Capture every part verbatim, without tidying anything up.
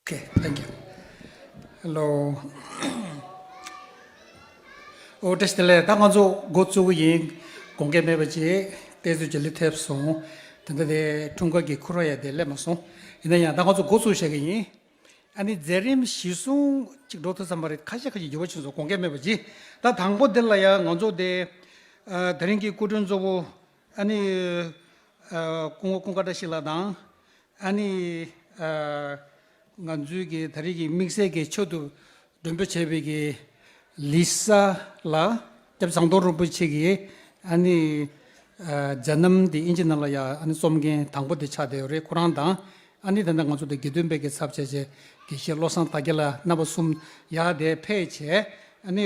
Okay, thank you. Hello. ཨོ་བཀྲ་ཤིས་བདེ་ལེགས། ད་ང་ཚོ་འགོ་བཙུགས་ཀྱི་ཡིན། དགོངས་འགལ་མེད་པ་ཅིག་བལྟས་ཚོད་ཅིག་སླེབས་ཐེབས་སོང་། དེ་འདྲ་དེ་འཁྲུངས་སྐར་གྱི་ཁུར་བ་ཡ་དེ་སླེབས་མ་སོང་། ཡིན་ན་ཡང་ད་ང་ཚོ་འགོ་བཙུགས་བྱ་གི་ཡིན། ཨ་ནི་མཛད་རིམ་གཞིར་བཟུང་ཅིག་འགྲོ་ཐུབ་ཙམ་པ་རེད། ཁ་ཤས་ཁ་ཤས་འགྱུར་བ་ཕྱིན་སོང་། དགོངས་འགལ་མེད་པ་ཅིག་ད་དང་པོ་འདི་ལ་ཡང་ང་ཚོ་དེ་ཨ་དེ་རིང་གི་སྐུ་མགྲོན་གཙོ་བོ་ཨ་ནི་ཨ་སྐུ་ངོ་ཀུན་དགའ་བཀྲ་ཤིས་ལགས་དང་། ཨ་ནི་ཨ་ང་ཚོའི་གི་ད་རེས་ཀྱི་དམིགས་བསལ་གྱི་མཆོག་ཏུ་མགྲོན་འབོད་བྱས་པའི་གི་ལི་ས་ལགས། སྐྱབས་ཟམ་གདོང་རིན་པོ་ཆེ་གིས་ཨ་ནི་མཛད་རྣམ་འདི་དབྱིན་ཇི་ནང་ལ་ཡང་ཨ་ནི་རྩོམ་མཁན་དང་པོ་དེ་ཆགས་བསྡད་ཡོད་རེད། ཁོ་རང་དང་ཨ་ནི་ད་ལྟ་ང་ཚོ་འདི་དགེ་འདུན་པའི་གི་ཚབ་བྱས་བྱས་དགེ་བཤེས་བློ་བཟང་དར་རྒྱས་ལགས་རྣམ་པ་གསུམ་ཡར་དེ་ཕེབས་བྱས་ཨ་ནི་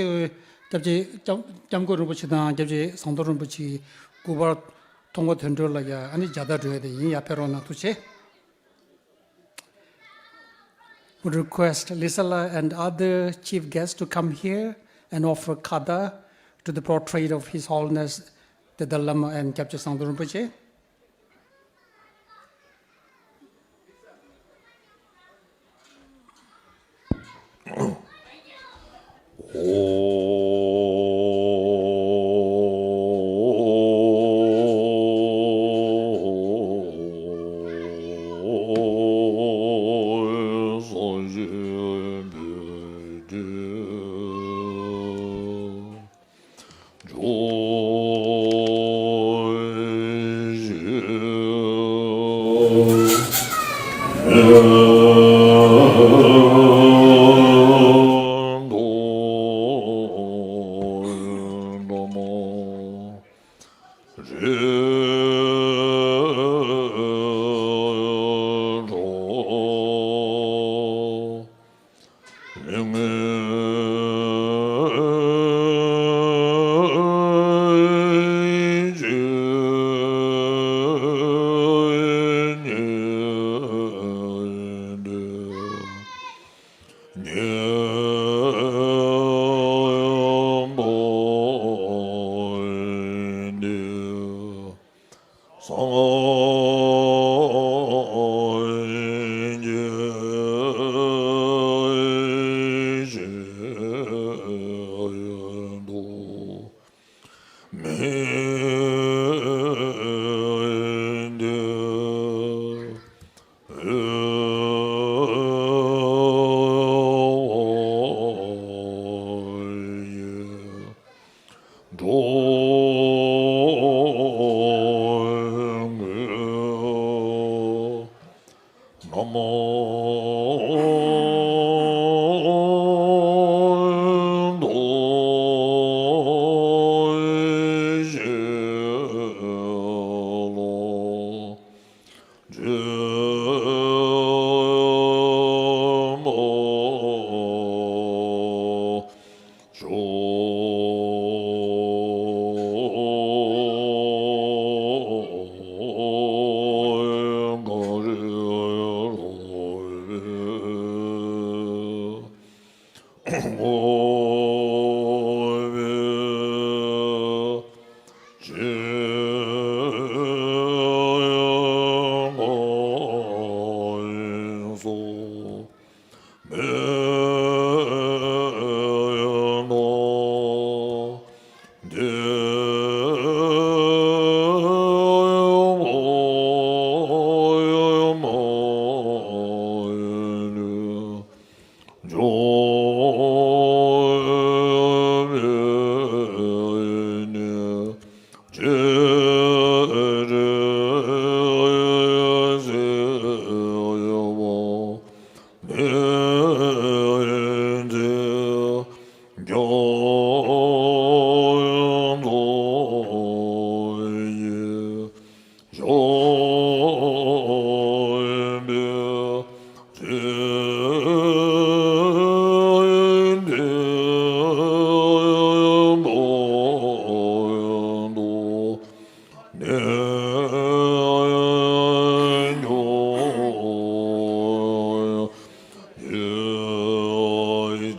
སྐྱབས་རྗེ་སྐྱབས་སྐྱབས་མགོན་རིན་པོ་ཆེ་དང་སྐྱབས་རྗེ་ཟམ་གདོང་རིན་པོ་ཆེའི་སྐུ་པར་མཐོང་གོ་དོན་གྲུབ་ལ་ཡང་ཨ་ནི་མཇལ་དར་སྒྲོན་ཡས་དེ་ཡིན། ཡར་ཕེབས་རོགས་གནང་། ཐུགས་རྗེ་ཆེ། Would request Lisala and other chief guests to come here and offer khada to the portrait of His Holiness the Dalai Lama and Gyabje Sangdor Rinpoche.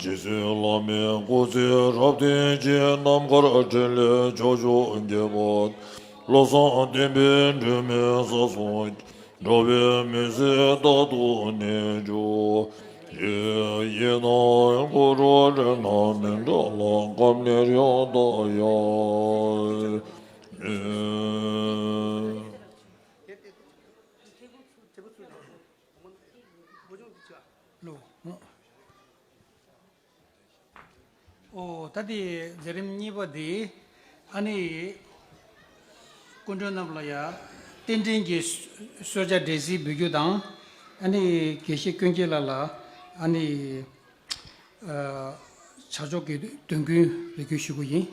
རྗེ་བཙུན་བླ་མའི་སྐུ་ཚེ་རབ་བརྟན་ཅིང་རྣམ་དཀར་འཕྲིན་ལས་ཕྱོགས་བཅུར་རྒྱས་པ། བློ་བཟང་བསྟན་པའི་སྒྲོན་མེ་ས་སོགས་འགྲོ་བའི་མུན་སེལ་རྟག་ཏུ་གནས་གྱུར་ཅིག་ཡིད་ནང་སྐུ་འགྲོ་དྲན་ན་མི་འབྲལ་ལ་སྐབས་ནས་ཡང་དག་ཡང་མིན། ཨོ། ད་དེ་མཛད་རིམ་གཉིས་པ་དེ་ཨ་ནི་སྐུ་མགྲོན་རྣམས་ལ་ཡང་རྟེན་འབྲེལ་གྱི་གསོལ་ཇ་འབྲས་སིལ་འབུལ་རྒྱུ་དང་ཨ་ནི་དགེ་བཤེས་ཀུན་མཁྱེན་ལགས་ལ་ཨ་ནི་ཨ་ཕྱག་མཆོག་གི་དོན་ཀུན་རེ་སྐུལ་ཞུ་རྒྱུ་ཡིན།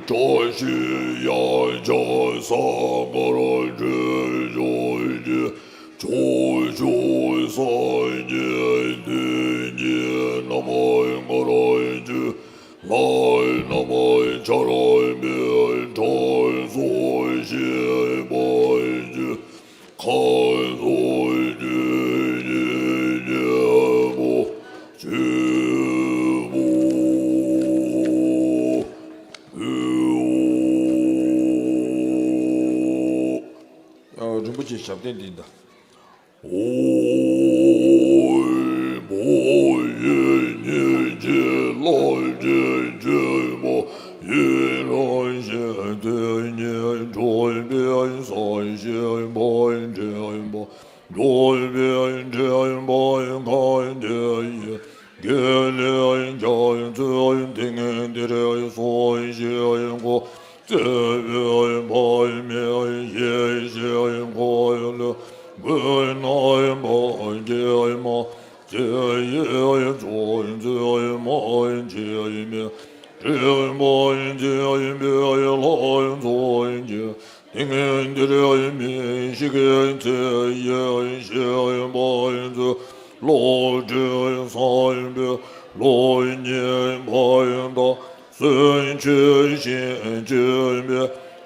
བཀྲ་ཤིས་ཡང་ཆགས་ས་གར་བྲོས་ཤོག་ཅིག་ཕྱོགས་བཅུའི་སངས་རྒྱས་བསྟན་གྱི་རྣམ་ཐར་བཅུ། ལྷ་རྣམས་འཆར་མེད་དྲང་སྲོང་གཤེགས་པ་བཞིན། མཁའ་འགྲོ་རྒྱུད་ཀྱི་རྒྱལ་པོ་ཆེན་པོ། རིན་པོ་ཆེའི་ཞབས་བརྟན་འདི་དང་། ཨོ། བོད་ཡུལ་ཉིད་ཀྱི་ལྷ་ཆེན་ཆེན་པོ་ཡི་རང་བཞིན་དེ་ཉིད་འཁྲུངས་པའི་ས་གཤེགས་པ་དྲན་པ། འཁྲུངས་པའི་དྲན་པ་གང་དེ་ཡི་དགེ་ལེགས་རྒྱ་མཚོའི་ཏིང་ངེ་འདིར་སངས་རྒྱས་འཁོར། བརྩེ་བའི་འཕགས་མའི་ཡེ་ཤེས་འཁོར་ལོ། མགོན་རྣམ་པར་བསྐྱེད་མ་དེ་ཡི་ཚོགས་བརྩེགས་མ་འཆི་མེད་སྤྲིན་པ་འཛིན་པའི་ལྷ་མཚོ་རྒྱལ། ཏིང་ངེ་འདིར་མི་ཤིགས་ཚེ་ཡི་གཤེགས་པ་མཛོད། བློ་གྲོས་བཟང་པོའི་བློ་ཉིད་འཕགས་མཐའ་གསུམ་ཆོས་བཞིན་སྤྱོད་པའི་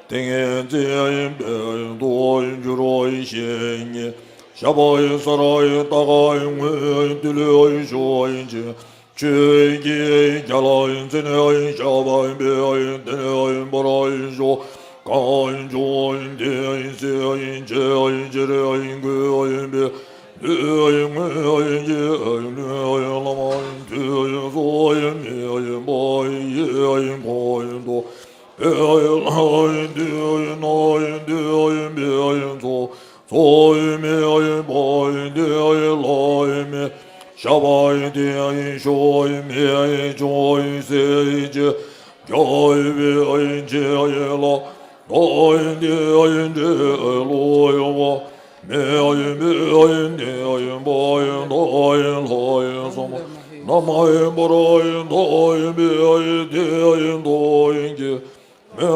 ཏིང་ངེ་འཛིན་པའི་མཐར་གྱུར་པའི་བཤེས་གཉེན་ཞབས་པད་སར་བརྟན་པར་དངོས་གྲུབ་ཐོབ་ཅིང་། ཆོས་ཀྱི་རྒྱལ་མཚན་ཞབས་པད་བརྟན་པར་ཤོག་གངས་ལྗོངས་བསྟན་སྲིད་ཆེས་ཆེར་གུས་པས་བསྟོད་བསྔོ་བགྱི། ལུས་ལ་མཐུ་སོགས་མེད་པ་ཡི་འཁོར་དུ་ཕེབས་ལ་འདུད་ན་འདུད་པའི་ཚོགས། ཚོགས་མེད་པ་འདི་ལ་མི་ཞབས་པད་བརྟན་ཤོག་མེད་ཀྱང་སྲིད་ཀྱི་རྒྱལ་པོའི་ཆེ་ལ་བདག་འདི་འདྲེ་ལོག་ཡོང་བ་མེད་པའི་བདེན་པ་ཡི་ལྷ་ཡི་སོགས་རྣམ་པར་དག་པའི་དེ་ཡི་དོན་གྱི། མི་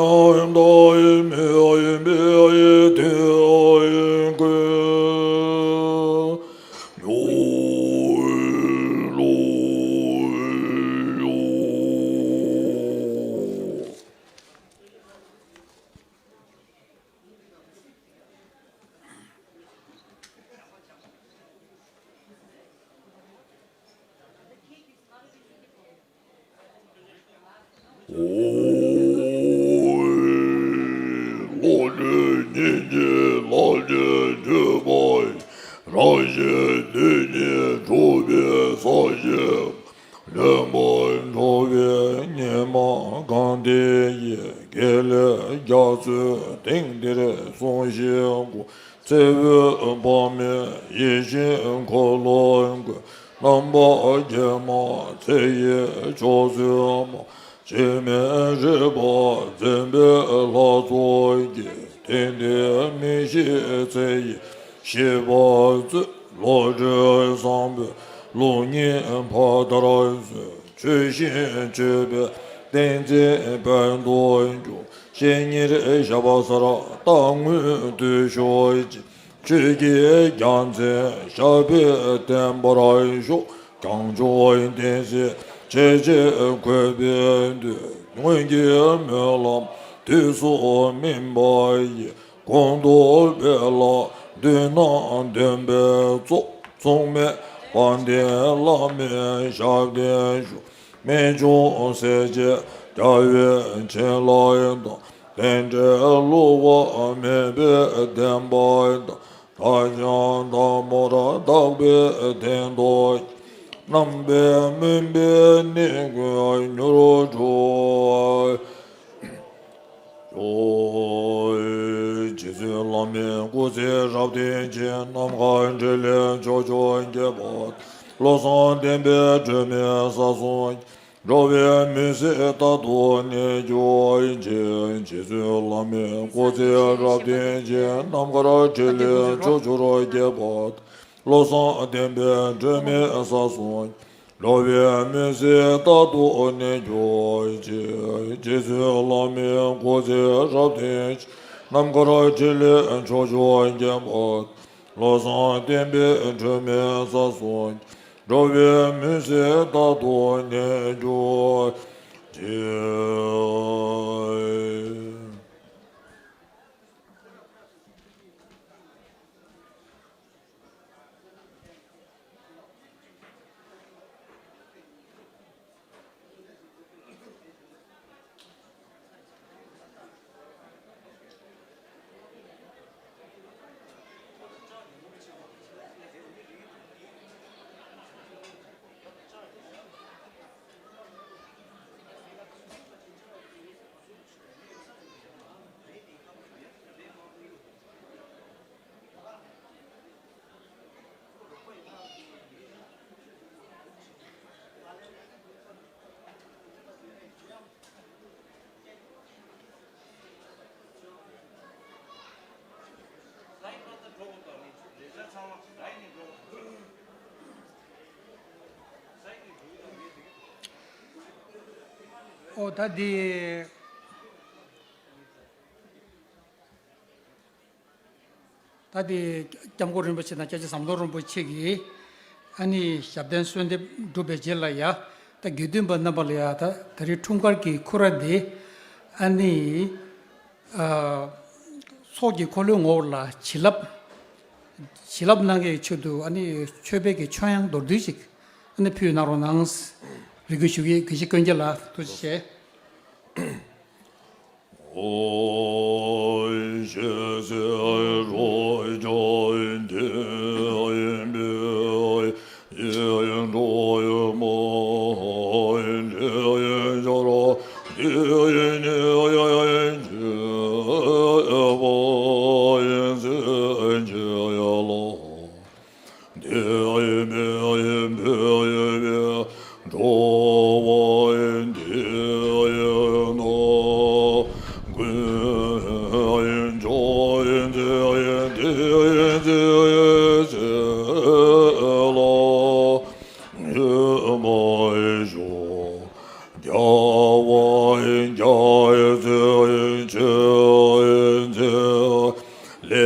འདའ་ཡི་མི་ཡི་མི་ཡི་དེ་ཡི་ཀུན། ཡོ་ལོ་ཡོ། ཨོ། ལྷ་ཆེན་ཉིད་ཀྱི་ལྷ་ཆེན་ཆོས་པ་ མཆོག་སྲེད་མ། འཆི་མེད་རིག་པ་འཛིན་པའི་ལྷ་ཚོགས་ཀྱིས། དེང་འདིར་མི་ཤིགས་ཚེ་ཡི་ཤིས་པ་སྩོལ། བློ་གྲོས་བཟང་པོས་ལུགས་གཉིས་ཕ་མཐར་སོན། ཆོས་བཞིན་སྤྱོད་པའི་བསྟན་འཛིན་དཔལ་དུ་འབྱུང་། གཞན་ཉིད་ཞབས་པད་སར་རྟག་དངོས་དུ་ཤོག་ཅིག་ཆོས་ཀྱི་རྒྱལ་མཚན་ཞབས་པད་བརྟན་པར་ཤོག །བྱང་ཆུབ་བསྟན་སྲིད་ཆེ་ཆེར་འཁོད་པའི་མཐུས། སྔོན་གྱི་སྨོན་ལམ་དུས་སུ་སྨིན་པ་ཡིས། གོང་དུ་སྤེལ་ལ་མདུན་ན་འདོན་པའི་ཚོགས། མཚུངས་མེད་དཔལ་ལྡན་བླ་མའི་ཞབས་བརྟན་ཞུ། རྨད་བྱུང་སྲས་བཅས་རྒྱལ་བའི་བྱིན་རླབས་དང་། རྟེན་འབྲེལ་བསླུ་བ་མེད་པའི་བདེན་པ་དང་། མཐའ་ཡང་དམ་པར་བཏགས་པའི་དོན་དུ། རྣམ་པའི་མུན་པའི་གནས་ཀུན་མྱུར་འཁྲུགས། རྗེ་བཙུན་བླ་མའི་སྐུ་ཚེ་རབ་བརྟན་ཅིང་། ནམ་མཁའ་འཕྲིན་ལས་ཕྱོགས་བཅུར་ཁྱབ་པ། བློ་བཟང་བསྟན་པའི་སྒྲོན་མེ་ས་གསུམ། འགྲོ་བའི་མུན་སེལ་རྟག་ཏུ་གནས་གྱུར་ཅིག །རྗེ་བཙུན་བླ་མའི་སྐུ་ཚེ་རབ་བརྟན་ཅིང་། ནམ་མཁར་འཕྲིན་ལས་ཕྱོགས་བཅུར་ཁྱབ་པ། བློ་བཟང་བསྟན་པའི་སྒྲོན་མེ་ས་གསུམ། འགྲོ་བའི་མུན་སེལ་རྟག་ཏུ་གནས་གྱུར་ཅིག །རྗེ་བཙུན་བླ་མའི་སྐུ་ཚེ་རབ་བརྟན་ཅིང་། ནམ་མཁར་འཕྲིན་ལས་ཕྱོགས་བཅུར་ཁྱབ་པ། བློ་བཟང་བསྟན་པའི་སྒྲོན་མེ་ས་གསུམ། འགྲོ་བའི་མུན་སེལ་རྟག་ཏུ་གནས་གྱུར་ཅིག་ཨོ་ད་འདི། ད་དེ་སྐྱབས་མགོན་རིན་པོ་ཆེ་དང་སྐྱབས་རྗེ་ཟམ་གདོང་རིན་པོ་ཆེ་གིས་ཨ་ནི་ཞབས་བརྟན་གསོལ་འདེབས་གྲུབ་པའི་རྗེས་ལ་ཡ། ད་དགེ་འདུན་པ་རྣམ་པ་ལ་ཡ། ད་ད་རེས་འཁྲུངས་སྐར་གྱི་སྐུ་ར་དེ་ཨ་ནི་ཨ་ཚོགས་ཀྱི་འཁོར་ལོའི་ངོ་བོ་ལ་བྱིན་རླབས། བྱིན་རླབས་གནང་གི་ཆེད་དུ་ཨ་ནི་མཆོད་པའི་གི་མཆོད་དབྱངས་མདོར་བསྡུས་ཤིག་ཨ་ནི་ཕུལ་གནང་རོགས་གནང་། རེ་སྐུལ་ཞུ་གི། དགེ་བཤེས་ཀུན་རྒྱལ་ལགས་ཐུགས་རྗེ་ཆེ། རྒྱལ་བ་རྒྱལ་བའི་ཆོས་ལས་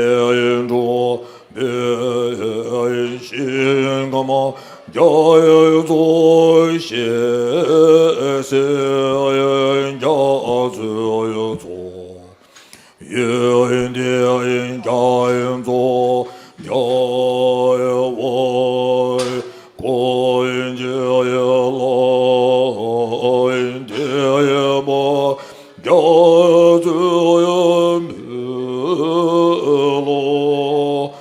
འགྲོ་བའི་ཞིང་ཁམས་རྒྱ་མཚོ་ཞེས་ཟེར་རྒྱ་མཚོའི་ཚོགས། ཡོན་ཏན་རྒྱ་མཚོ་རྒྱལ་བའི་གོ་འཕང་ལ་བརྟན་པ་རྒྱ་མཚོའི་མེ་ལོང་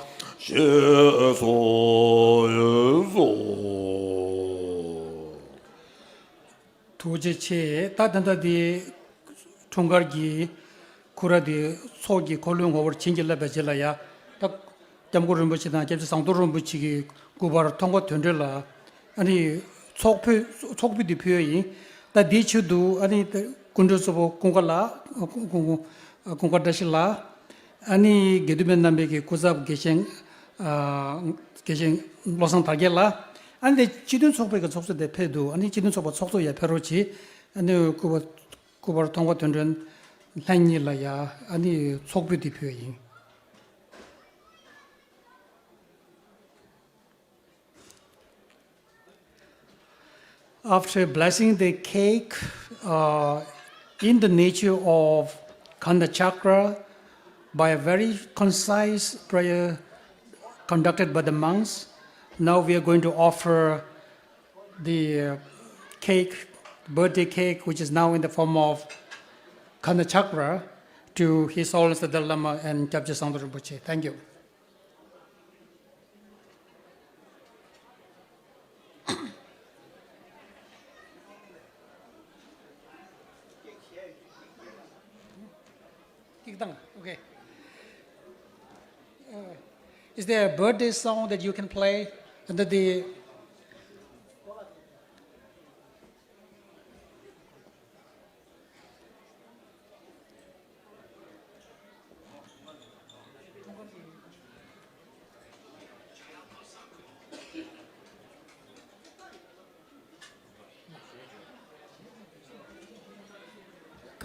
ཞེས་གསུངས་སོ། ཐུགས་རྗེ་ཆེ། ད་ད་ལྟ་འདི་འཁྲུངས་སྐར་གྱི་སྐུ་ར་དེ་ཚོགས་ཀྱི་འཁོར་ལོའི་ངོ་བོར་བྱིན་གྱིས་བརླབས་པའི་རྗེས་ལ་ཡ། ད་སྐྱབས་མགོན་རིན་པོ་ཆེ་དང་སྐྱབས་རྗེ་ཟམ་གདོང་རིན་པོ་ཆེ་གི་སྐུ་པར་མཐོང་ག་དོན་གྲོས་ལ་ཨ་ནི་ ཚོགས་ཕུད་ཚོགས་ཕུད་དེ་ཕུལ་ཡ་ཡིན། ད་དེའི་ཆེད་དུ་ཨ་ནི་སྐུ་མགྲོན་གཙོ་བོ་ཀུན་དགའ་ལགས། ཀུན་ཀུན་ཀུན་དགའ་བཀྲ་ཤིས་ལགས། ཨ་ནི་དགེ་འདུན་པའི་རྣམ་པའི་གི་སྐུ་ཚབ་དགེ་བཤེས་ཨ་དགེ་བཤེས་བློ་བཟང་དར་རྒྱས་ལགས། ཨ་ནི་དེ་སྤྱི་མཐུན་ཚོགས་པའི་གི་ཚོགས་གཙོ་དེ་ཕེབས་འདུག་ཨ་ནི་སྤྱི་མཐུན་ཚོགས་པ་ཚོགས་གཙོ་ཡར་ཕེབས་རོགས་གྱིས། ཨ་ནི་སྐུ་པར་སྐུ་པར་མཐོང་བ་དོན་སྒྲོན་ལྷན་གཉིས་ལ་ཡ་ཨ་ནི་ཚོགས་ཕུད་དེ་ཕུལ་ཡ་ཡིན། After blessing the cake, uh, in the nature of Khandha Chakra by a very concise prayer conducted by the monks, now we are going to offer the, uh, cake, birthday cake, which is now in the form of Khandha Chakra, to His Holiness the Dalai Lama and Gyabje Sangdrol Rinpoche. Thank you. Okay. Uh, is there a birthday song that you can play under the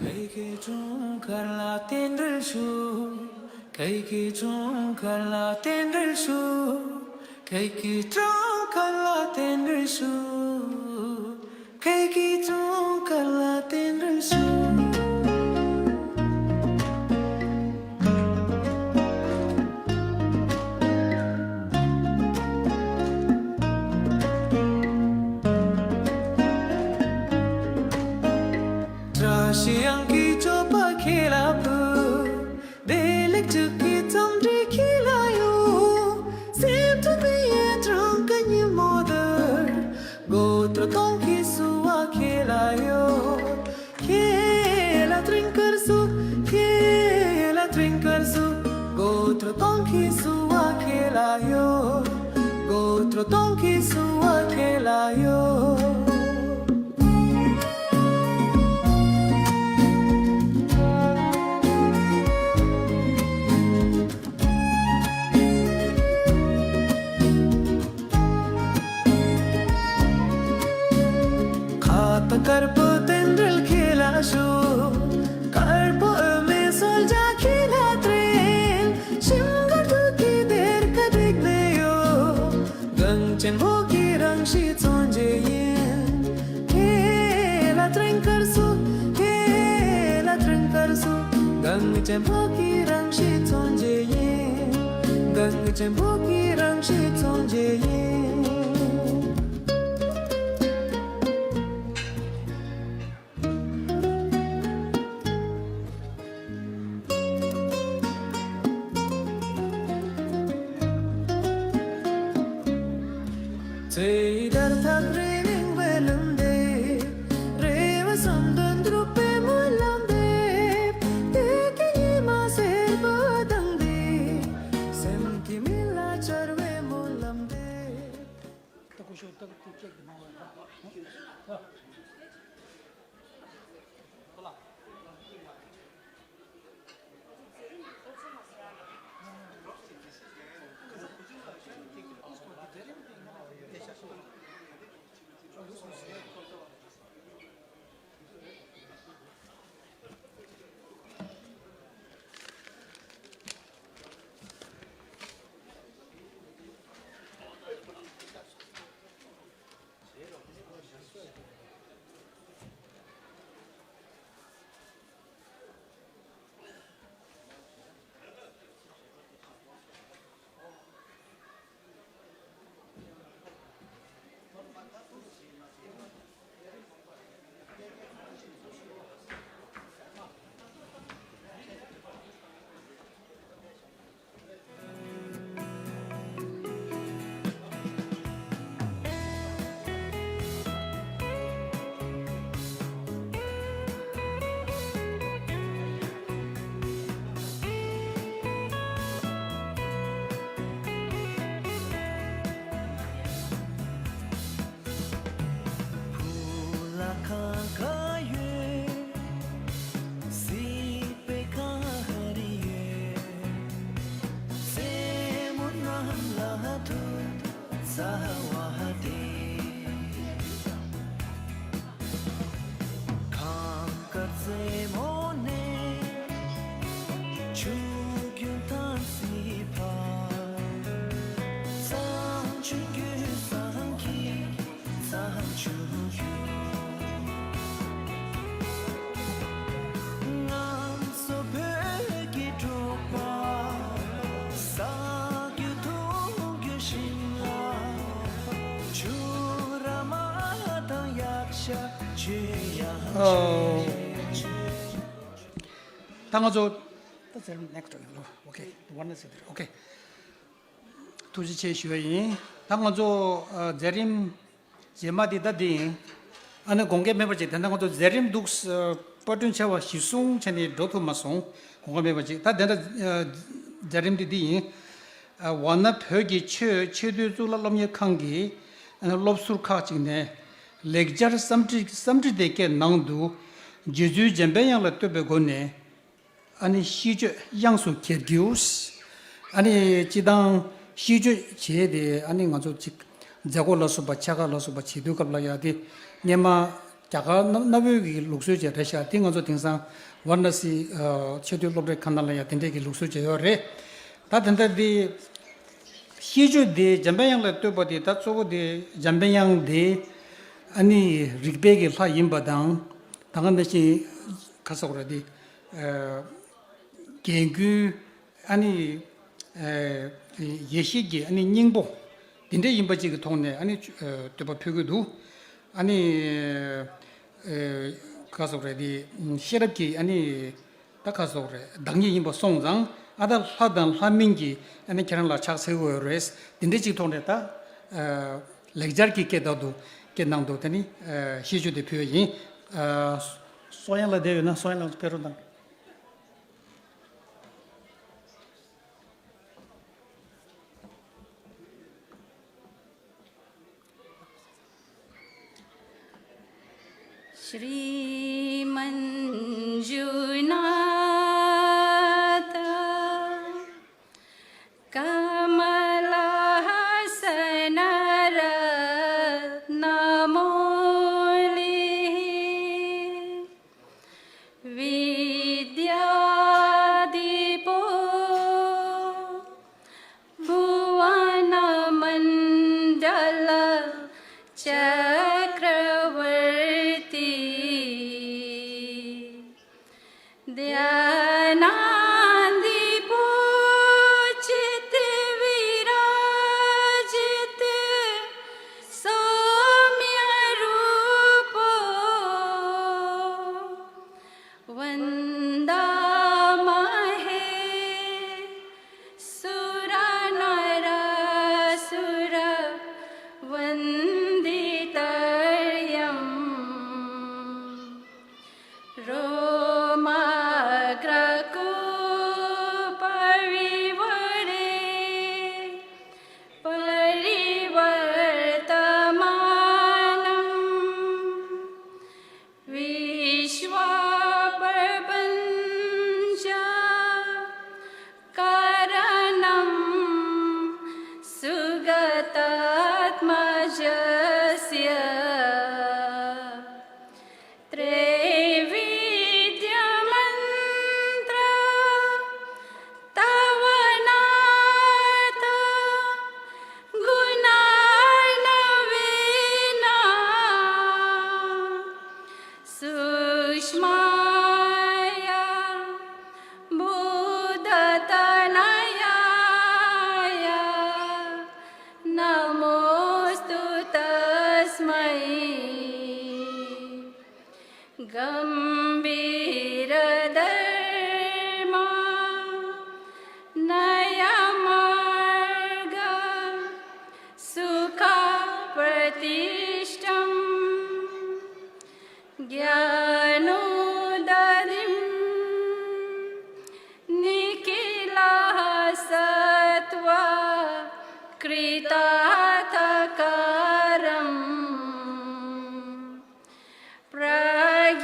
ཁྱེད་ཀྱི་འཁྲུངས་སྐར་ལ་རྟེན་འབྲེལ་ཞུ། ཁྱེད་ཀྱི་འཁྲུངས་སྐར་ལ་རྟེན་འབྲེལ་ཞུ། ཁྱེད་ཀྱི་འཁྲུངས་སྐར་ལ་རྟེན་འབྲེལ་ཞུ། ཁྱེད་ཀྱི་འཁྲུངས་སྐར་ལ་རྟེན་འབྲེལ་ཞུ། བཀྲ་ཤིས་གཡང་གི་སྤྱོད་པ་ཁྱེད་ལ་ཕུལ། བདེ་ལེགས་སྤྱི་ཁྱེད་འཚམས་འདྲི་ཁྱེད་ལ་ཡོད། སེམས་སྤྲོ་བའི་གྲངས་ཀ་ཉིན་མོ་དར། དགོད་བྲོ་གཏོང་གི་བསུ་བ་ཁྱེད་ལ་ཡོད། ཁྱེད་ལ་ཐྲིན་ཀར་བསུ། ཁྱེད་ལ་ཐྲིན་ཀར་བསུ། དགོད་བྲོ་གཏོང་གི་བསུ་བ་ཁྱེད་ལ་ཡོད། དགོད་བྲོ་གཏོང་གི་བསུ་བ་ཁྱེད་ལ་ཡོད། ཁ་བཏགས་དཀར་པོ་རྟེན་འབྲེལ་ཁྱེད་ལ་ཞུ། དཀར་པོ་འོ་མའི་གསོལ་ཇ་ཁྱེད་ལ་སྤྲད། ཞིམ་མགར་དུག་གི་སྡེར་ཁ་བསྒྲིགས་ནས་ཡོད། གངས་ཅན་བོད་ཀྱི་རང་གཤིས་མཚོན་བྱེད་ཡིན། ཁྱེད་ལ་ཐྲིན་ཀར་བསུ། ཁྱེད་ལ་ཐྲིན་ཀར་བསུ། གངས་ཅན་བོད་ཀྱི་རང་གཤིས་མཚོན་བྱེད་ཡིན། གངས་ཅན་བོད་ཀྱི་རང་གཤིས་མཚོན་བྱེད་ཡིན། ཚེ་ཡི་བརྡར་ཐག་རི་རིང་བའི་ལམ་དེ། རེ་བ་བསམ་དོན་འགྲུབ་པའི་སྨོན་ལམ་དེ། དེ་གའི་ཉི་མ་སེར་པོ་ལྡང་སྟེ། སེམས་ཀྱི་མི་ལ་འཆར་བའི་སྨོན་ལམ་དེ། ཨོ། ད་ང་ཚོ། ད་ཚེ་རིང་ནེག་སི་ཊི་ལོ། ཨོ་ཁེ། ཝན་ནེ་སི་ཏེ། ཨོ་ཁེ། ཐུགས་རྗེ་ཆེ་ཞུ་བ་ཡིན། ད་ང་ཚོ་ཨ་མཛད་རིམ་རྗེས་མ་འདི་ད་འདི་ཡིན། ཨ་ནི་དགོངས་འགལ་མེད་པ་ཅིག་དེ་འདྲ་ང་ཚོ་མཛད་རིམ་འདུག་ཨ་པར་སྐྲུན་བྱ་བ་གཞི་བཟུང་བྱས་ནས་འགྲོ་ཐུབ་མ་སོང་། དགོངས་འགལ་མེད་པ་ཅིག་ད་དེ་འདྲ་ཨ་མཛད་རིམ་འདི་འདི་ཡིན། ཨ་ཝཱ་ཎ་བོད་ཀྱི་ཆོས་ཆེས་མཐོའི་གཙུག་ལག་སློབ་གཉེར་ཁང་གི་ཨ་ནི་སློབ་ཟུར་ཁག་ཅིག་ནས་ལེགས་སྦྱར་སུམ་ཁྲི་སུམ་ཁྲི་དེ་སྐད་ནང་དུ་རྗེ་བཙུན་འཇམ་པའི་དབྱངས་ལ་བསྟོད་པའི་སྒོ་ནས། ཨ་ནི་ཤིས་བརྗོད་དབྱངས་སུ་གྱེར་རྒྱུ། ཨ་ནི་སྤྱི་བཏང་ཤིས་བརྗོད་བྱས་ཏེ་ཨ་ནི་ང་ཚོ་ཅིག་མཛད་སྒོ་ལ་སོགས་པ་ཕྱེད་ཀ་ལ་སོགས་པ་བྱེད་དུས་སྐབས་ལ་ཡ་དེ་སྔོན་མ་རྒྱ་གར་གནའ་གནའ་བོའི་གི་ལུགས་སྲོལ་ཅིག་རེད་ཤག་དེ་ང་ཚོ་དེང་སང་ཝཱ་ར་ཎ་སི་ཨ་ཆེས་མཐོའི་སློབ་གྲྭའི་ཁ་ན་ལ་ཡ་དེ་འདྲས་ཀྱི་ལུགས་སྲོལ་ཅིག་ཡོད་རེད། ད་དེ་འདྲ་དེ་ཤིས་བརྗོད་དེ་འཇམ་པའི་དབྱངས་ལ་བསྟོད་པ་དེ་ད་གཙོ་བོ་དེ་འཇམ་པའི་དབྱངས་དེ་ཨ་ནི་རིག་པའི་གི་ལྷ་ཡིན་པ་དང་ད་ག་ནང་བཞིན་ག་ཟེར་དགོས་རེད་དེ། རྒྱན་གྱི་ཨ་ནི་ཨ་ཡེ་ཤེས་ཀྱི་ཨ་ནི་སྙིང་པོ་དེ་འདྲ་ཡིན་པ་ཅིག་གི་ཐོག་ནས་ཨ་ནི་ཨ་བསྟོད་པ་ཕུལ་གྱི་འདུག་ཨ་ནི་ཨ་ག་ཟེར་དགོས་རེད་དེ་ཤེས་རབ་ཀྱི་ཨ་ནི་ད་ག་ཟེར་དགོས་རེད་བདག་ཉིད་ཡིན་པ་སོང་ཙང་ཨ་ད་ལྷ་དང་ལྷ་མིན་གྱི་ཨ་ནི་ཁྱེད་རང་ལ་ཕྱག་འཚལ་དགོས་རེད། དེ་འདྲ་ཅིག་ཐོག་ནས་ད་ཨ་ལེགས་སྦྱར་གྱི་སྐད་དག་ཏུ་སྐད་ནང་དུ་ད་ནི་ཨ་ཤིས་བརྗོད་དེ་ཕུལ་བ་ཡིན། ཨ་སོ་ཡན་ལ་བསྡད་ཡོད་ན་སོ་ཡན་ལ་ཕེབས་རོགས་གནང་། श्रीमञ्जुनाथ कमलहासनरत्नमौलिः विद्यादीपो भुवनमण्डलचक्रवर्ती ध्यानादीपो चित्तविराजित सौम्यरूपो वन्दामहे सुरनरासुरवन्दितर्यम्। रोमाग्रकूपविवरे परिवर्तमानं विश्वप्रपञ्चकारणं सुगतात्मजस्य त्रैविध्यमन्त्र तव नाथ गुणार्णवेन सूक्ष्माय भूततनयाय नमोऽस्तु तस्मै। गम्भीरधर्मानयमार्गसुखप्रतिष्ठम्। ज्ञानोदधिं निखिलसत्त्वं कृतार्थकारम्। प्रज्ञानिधानं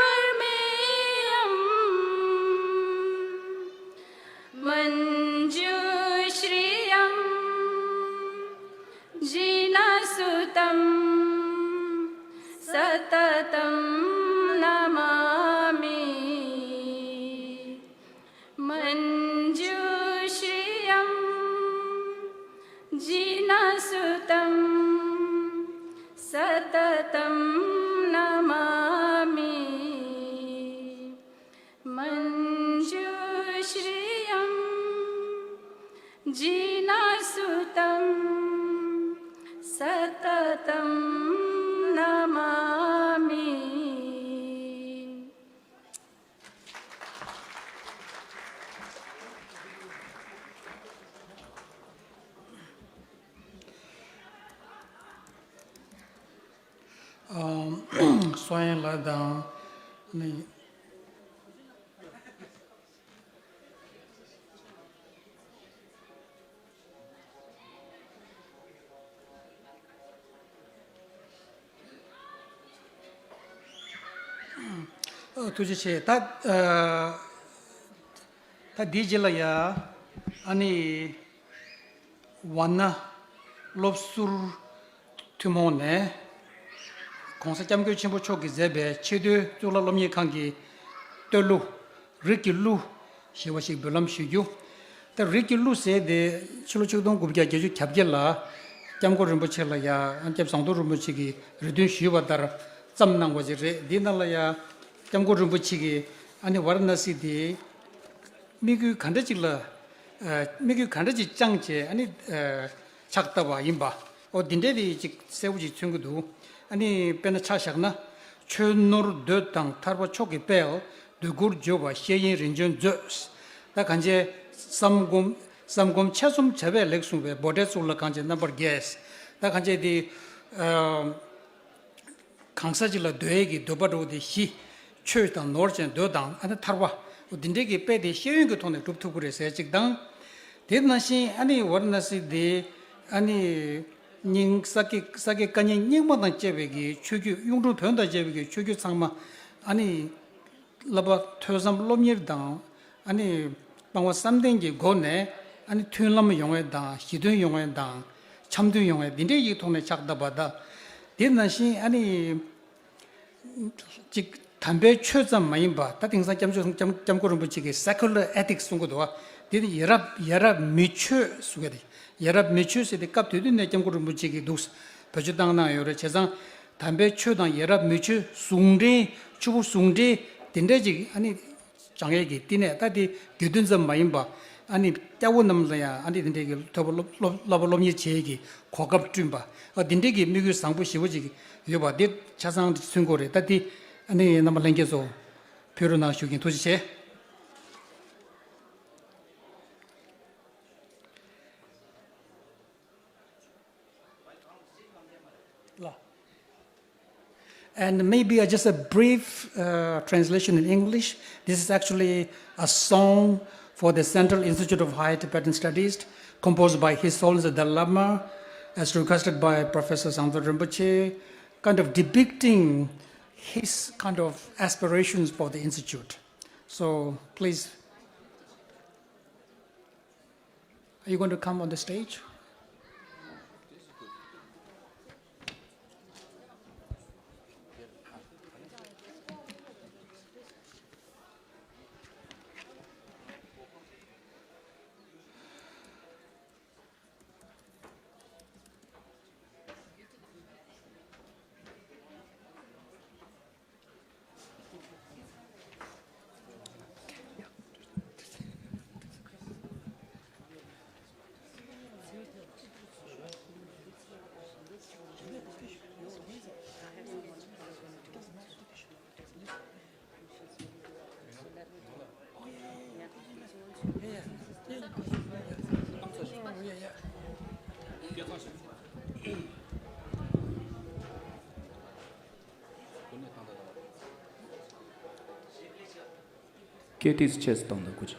गुणसागरमप्रमेयम्। मञ्जुश्रिय जिनसुतं सततं नमामि। ཨ། སོ་ཡན་ལགས་དང་ནི། ཨ། ཐུགས་རྗེ་ཆེ། ད་ཨ། ད་འདིའི་རྗེས་ལ་ཡ་ཨ་ནི། ཝཱ་ཎ་སློབ་ཟུར་ཐུན་མོང་ནས་༸གོང་ས་༸སྐྱབས་མགོན་ཆེན་པོ་མཆོག་གིས་མཛད་པའི་ཆེས་མཐོའི་གཙུག་ལག་སློབ་གཉེར་ཁང་གི་བསྟོད་གླུ། རིགས་ཀྱི་གླུ་ཞེས་པ་ཞིག་འབུལ་ལམ་ཞུ་རྒྱུ། ད་རིགས་ཀྱི་གླུ་ཟེར་དེ་ཕྱི་ལོ་ཆིག་སྟོང་དགུ་བརྒྱ་བརྒྱད་ཅུ་གྱ་བརྒྱད་ལ་༸སྐྱབས་མགོན་རིན་པོ་ཆེ་ལ་ཡ་སྐྱབས་ཟམ་གདོང་རིན་པོ་ཆེ་གིས་རེ་འདུན་ཞུས་པ་ལྟར་བརྩམས་གནང་བ་ཞིག་རེད། འདི་ནང་ལ་ཡ་༸སྐྱབས་མགོན་རིན་པོ་ཆེ་གིས་ཨ་ནི་ཝཱ་ར་ཎ་སི་དེ། དམིགས་ཡུལ་ག་འདྲ་ཅིག་ལ། ཨ། དམིགས་ཡུལ་ག་འདྲ་ཅིག་བཅངས་བྱས་ཨ་ནི། ཨ། ཕྱག་བཏབ་པ་ཡིན་པ། འོ་འདི་འདྲའི་རིགས་ཅིག་གསལ་པོ་ཅིག་མཚོན་གྱི་འདུག་ཨ་ནི་དཔེར་ན་ཆ་བཞག་ན། ཆོས་ནོར་འདོད་དང་ཐར་པ་མཆོག་གི་དཔལ། འདོད་དགུར་འབྱོར་བ་ཤེས་ཡིན་རིན་ཆེན་མཛོད། ད་གང་བྱས་བསམ་སྒོམ། བསམ་སྒོམ་ཆ་གསུམ་བྱ་བས་ལེགས་གསུངས་པའི་འབོད་སྒྲའི་གཙུག་ལག་ཁང་ཆེན་རྣམ་པར་རྒྱས། ད་གང་བྱས་འདི། ཨ། གང་ཟག་ཅིག་ལ་འདོད་ཡས་ཀྱི་འདོད་པ་འདྲ་བོ་དེ་བཞི། ཆོས་དང་ནོར་ཅན་འདོད་དང་ཨ་ནི་ཐར་པ། འདི་འདྲའི་གི་དཔེ་དེ་ཤེས་ཡོན་གྱི་ཐོག་ནས་སྒྲུབ་ཐུབ་ཀྱི་རེད་ཟེར་གཅིག་དང་། དེ་ནང་བཞིན་ཨ་ནི་ཝཱ་ར་ཎ་སི་དེ་ཨ་ནི་སྙིང་ས་དགེ་ས་དགེ་བཀའ་རྙིང་རྙིང་མ་དང་བཅས་པའི་གི་ཆོས་བརྒྱུད། གཡུང་དྲུང་བོན་དང་བཅས་པའི་གི་ཆོས་བརྒྱུད་ཚང་མ་ཨ་ནི། བསླབ་པ་ཐོས་བསམ་སློབ་གཉེར་དང་ཨ་ནི་སྤང་བ་བསམ་གཏན་གྱི་སྒོ་ནས་ཨ་ནི་མཐུན་ལམ་ཡོང་ཡས་དང་། ཞི་མཐུན་ཡོང་ཡས་དང་། འཆམ་མཐུན་ཡོང་ཡས་འདི་འདྲའི་ཡིག་ཐོག་ནས་ཕྱག་བཏབ་པ་དང་། དེ་ནང་བཞིན་ཨ་ནི་ཅིག་དམ་པའི་ཆོས་ཙམ་མ་ཡིན་པ། ད་དེང་སང་སྐྱབས་མགོན་སྐྱབས་སྐྱབས་མགོན་རིན་པོ་ཆེ་གིས་secular ethics གསུང་གི་འདུག་བ། དེ་ནི་ཡ་རབས་ཡ་རབས་མི་ཆོས་ཟེར་གི་རེད། ཡ་རབས་མི་ཆོས་ཟེར་དེ་སྐབས་དེ་དུས་ནས་སྐྱབས་མགོན་རིན་པོ་ཆེ་གིས་འདུག་བེད་སྤྱོད་བཏང་གནང་ཡོད་རེད། བྱས་ཙང་དམ་པའི་ཆོས་དང་ཡ་རབས་མི་ཆོས་ཟུང་འབྲེལ། ཕྱུག་པོ་ཟུང་འབྲེལ་དེ་འདྲ་ཅིག་ཨ་ནི་སྦྱང་ཡས་ཀྱི་བསྟི་གནས། ད་དེ་དགེ་འདུན་ཙམ་མ་ཡིན་པ་ཨ་ནི་སྐྱ་བོ་རྣམས་ལ་ཡང་ཨ་ནི་དེ་འདྲའི་གི་ཐོས་པ་སློབ་སློབ་བསླབ་པ་སློབ་གཉེར་བྱེད་ཡས་ཀྱི་གོ་སྐབས་བསྐྲུན་པ། ཨ། དེ་འདྲའི་གི་དམིགས་ཡུལ་བཟང་པོ་ཞེ་པོ་ཅིག་ཡོད་པ་དེ་ཆ་ཚང་མཚོན་གྱི་རེད། ད་དེ་ཨ་ནི་རྣམ་པ་ལྷན་རྒྱས་ཚོ་ཕུལ་རོགས་གནང་ཞུ་གི་ཡིན། ཐུགས་རྗེ་ཆེ། And maybe, uh, just a brief, uh, translation in English. This is actually a song for the Central Institute of Higher Tibetan Studies, composed by His Holiness the Dalai Lama, as requested by Professor Sangdor Rinpoche, kind of depicting his kind of aspirations for the institute. So, please. Are you going to come on the stage? ཀེ་ཏིས་ཆེས་བཏང་འདུག་གུ་ཅི།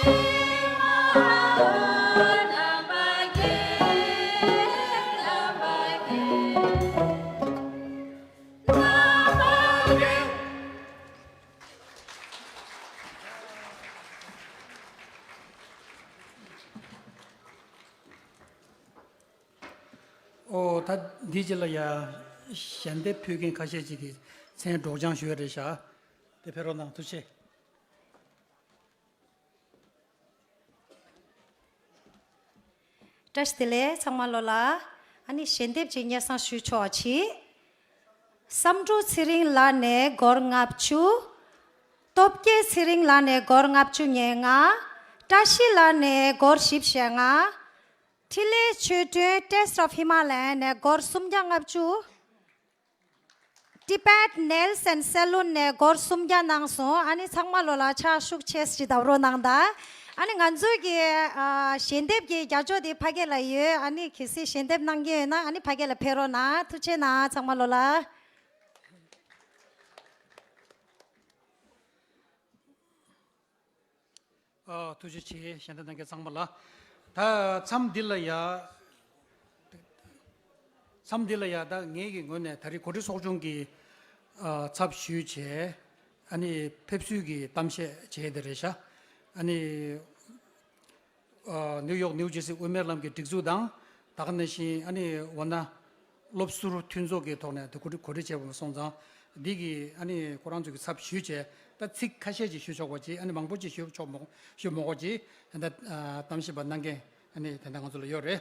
ཨོ། ད་འདི་རྗེས་ལ་ཡ་ཞལ་འདེབས་ཕུལ་མཁན་ཁ་ཤས་ཅིག་གིས་མཚན་སྒྲོག་སྦྱང་ཞུ་ཡ་རེད་ཤག་དེ་ཕེབས་རོགས་གནང་། ཐུགས་རྗེ་ཆེ། བཀྲ་ཤིས་བདེ་ལེགས། ཚང་མ་ལོ་ལ་ཨ་ནི་ཞལ་འདེབས་ཀྱི་སྙན་སེང་ཞུ་ཆོག་ཅིག་བསམ་འགྲུབ་ཚེ་རིང་ལགས་ནས་སྒོར་ལྔ་བཅུ། སྟོབས་རྒྱལ་ཚེ་རིང་ལགས་ནས་སྒོར་ལྔ་བཅུ་ཉེར་ལྔ། བཀྲ་ཤིས་ལགས་ནས་སྒོར་བཞི་བཅུ་ཞེ་ལྔ། འཕྲིན་ལས་ཆོས་སྒྲོན། Taste of Himalayan ནས་སྒོར་སུམ་བརྒྱ་ལྔ་བཅུ། Tibet Nails and Salon ནས་སྒོར་སུམ་བརྒྱ་གནང་སོང་། ཨ་ནི་ཚང་མ་ལོ་ལ་ཕྱག་ཤུགས་ཆེ་ཞིག་བརྡབ་རོགས་གནང་དང་། ཨ་ནི་ང་ཚོའི་གི་ཨ་ཞལ་འདེབས་ཀྱི་རྒྱ་ཅོག་དེ་ཕ་གི་ལ་ཡོད། ཨ་ནི་གལ་སྲིད་ཞལ་འདེབས་གནང་མཁན་ཡོད་ན་ཨ་ནི་ཕ་གི་ལ་ཕེབས་རོགས་གནང་། ཐུགས་རྗེ་གནང་། ཚང་མ་ལོ་ལ། ཨ། ཐུགས་རྗེ་ཆེ། ཞལ་འདེབས་གནང་མཁན་ཚང་མ་ལ། ད་མཚམས་འདི་ལ་ཡ། མཚམས་འདི་ལ་ཡ་ད་ངེད་ཀྱི་ངོས་ནས་ད་རེས་གོ་སྒྲིག་ཚོགས་ཆུང་གི་ཨ་ཚབ་ཞུས་བྱས། ཨ་ནི་ཕེབས་བསུའི་གི་གཏམ་བཤད་བྱས་དེ་རེད་ཤག་ཨ་ནི། ཨ། ནིའུ་ཡོག་ནིའུ་ཇར་སི་དབུ་མའི་ལམ་གྱི་སྒྲིག་འཛུགས་དང་། ད་ག་ནང་བཞིན་ཨ་ནི་འོ་ན་སློབ་ཟུར་མཐུན་ཚོགས་ཀྱི་ཐོག་ནས་དེ་གོ་སྒྲིག་གོ་སྒྲིག་བྱས་པ་སོང་ཙང་། འདི་གི་ཨ་ནི་ཁོ་རང་ཚོ་གི་ཚབ་ཞུས་བྱས། ད་ཚིག་ཁ་ཤས་ཅིག་ཞུ་ཆོག་པ་ཅིག་ཨ་ནི་མང་པོ་ཅིག་ཞུ་ཆོག་མོ་ཞུ་མ་དགོས་ཅིག་ད་ལྟ་ཨ་གཏམ་བཤད་པ་གནང་མཁན་ཨ་ནི་དེ་འདྲ་ང་ཚོ་ལ་ཡོད་རེད།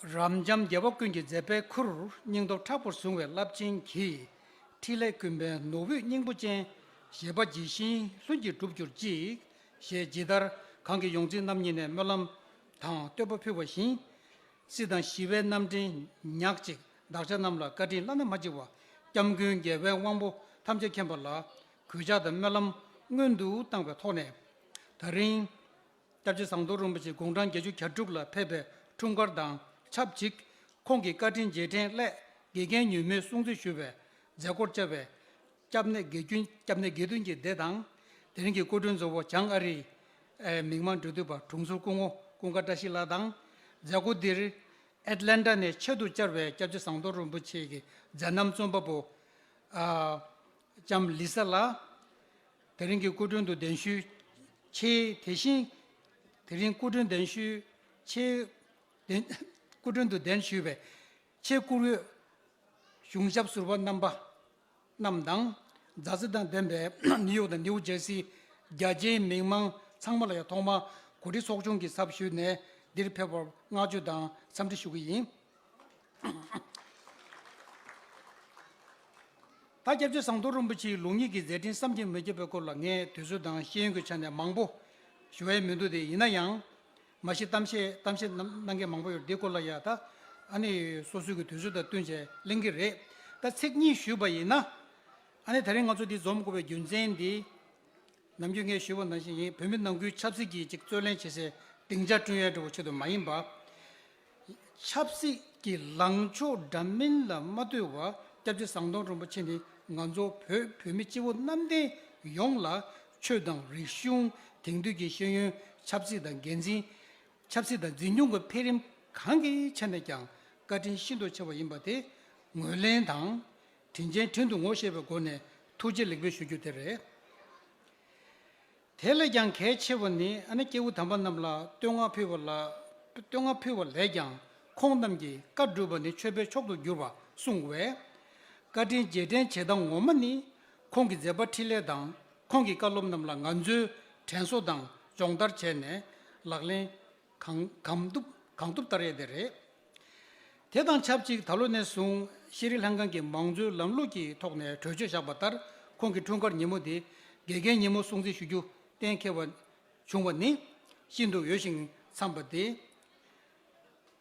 རབ་འབྱམས་རྒྱལ་བ་ཀུན་གྱི་མཛད་པའི་ཁུར། སྙིང་སྟོབས་མཁྲེགས་པོར་བཟུང་བའི་རླབས་ཆེན་གྱིས། འཕྲིན་ལས་ཀུན་ཕན་ནོར་བུའི་སྙིང་པོ་ཅན། བཞེད་པ་ཇི་བཞིན་ལྷུན་གྱིས་འགྲུབ་གྱུར་ཅིག་ཞེས་ཇི་ལྟར་གང་གི་ཡོངས་འཛིན་རྣམ་གཉིས་ནས་སྨོན་ལམ་དང་བསྟོད་པ་ཕུལ་བ་བཞིན། སྲིད་དང་ཞི་བའི་རྣམ་འདྲེན་ཉག་གཅིག་བདག་ཅག་རྣམས་ལ་བཀའ་དྲིན་བླ་ན་མ་མཆིས་པ། སྐྱབས་མགོན་རྒྱལ་བའི་དབང་པོ་ཐམས་ཅད་མཁྱེན་པ་ལ་གུས་ཕྱག་དང་སྨོན་ལམ་སྔོན་དུ་བཏང་བའི་ཐོག་ནས། ད་རིང་སྐྱབས་རྗེ་ཟམ་གདོང་རིན་པོ་ཆེ་དགུང་གྲངས་བརྒྱད་ཅུ་གྱ་དྲུག་ལ་ཕེབས་པའི་འཁྲུངས་སྐར་དང་ཆབས་ཅིག་ཁོང་གི་བཀའ་དྲིན་རྗེས་དྲན་སླད་དགེ་རྒན་ཉུལ་མོའི་སྲུང་བརྩི་ཞུ་བའི་མཛད་སྒོར་བཅར་བའི་སྐྱབས་གནས་དགེ་རྒྱུན། སྐྱབས་གནས་དགེ་འདུན་གྱི་སྡེ་དང་། དེ་རིང་གི་སྐུ་མགྲོན་གཙོ་བོ་བྱང་ཨ་རིའི་མིག་དམར་འབྲེལ་མཐུད་པ་དྲུང་ཟུར་སྐུ་ངོ་ཀུན་དགའ་བཀྲ་ཤིས་ལགས་དང་། མཛད་སྒོ་འདིར་ཨེཊ་ལན་ཊ་ནས་ཆེད་དུ་བཅར་བའི་སྐྱབས་རྗེ་ཟམ་གདོང་རིན་པོ་ཆེ་གི་མཛད་རྣམ་རྩོམ་པ་པོ། ཨ། ལྕམ་ལི་ས་ལགས། དེ་རིང་གི་སྐུ་མགྲོན་དུ་གདན་ཞུས་ཆེད། དེ་བཞིན་དེ་རིང་སྐུ་མགྲོན་གདན་ཞུས་ཆེད། གདན། སྐུ་མགྲོན་དུ་གདན་ཞུས་པའི་ཆེད་བཀུར་འོས་གཞུང་ཞབས་ཟུར་པ་རྣམ་པ་རྣམས་དང་། མཛའ་བརྩེ་དང་ལྡན་པའི་ནིའུ་ཡོག་དང་ནིའུ་ཇར་སིའི་རྒྱ་ཆེའི་མི་མང་ཚང་མ་ལ་ཡང་ཐོག་མར་གོ་སྒྲིག་ཚོགས་ཆུང་གི་ཚབ་ཞུས་ནས་འདིར་ཕེབས་པར་བསྔགས་བརྗོད་དང་འཚམས་འདྲི་ཞུ་གི་ཡིན། ད་སྐྱབས་རྗེ་ཟམ་གདོང་རིན་པོ་ཆེའི་ལུགས་གཉིས་ཀྱི་མཛད་འཕྲིན་བསམ་གྱིས་མི་ཁྱབ་པའི་སྐོར་ལ་ངས་དུས་ཚོད་དང་ཤེས་ཡོན་གྱི་ཆ་ནས་མང་པོ་ཞུ་ཡས་མི་འདུག་སྟེ། ཡིན་ན་ཡང་མ་གཞི་གཏམ་བཤད་གཏམ་བཤད་གནང་གནང་མཁན་མང་པོ་ཡོད། འདི་སྐོར་ལ་ཡ་ད་ཨ་ནི་སོ་སོའི་གི་དུས་ཚོད་དང་བསྟུན་བྱས་གླེང་གི་རེད། ད་ཚིག་གཉིས་ཞུས་པ་ཡིན་ན། ཨ་ནི་ད་རིང་ང་ཚོ་འདི་འཛོམས་དགོས་པའི་རྒྱུ་མཚན་འདི། ནམ་རྒྱུན་ངས་ཞུས་པ་ནང་བཞིན་ཡིན། བོད་མི་ནང་ཁུལ་ཆབ་སྲིད་ཀྱི་ཅིག་རྩོད་གླེང་བྱེད་སའི་སྡིངས་ཆ་བསྐྲུན་ཡས་འདྲ་བོ་ཆེད་དུ་མ་ཡིན་པ། ཆབ་སྲིད་ཀྱི་ལངས་ཕྱོགས་འདྲ་མིན་ལ་མ་ལྟོས་པར་སྐྱབས་རྗེ་ཟམ་གདོང་རིན་པོ་ཆེ་ནི་ང་ཚོ་བོད་བོད་མི་སྤྱི་བོ་གནམ་བསྟན་ཡོངས་ལ་ཆོས་དང་རིག་གཞུང་། དེང་དུས་ཀྱི་ཤེས་ཡོན། ཆབ་སྲིད་དང་འགན་འཛིན། ཆབ་སྲིད་དང་འཛིན་སྐྱོང་གི་འཕེལ་རིམ་གང་གི་ཆ་ནས་ཀྱང་བཀའ་དྲིན་ཤིན་ཏུ་ཆེ་བ་ཡིན་པ་དེ་ངོས་ལེན་དང་། དྲིན་ཅན་དྲིན་དུ་ངོ་ཤེས་པའི་སྒོ་ནས་ཐུགས་རྗེ་ལེགས་འབུལ་ཞུ་རྒྱུ་དེ་རེད། དེ་ལས་ཀྱང་གལ་ཆེ་བ་ནི་ཨ་ནི་སྐྱེས་བུ་དམ་པ་རྣམས་ལ་བསྟོད་བསྔགས་ཕུལ་བ་ལ། བསྟོད་བསྔགས་ཕུལ་བ་ལས་ཀྱང་ཁོང་རྣམས་ཀྱིས་བཀའ་བསྒྲུབས་པ་ནི་མཆོད་པའི་མཆོག་ཏུ་གྱུར་པ་གསུངས་པས། བཀའ་དྲིན་རྗེས་དྲན་བྱེད་སྟངས་ངོ་མ་ནི་ཁོང་གི་མཛད་པ་འཕྲིན་ལས་དང་ཁོང་གི་བཀའ་སློབ་རྣམས་ལ་ང་ཚོས་དྲན་གསོ་དང་སྦྱོང་བརྡར་བྱས་ནས་ལག་ལེན་གང་གང་ཐུབ་གང་ཐུབ་བསྟར་ཡས་དེ་རེད། དེ་དང་ཆབས་ཅིག་ད་ལོ་ནས་བཟུང་ཤེས་རིག་ལྷན་ཁང་གི་མང་གཙོའི་ལམ་ལུགས་ཀྱི་ཐོག་ནས་གྲོས་ཆོད་བཞག་པ་ལྟར་ཁོང་གི་འཁྲུངས་སྐར་ཉིན་མོ་དེ་དགེ་རྒན་ཉིན་མོ་སྲུང་བརྩི་ཞུ་རྒྱུ་གཏན་འཁེལ་བ་བྱུང་བ་ནི་ཤིན་ཏུ་འོས་ཤིང་འཚམས་པ་སྟེ།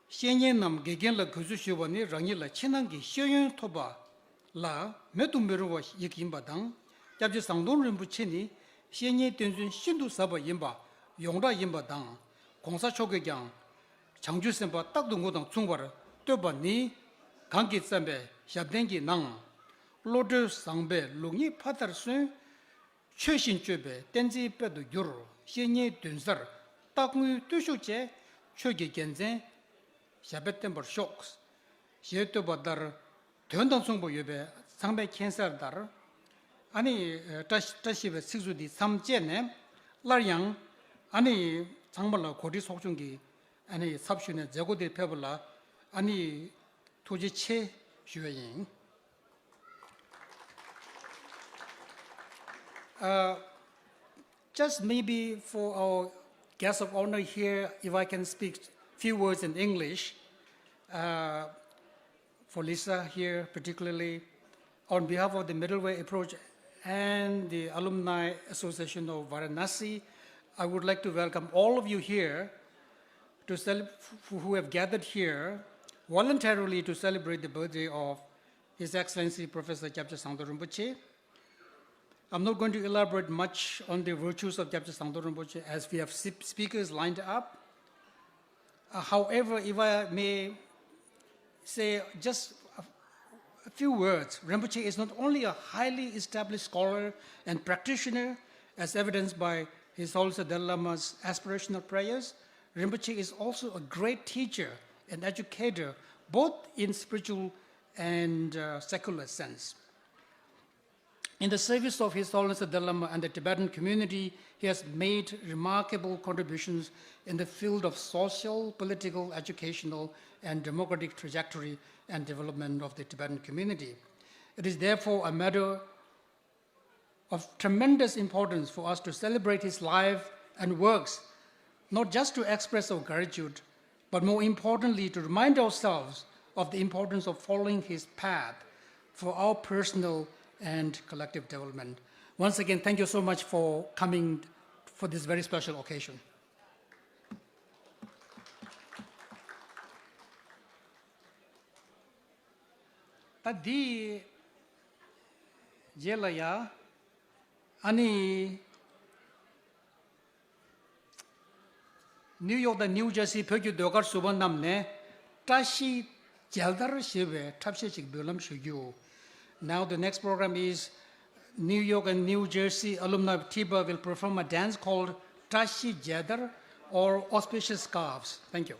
བཤེས་གཉེན་ནམ་དགེ་རྒན་ལ་གུས་བསུ་ཞུ་བ་ནི་རང་ཉིད་ལ་ཕྱི་ནང་གི་ཤེས་ཡོན་ཐོབ་པ་ལ་མེད་དུ་མི་རུང་བ་ཞིག་ཡིན་པ་དང་། སྐྱབས་རྗེ་ཟམ་གདོང་རིན་པོ་ཆེ་ནི་བཤེས་གཉེན་བསྟེན་ཚུལ་ཤིན་ཏུ་ཟབ་པ་ཡིན་པ་ཡོངས་གྲགས་ཡིན་པ་དང་། གོང་ས་མཆོག་གིས་ཀྱང་བྱང་ཆུབ་སེམས་དཔའ་རྟག་ཏུ་ངུ་དང་མཚུངས་པར་བསྟོད་པ་ནི། གང་གིས་བརྩམས་པའི་ཞབས་བརྟན་གྱི་ནང་། བློ་གྲོས་བཟང་པོས་ལུགས་གཉིས་ཕ་མཐར་སོན། ཆོས་བཞིན་སྤྱོད་པའི་བསྟན་འཛིན་དཔལ་དུ་འགྱུར། བཤེས་གཉེན་མདུན་སར་རྟག་ངུའི་བརྟུལ་ཞུགས་བཅས། ཆོས་ཀྱི་རྒྱལ་མཚན་ཞབས་པད་བརྟན་པར་ཤོག་ཞེས་བསྟོད་པ་ལྟར། དོན་དང་མཚུངས་པ་ཡོད་པས་ཚང་མས་མཁྱེན་གསལ་ལྟར། ཨ་ནི་བཀྲ་བཀྲ་ཤིས་པའི་ཚིག་མཛོད་འདི་མཚམས་བཅད་ནས། སླར་ཡང་ཨ་ནི་ཚང་མ་ལ་གོ་སྒྲིག་ཚོགས་ཆུང་གི་ཨ་ནི་ཚབ་ཞུས་ནས་མཛད་སྒོ་འདིར་ཕེབས་པ་ལ་ཨ་ནི་ཐུགས་རྗེ་ཆེ་ཞུ་བ་ཡིན། Uh, just maybe for our guest of honor here, if I can speak few words in English, uh, for Lisa here particularly, on behalf of the Middle Way Approach and the Alumni Association of Varanasi, I would like to welcome all of you here to cele- who have gathered here voluntarily to celebrate the birthday of His Excellency Professor Gyabje Sangdrol Rinpoche. I'm not going to elaborate much on the virtues of Gyabje Sangdrol Rinpoche as we have sp- speakers lined up. Uh, however, if I may say just a, a few words, Rinpoche is not only a highly established scholar and practitioner, as evidenced by His Holiness the Dalai Lama's aspirational prayers, Rinpoche is also a great teacher and educator, both in spiritual and uh, secular sense. In the service of His Holiness the Dalai Lama and the Tibetan community, he has made remarkable contributions in the field of social, political, educational, and democratic trajectory and development of the Tibetan community. It is therefore a matter of tremendous importance for us to celebrate his life and works, not just to express our gratitude, but more importantly, to remind ourselves of the importance of following his path for our personal and collective development. Once again, thank you so much for coming for this very special occasion. ད་འདི་རྗེས་ལ་ཡ། ཨ་ནི་ནིའུ་ཡོག་དང་ནིའུ་ཇར་སི་བོད་ཀྱི་ཟློས་གར་ཟུར་པ་རྣམས་ནས་བཀྲ་ཤིས་མཇལ་དར་ཞེས་པའི་འཁྲབ་གཞས་ཅིག་འབུལ་ལམ་ཞུ་རྒྱུ། Now the next program is New York and New Jersey alumni of TIBA will perform a dance called བཀྲ་ཤིས་མཇལ་དར or Auspicious Scarves. Thank you.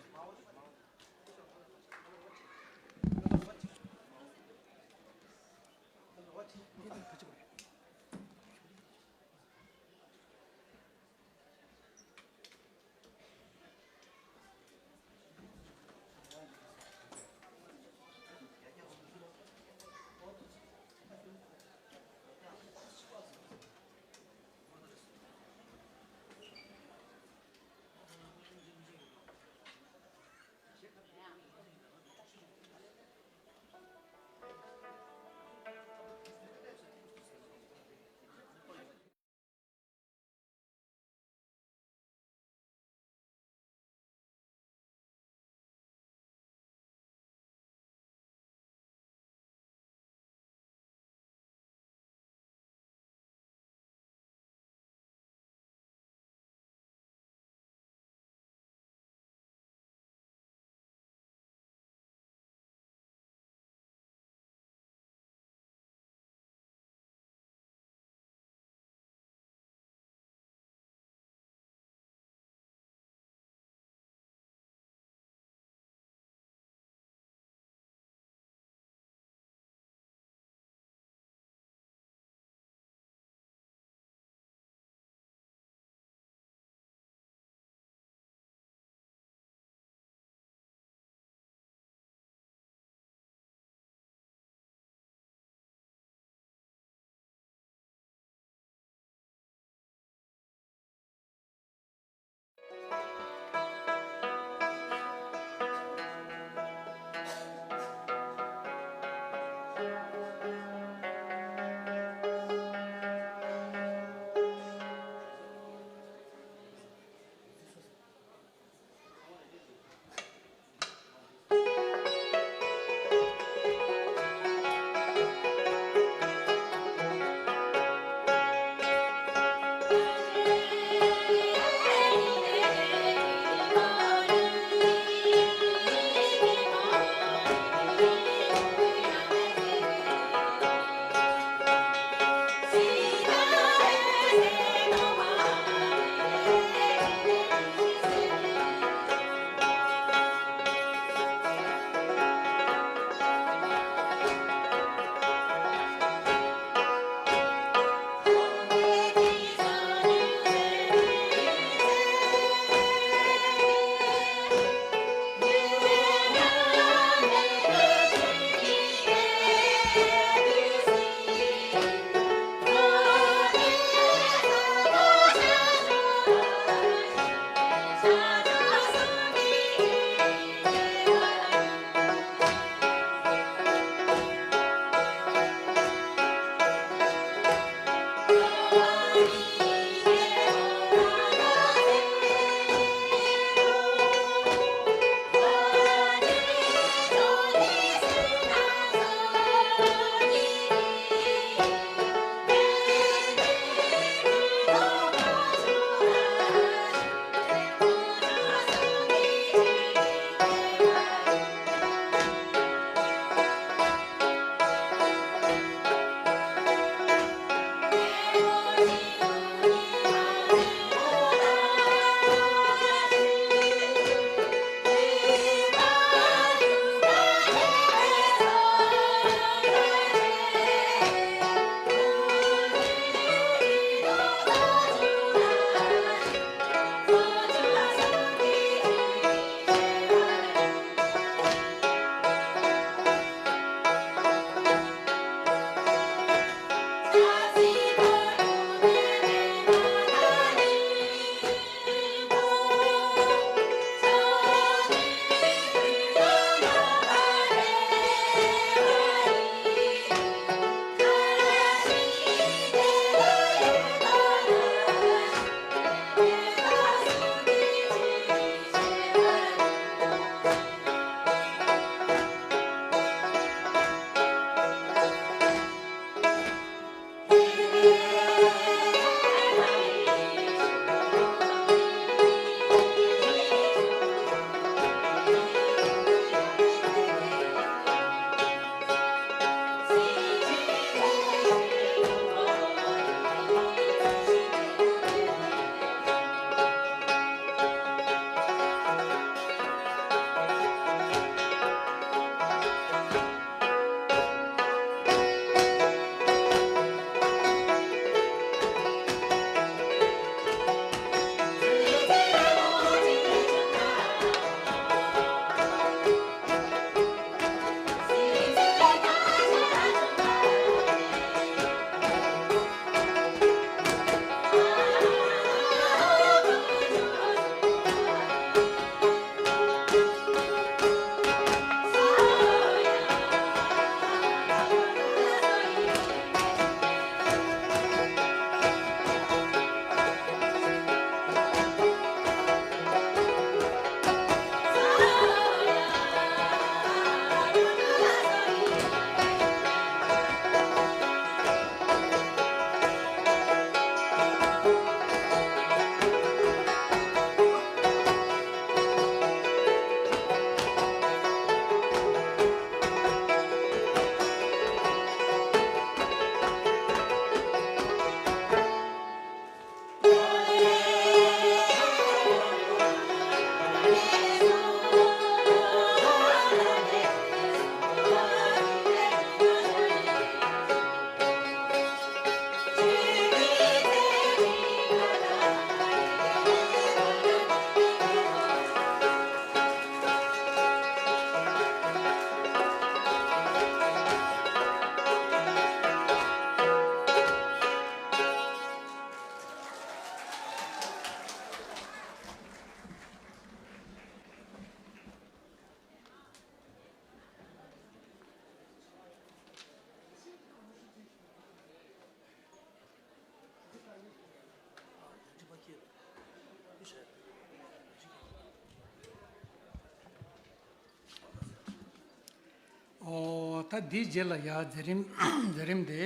ད་འདིའི་རྗེས་ལ་ཡ་མཛད་རིམ་མཛད་རིམ་དེ་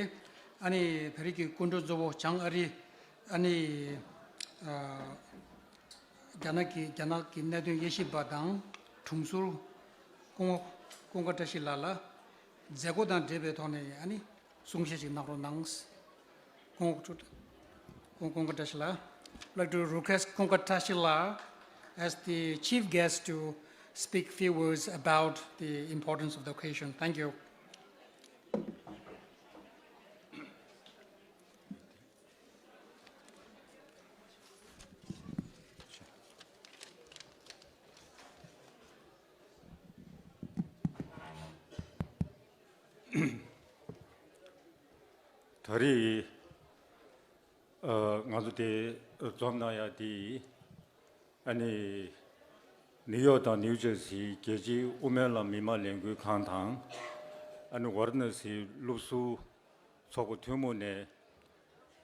ཨ་ནི་བོད་རིགས་ཀྱི་སྐུ་མགྲོན་གཙོ་བོ་བྱང་ཨ་རི་ཨ་ནི་ཨ་རྒྱ་ནག་གི་རྒྱ་ནག་གི་གནད་དོན་དབྱེ་ཞིབ་པ་དང་དྲུང་ཟུར་ཀུན་ཀུན་དགའ་བཀྲ་ཤིས་ལགས་ལ་མཛད་སྒོ་དང་འབྲེལ་བའི་ཐོག་ནས་ཨ་ནི་གསུང་བཤད་ཅིག་གནང་རོགས་གནང་། ཀུན་ཀུན་ཀུན་དགའ་བཀྲ་ཤིས་ལགས། I'd like to request Kunka Tashila as the chief guest to speak few words about the importance of the occasion. Thank you. ད་རེས་ཨ་ང་ཚོ་དེ་འཛོམས་གནང་ཡ་དེ་ཨ་ནི་ནིའུ་ཡོག་དང་ནིའུ་ཇར་སིའི་རྒྱལ་སྤྱིའི་དབུ་མའི་ལམ་མི་མང་ལས་འགུལ་ཁང་དང་ཨ་ནི་ཝཱ་ར་ཎ་སིའི་སློབ་ཟུར་ཚོགས་པ་ཐུན་མོང་ནས་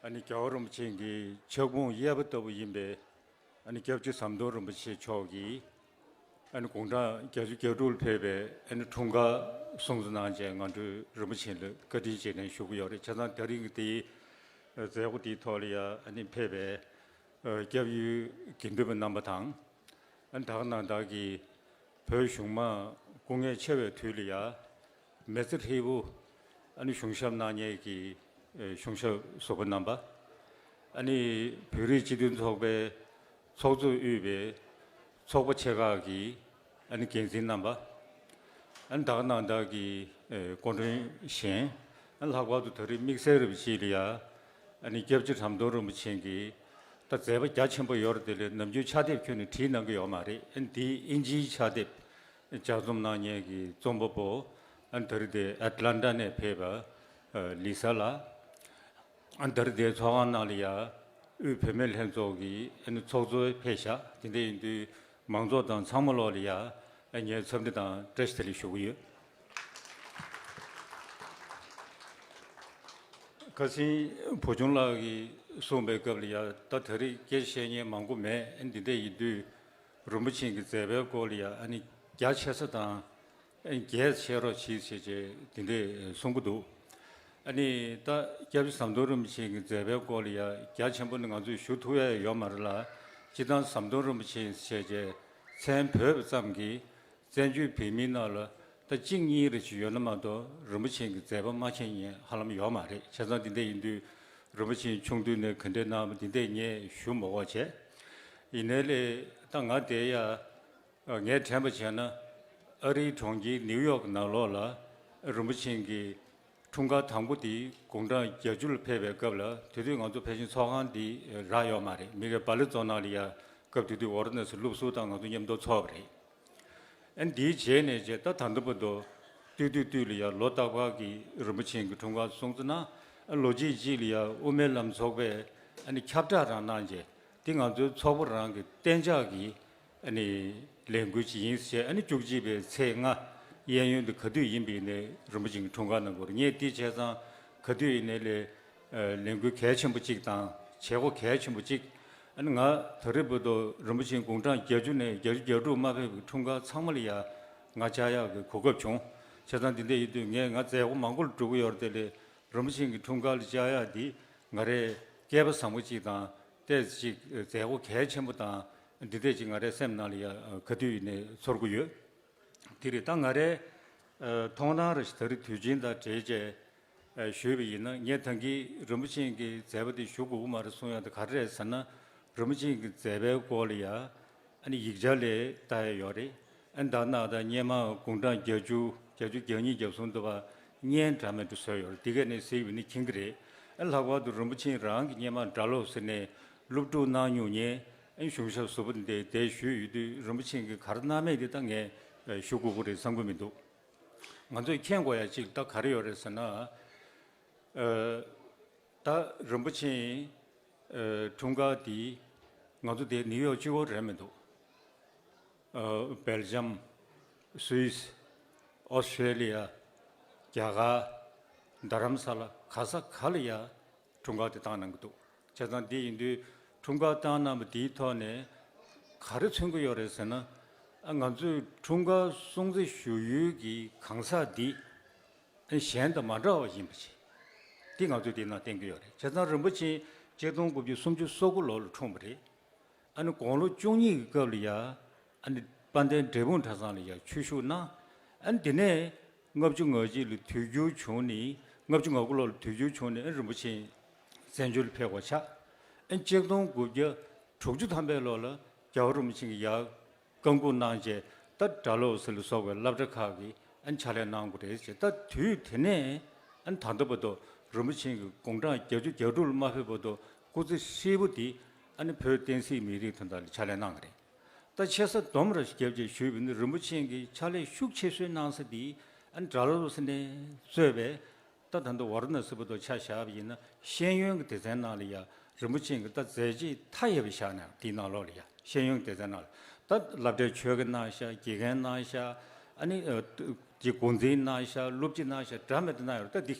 ཨ་ནི་རྒྱལ་བ་རིན་པོ་ཆེ་གི་ཕྱག་དཔུང་གཡས་པ་ལྟ་བུ་ཡིན་པའི་ཨ་ནི་སྐྱབས་རྗེ་ཟམ་གདོང་རིན་པོ་ཆེ་མཆོག་གིས་ཨ་ནི་དགུང་གྲངས་བརྒྱད་ཅུ་གྱ་དྲུག་ལ་ཕེབས་པའི་ཨ་ནི་འཁྲུངས་སྐར་སྲུང་བརྩི་གནང་རྗེས་ང་ཚོས་རིན་པོ་ཆེ་ལ་བཀའ་དྲིན་རྗེས་དྲན་ཞུ་གི་ཡོད་རེད། བྱས་ཙང་ད་རིང་གི་དེའི་མཛད་སྒོ་དེའི་ཐོག་ལ་ཡ་ཨ་ནི་ཕེབས་པའི་སྐྱབས་ཡུལ་དགེ་འདུན་པ་རྣམ་པ་དང་། ཨ་ནི་ད་ག་ནང་བདག་གིས་བོད་གཞུང་མང་སྐུ་ངལ་ཆེ་བའི་དུས་ལ་ཡ་མི་ཚེ་ཧྲིལ་པོ་ཨ་ནི་གཞུང་ཞབས་གནང་མཁན་གྱི་གཞུང་ཞབས་ཟུར་པ་རྣམ་པ། ཨ་ནི་བོད་རིགས་སྤྱི་མཐུན་ཚོགས་པའི་ཚོགས་གཙོས་དབུས་པའི་ཚོགས་པ་ཆེ་ཁག་གི་ཨ་ནི་འགན་འཛིན་རྣམ་པ། ཨ་ནི་ད་ག་ནང་བདག་གི་སྐུ་མགྲོན་གཞན། ཨ་ནི་ལྷག་པར་དུ་ད་རེས་དམིགས་བསལ་རིམ་ཞིག་ལ་ཡ་ཨ་ནི་སྐྱབས་རྗེ་ཟམ་གདོང་རིན་པོ་ཆེ་གིས་ད་མཛད་པ་རྒྱ་ཆེན་པོ་ཡོད་རེད། དེ་ལས་ནམ་རྒྱུན་ཕྱག་དེབ་ཁྱོན་ནས་བྲིས་གནང་གི་ཡོད་མ་རེད། ཨ་ནི་འདིའི་ཨིན་ཇིའི་ཕྱག་དེབ་ལྗགས་རྩོམ་གནང་མཁན་གྱི་རྩོམ་པ་པོ་ཨ་ནི་ད་རེས་དེ་ཨེཊ་ལན་ཊ་ནས་ཕེབས་པ་ལི་ས་ལགས། ཨ་ནི་ད་རེས་དེའི་ཚོགས་ཁང་ནང་ལ་ཡ་དབུས་བུད་མེད་ལྷན་ཚོགས་ཀྱི་ཨ་ནི་ཚོགས་གཙོ་ཕེབས་ཤག་དེ་འདྲ་ཡིན་དུས་མང་ཚོགས་དང་ཚང་མ་ལོག་ལ་ཡ་ཨ་ངའི་འཚམས་འདྲི་དང་བཀྲ་ཤིས་བདེ་ལེགས་ཞུ་གི་ཡོད། ཁ་སང་བུ་ཆུང་ལགས་ཀྱིས་གསུངས་པའི་སྐབས་ལ་ཡ་ད་ད་རེས་སྐད་ཆ་བཤད་མཁན་མང་པོ་མེད། ཨ་ནི་འདི་འདྲ་ཡིན་དུས་རིན་པོ་ཆེ་གི་མཛད་པའི་སྐོར་ལ་ཡ་ཨ་ནི་རྒྱ་ཆེ་ས་དང་། རྒྱས་ཆེ་རོགས་གྱིས་ཞེས་བྱས་འདི་འདྲས་གསུང་གི་འདུག་ཨ་ནི་ད་སྐྱབས་རྗེ་ཟམ་གདོང་རིན་པོ་ཆེ་གི་མཛད་པའི་སྐོར་ལ་ཡ་རྒྱ་ཆེན་པོ་ནི་ང་ཚོས་ཞུ་ཐུབ་ཡ་ཡོད་མ་རེད་ལ། སྤྱིར་བཏང་ཟམ་གདོང་རིན་པོ་ཆེ་ཞེས་བྱས་མཚན་བོས་པ་ཙམ་གྱིས་བཙན་བྱོལ་བོད་མིའི་ནང་ལ་ད་གཅིག་གཉིས་རེ་ཞིག་ཡོད་ན་མ་གཏོགས་རིན་པོ་ཆེ་གི་མཛད་པ་མ་མཁྱེན་མཁན་ཧ་ལམ་ཡོད་མ་རེད། བྱས་ཙང་འདི་འདྲས་ཡིན་དུས་རིན་པོ་ཆེ་ཆུང་དུས་ནས་ག་འདྲས་གནང་བ་འདི་འདྲས་ངས་ཞུ་མ་དགོས་བྱས། ཡིན་ནའི་ལས་ད་ང་དེ་ཡ། ངས་དྲན་པ་བྱས་ན་ཨ་རིའི་གྲོང་ཁྱེར་ནིའུ་ཡོག་གི་ནང་ལོགས་ལ་རིན་པོ་ཆེ་གི་འཁྲུངས་སྐར་དང་པོ་དེ་དགུང་གྲངས་བརྒྱད་ཅུ་ལ་ཕེབས་པའི་སྐབས་ལ་དེ་དུས་ང་ཚོ་ཕལ་ཆེར་ཚོགས་ཁང་འདི་རག་ཡོད་མ་རེད། མི་གི་སྦ་ལི་ཙོ་ནང་ལ་ཡ་སྐབས་དེ་དུས་ཝཱ་ར་ཎ་སི་སློབ་ཟུར་དང་ང་ཚོ་མཉམ་དུ་ཚོགས་པ་རེད། ཨ་འདིའི་རྗེས་ནས་རྗེས་ད་ད་ལྟ་བར་དུ་ཏུས་ཏུས་ཏུས་ལ་ཡ་ལོ་རྟག་པར་གི་རིན་པོ་ཆེ་གི་འཁྲུངས་སྐར་སྲུང་བརྩི་གནང་། ལོ་གཅིག་གཅིག་ལ་ཡ་དབུ་མའི་ལམ་ཚོགས་པས་ཨ་ནི་ཁྱབ་བསྒྲགས་རང་གནང་རྗེས་དེ་ང་ཚོའི་ཚོགས་པ་རང་གི་གཏན་འཇགས་ཀྱི་ཨ་ནི་ལས་འགུལ་ཅིག་ཡིན་ཞེས། ཨ་ནི་བཅུ་གཅིག་པའི་ཚེས་ལྔ་གཡས་གཡོན་དུ་ག་དུས་ཡིན་པ་ཡིན་ནའི་རིན་པོ་ཆེ་གི་འཁྲུངས་སྐར་གནང་དགོས་རེད། ངས་དེ་བྱས་ཙང་ག་དུས་ཡིན་ནའི་ལས་ལས་འགུལ་གལ་ཆེན་པོ་གཅིག་དང་བྱེད་སྒོ་གལ་ཆེན་པོ་གཅིག་ཨ་ནི་ང་ད་རེས་བར་དུ་རིན་པོ་ཆེ་དགུང་གྲངས་བརྒྱད་ཅུ་ནས་བརྒྱད་ཅུ་གྱ་དྲུག་མ་ཕེབས་པའི་འཁྲུངས་སྐར་ཚང་མ་ལ་ཡ་ང་བཅར་ཡག་གི་གོ་སྐབས་བྱུང་། བྱས་ཙང་འདི་འདྲ་ཡིན་དུས་ངས་ང་མཛད་སྒོ་མང་པོ་ལ་འགྲོ་གི་ཡོད་རེད། དེ་ལས་རིན་པོ་ཆེ་གི་འཁྲུངས་སྐར་ལ་བཅར་ཡག་འདི་ང་རའི་སྐལ་པ་བཟང་པོ་གཅིག་དང་ཏོག་ཙམ་ཅིག་མཛད་སྒོ་གལ་ཆེན་པོ་དང་འདི་འདྲ་ཅིག་ང་རའི་སེམས་ནང་ལ་ཡ་ག་དུས་ཡིན་ནའི་ཚོར་གི་ཡོད། དེ་རེད། ད་ང་རའི་ཨ་མཐོང་སྣང་རེ་ཞིག་ད་རེས་དུས་ཆེན་དང་འབྲེལ་བྱས་ཨ་ཞུས་པ་ཡིན་ན། ངས་ད་གིན་རིན་པོ་ཆེ་གི་མཛད་པ་དེ་ཞུ་དགོས་ཀྱི་མ་རེད་གསུང་ཡག་དེ་ག་རེ་རེད་ཟེར་ན། རིན་པོ་ཆེ་གི་མཛད་པའི་སྐོར་ལ་ཡ་ཨ་ནི་ཡིག་ཆ་ལས་ལྟ་ཡག་ཡོད་རེད། ཨ་ནི་ད་ནང་ད་སྔོན་མ་དགུང་གྲངས་བརྒྱད་ཅུ་བརྒྱད་ཅུ་གྱ་གཉིས་གྱ་གསུམ་དུ་བ་བརྙན་འདྲ་མིན་དུ་བཟོས་ཡོད་རེད། དེ་ག་ནས་གཟིགས་པ་ཡིན་ན་མཁྱེན་གི་རེད། ཨ་ལྷག་པར་དུ་རིན་པོ་ཆེ་རང་གི་སྔོན་མ་སྒྲ་སློབ་ཟེར་ནས་སློབ་ཕྲུག་གནང་མྱོང་མཁན་ཨ་ནི་གཞུང་ཞབས་ཟུར་པ་འདི་དེ་ཞུས་ཡོད་དུས་རིན་པོ་ཆེ་གིས་ག་རེ་གནང་མེད་དེ་ད་ངས་ཞུ་དགོས་ཀྱི་རེད་བསམ་གྱི་མི་འདུག་ང་ཚོས་མཁྱེན་དགོས་ཡ་གཅིག་ད་ག་རེ་ཡོད་རེད་ཟེར་ན། ཨ་ད་རིན་པོ་ཆེའི་ཨ་འཁྲུངས་སྐར་འདི་ང་ཚོ་དེ་ནིའུ་ཡོག་གཅིག་པོ་རེད་མི་འདུག་ཨ་སྦེལ་ཇམ། སུད་སི། ཨོ་སི་ཊྲེ་ལི་ཡ། རྒྱ་གར། རྡ་རམ་ས་ལ། ག་ས་ག་ལ་ཡ་འཁྲུངས་སྐར་དེ་བཏང་གནང་གི་འདུག་བྱས་ཙང་འདི་ཡིན་དུས་འཁྲུངས་སྐར་བཏང་གནང་བ་འདིའི་ཐོག་ནས་ག་རེ་མཚོན་གྱི་ཡོད་རེད་ཟེར་ན། ཨ་ང་ཚོས་འཁྲུངས་སྐར་སྲུང་བརྩི་ཞུ་ཡུལ་གྱི་གང་ཟག་འདི་ གཞན་དང་མ་འདྲ་བ་ཡིན་པ་ཞིག་འདི་ང་ཚོས་འདི་ན་བསྟན་གྱི་ཡོད་རེད། བྱས་ཙང་རིན་པོ་ཆེ་ཆིག་སྟོང་དགུ་བརྒྱ་སུམ་ཅུ་སོ་དགུ་ལོ་ལ་འཁྲུངས་པ་རེད། ཨ་ནི་དགུང་ལོ་བཅུ་གཉིས་ཀྱི་སྐབས་ལ་ཡ། ཨ་ནི་དཔལ་ལྡན་འབྲས་སྤུངས་གྲྭ་ཚང་ལ་ཡ་ཆོས་ཞུགས་གནང་། ཨ་ནི་དེ་ནས་ལྔ་བཅུ་ང་གཅིག་ལ་དུས་འགྱུར་བྱུང་ནས། ལྔ་བཅུ་ང་དགུ་ལོ་ལ་དུས་འགྱུར་བྱུང་ནས། ཨ་ནི་རིན་པོ་ཆེ་བཙན་བྱོལ་ལ་ཕེབས་པ་ཆགས། ཨ་ནི་ཆིག་སྟོང་དགུ་བརྒྱ་དྲུག་ཅུ་ཐམ་པའི་ལོ་ལ་རྒྱལ་བ་རིན་པོ་ཆེ་གིས་ཡར་བཀའ་འགུག་གནང་བྱས། ད་སྒྲ་སློབ་ཟེར་ལ་སོགས་པའི་སློབ་གྲྭ་ཁག་གི་ཨ་ནི་ཕྱག་ལས་གནང་དགོས་རེད་ཅེས། ད་དུས་དེ་ནས་ཨ་ནི་ད་ལྟ་བར་དུ་རིན་པོ་ཆེ་གིས་དགུང་གྲངས་བརྒྱད་ཅུ་གྱ་དྲུག་ལ་མ་ཕེབས་བར་དུ་སྐུ་ཚེ་ཧྲིལ་པོ་འདི་ཨ་ནི་བོད་བསྟན་སྲིད་མི་རིགས་དོན་དག་ལ་ཕྱག་ལས་གནང་བ་རེད། ད་ཆེ་ས་སྡོམ་ར་ཞིག་བརྒྱབ་བྱས་ཞུས་པ་ཡིན་ན། རིན་པོ་ཆེ་གིས་ཕྱག་ལས་ཤུགས་ཆེ་ཤོས་གནང་ས་འདི་ཨ་ནི་སྒྲ་སློབ་ཟེར་ནས་གཙོས་པའི། ད་ད་ལྟ་ཝཱ་ར་ཎ་སི་བར་དུ་ཆ་བཞག་པ་ཡིན་ན། ཤེས་ཡོན་གྱི་སྡེ་ཚན་ནང་ལ་ཡ་རིན་པོ་ཆེ་གིས་ད་མཛད་རྗེས་མཐའ་ཡས་པ་བཞག་ནས། དེའི་ནང་ལོགས་ལ་ཡ་ཤེས་ཡོན་གྱི་སྡེ་ཚན་ནང་ལ་ད་སློབ་གྲྭའི་ཆོས་དགེ་གནང་ཤག་དགེ་རྒན་གནང་ཤག་ཨ་ནི་ཨ་ཀྱི་འགོ་འཛིན་གནང་ཤག་སློབ་སྤྱི་གནང་ཤག་འདྲ་མི་འདྲ་གནང་ཡོད་རེད། ད་འདི་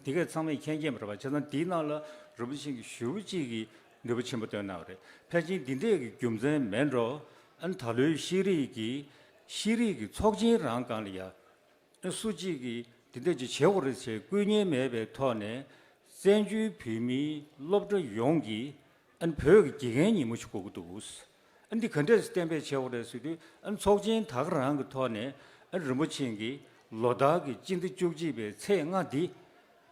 འདི་གས་ཚང་མས་མཁྱེན་མཁྱེན་པ་རེད་པ། བྱས་ཙང་འདིའི་ནང་ལ་རིན་པོ་ཆེ་གིས་ཞེ་པོ་ཅིག་གི་ནུས་པ་ཆེན་པོ་བཏོན་གནང་བ་རེད། ཕལ་ཆེར་འདི་འདྲས་ཀྱི་རྒྱུ་མཚན་མེད་འགྲོ། ཨ་ནི་ད་ལོའི་ཤེས་རིག་གི་ཤེས་རིག་གི་ཚོགས་ཆེན་རང་སྒང་ལ་ཡ། སུ་གཅིག་གིས་འདི་འདྲ་ཅིག་བྱེད་དགོས་རེད་ཅེས་བསྐུལ་མཁན་མེད་པའི་ཐོག་ནས། བཙན་བྱོལ་བོད་མིའི་སློབ་གྲྭ་ཡོངས་ཀྱིས་ཨ་ནི་བོད་ཀྱི་དགེ་རྒན་ཉིན་མོ་ཞིག་དགོས་ཀྱི་འདུག་ཨ་ནི་འདི་ག་འདྲས་གཏན་འབེབས་བྱེད་དགོས་རེད་ཟེར་དུས། ཨ་ནི་ཚོགས་ཆེན་ད་ག་རང་གི་ཐོག་ནས། ཨ་ནི་རིན་པོ་ཆེ་གིས་ལོ་ལྟར་གྱི་སྤྱི་ཟླ་བཅུ་གཅིག་པའི་ཚེས་ལྔ་འདི།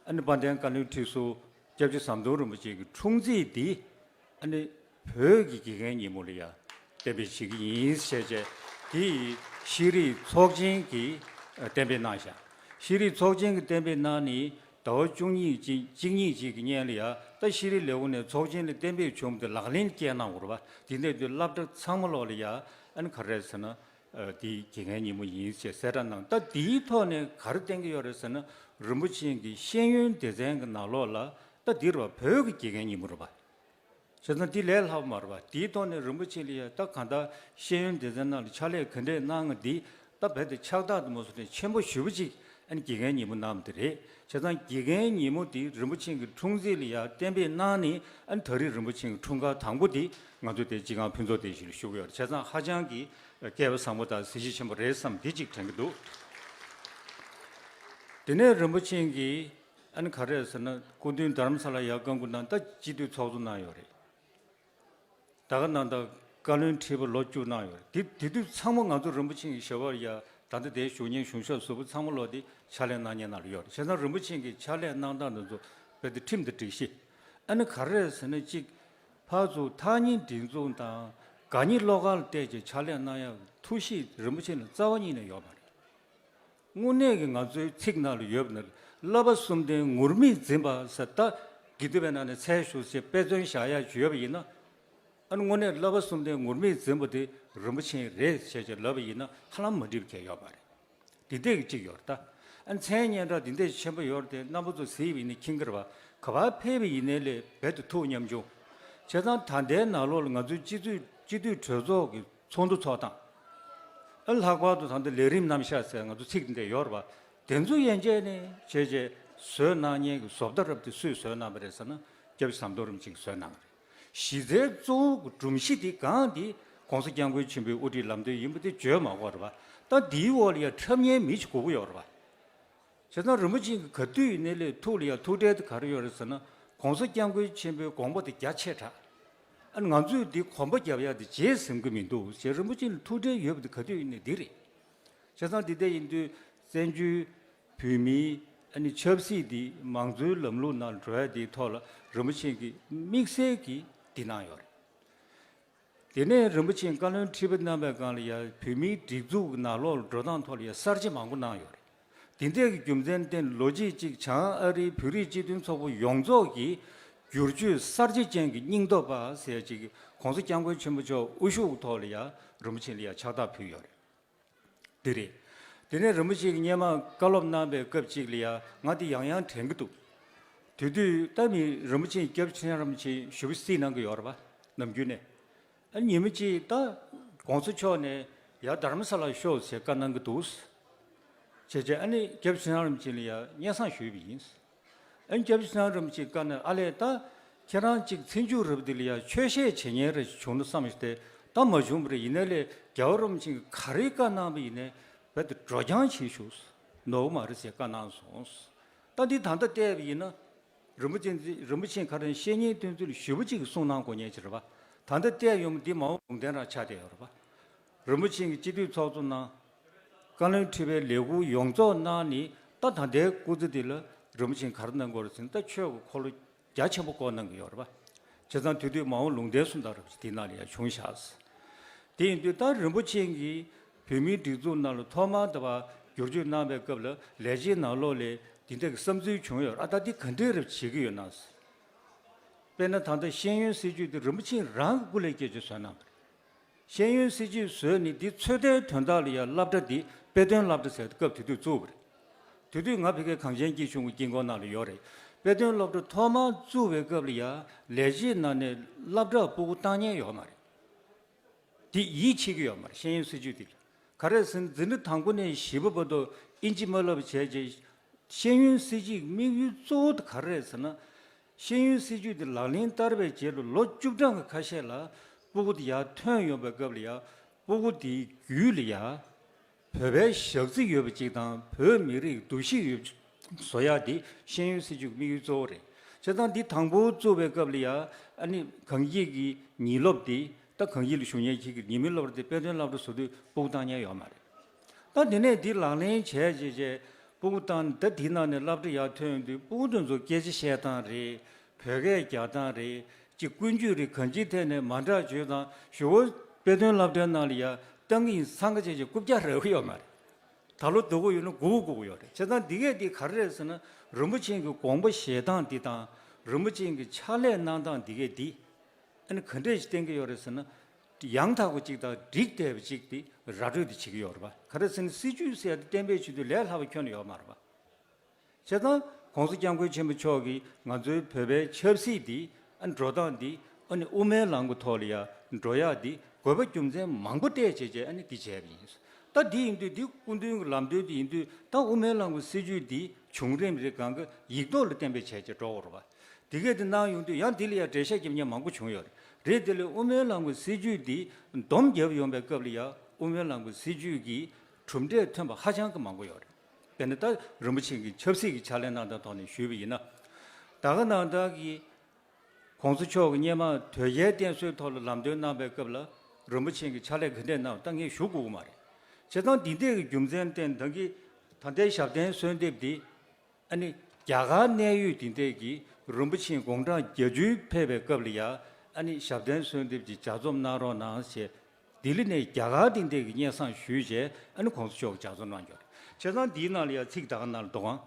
ཨ་ནི་དཔལ་ལྡན་བཀའ་བློན་ཁྲི་ཟུར་སྐྱབས་རྗེ་ཟམ་གདོང་རིན་པོ་ཆེ་གི་འཁྲུངས་ཚེས་འདི། ཨ་ནི་བོད་ཀྱི་དགེ་རྒན་ཉིན་མོ་ལ་ཡ་གཏན་འབེབས་བྱེད་ཀྱི་ཡིན་ཞེས་བྱས། དེ་ཡི་ཤེས་རིག་ཚོགས་ཆེན་གྱིས་གཏན་འབེབས་གནང་ཤག་ཤེས་རིག་ཚོགས་ཆེན་གྱིས་གཏན་འབེབས་གནང་ནས་ཟླ་བ་བཅུ་གཉིས་ཅིག་གཅིག་གཉིས་ཅིག་གི་སྔོན་ལ་ཡ། ད་ཤེས་རིག་ལས་ཁུངས་ནས་ཚོགས་ཆེན་ལ་གཏན་འབེབས་བྱུང་བ་དེ་ལག་ལེན་བསྟར་གནང་དགོས་རེད་པ། དེ་འདྲ་དུས་སློབ་གྲྭ་ཚང་མ་ལོགས་ལ་ཡ། ཨ་ནི་ག་རེ་རེད་ཟེར་ན། ཨ་དེ་དགེ་རྒན་ཉིན་མོ་ཡིན་ཞེས་གསལ་བསྒྲགས་གནང་། ད་དེའི་ཐོག་ནས་ག་རེ་བསྟན་གྱི་ཡོད་རེད་ཟེར་ན། རིན་པོ་ཆེ་གི་ཤེས་ཡོན་སྡེ་ཚན་གྱི་ནང་ལོགས་ལ་ད་འདི་རེད་པ། བོད་ཀྱི་དགེ་རྒན་ཉིན་མོ་རེད་པ། བྱས་ཙང་འདི་ལས་སླ་པོ་མ་རེད་པ། དེའི་ཐོག་ནས་རིན་པོ་ཆེ་ལ་ཡ་ད་གང་ལྟར་ཤེས་ཡོན་སྡེ་ཚན་ནང་ལ་ཕྱག་ལས་ག་འདྲས་གནང་ང་འདི། ད་རྦད་དེ་ཕྱག་རྟགས་དུ་མ་སོང་ནས་ཆེན་པོ་ཞེ་པོ་ཅིག་ཨ་ནི་དགེ་རྒན་ཉིན་མོ་གནང་བ་དེ་རེད། བྱས་ཙང་དགེ་རྒན་ཉིན་མོ་དེ་རིན་པོ་ཆེ་གི་འཁྲུངས་ཚེས་ལ་ཡ་གཏན་འབེབས་གནང་ནས། ཨ་ནི་ད་རེས་རིན་པོ་ཆེ་གི་འཁྲུངས་སྐར་དང་པོ་དེ་ང་ཚོ་དེ་སྤྱི་ཁང་ཕུན་ཚོགས་བདེ་ཞིང་ལ་ཞུ་གི་ཡོད་རེད། བྱས་ཙང་ཧ་ཅང་གི་སྐལ་བ་བཟང་པོ་དང་གཟི་བརྗིད་ཆེན་པོ་རེད་བསམ་འདི་གཅིག་དྲན་གྱི་འདུག་དེ་ནས་རིན་པོ་ཆེ་གིས་ཨ་ནི་ག་རེ་ཟེར་ན། སྐུ་མདུན་དྷ་རམ་ས་ལ་ཡར་བཀའ་འགུག་གནང་། ད་སྤྱི་འཐུས་ཚོགས་གཙོ་གནང་ཡོད་རེད། ད་ག་ནང་ལྟར་བཀའ་བློན་ཁྲི་པ་ལོ་བཅུ་གནང་ཡོད་རེད། དེ་དེ་དུས་ཚང་མ་ང་ཚོ་རིན་པོ་ཆེ་གི་ཞབས་པར་ཡ། ད་ལྟ་དེ་བཞུགས་མཁན་གཞུང་ཞབས་ཟུར་པ་ཚང་མ་ལོགས་དེ་ཕྱག་ལས་གནང་མཁན་ནང་ལ་ཡོད་རེད། བྱས་ཙང་རིན་པོ་ཆེ་གི་ཕྱག་ལས་གནང་སྟངས་དེ་ཚོ་རྦད་དེ་ཁྲིམས་དང་སྒྲིག་གཞི། ཨ་ནི་ག་རེ་ཟེར་ན། གཅིག་ཕར་ཚུར་ཐག་ཉེ་སྒྲིག་འཛུགས་དང་། དགའ་ཉེ་བློ་དཀར་ལ་བལྟས་ཀྱི་ཕྱག་ལས་གནང་ཡག་ཐུགས་གཤིས་རིན་པོ་ཆེ་ལ་རྩ་བ་ཉིད་ནས་ཡོད་མ་རེད། དངོས་གནས་ཀྱི་ང་ཚོའི་ཚིག་ནང་ལ་ཡོད་པ་ནི། བསླབ་པ་གསུམ་ལྡན་ངུར་སྨྲིག་འཛིན་པ་ཟེར། ད་དགེ་འདུན་པའི་ནང་ནས་ཚད་ཞུ་ཟེར་དཔེ་མཚོན་བཞག་ཡག་ཅིག་ཡོད་པ་ཡིན་ན། ཨ་ནི་དངོས་གནས་བསླབ་པ་གསུམ་ལྡན་ངུར་སྨྲིག་འཛིན་པ་དེ་རིན་པོ་ཆེ་རེད་ཟེར་བྱས་ལབ་པ་ཡིན་ན། ཧ་ལམ་མ་འགྲིག་པ་གང་ཡང་ཡོད་མ་རེད། འདི་འདྲས་ཀྱི་གཅིག་ཡོད་རེད་ད། ཨ་ནི་མཚན་སྙན་གྲགས་འདི་འདྲས་ཆེན་པོ་ཡོད་རེད་དེ། རྣམ་པ་ཚོ་གཟིགས་པ་ཡིན་ན་མཁྱེན་གྱི་རེད་པ། ག་པར་ཕེབས་པ་ཡིན་ནའི་ལས་རྦད་དེ་ཐུགས་ཉམ་ཆུང་། བྱས་ཙང་ད་ལྟའི་ནང་ལོགས་ལ་ང་ཚོའི་སྤྱི་འཐུས་སྤྱི་འཐུས་གྲོས་ཚོགས་ཀྱི་ཚོགས་འདུ་ཚོགས་སྟངས། ཨ་ལྷག་པར་དུ་ད་ལྟ་ལས་རིམ་རྣམ་གཞག་ཟེར་ང་ཚོ་ཚིག་འདི་འདྲ་ཡོད་རེད་པ། དེ་ཚོ་ཡན་ཆད་ནས་བྱས་བྱས་བཟོས་གནང་མཁན་གྱི་བཟོ་ལྟ་རབ་དེ་སུས་བཟོས་གནང་བ་རེད་ཟེར་ན། སྐྱབས་རྗེ་ཟམ་གདོང་རིན་པོ་ཆེ་གིས་བཟོས་གནང་བ་རེད། གཞི་རྩའི་གཙོ་བོ་གི་སྒྲོམ་གཞི་དེ་གང་དེ་༸གོང་ས་༸སྐྱབས་མགོན་ཆེན་པོའི་དབུ་ཁྲིད་ལམ་སྟོན་ཡིན་པ་དེ་བརྗོད་མ་དགོས་རེད་པ། ད་འདིའི་འོག་ལ་ཡ་འཁྲབ་མཁན་མི་ཞིག་དགོས་ཀྱི་ཡོད་རེད་པ། བྱས་ཙང་རིན་པོ་ཆེ་གིས་ག་དུས་ཡིན་ནའི་ལས་ཐུགས་ལ་ཡ་ཐུགས་ཁྲལ་དེ་ག་རེ་ཡོད་རེད་ཟེར་ན། ༸གོང་ས་༸སྐྱབས་མགོན་ཆེན་པོའི་དགོངས་པ་དེ་རྒྱ་ཆེ་དྲགས། ཨ་ནི་ང་ཚོས་འདི་གོམ་པ་རྒྱབ་ཡག་དེ་བརྗེད་ཟིན་གྱི་མི་འདུག་ཅེས་རིན་པོ་ཆེ་ལ་ཐུགས་ཁྲལ་ཡོད་པ་དེ་ག་དུས་ཡིན་ནའི་འདི་རེད། བྱས་ཙང་འདི་འདྲ་ཡིན་དུས་བཙན་བྱོལ་བོད་མིའི་ཨ་ནི་ཆབ་སྲིད་འདི་མང་གཙོའི་ལམ་ལུགས་ནང་འགྲོ་ཡག་དེའི་ཐོག་ལ་རིན་པོ་ཆེ་གིས་དམིགས་བསལ་གྱིས་འདི་གནང་ཡོད་རེད། དེ་ནས་རིན་པོ་ཆེས་བཀའ་བློན་ཁྲི་པ་གནང་བའི་སྒང་ལ་ཡ། བོད་མིའི་སྒྲིག་འཛུགས་ཀྱི་ནང་ལོགས་ལ་འགྲོ་སྟངས་ཐོག་ལ་ཡ་གསར་བརྗེ་མང་པོ་གནང་ཡོད་རེད། དེ་འདྲའི་གི་རྒྱུ་མཚན་བརྟེན་ལོ་གཅིག་གཅིག་བྱང་ཨ་རིའི་བོད་རིགས་སྤྱི་མཐུན་ཚོགས་པ་ཡོངས་རྫོགས་ཀྱིས་བསྒྱུར་བཅོས་གསར་བརྗེ་ཅན་གྱི་སྙིང་སྟོབས་པ་ཟེར་ཡ་ཅིག་༸གོང་ས་༸སྐྱབས་མགོན་ཆེན་པོ་མཆོག་དབུ་བཞུགས་ཐོག་ལ་ཡ་རིན་པོ་ཆེ་ལ་ཡ་ཕྱག་རྟགས་ཕུལ་ཡོད་རེད། འདི་རེད། དེ་ནས་རིན་པོ་ཆེ་གིས་སྔོན་མ་བཀའ་སློབ་གནང་བའི་སྐབས་ཅིག་ལ་ཡ་ང་དེ་ཡང་ཡང་དྲན་གྱི་འདུག་དེ་དུས་ད་མི་རིན་པོ་ཆེ་སྐྱབས་རྗེ་ཁྲི་བྱང་རིན་པོ་ཆེ་ཞེ་པོ་གཟིགས་གནང་གི་ཡོད་རེད་པ། ནམ་རྒྱུན་ནས། ཨ་ཉི་མ་གཅིག་ད་༸གོང་ས་མཆོག་ནས་ཡར་རྡ་རམ་ས་ལར་ཤོག་ཟེར་བཀའ་གནང་གི་འདུག་བྱས་བྱས་ཨ་ནི་སྐྱབས་རྗེ་ཁྲི་བྱང་རིན་པོ་ཆེ་ལ་ཡ་སྙན་སེང་ཞུས་པ་ཡིན། ཨ་ནི་སྐྱབས་རྗེ་ཁྲི་བྱང་རིན་པོ་ཆེས་བཀའ་གནང་། ཨ་ལས་ད་ཁྱེད་རང་གཅིག་ཚེ་མཇུག་རབ་འདི་ལ་ཡ་ཆོས་བཤད་བྱེད་མཁན་རེ་བྱུང་ན་བསམ་ཞིག་སྟེ། ད་མ་བྱུང་བ་རེད། ཡིན་ནའི་ལས་རྒྱལ་བ་རིན་པོ་ཆེས་ག་རེ་བཀའ་གནང་བ་ཡིན་ནའི་རྦད་དེ་སྒྲོག་སྦྱང་བྱེད་ཤོག་ནོར་བ་མ་རེད་ཟེར་བཀའ་གནང་སོང་། ད་འདི་ད་ལྟ་བལྟས་པ་ཡིན་ན། རིན་པོ་ཆེ་འདི་རིན་པོ་ཆེ་ག་རེ་བཤེས་གཉེན་བསྟེན་ཚུལ་ཞེ་པོ་ཅིག་གི་གསུང་གནང་དགོས་མཁན་ཅིག་རེད་པ། ད་ལྟ་བལྟས་ཡོང་འདི་མ་འོངས་ལུང་བསྟན་རང་ཆགས་བསྡད་ཡོད་རེད་པ། རིན་པོ་ཆེ་གིས་སྤྱི་འཐུས་ཚོགས་གཙོ་གནང་། བཀའ་བློན་ཁྲི་པའི་ལས་ཁུར་ཡོངས་རྫོགས་གནང་ནས་ད་ད་ལྟའི་སྐུ་ཚེ་འདི་ལ་རིན་པོ་ཆེ་ག་རེ་གནང་དགོས་རེད་ཟེར་ན། ད་ཆོས་ཀྱི་འཁོར་ལོ་རྒྱ་ཆེན་པོ་བསྐོར་གནང་གི་ཡོད་རེད་པ། བྱས་ཙང་དེ་དུས་མ་འོངས་ལུང་བསྟན་གསུང་སྟངས་རབ་ཅིག་དེ་ནང་ལ་ཡང་བྱུང་བཞག། དེ་ཡིན་དུས་ད་རིན་པོ་ཆེ་གིས་བོད་མིའི་སྒྲིག་འཛུགས་ནང་ལ་ཐོག་མར་དེ་བ་བསྒྱུར་བཅོས་གནང་བའི་སྐབས་ལ་ལས་བྱེད་ནང་ལོགས་ལས་དེ་འདྲ་གི་བསམ་ཚུལ་བྱུང་ཡོད། ཨ་ད་འདི་ག་འདྲས་རབ་བྱེད་ཀྱི་ཡོད་ན། དཔེར་ན་ད་ལྟ་ཤེས་ཡོན་སྲིད་བྱུས་དེ་རིན་པོ་ཆེ་རང་གི་སྐུ་ལས་སྐྱེས་བཅོལ་བཟོས་གནང་བ་རེད། ཤེས་ཡོན་སྲིད་བྱུས་བཟོས་ནས་འདི་ཚོད་ལྟའི་དོན་དག་ལ་ཡང་སློབ་གྲྭ་འདི་དཔེ་སྟོན་སློབ་གྲྭ་ཟེར་སྐབས་དེ་དུས་བཙུགས་པ་རེད། དེ་དུས་ང་ཕ་གིའི་གངས་ཅན་སྐྱིད་གཤོངས་ཀྱི་དཀྱིལ་འཁོར་ནང་ལ་ཡོད་རེད། དཔེ་སྟོན་སློབ་གྲྭ་ཐོག་མར་བཙུགས་པའི་སྐབས་ལ་ཡང་ལས་བྱེད་ནང་ནས་སློབ་གྲྭར་སྤུ་གུ་བཏང་མཁན་ཡོད་མ་རེད། འདི་ཡིད་ཆེས་ཀྱི་ཡོད་མ་རེད། ཤེས་ཡོན་སྲིད་བྱུས་འདི་ལ། ག་རེ་ཟེར་ན་འཛིན་གྲྭ་དང་པོ་ནས་བཞི་པ་བར་དུ་ཨིན་ཇི་མ་བསླབ་བྱས་རྗེས། ཤེས་ཡོན་སྲིད་བྱུས་ཀྱི་དམིགས་ཡུལ་གཙོ་བོ་དེ་ག་རེ་རེད་ཟེར་ན། ཤེས་ཡོན་སྲིད་བྱུས་དེ་ལག་ལེན་བསྟར་བའི་རྗེས་ལ་ལོ་བཅུ་གྲངས་ཀྱི་ཁ་ཤས་ལ་སྤུ་གུ་དེ་ཡར་ཐོན་ཡོང་བའི་སྐབས་ལ་ཡང་སྤུ་གུ་དེའི་རྒྱུད་ལ་ཡང་བོད་པའི་ཞག་རྩི་ཡོད་པ་ཅིག་དང་བོད་མི་རིགས་འདུ་ཤེས་ཡོད་པ་བཟོ་ཡག་དེ་ཤེས་ཡོན་སྲིད་བྱུས་ཀྱི་དམིགས་ཡུལ་གཙོ་བོ་རེད། བྱས་ཙང་འདི་དང་པོ་བཙུགས་པའི་སྐབས་ལ་ཡང་ཨ་ནི་གངས་སྐྱིད་ཀྱི་ཉིན་སློབ་དེ། ད་གངས་སྐྱིད་ལ་བཞུགས་མཁན་ཁྱེད་ཀྱི་ཉིན་མོའི་སློབ་གྲྭ་དེ་དཔེ་སྟོན་སློབ་གྲྭ་བཟོ་དུས་སྤུ་གུ་བཏང་མཁན་ཡོད་མ་རེད། ད་དེ་ནས་འདི་ལག་ལེན་བྱས་བྱས་བྱས་སྤུ་གུ་བཏང་། ད་དེའི་ནང་ནས་སློབ་གྲྭ་ཡར་ཐོན་ཡོང་དུས་སྤུ་གུ་དེ་ཚོ་སྐད་ཆ་བཤད་སྟངས་རེད། བོད་སྐད་རྒྱག་སྟངས་རེད། ཅིག་ཀུན་སྤྱོད་རེད། གང་ཅིའི་ཐད་ནས་མ་འདྲ་བྱུང་ཙང་གཞུག་གུ་དཔེ་སྟོན་སློབ་གྲྭའི་ནང་ལ་ཡར་བཏང་གི་ཡིན་ཚང་ཀ་བྱས་བྱས་རྐུབ་བཀྱག་རག་གི་ཡོད་མ་རེད། ད་ལོ་སྡུག་གི་ཡོད་ན་སྒུག་དགོས་ཀྱི་ཡོད་རེད། བྱས་ཙང་འདི་གས་འདི་ག་རེ་རེད་ཟེར་ན། རིན་པོ་ཆེ་གི་དགོངས་པ་བཞེས་སྟངས་འདི་དང་རིན་པོ་ཆེ་གི་ཕྱག་ལས་གནང་སྟངས་འདི་གས་འདི། ཨ་ནི་ག་འདྲས་ཞིག་བསྟན་གྱི་ཡོད་རེད་ཟེར་ན། ཡང་དག་པ་ཅིག་དང་འགྲིག་བསྡད་པ་ཅིག་དེ་ར་སྤྲོད་དེ་བྱེད་ཀྱི་ཡོད་རེད་པ། ག་རེ་ཟེར་ན་སྲིད་ཇུས་ཟེར་ཡ་དེ་གཏན་འབེབས་བྱེད་དུས་ལས་སླ་བ་ཁྱོན་ནས་ཡོད་མ་རེད་པ། བྱས་ཙང་༸གོང་ས་༸སྐྱབས་མགོན་ཆེན་པོ་མཆོག་གིས་ང་ཚོའི་བོད་པའི་ཆབ་སྲིད་འདི་ཨ་འགྲོ་སྟངས་འདི་ཨ་ནི་དབུ་མའི་ལམ་གྱི་ཐོག་ལ་ཡ་འགྲོ་ཡག་འདི་དགོས་པ་རྒྱུ་མཚན་མང་པོ་བལྟས་བྱས་བྱས་ཨ་ནི་འདི་བྱས་པ་ཡིན། ད་འདི་ཡིན་དུས་འདི་སྐུ་མདུན་གྱི་ལམ་སྟོན་འདི་ཡིན་དུས་ད་དབུ་མའི་ལམ་གྱི་སྲིད་ཇུས་འདི་བྱུང་རིམ་རེ་གང་ག་ཡིག་ཐོག་ལ་གཏན་འབེབས་བྱས་བྱས་འགྲོ་དགོས་རེད་པ། དེ་གས་དེ་གནང་ཡོང་དུས་ཡང་དེ་ལ་ཡང་འགྲེལ་བཤད་རྒྱབ་མཁན་མང་པོ་བྱུང་ཡོད་རེད། རེད། དེ་ལས་དབུ་མའི་ལམ་གྱི་སྲིད་ཇུས་འདི་སྡོམ་རྒྱབ་ཡོང་པའི་སྐབས་ལ་ཡང་དབུ་མའི་ལམ་གྱི་སྲིད་ཇུས་ཀྱི་གྲུབ་འབྲས་ཐོན་པ་ཧ་ཅང་གི་མང་པོ་ཡོད་རེད། དཔེར་ན་ད་རིན་པོ་ཆེ་གིས་ཆབ་སྲིད་ཀྱི་ཕྱག་ལས་གནང་སྟངས་ཐོག་ནས་ཞུས་པ་ཡིན་ན། ད་ག་ནང་བཞིན་གྱི་༸གོང་ས་མཆོག་གིས་སྔོན་མ་དོལ་རྒྱལ་བསྟེན་གསོལ་ཐོག་ལ་ལམ་སྟོན་གནང་པའི་སྐབས་ལ་རིན་པོ་ཆེ་གིས་ཕྱག་ལས་ག་འདྲས་གནང་བ་ད་ངས་ཞུ་དགོས་ཀྱི་མ་རེད། བྱས་ཙང་འདི་འདྲས་ཀྱི་རྒྱུ་མཚན་བརྟེན་ད་གིན་ད་ལྟའི་ཞབས་བརྟན་གསོལ་འདེབས་འདི། ཨ་ནི་རྒྱ་གར་གནད་ཡོད་དེ་འདྲས་ཀྱིས་རིན་པོ་ཆེ་དགུང་གྲངས་བརྒྱད་ཅུ་ཕེབས་པའི་སྐབས་ལ་ཡ་ཨ་ནི་ཞབས་བརྟན་གསོལ་འདེབས་ཀྱི་ལྗགས་རྩོམ་གནང་རོགས་གནང་ཞེས་ལྡི་ལི་ནས་རྒྱ་གར་དེ་འདྲས་ཀྱི་སྙན་སེང་ཞུས་རྗེས་ཨ་ནི་༸གོང་ས་མཆོག་གིས་ལྗགས་རྩོམ་གནང་ཡོད་རེད། བྱས་ཙང་འདིའི་ནང་ལ་ཡ་ཚིག་ད་ག་ནང་ལ་འདུག་གམ།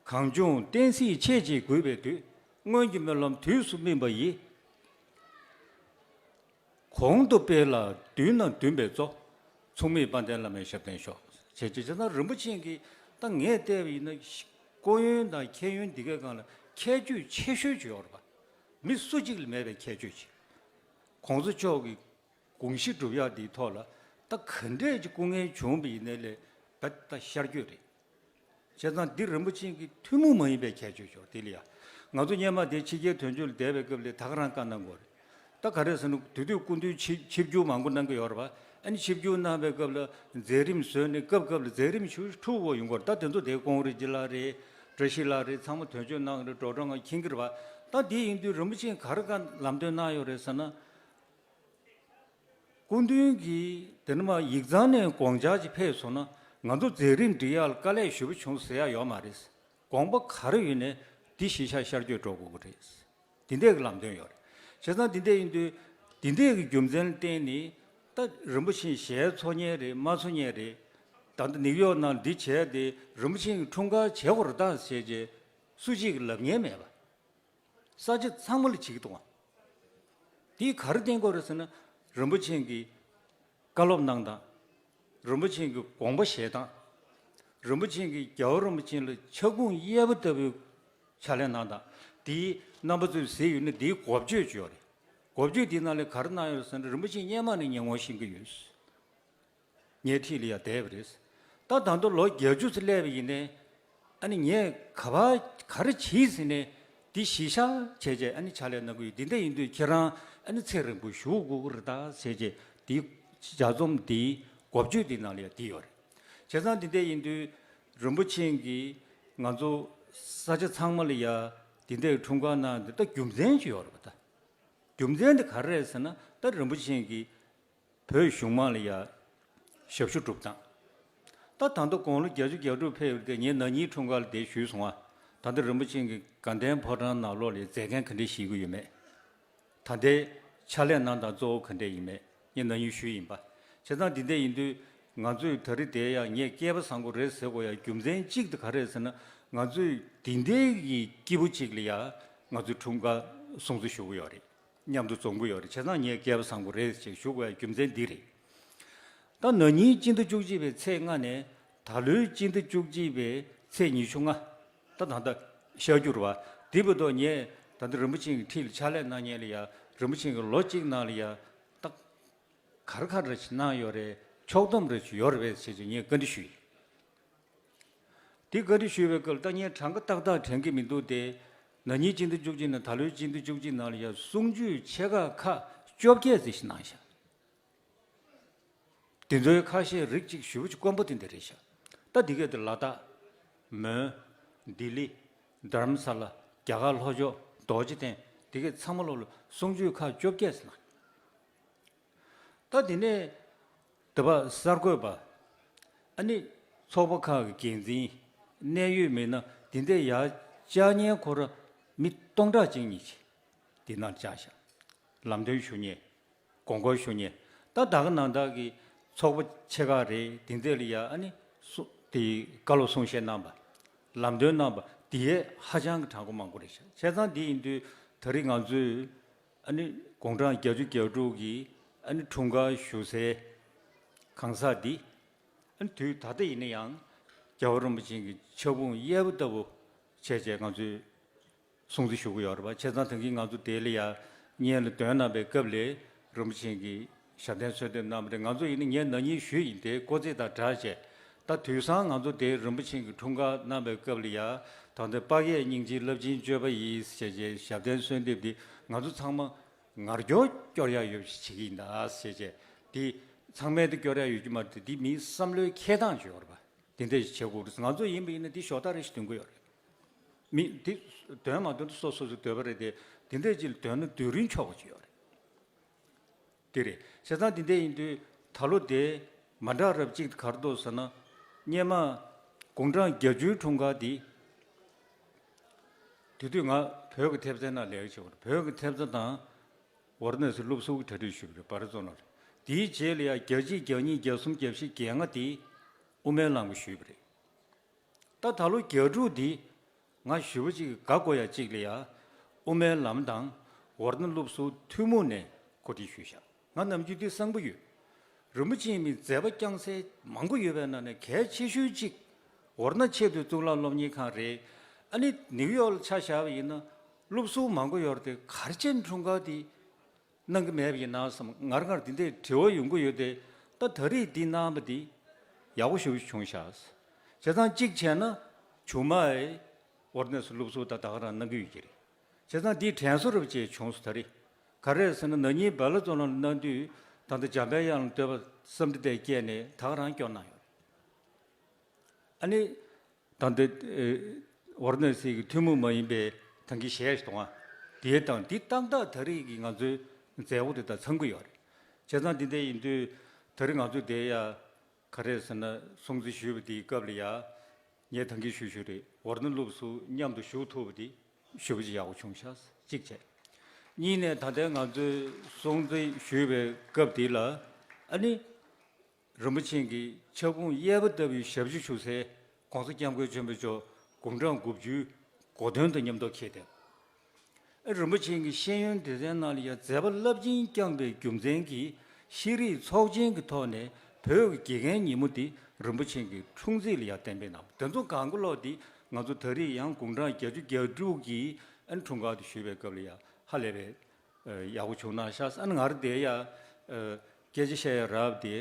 གངས་ལྗོངས་བསྟན་སྲིད་ཆེད་ཅེས་གུས་པའི་དུས། སྔོན་གྱི་སྨོན་ལམ་དུས་སུ་སྨིན་པ་ཡིས། གོང་དུ་སྤེལ་ལ་མདུན་ན་འདུན་པས་གཙོ། མཚུངས་མེད་དཔལ་ལྡན་བླ་མའི་ཞབས་བརྟན་ཤོག། བྱས་ཙང་རིན་པོ་ཆེ་གིས་ད་ངས་བལྟས་པ་ཡིན་ན་སྐུ་ཡོན་དང་ཁྱད་ཡོན་འདི་གའི་སྒང་ལ་ཁྱད་ཆོས་ཆེ་ཤོས་ཅིག་ཡོད་རེད་པ། མི་སུ་གཅིག་ལ་མེད་པའི་ཁྱད་ཆོས་ཅིག། ༸གོང་ས་མཆོག་གི་དགོངས་གཞི་སྒྲུབ་ཡག་འདིའི་ཐོག་ལ་ད་ག་འདྲས་ཀྱི་སྐུ་ངལ་བྱུང་བ་ཡིན་ནའི་ལས་ད་ད་ཤར་བསྐྱོད་རེད། བྱས་ཙང་འདི་རིན་པོ་ཆེ་གི་ཐུན་མོང་མ་ཡིན་པའི་ཁྱད་ཆོས་ཤོར་དེ་ལ་ཡ། ང་ཚོ་སྔོན་མ་དེ་ཕྱི་རྒྱལ་དོན་གཅོད་ལ་བསྡད་པའི་སྐབས་ལ་ད་ག་རང་བཀའ་གནང་དགོས་རེད། ད་ག་རེ་ཟེར་ན་དེ་དུས་སྐུ་མདུན་ཆིབས་ཆིབས་བསྒྱུར་མང་པོ་གནང་གི་ཡོད་རེད་པ། ཨ་ནི་ཆིབས་བསྒྱུར་གནང་བའི་སྐབས་ལ་མཛད་རིམ་བཟོས་ནས་སྐབས་སྐབས་ལ་མཛད་རིམ་ཞུ་འཁྲུག་པོ་ཡོང་གི་ཡོད་རེད། ད་དེ་ཚོ་དེ་ཀོང་རི་སྐྱིད་ལགས་རེད། བཀྲ་ཤིས་ལགས་རེད། ཚང་མ་དོན་གཅོད་གནང་གི་རེད། འགྲོ་གྲོན་ང་མཁྱེན་གྱི་རེད་པ། ད་འདི་ཡིན་དུས་རིན་པོ་ཆེ་ག་རེ་བཀའ་ལམ་སྟོན་གནང་ཡོད་རེད་ཟེར་ན། སྐུ་མདུན་གྱིས་དེ་ནས་མར་ཡིག་ཚང་ནས་དགོངས་འཆར་ཅིག་ཕེབས་སོང་ན་ང་ཚོ་མཛད་རིམ་སྒྲིག་ཡག་ལ་དཀའ་ལས་ཞེ་པོ་བྱུང་ཟེར་ཡག་ཡོད་མ་རེད། དགོངས་པ་ག་རེ་ཡོད་ནའི་འདི་གཞི་བཞག་ཤར་བསྐྱོད་འགྲོ་དགོས་ཀྱི་རེད། འདི་འདྲས་ཀྱི་ལམ་སྟོན་ཡོད་རེད། བྱས་ཙང་འདི་འདྲས་ཡིན་དུས་འདི་འདྲས་ཀྱི་རྒྱུ་མཚན་ལ་བརྟེན་ནས་ད་རིན་པོ་ཆེ་ཞལ་འཚོ་མཁན་རེད་མ་འཚོ་མཁན་རེད། ད་ལྟ་ནིའུ་ཡོག་ནང་འདི་བྱས་ཏེ་རིན་པོ་ཆེ་གི་འཁྲུངས་སྐར་བྱེད་དགོས་རེད་ད་ཟེར་རྗེས་སུ་གཅིག་གིས་ལབ་མཁན་མེད་པ། ས་ཆ་ཚང་མ་ལ་བྱེད་ཀྱི་འདུག་ཨང་། དེས་ག་རེ་བསྟན་དགོས་རེད་ཟེར་ན། རིན་པོ་ཆེ་གིས་བཀའ་སློབ་གནང་སྟངས། རིན་པོ་ཆེ་གིས་དགོངས་པ་བཞེས་སྟངས། རིན་པོ་ཆེ་གིས་རྒྱལ་བ་རིན་པོ་ཆེ་ལ་ཕྱག་ཁུངས་གཡས་པ་ལྟ་བུའི་ཕྱག་ལས་གནང་སྟངས། དེའི་རྣམ་པ་ཚོས་གཟིགས་ཡོད་ན་དེའི་འགོ་བརྗོད་ཅིག་ཡོད་རེད། འགོ་བརྗོད་དེའི་ནང་ལ་ག་རེ་གནང་ཡོད་ཟེར་ན། རིན་པོ་ཆེ་སྔོན་མ་ནས་ཉམས་མྱོང་ཤེས་ཀྱི་ཡོད། ངའི་འཁྲིས་ལ་ཡང་བསྡད་པ་རེད། ད་ད་དུང་ལོ་བརྒྱད་ཅུ་ཙམ་སླེབས་པ་ཡིན་ནའི། ཨ་ནི་ངས་ག་པར་ག་རེ་བྱས་ཟིན་ནའི་འདི་གཞི་བཞག་བྱས་བྱས་ཨ་ནི་ཕྱག་ལས་གནང་གི་ཡོད། འདི་འདྲ་ཡིན་དུས་ཁྱེད་རང་ཨ་ནི་ཚེ་རིང་པོ་བཞུགས་དགོས་ཀྱི་རེད་ད་ཟེར་བྱས་འདི་ལྗགས་རྩོམ་འདིའི་འགོ་བརྗོད་འདི་ནང་ལ་ཡང་འདི་ཡོད་རེད། བྱས་ཙང་འདི་འདྲ་ཡིན་དུས་ རིན་པོ་ཆེ་གིས་ང་ཚོ་ས་ཆ་ཚང་མ་ལ་ཡ་དེ་འདྲའི་འཁྲུངས་སྐར་གནང་དེ་ད་རྒྱུ་མཚན་ཅིག་ཡོད་རེད་པ། ད་རྒྱུ་མཚན་དེ་ག་རེ་རེད་ཟེར་ན། ད་རིན་པོ་ཆེ་གིས་བོད་གཞུང་མང་ལ་ཡ་ཞབས་ཞུ་སྒྲུབ་སྟངས། ད་ད་ལྟ་དགུང་ལོ་བརྒྱད་ཅུ་གྱ་དྲུག་ཕེབས་ཡོད་དེ། ངས་ན་ནིང་འཁྲུངས་སྐར་ལ་དེ་ཞུས་སོང་ང་། ད་ལྟ་རིན་པོ་ཆེ་གིས་དགའ་ལྡན་ཕོ་བྲང་ནང་ལོགས་ལ་མཛད་འགན་ག་འདྲས་བཞེས་ཀྱི་ཡོད་མེད། ད་ལྟའི་ཕྱག་ལས་གནང་སྟངས་གཙོ་བོ་ག་འདྲས་ཡིན་མེད་ངས་ན་ནིང་ཞུས་ཡིན་པ། བྱས་ཙང་འདི་འདྲས་ཡིན་དུས་ང་ཚོས་ད་རེས་དེ་ཡང་ངས་སྐལ་པ་བཟང་པོ་རེད་ཟེར་དགོས་ཡ་རྒྱུ་མཚན་གཅིག་དེ་ག་རེད་ཟེར་ན། ང་ཚོས་འདི་འདྲའི་གི་སྐྱིད་པོ་གཅིག་ལ་ཡ་ང་ཚོས་འཁྲུངས་སྐར་སྲུང་བརྩི་ཞུ་གི་ཡོད་རེད། མཉམ་དུ་འཛོམས་ཀྱི་ཡོད་རེད། བྱས་ཙང་ངས་སྐལ་པ་བཟང་པོ་རེད་ཅེས་ཞུ་དགོས་ཡ་རྒྱུ་མཚན་འདི་རེད། ད་ན་ནིང་སྤྱི་ཟླ་བཅུ་གཅིག་པའི་ཚེས་ལྔ་ནས་ད་ལོའི་སྤྱི་ཟླ་བཅུ་གཅིག་པའི་ཚེས་ཉི་ཤུ་ལྔ། ད་ད་ལྟ་ཤར་རྒྱུ་རེད་པ། དེ་བར་དུ་ངས་ད་ལྟ་རིན་པོ་ཆེ་གི་འཁྲིས་ལ་ཕྱག་ལས་གནང་མཁན་ལ་ཡ། རིན་པོ་ཆེ་གི་ལོ་གཅིག་ནང་ལ་ཡ་ད་ག་རེ་ག་རེ་ཞིག་གནང་ཡོད་རེད། ཕྱོགས་བསྡོམས་རེ་ཞིག་ཡོད་རེད་པས་ཞེས་ངས་བཀའ་འདྲི་ཞུས་ཡིན། དེ་བཀའ་འདྲི་ཞུས་པའི་སྐབས་ལ་ད་ངས་གྲངས་ཀ་ཏག་ཏག་དྲན་གྱི་མི་འདུག་སྟེ། ན་ནིང་སྤྱི་ཟླ་བཅུ་གཅིག་ནས་ད་ལོའི་སྤྱི་ཟླ་བཅུ་གཅིག་ནང་ལ་ཡ་གསུང་ཆོས་ཆེ་ཁག་ཁག་བཅོ་བརྒྱད་ཙམ་ཞིག་གནང་ཤག། དེ་ཚོའི་ཁ་ཤས་རིགས་གཅིག་ཞེ་པོ་ཅིག་དཀོན་པོ་དེ་འདྲ་རེད་ཤག། ད་འདི་གས་དེ་ལ་དྭགས། མོན། ལྡི་ལི། དྷ་རམ་ས་ལ། རྒྱ་གར་ལྷོ་ཕྱོགས་རྡོ་རྗེ་གདན། འདི་གས་ཚང་མ་ལོག་ལ་གསུང་ཆོས་ཁག་བཅོ་བརྒྱད་ཟེར་ན། ད་དེ་ནས་དེ་པ་གསར་འགོད་པ། ཨ་ནི་ཚོགས་པ་ཁག་གི་འགན་འཛིན། གནད་ཡོད་མི་སྣ་དེ་འདྲས་ཡར་བཅར་མཁན་ཁོ་ར་མི་སྟོང་ཕྲག་གཅིག་གཉིས་ཅིག་དེ་ནང་བཅར་ཤག། ལམ་སྟོན་ཞུ་མཁན། དགོངས་སྐོར་ཞུ་མཁན། ད་ད་ག་ནང་བདག་གི་ཚོགས་པ་ཆེ་ཁག་རེད། དེ་འདྲས་ལ་ཡ་ཨ་ནི་སུ་དེ་བཀའ་སློབ་གསུང་བཤད་གནང་པ། ལམ་སྟོན་གནང་པ་དེ་ཧ་ཅང་གི་གྲངས་ཀ་མང་པོ་རེད་ཤག། བྱས་ཙང་དེ་ཡིན་དུས་ད་རེས་ང་ཚོས་ཨ་ནི་དགུང་གྲངས་བརྒྱད་ཅུ་གྱ་དྲུག་གི་ཨ་ནི་འཁྲུངས་སྐར་ཞུ་སའི་གང་ཟག་འདི། ཨ་ནི་དུས་ད་ལྟ་ཡིན་ན་ཡང་རྒྱལ་བ་རིན་པོ་ཆེ་གི་ཕྱག་དཔུང་གཡས་པ་ལྟ་བུ་བྱས་བྱས་ང་ཚོས་སྲུང་བརྩི་ཞུ་གི་ཡོད་རེད་པ། བྱས་ཙང་ད་གིན་ང་ཚོ་དེ་ལ་ཡ་སྙན་ལ་འདོན་གནང་པའི་སྐབས་ལ་རིན་པོ་ཆེ་གི་ཞབས་བརྟན་གསོལ་འདེབས་གནང་བ་རེད། ང་ཚོ་ཡིན་ན་ངས་ན་ནིང་ཞུས་ཡིན། དེ་སྐོར་ཚིག་དང་སྦྲགས་བྱས། ད་དུས་སང་ང་ཚོ་དེ་རིན་པོ་ཆེ་གི་འཁྲུངས་སྐར་གནང་པའི་སྐབས་ལ་ཡ། ད་ལྟ་དཔག་ཡས་སྙིང་རྗེའི་རླབས་ཆེན་སྤྱོད་པ་ཡིས་ཞེས་བྱས་ཞབས་བརྟན་གསོལ་འདེབས་འདི་ང་ཚོ་ཚང་མ་ངར་སྐྱོར་སྐྱོར་ཡ་ཡོད་པ་ཞིག་བྱེད་ཀྱི་ཡིན་ད་ཟེར་བྱས། འདི་ཚང་མས་དེ་སྐྱོར་ཡ་ཡོད་ཀྱི་མ་རེད་དེ། འདི་མིའི་བསམ་བློའི་འཁྱེར་སྟངས་ཅིག་ཡོད་རེད་པ། དེ་འདྲ་ཞིག་བྱེད་དགོས་རེད། ང་ཚོ་ཡིན་པ་ཡིན་ན་འདི་ཞོགས་ཐག་རེ་ཞིག་འདོན་དགོས་ཡོད་རེད། མི་འདི་འདོན་མ་འདོན་དུ་སོ་སོ་སོའི་འདོད་པ་རེད་དེ། དེ་འདྲ་ཅིག་ལ་འདོན་ན་སྡུག་རུས་ཆོག་པ་ཅིག་ཡོད་རེད། དེ་རེད། བྱས་ཙང་འདི་འདྲ་ཡིན་དུས་ད་ལོ་དེ་མ་འདྲ་རབས་གཅིག་ག་རེ་འདུག་ཟེར་ན། སྔོན་མ་དགུང་གྲངས་བརྒྱད་ཅུའི་འཁྲུངས་སྐར་འདི། དེ་དུས་ང་བོད་ཀྱི་ཐེབས་རྩའི་ནང་ལས་ཀ་བྱེད་པ་རེད། བོད་ཀྱི་ཐེབས་རྩ་དང་ཝཱ་ར་ཎ་སི་སློབ་ཟུར་གྱི་གྲ་སྒྲིག་ཞུས་པ་རེད། བྷ་ར་ཛོ་ནལ་རེད། དེའི་རྗེས་ལ་ཡ་བརྒྱད་གཅིག་བརྒྱད་གཉིས་བརྒྱད་གསུམ་བརྒྱད་བཞི་བརྒྱད་ལྔ་དེ་དབུ་མའི་ལམ་གྱིས་ཞུས་པ་རེད། ད་ད་ལོ་བརྒྱད་དྲུག་འདི་ང་ཞེ་པོ་ཅིག་དགའ་དགོས་ཡ་གཅིག་ལ་ཡ། དབུ་མའི་ལམ་དང་ཝཱ་ར་ཎ་སློབ་ཟུར་ཐུན་མོང་ནས་གོ་སྒྲིག་ཞུས་ཤག། ང་ནམ་རྒྱུན་འདི་བསམ་གྱི་ཡོད། རིན་པོ་ཆེའི་མི་མཛད་པ་བསྐྱངས་སའི་མང་པོ་ཡོད་པའི་ནང་ནས་གལ་ཆེ་ཤོས་གཅིག་ཝཱ་ར་ཎ་ཆེས་མཐོའི་གཙུག་ལག་སློབ་གཉེར་ཁང་རེད། ཨ་ནི་ནིའུ་ཡོག་ལ་ཆ་བཞག་པ་ཡིན་ན་སློབ་ཟུར་མང་པོ་ཡོད་རེད་དེ། ག་རེ་བྱས་འཁྲུངས་སྐར་འདི་གནང་གི་མེད་པ་ཡིན་ན་བསམ། ངར་ངར་འདི་འདྲའི་དྲི་བ་ཡོང་གི་ཡོད་དེ། ད་ད་རེས་འདི་གནང་བ་འདི་ཡག་པོ་ཞེ་པོ་ཞིག་བྱུང་ཤག། བྱས་ཙང་གཅིག་བྱས་ན་ཆུང་མ་ཨེ་ཝཱ་ར་ཎ་སི་སློབ་ཟུར་ད་ད་ག་རང་གནང་གི་ཡོད་ཀྱི་རེད། བྱས་ཙང་འདི་དྲན་གསོ་རབ་ཅིག་བྱུང་སོང་ད་རེས། ག་རེ་ཟེར་ན་ན་ནིང་བྷ་ལ་ཙོ་ལ་གནང་དུས་ད་ལྟ་འཇམ་དཔལ་དབྱངས་ལ་བསྟོད་པ་བསམ་འདི་དེ་སྐྱེས་ནས་ད་ག་རང་སྐྱོར་གནང་ཡོད་རེད། ཨ་ནི། ད་ལྟ་ཨེ་ཝཱ་ར་ཎ་སི་གི་ཐུན་མོང་མ་ཡིན་པའི་ད་གིན་གཞས་ཤིག་གཏོང་བ་དེ་དང་འདི་ཏག་ཏག་ད་རེས་ཀྱི་ང་ཚོའི་མཛད་སྒོ་དེ་དང་འཚམ་གྱི་ཡོད་རེད། བྱས་ཙང་འདི་འདྲ་ཡིན་དུས་ད་རེས་ང་ཚོ་དེ་ཡ་ག་རེ་ཟེར་ན་སྲུང་བརྩི་ཞུས་པ་དེའི་སྐབས་ལ་ཡ་ངས་ད་གིན་ཞུ་ཞུ་རེད། ཝཱ་ར་ཎ་སློབ་ཟུར་མཉམ་དུ་བཞུགས་ཐུབ་པ་དེ་ཞེ་པོ་ཅིག་ཡག་པོ་བྱུང་ཤག་གཅིག་བྱས། གཉིས་ནས་ད་ལྟའི་ང་ཚོའི་སྲུང་བརྩི་ཞུས་པའི་སྐབས་དེ་ལ་ཨ་ནི། རིན་པོ་ཆེ་གི་ཕྱག་དཔུང་གཡས་པ་ལྟ་བུའི་ཞབས་ཕྱི་ཞུ་སའི་༸གོང་ས་༸སྐྱབས་མགོན་ཆེན་པོ་མཆོག་དགུང་གྲངས་དགུ་བཅུའི་གོ་སྟོན་དང་མཉམ་དུ་འཁེལ་ཏེ། ཨེ་རིན་པོ་ཆེ་གི་ཤེས་ཡོན་སྡེ་ཚན་ནང་ལ་ཡང་མཛད་པ་རླབས་ཆེན་བསྐྱངས་པའི་རྒྱུ་མཚན་གྱིས་ཤེས་རིག་ཚོགས་ཆེན་གྱི་ཐོག་ནས་བོད་ཀྱི་དགེ་རྒན་ཉིན་མོ་འདི་རིན་པོ་ཆེ་གི་འཁྲུངས་ཚེས་ལ་ཡང་གཏན་འབེབས་གནང་བ་དེ་ཚོ་གང་ག་ལོག་འདི་ང་ཚོ་ད་རེས་ཡང་དགུང་གྲངས་བརྒྱད་ཅུ་གྱ་དྲུག་གི་ཨན་འཁྲུངས་སྐར་དུ་ཞུས་པའི་སྐབས་ལ་ཡང་ཧ་ལས་པའི་ཡག་པོ་བྱུང་གནང་ཤག། ཨ་ནི་ང་རང་དེ་ཡ་སྐད་ཆ་བཤད་ཡ་རབ་དེ་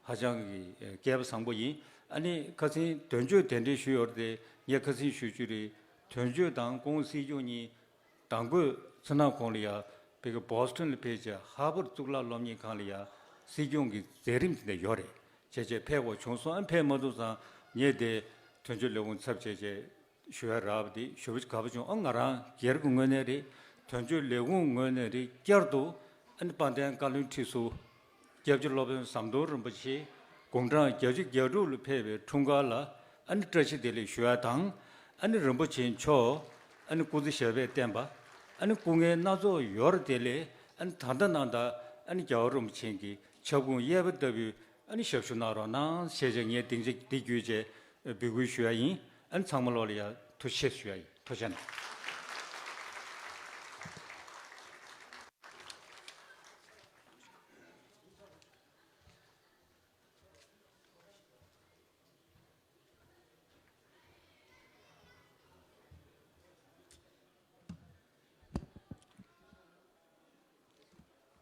ཧ་ཅང་གི་སྐལ་པ་བཟང་པོ་ཡིན། ཨ་ནི་ཁ་སང་དོན་གཅོད་གདན་འདྲེན་ཞུས་ཡོད་རེད་དེ། ངས་ཁ་སང་ཞུ་རྒྱུ་རེད། དོན་གཅོད་དང་སྐུ་ངོ་སྲིད་སྐྱོང་གཉིས་དང་པོས་མཚོ་སྣ་ཁོངས་ལ་ཡ་བོད་ཀྱི་བོ་སི་ཊོན་ལ་ཕེབས་བྱས་ཧར་བར་གཙུག་ལག་སློབ་གཉེར་ཁང་ལ་ཡ་སྲིད་སྐྱོང་གི་མཛད་རིམ་དེ་འདྲ་ཡོད་རེད། བྱས་བྱས་ཕེབས་དགོས་བྱུང་སོང་། ཨ་ནི་ཕེབས་མ་ཐུབ་ཙང་ངས་དེ་ དོན་གཅོད་ལས་ཁུངས་ཚབ་བྱས་བྱས་ཞུ་ཡ་རག་པ་དེ་ཞེ་པོ་ཅིག་དགའ་པོ་བྱུང་། ཨ་ང་རང་སྒེར་གྱི་ངོས་ནས་རེད། དོན་གཅོད་ལས་ཁུངས་ངོས་ནས་རེད། བསྐྱར་དུ་ཨ་ནི་དཔལ་ལྡན་བཀའ་བློན་ཁྲི་ཟུར་སྐྱབས་རྗེ་སློབ་དཔོན་ཟམ་གདོང་རིན་པོ་ཆེ་དགུང་གྲངས་བརྒྱད་ཅུ་གྱ་དྲུག་ལ་ཕེབས་པའི་འཁྲུངས་སྐར་ལ་ཨ་ནི་བཀྲ་ཤིས་བདེ་ལེགས་ཞུ་ཡ་དང་། ཨ་ནི་རིན་པོ་ཆེ་མཆོག་ཨ་ནི་སྐུ་ཚེ་ཞབས་པད་བརྟན་པ། ཨ་ནི་སྐུ་ངལ་སྣ་ཚོགས་ཡོད་རེད་དེ་ལས། ཨ་ནི་ད་ལྟ་ནང་ལྟར་ཨ་ནི་རྒྱལ་བ་རིན་པོ་ཆེ་གི་ཁྱབ་ཁོངས་གཡས་པ་ལྟ་བུའི་ཨ་ནི་ཞབས་ཞུ་གནང་རོགས་གནང་ཞེས་བྱས་ངས་སྡིངས་ཆ་འདི་བརྒྱུད་བྱས་འབོད་སྐུལ་ཞུ་ཡ་ཡིན། ཨ་ནི་ཚང་མ་ལོག་ལ་ཡ་ཐུགས་རྗེ་ཆེ་ཞུ་ཡ་ཡིན། ཐུགས་རྗེ་གནང་།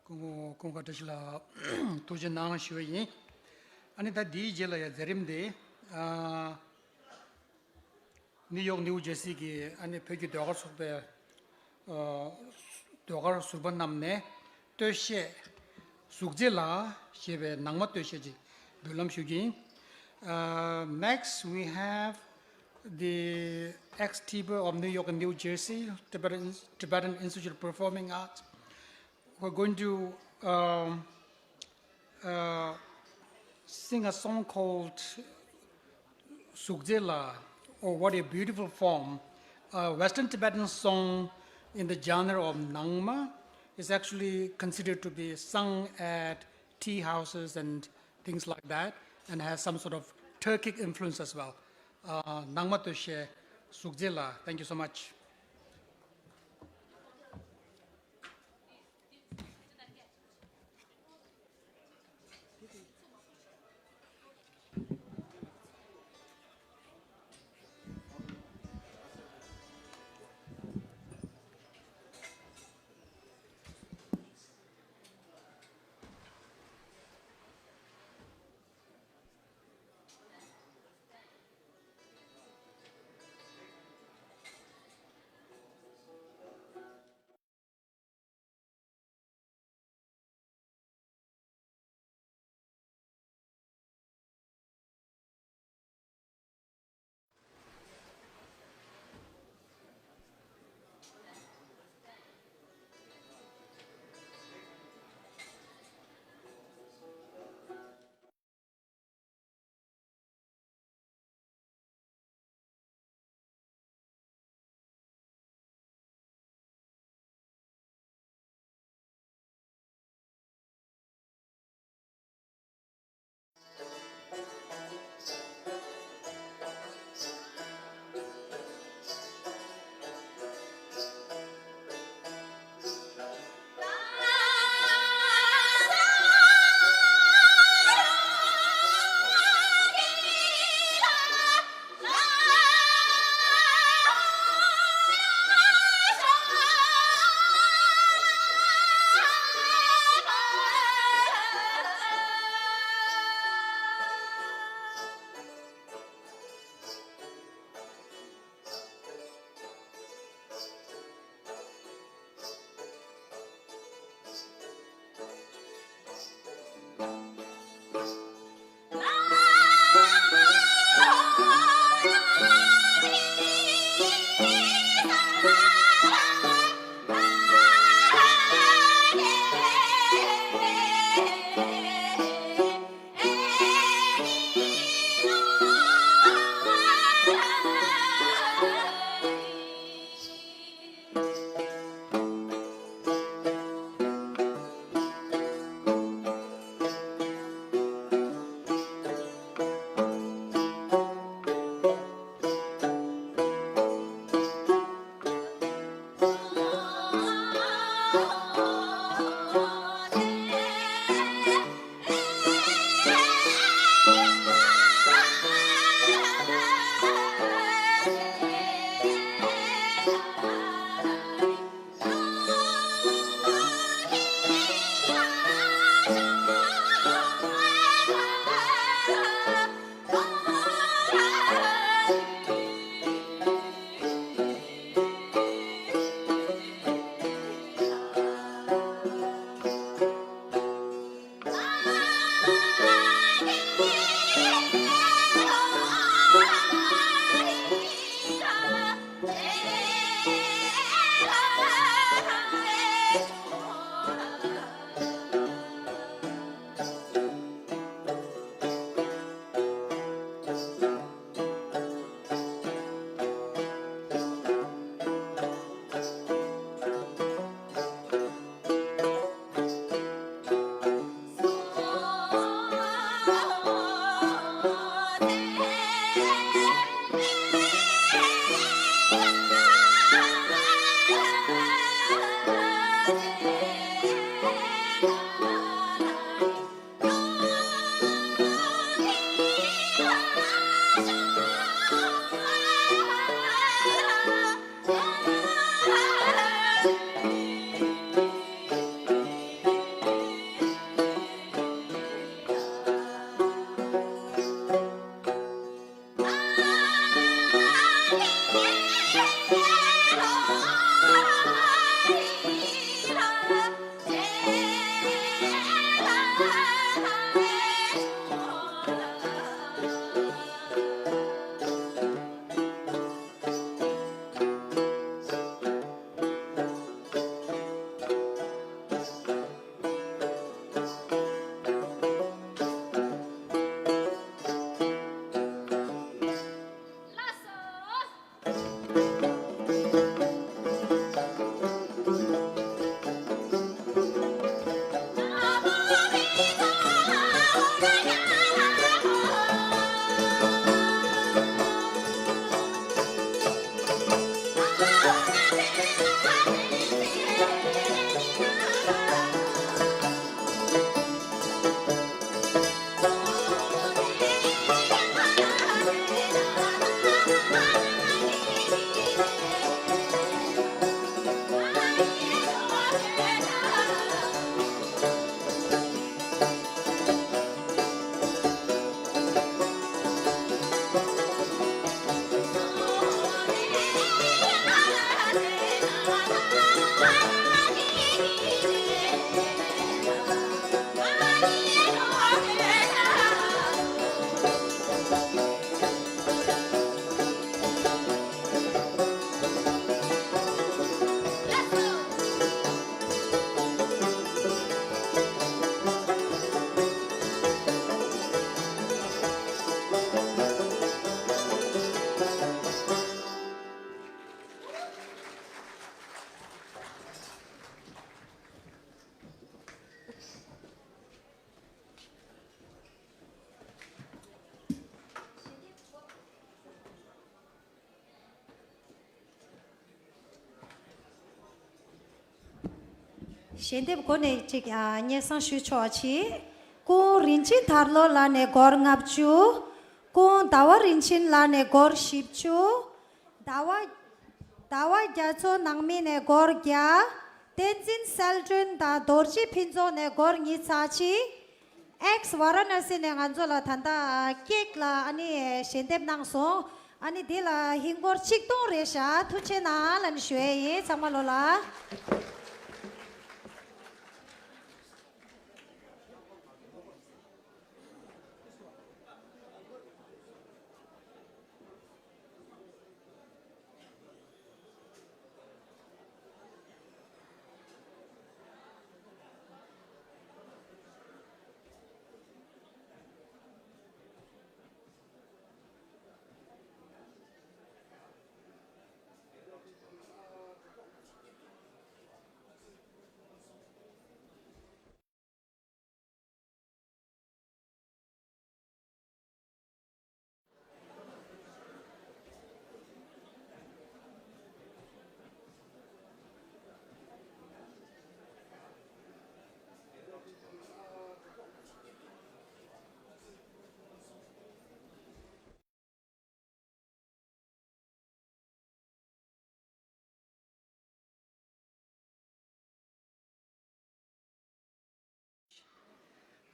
སྐུ་ངོ་ཀུན་དགའ་བཀྲ་ཤིས་ལགས་ཐུགས་རྗེ་གནང་ཞུ་བ་ཡིན། ཨ་ནི་ད་འདིའི་རྗེས་ལ་ཡ་མཛད་རིམ་དེ་ཨ་ནིའུ་ཡོག་ནིའུ་ཇར་སི་གི་ཨ་ནི་བོད་ཀྱི་ཟློས་གར་ཚོགས་པའི་ཨ་ཟློས་གར་ཟུར་པ་རྣམས་ནས་སྟོད་གཞས་གཟུགས་མཛེས་ལ་ཞེས་པའི་ནང་མ་སྟོད་གཞས་ཅིག་འབུལ་ལམ་ཞུ་གི་ཡིན། Uh, next, we have the ex-T B of New York and New Jersey, Tibetan, Tibetan Institute of Performing Arts. We're going to um, uh, sing a song called Sukzela, or What a Beautiful Form, a Western Tibetan song in the genre of Nangma. Is actually considered to be sung at tea houses and things like that, and has some sort of Turkic influence as well. Uh, Nangma Töshe Sukzela. Thank you so much. ཞལ་འདེབས་སྒོ་ནས་ཅིག་ཨ་སྙན་སེང་ཞུ་ཆོག་ཅིག་སྐུ་ངོ་རིན་ཆེན་དར་ལོ་ལགས་ནས་སྒོར་ལྔ་བཅུ། སྐུ་ངོ་ཟླ་བ་རིན་ཆེན་ལགས་ནས་སྒོར་བཞི་བཅུ། ཟླ་བ་ཟླ་བ་རྒྱ་མཚོ་ནང་མི་ནས་སྒོར་བརྒྱ། བསྟན་འཛིན་གསལ་སྒྲོན་དང་རྡོ་རྗེ་ཕུན་ཚོགས་ནས་སྒོར་ཉིས་ཚར་གཅིག་ཨེགས་ཝཱ་ར་ཎ་སི་ནས་ང་ཚོ་ལ་ད་ལྟ་ཀེག་ལ་ཨ་ནི་ཞལ་འདེབས་གནང་སོང་། ཨ་ནི་འདི་ལ་ཧིན་སྒོར་ཆིག་སྟོང་རེད་ཤག་ཐུགས་རྗེ་གནང་ལབ་ནས་ཞུ་ཡས་ཡིན། ཚང་མ་ལོ་ལ།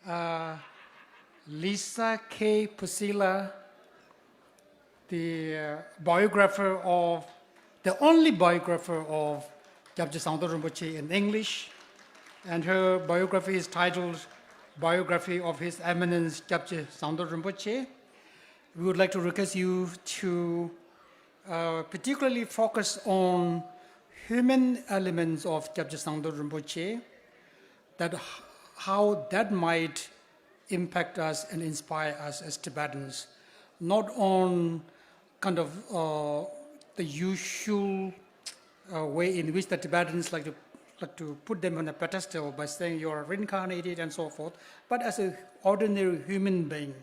Uh, Lisa K. Pasila, the uh, biographer of, the only biographer of Gyabje Sangdo Rinpoche in English, and her biography is titled Biography of His Eminence Gyabje Sangdo Rinpoche. We would like to request you to uh, particularly focus on human elements of Gyabje Sangdo Rinpoche, that h- how that might impact us and inspire us as Tibetans, not on kind of uh, the usual uh, way in which the Tibetans like to like to put them on a pedestal by saying you are reincarnated and so forth, but as an ordinary human being,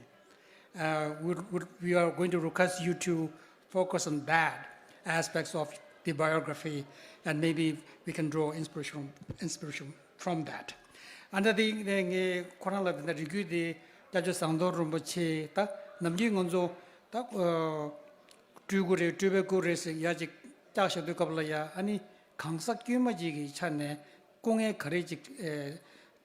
uh, we, we, we are going to request you to focus on that aspects of the biography, and maybe we can draw inspiration inspiration from that. And I think ཁོ་རང་ལ་དེ་འདྲ་རེ་སྐུལ་དེ་སྐྱབས་རྗེ་ཟམ་གདོང་རིན་པོ་ཆེ་ད་ནམ་རྒྱུན་ང་ཚོ་ད་སྤྲུལ་སྐུ་རེད་སྤྲུལ་པའི་སྐུ་རེད་ཟེར་ཡ་ཅིག་བཀྱག་བཞག་དུས་སྐབས་ལ་ཡ་ཨ་ནི་གང་ཟག་དཀྱུས་མ་ཅིག་གི་ཆ་ནས་སྐུ་ངལ་ག་རེ་ཅིག་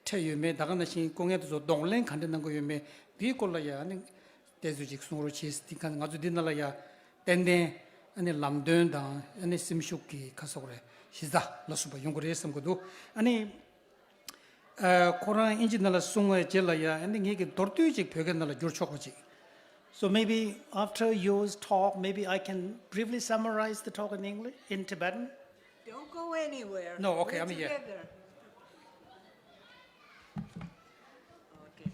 འཕྲད་ཡོད་མེད་ད་ག་ནང་བཞིན་སྐུ་ངལ་དེ་ཚོ་གདོང་ལེན་ག་འདྲ་གནང་གི་ཡོད་མེད་དེའི་སྐོར་ལ་ཡ་ཨ་ནི་བལྟས་ཚོད་ཅིག་གསུང་རོགས་བྱེད། དེ་ག་ང་ཚོ་འདི་ན་ལ་ཡ་ཏན་ཏན་ཨ་ནི་ལམ་སྟོན་དང་ཨ་ནི་སེམས་ཤུགས་ཀྱི་ཁ་སོགས་རེ་གཞི་རྩ་ལ་སོགས་པ་ཡོང་གི་རེད་བསམ་གི་འདུག་ཨ་ནི་ཨ་ཁོ་རང་ཨིན་ཇི་ནང་ལ་གསུང་བའི་རྗེས་ལ་ཡ་ཨ་ནི་ངེད་ཀྱི་མདོར་བསྡུས་ཅིག་བོད་སྐད་ནང་ལ་བསྒྱུར་ཆོག་པ་ཅིག So maybe after your talk, maybe I can briefly summarize the talk in English, in Tibetan. Don't go anywhere. No, okay, I'm here. We're together. Okay.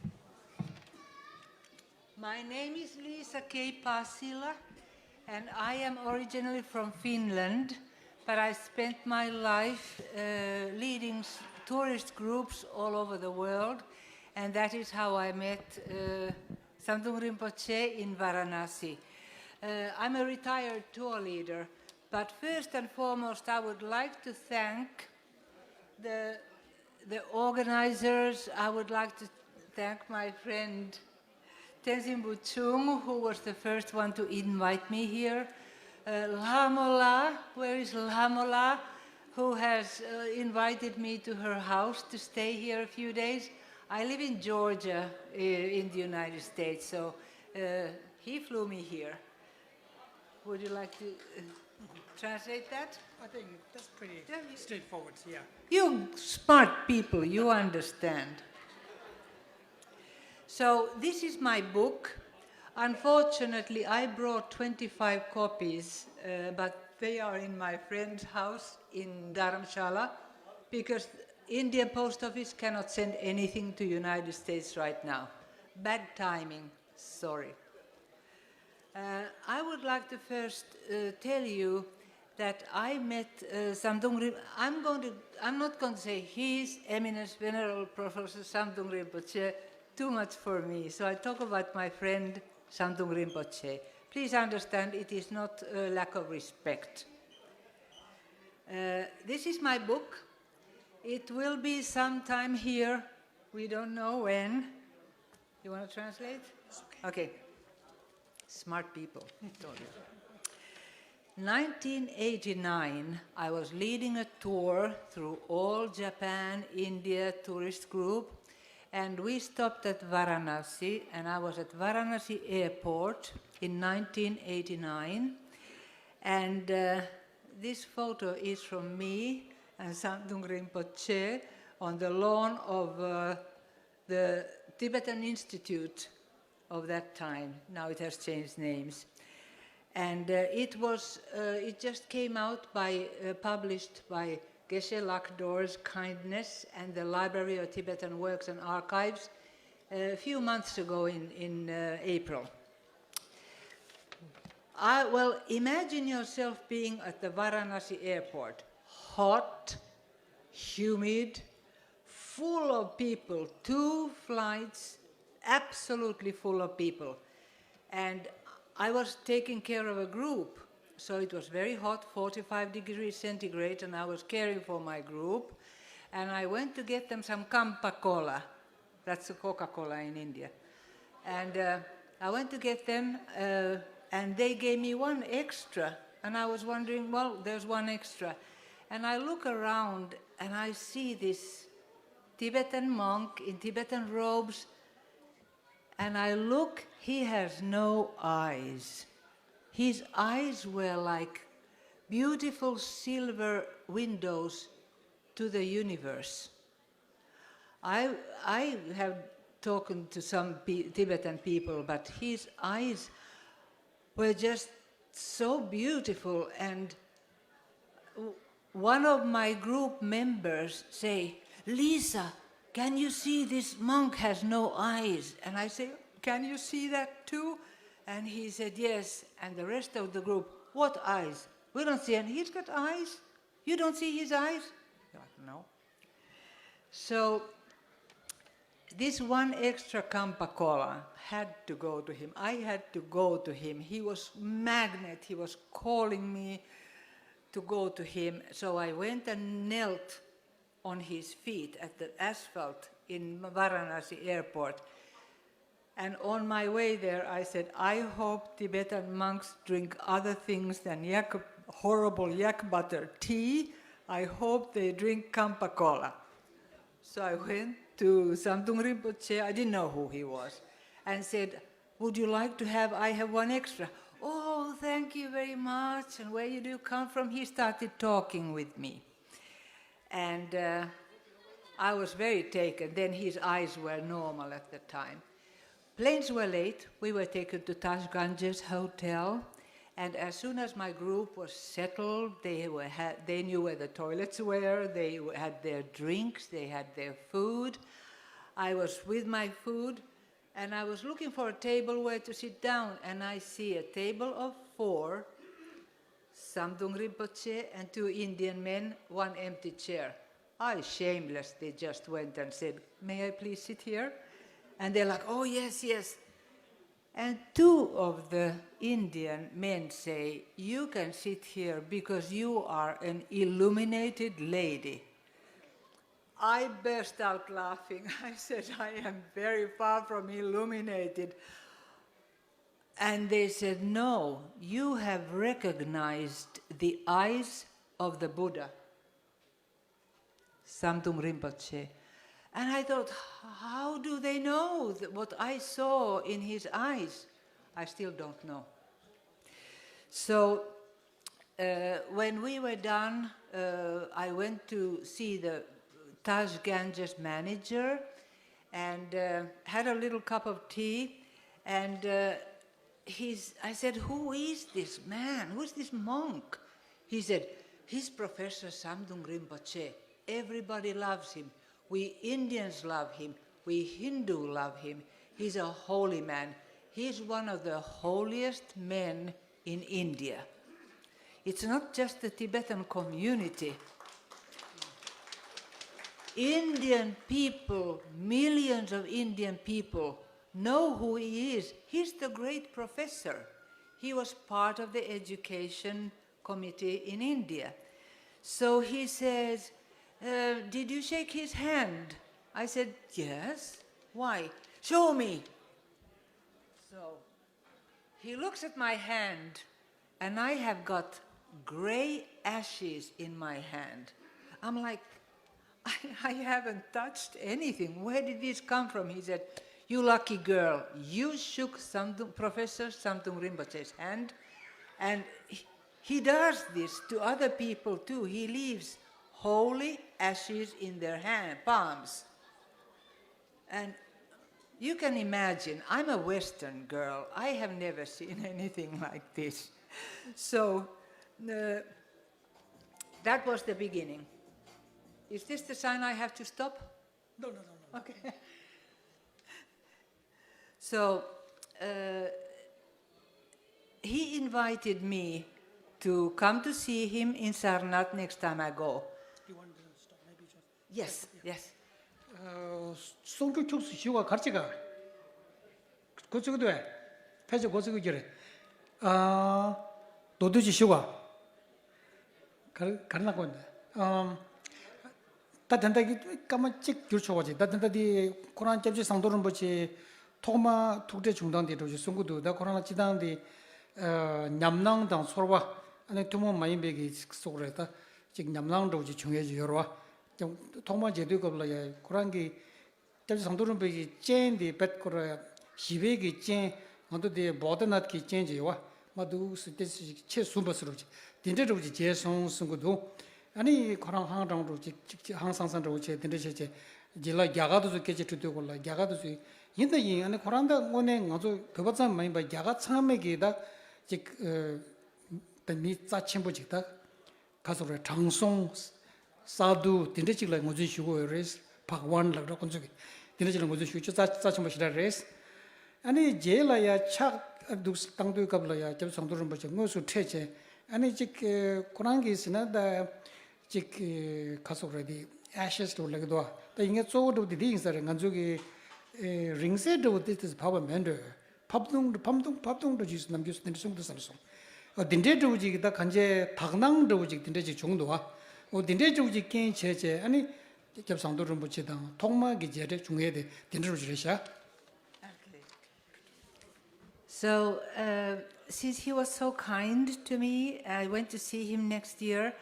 My name is Lisa K. Pasila, and I am originally from Finland, but I spent my life uh, leading s- tourist groups all over the world, and that is how I met uh, Samdung Rinpoche in Varanasi. Uh, I'm a retired tour leader, but first and foremost, I would like to thank the, the organizers. I would like to thank my friend Tenzin Buchung, who was the first one to invite me here. Uh, Lamola, where is Lamola? Who has uh, invited me to her house to stay here a few days. I live in Georgia, uh, in the United States, so uh, he flew me here. Would you like to uh, translate that? I think that's pretty Yeah, you- straightforward, yeah. You smart people, you understand. So, this is my book. Unfortunately, I brought twenty-five copies, uh, but they are in my friend's house in Dharamshala because India Post Office cannot send anything to United States right now. Bad timing. Sorry. Uh, I would like to first uh, tell you that I met uh, Samdung Rim- I'm going to I'm not going to say His Eminence Venerable Professor Samdung Rinpoche, too much for me. So I talk about my friend Samdung Rinpoche. Please understand it is not a lack of respect. Uh, this is my book. It will be sometime here. We don't know when. You want to translate? It's okay. Okay. Smart people. Told you. nineteen eighty-nine, I was leading a tour through all Japan, India tourist group, and we stopped at Varanasi, and I was at Varanasi airport in nineteen eighty-nine, and uh, this photo is from me and Samdung Rinpoche on the lawn of uh, the Tibetan Institute of that time. Now it has changed names. And uh, it was, uh, it just came out by, uh, published by Geshe Lakdor's kindness and the Library of Tibetan Works and Archives a few months ago in, in uh, April. I, well, imagine yourself being at the Varanasi airport, hot, humid, full of people, two flights, absolutely full of people. And I was taking care of a group, so it was very hot, forty-five degrees centigrade, and I was caring for my group. And I went to get them some Campa Cola. That's the Coca Cola in India. And uh, I went to get them, uh, and they gave me one extra. And I was wondering, well, there's one extra. And I look around and I see this Tibetan monk in Tibetan robes. And I look, he has no eyes. His eyes were like beautiful silver windows to the universe. I, I have talked to some Tibetan people, but his eyes were just so beautiful. And one of my group members say, "Lisa, can you see this monk has no eyes?" And I say, "Can you see that too?" And he said, "Yes." And the rest of the group, "What eyes? We don't see any. He's got eyes. You don't see his eyes?" No. So this one extra Campa Cola had to go to him. I had to go to him. He was magnet. He was calling me to go to him. So I went and knelt on his feet at the asphalt in Varanasi airport. And on my way there, I said, "I hope Tibetan monks drink other things than yak, horrible yak butter tea. I hope they drink Campa Cola." So I went to Samdung Rinpoche, I didn't know who he was, and said, "Would you like to have, I have one extra." "Oh, thank you very much. And where you do come from?" He started talking with me. And uh, I was very taken. Then his eyes were normal at the time. Planes were late. We were taken to Taj Ganges Hotel. And as soon as my group was settled, they, were, had, they knew where the toilets were, they had their drinks, they had their food. I was with my food, and I was looking for a table where to sit down, and I see a table of four, Samdung Rinpoche and two Indian men, one empty chair. I shamelessly just went and said, "May I please sit here?" And they're like, "Oh, yes, yes." And two of the Indian men say, "You can sit here because you are an illuminated lady." I burst out laughing. I said, "I am very far from illuminated." And they said, "No, you have recognized the eyes of the Buddha." Samdung Rinpoche. And I thought, "How do they know th- what I saw in his eyes?" I still don't know. So uh, when we were done, uh, I went to see the Taj Ganges manager and uh, had a little cup of tea. And uh, he's, I said, "Who is this man? Who's this monk?" He said, "He's Professor Samdung Rinpoche. Everybody loves him. We Indians love him. We Hindu love him. He's a holy man. He's one of the holiest men in India." It's not just the Tibetan community. Indian people, millions of Indian people know who he is. He's the great professor. He was part of the education committee in India. So he says, "Uh, did you shake his hand?" I said, "Yes." "Why?" "Show me." So he looks at my hand, and I have got gray ashes in my hand. I'm like, "I, I haven't touched anything. Where did this come from?" He said, "You lucky girl. You shook Samdung, Professor Samdung Rinpoche's hand, and he, he does this to other people too. He leaves holy ashes in their hand, palms." And you can imagine, I'm a Western girl. I have never seen anything like this. So, uh, that was the beginning. Is this the sign I have to stop? No, no, no, no. Okay. So, uh, he invited me to come to see him in Sarnath next time I go. You want to stop? Maybe just Yes, yes. ཨ། གསུང་རྒྱུ་ཁྱུག་ཙམ་ཞུ་བ། ག་རེ་བྱེད་ག་འགོ་བཙུགས་འདུག་བས། ཕལ་ཆེར་འགོ་བཙུགས་ཀྱི་རེད། ཨ། མདོར་བསྡུས་ཅིག་ཞུ་བ། ག་རེ་ག་རེ་གནང་དགོས་འདུག་ཨམ། ད་དེ་འདྲ་གི་སྐར་མ་གཅིག་བསྒྱུར་ཆོག་པ་ཅིག་ད་དེ་འདྲ་དེ་ཁོ་རང་སྐྱབས་རྗེ་ཟམ་གདོང་རིན་པོ་ཆེ་ཐོག་མ་ཐུག་འཕྲད་བྱུང་སྟངས་དེ་འདྲ་ཅིག་གསུང་གི་འདུག་ད་ཁོ་རང་ལ་སྤྱི་བཏང་དེ། ཨ། ཉམས་སྣང་དང་ཚོར་བ། ཨ་ནི་ཐུན་མོང་མ་ཡིན་པའི་གི་སོགས་རེད། ད་ཅིག་ཉམས་སྣང་འདྲ་བོ་ཅིག་བྱུང་ཡས་ཅིག་ཡོད་རེད་བ། ཀྱང་ཐོག་མ་མཇལ་དུས་སྐབས་ལ་ཡ་ཁོ་རང་གི་སྐྱབས་རྗེ་ཟམ་གདོང་རིན་པོ་ཆེའི་སྤྱན་དེ་རྦད་ཁོ་ར་ཞི་བའི་གི་སྤྱན། ང་ཚོ་དེ་བོ་དྷི་ནཱཐ་གི་སྤྱན་ཅིག་ཡོད་བ། མ་འདུག་སེ་དེ་ཅིག་ཆེས་ཟུམ་པ་ཟེར་རོ་ཅིག་དེ་འདྲ་འདྲ་བོ་ཅིག་མཇལ་སོང་གསུང་གི་འདུག་ཨ་ནི་ཁོ་རང་ཧང་སང་འདྲ་བོ་ཅིག་ཅིག་ཅིག་ཧང་སང་སང་འདྲ་བོ་བྱས་དེ་འདྲ་བྱས་བྱས་རྗེས་ལ་རྒྱ་གར་དུ་ཚོ་སྐད་ཆ་དྲི་དུས་སྐོར་ལ་རྒྱ་གར་དུ་ཚོས་ཡིན་ད་ཡིན། ཨ་ནི་ཁོ་རང་ད་དངོས་གནས་ང་ཚོ་བོད་པ་ཙམ་མ་ཡིན་པར་རྒྱ་གར་ཚང་མས་གི་ད་ཅིག་ཨ། ད་མི་རྩ་ཆེན་པོ་ཅིག་ད། ག་ཚོད་རེད། དྲང་སྲོང་། སཱ་དྷུ་དེ་འདྲ་ཅིག་ལ་ངོས་འཛིན་ཞུ་གི་ཡོད་རེད། ཕག་ཝན་ལབ་ར་ཁོ་ཚོས་གི་དེ་འདྲ་ཅིག་ལ་ངོས་འཛིན་ཞུ་རྒྱུ་རྩ་རྩ་ཆེན་པོ་ཞེ་དྲག་རེད། ཨ་ནི་རྗེས་ལ་ཡ་ཕྱག་འདུག་བཏང་དུས་སྐབས་ལ་ཡ་སྐྱབས་རྗེ་ཟམ་གདོང་རིན་པོ་ཆེ་དངོས་སུ་འཕྲད་བྱས། ཨ་ནི་ཅིག་ཁོ་རང་གིས་ཟེར་ན་ད་ཅིག་ག་ཚོད་རེད། དེ་ཨེ་ཤེས་འདྲ་བོ་ལབ་ཀྱི་འདུག་ད་ཡིན་ངེས་གཙོ་བོ་འདྲ་བོ་དེ་དེ་ཡིན་ས་རེད། ང་ཚོ་གི་རིང་བསྲེལ་འདྲ་བོ་དེ་དེ་བབས་པ་མེད་འགྲོ། ཕབ་སྟངས་ཕབ་སྟངས་ཕབ་སྟངས་འདྲ་ཅིག་ནམ་རྒྱུན་དེ་འདྲ་གསུངས་འདུག་བསམ་སོང་། འོ་དེ་འདྲའི་འདྲ་བོ་ཅིག་ད་གང་ཅི་དག་སྣང་འདྲ་བོ་ཅིག་དེ་འདྲ་ཅིག་བྱུང་འདུག་ཨ། འོ་དེ་འདྲའི་འདྲ་བོ་ཅིག་རྐྱེན་བྱས་བྱས་ཨ་ནི་སྐྱབས་ཟམ་གདོང་རིན་པོ་ཆེ་དང་ཐོག་མ་གི་མཇལ་འཕྲད་བྱུང་ཡས་དེ་དེ་འདྲ་བོ་ཅིག་རེད་ཤག Okay. So, uh, since he was so kind to me, I went to see him next year,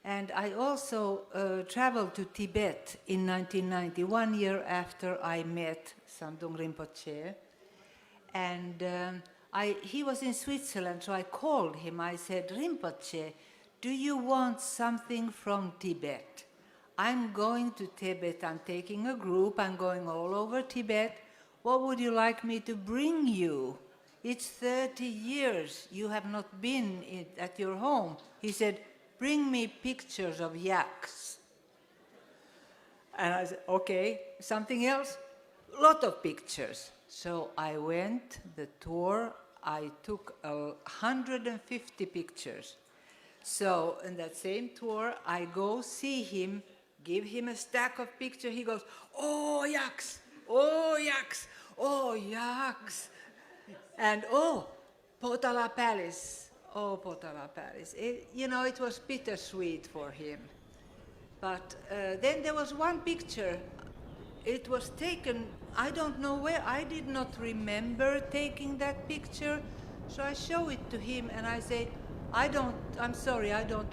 and I also uh, traveled to Tibet in nineteen ninety, one year after I met Samdong Rinpoche. And um, I, he was in Switzerland, so I called him. I said, "Rinpoche, do you want something from Tibet? I'm going to Tibet. I'm taking a group. I'm going all over Tibet. What would you like me to bring you? It's thirty years you have not been in, at your home." He said, "Bring me pictures of yaks." And I said, "Okay, something else?" "Lot of pictures." So I went the tour. I took a hundred and fifty pictures. So in that same tour, I go see him, give him a stack of pictures. He goes, "Oh, yaks! Oh, yaks! Oh, yaks!" And oh, Potala Palace. Oh, Potala Palace. It, you know, it was bittersweet for him. But uh, then there was one picture. It was taken, I don't know where, I did not remember taking that picture. So I show it to him and I say, "I don't, I'm sorry, I don't,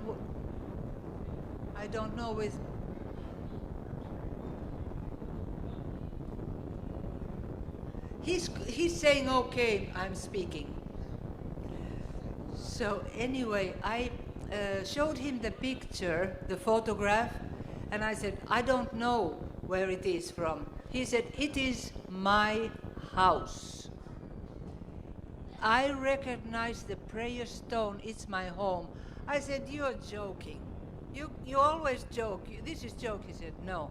I don't know with." He's, he's saying, "Okay, I'm speaking." So anyway, I uh, showed him the picture, the photograph, and I said, "I don't know where it is from." He said, "It is my house. I recognize the prayer stone. It's my home." I said, "You're joking. You, you always joke. This is joke." He said, "No.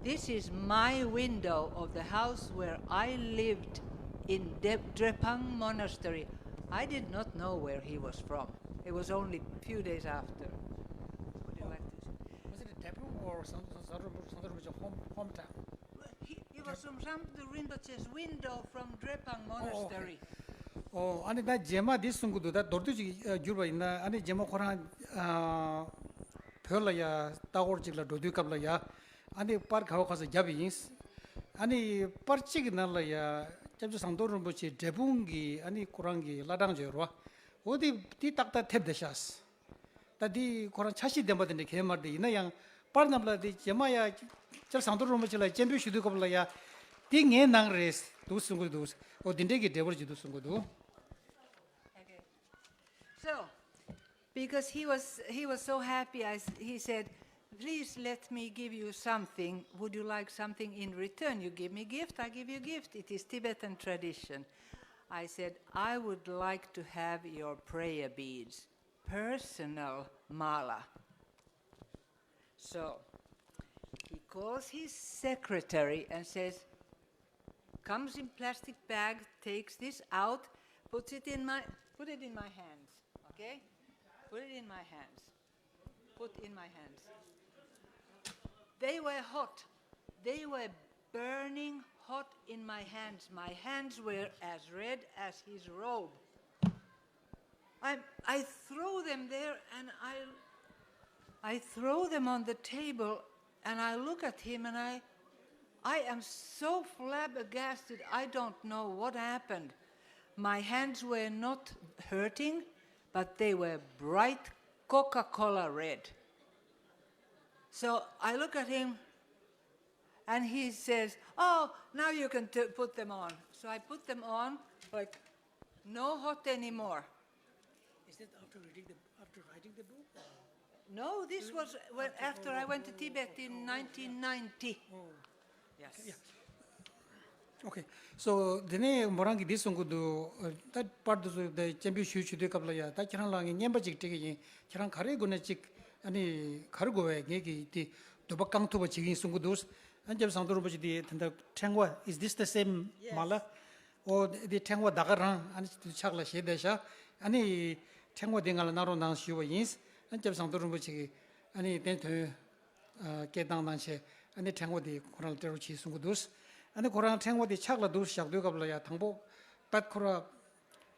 This is my window of the house where I lived in De- Drepang Monastery." I did not know where he was from. It was only a few days after. Would you like to? Was it a Depu or some, some sort of, some sort of a home, hometown? He, he was from Samdhu Rinpoche's window from Drepang Monastery. Oh, okay. Oh, ཨ་ནི་ད་རྗེས་མ་འདི་གསུང་གི་འདུག་ད་མདོར་བསྡུས་ཅིག་བསྒྱུར་བ་ཡིན་ན་ཨ་ནི་རྗེས་མ་ཁོ་རང་ཨ། བོད་ལ་ཡ་ལྟ་སྐོར་ཅིག་ལ་འགྲོ་དུས་སྐབས་ལ་ཡ། ཨ་ནི་པར་ག་བ་ག་ས་བརྒྱབ་པ་ཡིན། ཨ་ནི་པར་གཅིག་གི་ནང་ལ་ཡ་སྐྱབས་རྗེ་ཟམ་གདོང་རིན་པོ་ཆེ་འབྲས་སྤུངས་ཀྱི་ཨ་ནི་ཁོ་རང་གི་བླ་བྲང་ཅིག་ཡོད་རེད་བ། འོ་དེ་དེ་ཏག་ཏག་ཐེབས་བསྡད་ཤག་ད་དེ་ཁོ་རང་འཆར་གཞི་ལྡན་པ་དེ་འདྲ་གང་ཡང་མ་རེད་དེ། ཡིན་ན་ཡང་པར་རྣམས་ལ་དེ་རྗེས་མ་ཡ་སྐྱབས་རྗེ་ཟམ་གདོང་རིན་པོ་ཆེ་ལ་སྤྱན་འབུལ་ཞུ་དུས་སྐབས་ལ་ཡ་དེ་ངའི་ནང་རེད་འདུག་གསུང་གི་འདུག་འོ་དེ་འདྲའི་གི་འབྲེལ་བ་ཅིག་འདུག་གསུང་གི་འདུག Okay. So, because he was, he was so happy, I, s- he said, "Please let me give you something. Would you like something in return? You give me gift, I give you gift. It is Tibetan tradition." I said, "I would like to have your prayer beads, personal mala." So he calls his secretary and says, comes in plastic bag, takes this out, puts it in my, put it in my hands, okay? Put it in my hands. Put in my hands. They were hot. They were burning hot in my hands. My hands were as red as his robe. I, I throw them there and I, I throw them on the table and I look at him and I, I am so flabbergasted. I don't know what happened. My hands were not hurting, but they were bright Coca Cola red. So I look at him and he says, "Oh, now you can t- put them on." So I put them on, like, no hot anymore. Is that after reading the, after writing the book? No, this was when, after I went to Tibet in nineteen ninety. Oh. Yes. Yeah. Okay. So དེ་ནས་མོ་རང་གིས་འདི་གསུང་གི་འདུག་ད་པར་དེ་ཚོ་དེ་སྤྱན་འབུལ་ཞུ་ཞུ་དུས་སྐབས་ལ་ཡ། ད་ཁྱེད་རང་ལ་ངས་རྔན་པ་ཅིག་སྤྲད་ཀྱི་ཡིན། ཁྱེད་རང་ག་རེའི་སྒོ་ནས་ཅིག་ཨ་ནི་ག་རེ་དགོས་པས། ངས་ཀྱིས་དེ་འདོད་པ་བསྐང་ཐུབ་པ་བྱེད་ཀྱི་ཡིན་གསུང་གི་འདུག་ཨ་སྐྱབས་ཟམ་གདོང་རིན་པོ་ཆེ་དེ་ད་ལྟ་ཕྲེང་བ། Is this the same མ་ལ། ཨོ་དེ་ཕྲེང་བ་ད་ག་རང་ཨ་ནི་ཕྱག་ལ་བཞེས་བསྡད་ཤག་ཨ་ནི་ཕྲེང་བ་དེ་ང་ལ་གནང་རོགས་གནང་ཞུས་པ་ཡིན། ཨ་སྐྱབས་ཟམ་གདོང་རིན་པོ་ཆེ་གིས་ཨ་ནི་བསྟན་དོན། ཨ་སྐད་བཏང་གནང་བྱས། ཨ་ནི་ཕྲེང་བ་དེ་ཁོ་རང་ལ་སྤྲད་རོགས་བྱེད་གསུང་གི་འདུག་ཨ་ནི་ཁོ་རང་ཕྲེང་བ་དེ་ཕྱག་ལ་འདུག་བཞག་དུས་སྐབས་ལ་ཡ། དང་པོ་པད་ཁོ་ར་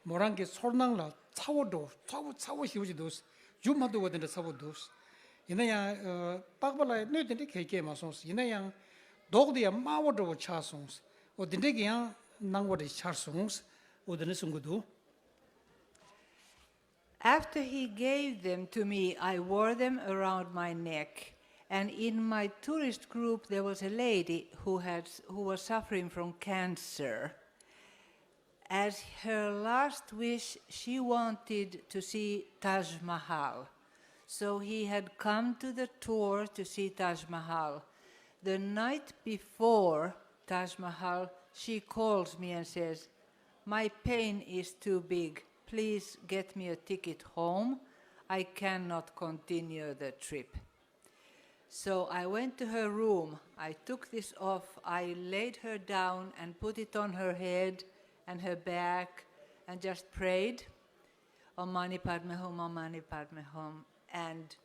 མོ་རང་གི་ཚོར་སྣང་ལ་ཚ་བོ་འགྲོ། ཚ་བོ་ཚ་བོ་ཞེ་པོ་ཅིག་འདུག་འཇུ་མ་ཐུབ་པ་དེ་འདྲ་ཚ་བོ་འདུག་ཡིན་ན་ཡང་ཨ་པགས་པ་ལ་གནོད་དེ་འདྲ་གང་ཡང་སྐྱེས་མ་སོང་། ཡིན་ན་ཡང་མདོག་དེ་ཡང་དམར་བོ་འདྲ་བོ་ཆགས་སོང་། འོ་དེ་འདྲ་གི་ཡང་སྣང་བ་རེ་འཆར་སོང་། འོ་དེ་འདྲ་གསུང་གི་འདུག After he gave them to me, I wore them around my neck. And in my tourist group, there was a lady who had, who was suffering from cancer. As her last wish, she wanted to see Taj Mahal. So he had come to the tour to see Taj Mahal. The night before Taj Mahal, she calls me and says, "My pain is too big. Please get me a ticket home. I cannot continue the trip." So I went to her room. I took this off. I laid her down and put it on her head and her back and just prayed, "Om Mani Padme Hum, Om Mani Padme Hum." And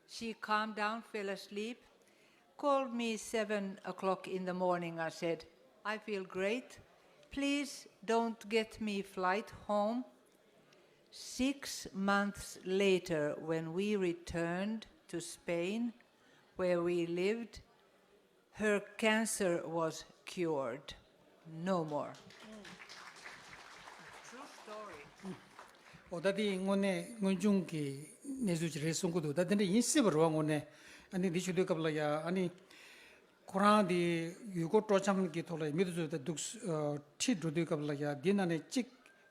she calmed down, fell asleep, called me seven o'clock in the morning and said, "I feel great. Please don't get me flight home." Six months later, when we returned to Spain, where we lived, her cancer was cured. No more. True story. ཨོ་ད་དེ་དངོས་གནས་དངོས་བྱུང་གི་གནས་ཚུལ་ཅིག་རེད་གསུང་གི་འདུག་ད་དེ་འདྲ་ཡིན་སྲིད་པ་རེད་བ། དངོས་གནས་ཨ་ནི་འདི་ཞུ་དུས་སྐབས་ལ་ཡ། ཨ་ནི་ཁོ་རང་དེ་ཡུལ་སྐོར་སྤྲོ་འཆམ་གྱི་ཐོག་ལ་མི་དེ་ཚོ་ད་འདུག་ཁྲིད་འགྲོ་དུས་སྐབས་ལ་ཡ། འདི་ནང་ནས་གཅིག་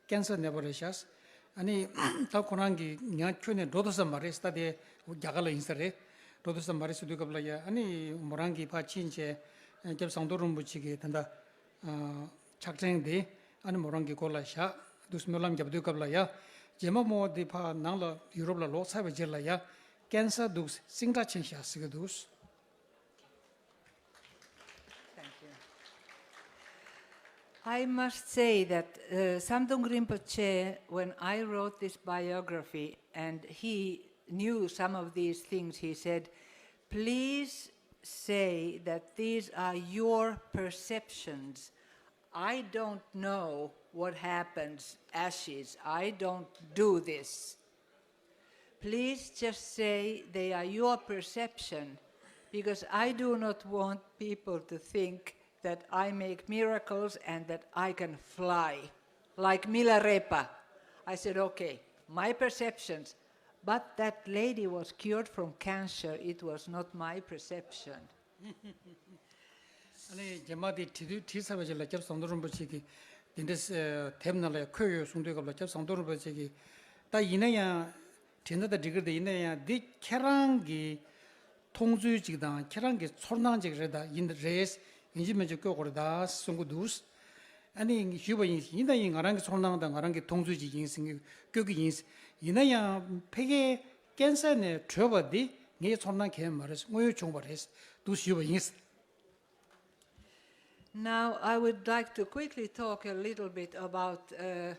ཀན་སར་ནད་པ་རེད་ཤག་ཨ་ནི་ད་ཁོ་རང་གིས་ང་ཁྱོན་ནས་འགྲོ་ཐུབ་ས་མ་རེད། ད་དེ་རྒྱ་གར་ལ་ཡིན་ས་རེད། འགྲོ་ཐུབ་ས་མ་རེད་ཟེར་དུས་སྐབས་ལ་ཡ། ཨ་ནི་མོ་རང་གིས་ཕར་ཕྱིན་བྱས་སྐྱབས་ཟམ་གདོང་རིན་པོ་ཆེ་གི་ད་ལྟ་ཕྱག་ཕྲེང་དེ་ཨ་ནི་མོ་རང་གི་མགོ་ལ་བཞག་འདུག་སྨོན་ལམ་བརྒྱབ་དུས་སྐབས་ལ་ཡ། རྗེས་མ་མོ་དེ་ཕར་ནང་ལ་ཡུ་རོབ་ལ་ལོག་ཚར་བའི་རྗེས་ལ་ཡ། ཀན་སར་འདུག་སིང་དྲག་ཕྱིན་ཤག་ཟེར་གི་འདུག Thank you. I must say that uh, Samdong Rinpoche, when I wrote this biography and he knew some of these things, he said, "Please say that these are your perceptions. I don't know what happens, ashes. I don't do this." Please just say they are your perception, because I do not want people to think that I make miracles and that I can fly, like Milarepa. I said, "Okay, my perceptions, but that lady was cured from cancer, it was not my perception." ཨ་ནི་རྗེས་མ་དེ་བྲིས་དུས་བྲིས་ཚར་བའི་རྗེས་ལ་སྐྱབས་ཟམ་གདོང་རིན་པོ་ཆེ་གིས་དེ་འདྲའི་དེབ་ནང་ལ་འཁོད་ཡོད་གསུང་དུས་སྐབས་ལ་སྐྱབས་ཟམ་གདོང་རིན་པོ་ཆེ་གིས་ད་ཡིན་ན་ཡང་བྲིས་ན་ད་འགྲིག་གི་རེད། ཡིན་ན་ཡང་འདི་ཁྱེད་རང་གི་མཐོང་ཚུལ་ཅིག་དང་ཁྱེད་རང་གི་ཚོར་སྣང་ཅིག་རེད། ད་ཡིན་རེད་ཡིན་གཅིག་མིན་གཅིག་བཀོད་དགོས་རེད་ད་གསུང་གི་འདུག་ཨ་ནི་ཞུས་པ་ཡིན། ཡིན་ད་ཡིན་ང་རང་གི་ཚོར་སྣང་དང་ང་རང་གི་མཐོང་ཚུལ་ཅིག་ཡིན་ཟེར་གི་བཀོད་ཀྱི་ཡིན། ཡིན་ན་ཡང་ཕ་གིའི་ཀན་སར་ནས་གྲོལ་བ་འདི་ངའི་ཚོར་སྣང་གང་ཡང་མ་རེད། དངོས་ཡོད་བྱུང་བ་རེད་འདུག་ཞུས་པ་ཡིན། Now, I would like to quickly talk a little bit about uh,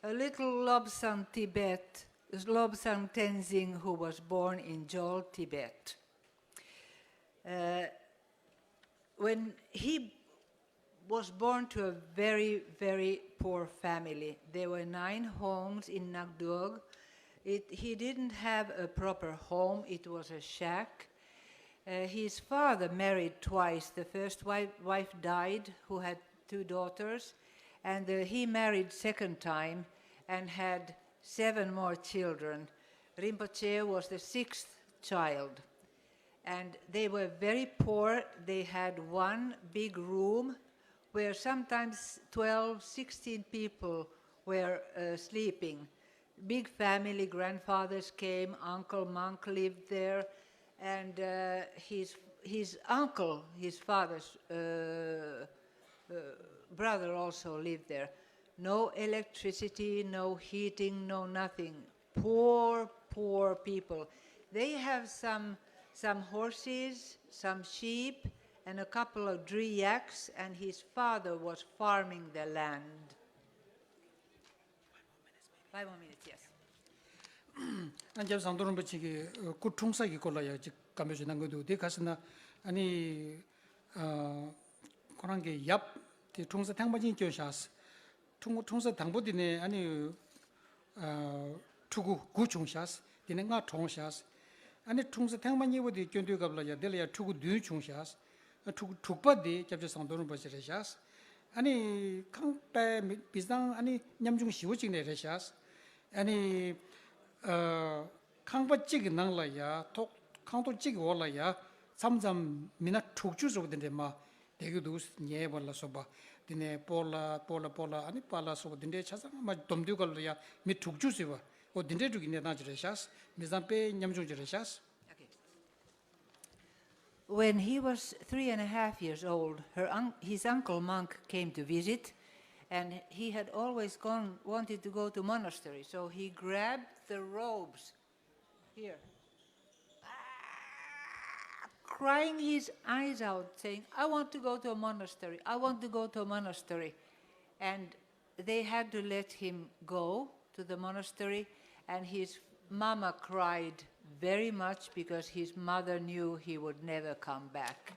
a little Lobsang Tibet, Lobsang Tenzing, who was born in Jol, Tibet. Uh, when he was born to a very, very poor family, there were nine homes in Nakdog. It, he didn't have a proper home, it was a shack. Uh, his father married twice. The first wife, wife died, who had two daughters, and uh, he married second time and had seven more children. Rinpoche was the sixth child. And they were very poor. They had one big room where sometimes twelve, sixteen people were uh, sleeping. Big family, grandfathers came, Uncle Monk lived there, and uh, his, his uncle, his father's uh, uh, brother also lived there. No electricity, no heating, no nothing. Poor, poor people. They have some, some horses, some sheep, and a couple of dryaks, and his father was farming the land. Five more minutes, yes. ཨ་སྐྱབས་ཟམ་གདོང་རིན་པོ་ཆེ་གི་སྐུ་འཁྲུངས་ས་གི་སྐོར་ལ་ཡང་ཅིག་བཀའ་མོལ་ཞིག་གནང་གི་འདུག་དེ་ག་ཟེར་ན་ཨ་ནི་ཁོ་རང་གི་ཡབ་དེ་འཁྲུངས་ས་ཐེངས་མ་གཉིས་སྐྱོན་བཞག་འཁྲུངས་འཁྲུངས་ས་དང་པོ་དེ་ནས་ཨ་ནི་ཕྲུ་གུ་དགུ་བྱུང་བཞག་དེ་ནས་ལྔ་གྲོངས་བཞག་ཨ་ནི་འཁྲུངས་ས་ཐེངས་མ་གཉིས་པ་དེ་སྐྱོན་དུས་སྐབས་ལ་ཡང་དེ་ལ་ཡང་ཕྲུ་གུ་བདུན་བྱུང་བཞག་ཕྲུ་གུ་དྲུག་པ་དེ་སྐྱབས་རྗེ་ཟམ་གདོང་རིན་པོ་ཆེ་རེད་བཞག་ཨ་ནི་ཁང་པའི་མི་མི་ཚང་ཨ་ནི་ཉམ་ཆུང་ཞེ་པོ་གཅིག་ནས་རེད་བཞག་ཨ་ནི་ཁང་པ་གཅིག་གི་ནང་ལ་ཡ་ཐོག་ཁང་ཐོག་གཅིག་གི་འོག་ལ་ཡ་མཚམས་མཚམས་མི་སྣ་དྲུག་ཅུ་ཙམ་དེ་འདྲས་མ་བསྡད་ཀྱི་འདུག་ཉེ་བ་ལ་སོགས་པ་དེ་ནས་སྤོ་ལགས་སྤོ་ལགས་སྤོ་ལགས་ཨ་ནི་པཱ་ལགས་སོགས་པ་དེ་འདྲས་ཆ་ཚང་མ་བསྡོམས་དུས་སྐབས་ལ་ཡ་མི་དྲུག་ཅུ་ཙམ་པ་འོ་དེ་འདྲས་དྲུག་གི་གནས་སྟངས་ཅིག་རེད་བཞག་མི་ཚང་དཔེ་ཉམ་ཆུང་ཅིག་རེད་བཞག Okay. When he was three and a half years old, her un- his uncle monk came to visit, and he had always gone wanted to go to monastery, so he grabbed the robes here, crying his eyes out, saying, "I want to go to a monastery. I want to go to a monastery." And they had to let him go to the monastery, and his mama cried very much because his mother knew he would never come back.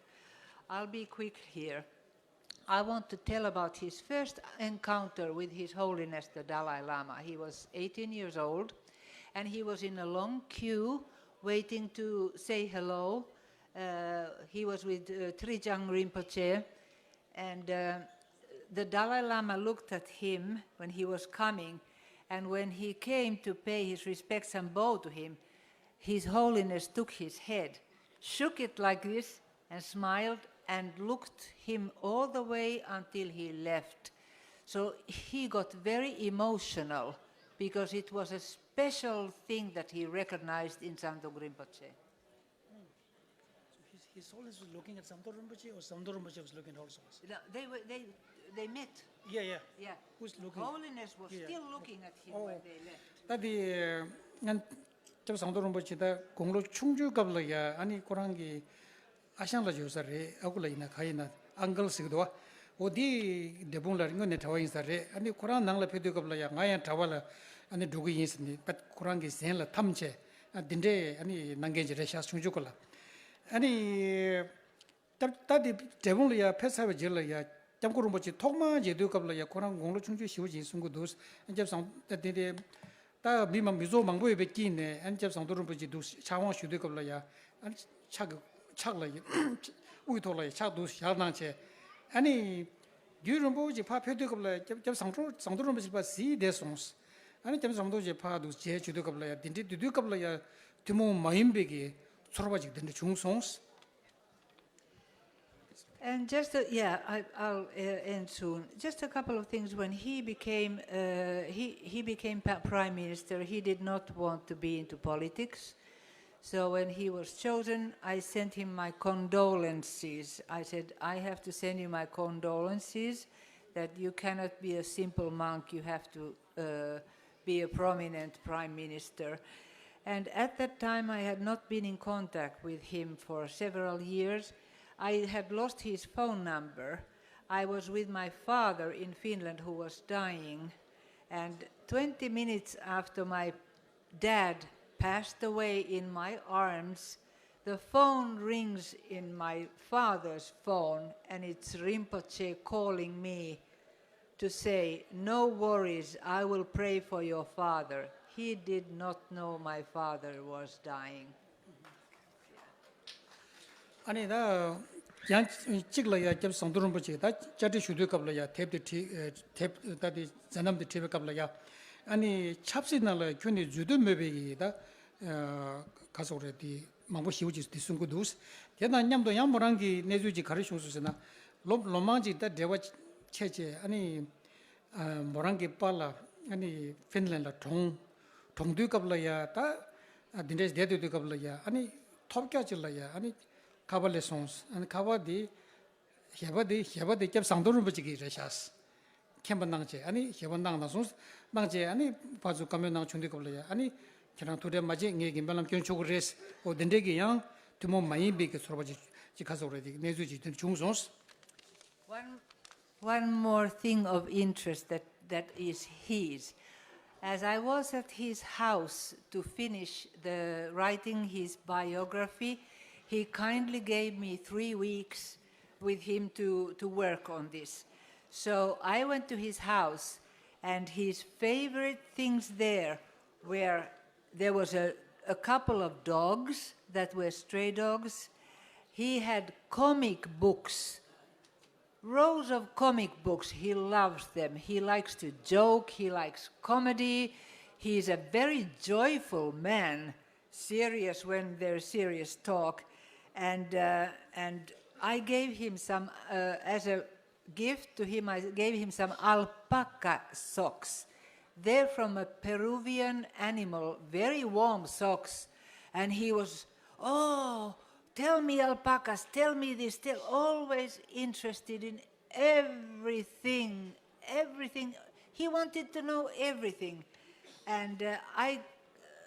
I'll be quick here. I want to tell about his first encounter with His Holiness the Dalai Lama. He was eighteen years old, and he was in a long queue waiting to say hello. Uh, he was with uh, Trijang Rinpoche, and uh, the Dalai Lama looked at him when he was coming, and when he came to pay his respects and bow to him, His Holiness took his head, shook it like this, and smiled and looked him all the way until he left. So he got very emotional because it was a special thing that he recognized in Zangdong Rinpoche. His, his Holiness was looking at Zamdo Rinpoche or Zamdo Rinpoche was looking at Holiness? No, they were they they met. Yeah, yeah. Yeah. Who's looking? Holiness was Yeah. Still looking at him Oh. When they left. ད་དེ་ང་སྐྱབས་ཟམ་གདོང་རིན་པོ་ཆེ་ད་དགུང་ལོ་ཆུང་ཆུང་སྐབས་ལ་ཡ་ཨ་ནི་ཁོ་རང་གི་ཨ་ཞང་ལ་བརྗོད་ས་རེད། ཨ་ཁུ་ལ་ཡིན་ན་ག་ཡིན་ན་ཨང་ཀལ་ཟེར་གི་འདུག་བ། འོ་དེ་འབྲས་སྤུངས་ལ་སྔོན་ནས་གྲྭ་པ་ཡིན་ས་རེད། ཨ་ནི་ཁོ་རང་ནང་ལ་ཕེབས་དུས་སྐབས་ལ་ཡ་ང་ཡང་གྲྭ་པ་ལ་ཨ་ནི་འགྲོ་གི་ཡིན་ཟེར་ནས་ད་ཁོ་རང་གི་གཟན་ལ་འཐམ་བྱས་ཨ་འདི་འདྲས་ཨ་ནི་གནང་མཁན་ཅིག་རེད་ཤག་ཆུང་ཆུང་སྐབས་ལ་ཨ་ནི། སྐབས་ད་དེ་འབྲས་སྤུངས་ལ་ཡ་ཕེབས་ཚར་བའི་རྗེས་ལ་ཡ་སྐྱབས་མགོན་རིན་པོ་ཆེ་ཐོག་མར་མཇལ་དུས་སྐབས་ལ་ཡ་ཁོ་རང་དགུང་ལོ་ཆུང་ཆུང་ཞེ་པོ་ཅིག་གསུང་གི་འདུག་སྐྱབས་ཟམ་ད་དེ་དེ་ ད་མི་མང་མི་ཚོགས་མང་པོ་ཡོད་པའི་དཀྱིལ་ནས་ཨ་ནི་སྐྱབས་ཟམ་གདོང་རིན་པོ་ཆེ་འདུག་ཕྱག་དབང་ཞུ་དུས་སྐབས་ལ་ཡ། ཨ་ནི་ཕྱག་གི་ཕྱག་ལ་ཡ་དབུའི་ཐོག་ལ་ཡ་ཕྱག་འདུག་བཞག་གནང་བྱས། ཨ་ནི་རྒྱུན་རིང་པོ་ཅིག་ཕར་ཕེབས་དུས་སྐབས་ལ་སྐྱབས་སྐྱབས་ཟམ་གདོང་ཟམ་གདོང་རིན་པོ་ཆེ་ཕར་གཟིགས་བསྡད་སོང་། ཨ་ནི་སྐྱབས་ཟམ་གདོང་ཆེ་ཕར་འདུག་མཇལ་བྱེད་དུས་སྐབས་ལ་ཡ་འདི་འདྲའི་འདུག་དུས་སྐབས་ལ་ཡ་ཐུན་མོང་མ་ཡིན་པའི་གི་ཚོར་བ་ཅིག་འདི་འདྲ་བྱུང་སོང་། And just, uh, yeah, I, I'll uh, end soon. Just a couple of things. When he became, uh, he, he became pa- prime minister, he did not want to be into politics. So when he was chosen, I sent him my condolences. I said, I have to send you my condolences that you cannot be a simple monk. You have to uh, be a prominent prime minister. And at that time, I had not been in contact with him for several years. I had lost his phone number. I was with my father in Finland, who was dying. And twenty minutes after my dad passed away in my arms, the phone rings in my father's phone, and it's Rinpoche calling me to say, "No worries, I will pray for your father." He did not know my father was dying. ཨ་ནི་ད་ཡང་གཅིག་ལ་ཡ་སྐྱབས་ཟམ་གདོང་རིན་པོ་ཆེ་ད་བཅར་འདྲི་ཞུ་དུས་སྐབས་ལ་ཡ་དེབ་དེ་བྲིས་དེབ་ད་དེ་མཛད་རྣམ་དེ་བྲིས་པའི་སྐབས་ལ་ཡ། ཨ་ནི་ཆབ་སྲིད་ནང་ལ་ཁྱོན་ནས་འཛུལ་འདོད་མེད་པའི་ཡི་ད་ག་སོག་རེད་དེ་མང་པོ་ཞེ་པོ་ཅིག་དེ་གསུང་གི་འདུག་དེ་དང་མཉམ་དུ་ཡང་མོ་རང་གི་གནས་ཚུལ་ཅིག་ག་རེ་བྱུང་སོང་ཟེར་ན། ལོ་ལོ་མང་ཅིག་ད་འབྲེལ་བ་ཆད་བྱས། ཨ་ནི་མོ་རང་གི་པཱ་ལགས་ཨ་ནི་ཧྥིན་ལན་ལ་གྲོངས། གྲོངས་དུས་སྐབས་ལ་ཡ་ད་འདི་འདྲའི་བསྡད་སྡོད་དུས་སྐབས་ལ་ཡ་ཨ་ནི་ཐོབ་སྐྱག་ཅིག་ལ་ཡ་ཨ་ནི་ཁ་པར་སླེབས་སོང་། ཨ་ནི་ཁ་པར་འདི་ཞལ་པར་འདི་ཞལ་པར་འདི་སྐྱབས་ཟམ་གདོང་རིན་པོ་ཆེ་གིས་རེད་ཤག་མཁྱེན་པ་གནང་བྱས། ཨ་ནི་ཞལ་པར་གནང་གནང་སོང་། གནང་བྱས་ཨ་ནི་ཕར་ཚུར་བཀའ་མོལ་གནང་བྱུང་དུས་སྐབས་ལ་ཡ་ཨ་ནི་ཁྱེད་རང་ཐུགས་ཁྲལ་མ་བྱེད། ངེད་ཀྱིས་སྨོན་ལམ་སྐྱོན་ཆོག་གི་རེད། འོ་དེ་འདྲའི་གི་ཡང་ཐུན་མོང་མ་ཡིན་པའི་གི་ཚོར་བ་ཅིག་ཅིག་ག་སོག་རེད་དེ་གནས་ཚུལ་ཅིག་དེ་འདྲ་བྱུང་སོང་། One, one more thing of interest that, that is his. As I was at his house to finish the writing his biography, he kindly gave me three weeks with him to, to work on this. So I went to his house, and his favorite things there were there was a, a couple of dogs that were stray dogs. He had comic books, rows of comic books. He loves them. He likes to joke, he likes comedy. He is a very joyful man, serious when there's serious talk. And, uh, and I gave him some, uh, as a gift to him, I gave him some alpaca socks. They're from a Peruvian animal, very warm socks. And he was, "Oh, tell me alpacas, tell me this, tell," always interested in everything, everything. He wanted to know everything. And uh, I,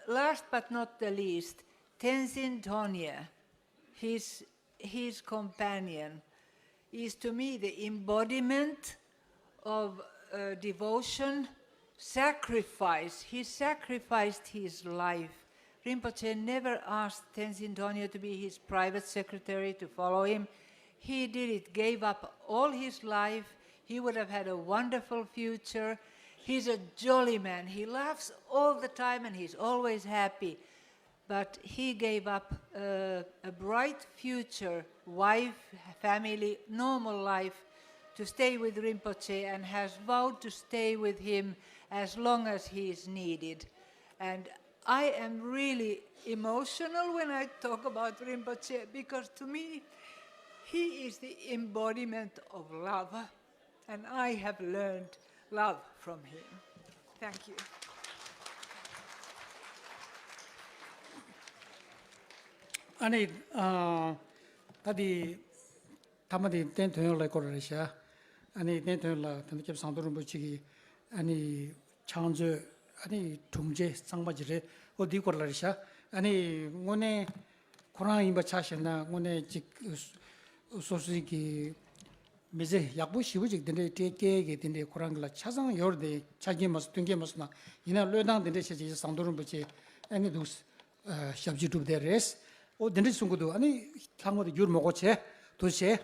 last but not the least, Tenzin Donya, his, his companion, is to me the embodiment of uh, devotion, sacrifice. He sacrificed his life. Rinpoche never asked Tenzin Donya to be his private secretary, to follow him. He did it, gave up all his life. He would have had a wonderful future. He's a jolly man. He laughs all the time and he's always happy. But he gave up uh, a bright future, wife, family, normal life, to stay with Rinpoche and has vowed to stay with him as long as he is needed. And I am really emotional when I talk about Rinpoche because to me, he is the embodiment of love. And I have learned love from him. Thank you. ཨ་ནི་ཨ་ད་དེ་ཐ་མ་དེ་བསྟན་དོན་ལ་སྐོར་རེད་ཤག་ཨ་ནི་བསྟན་དོན་ལ་ད་ནི་སྐྱབས་ཟམ་གདོང་རིན་པོ་ཆེ་གི་ཨ་ནི་ཕྱག་མཛོད་ཨ་ནི་དྲུང་ཆེ་གཙང་མ་ཅིག་རེད། ཨོ་དེའི་སྐོར་ལ་རེད་ཤག་ཨ་ནི་དངོས་གནས་ཁོ་རང་ཡིན་པ་ཆ་བཞག་ན་དངོས་གནས་ཅིག་སོ་སོའི་གི་མི་ཚེ་ཡག་པོ་ཞེ་པོ་ཅིག་དེ་འདྲའི་སྤྲད་སྐལ་གི་དེ་འདྲའི་ཁོ་རང་གི་ལ་ཆ་ཚང་ཡོད་རེད་དེ། ཆ་རྐྱེན་མ་སོང་མཐུན་རྐྱེན་མ་སོང་ན་ཡིན་ན་བློས་བཏང་དེ་འདྲ་བྱས་བྱས་ཟམ་གདོང་རིན་པོ་ཆེ་ཨ་ནི་འདུག་ཞབས་ཕྱི་སྒྲུབ་བསྡད་རེད། ཨོ་དེ་འདྲ་གསུང་གི་འདུག་ཨ་ནི་ལྷག་མ་དེ་བསྒྱུར་མ་དགོས་བྱས་དུ་བྱས།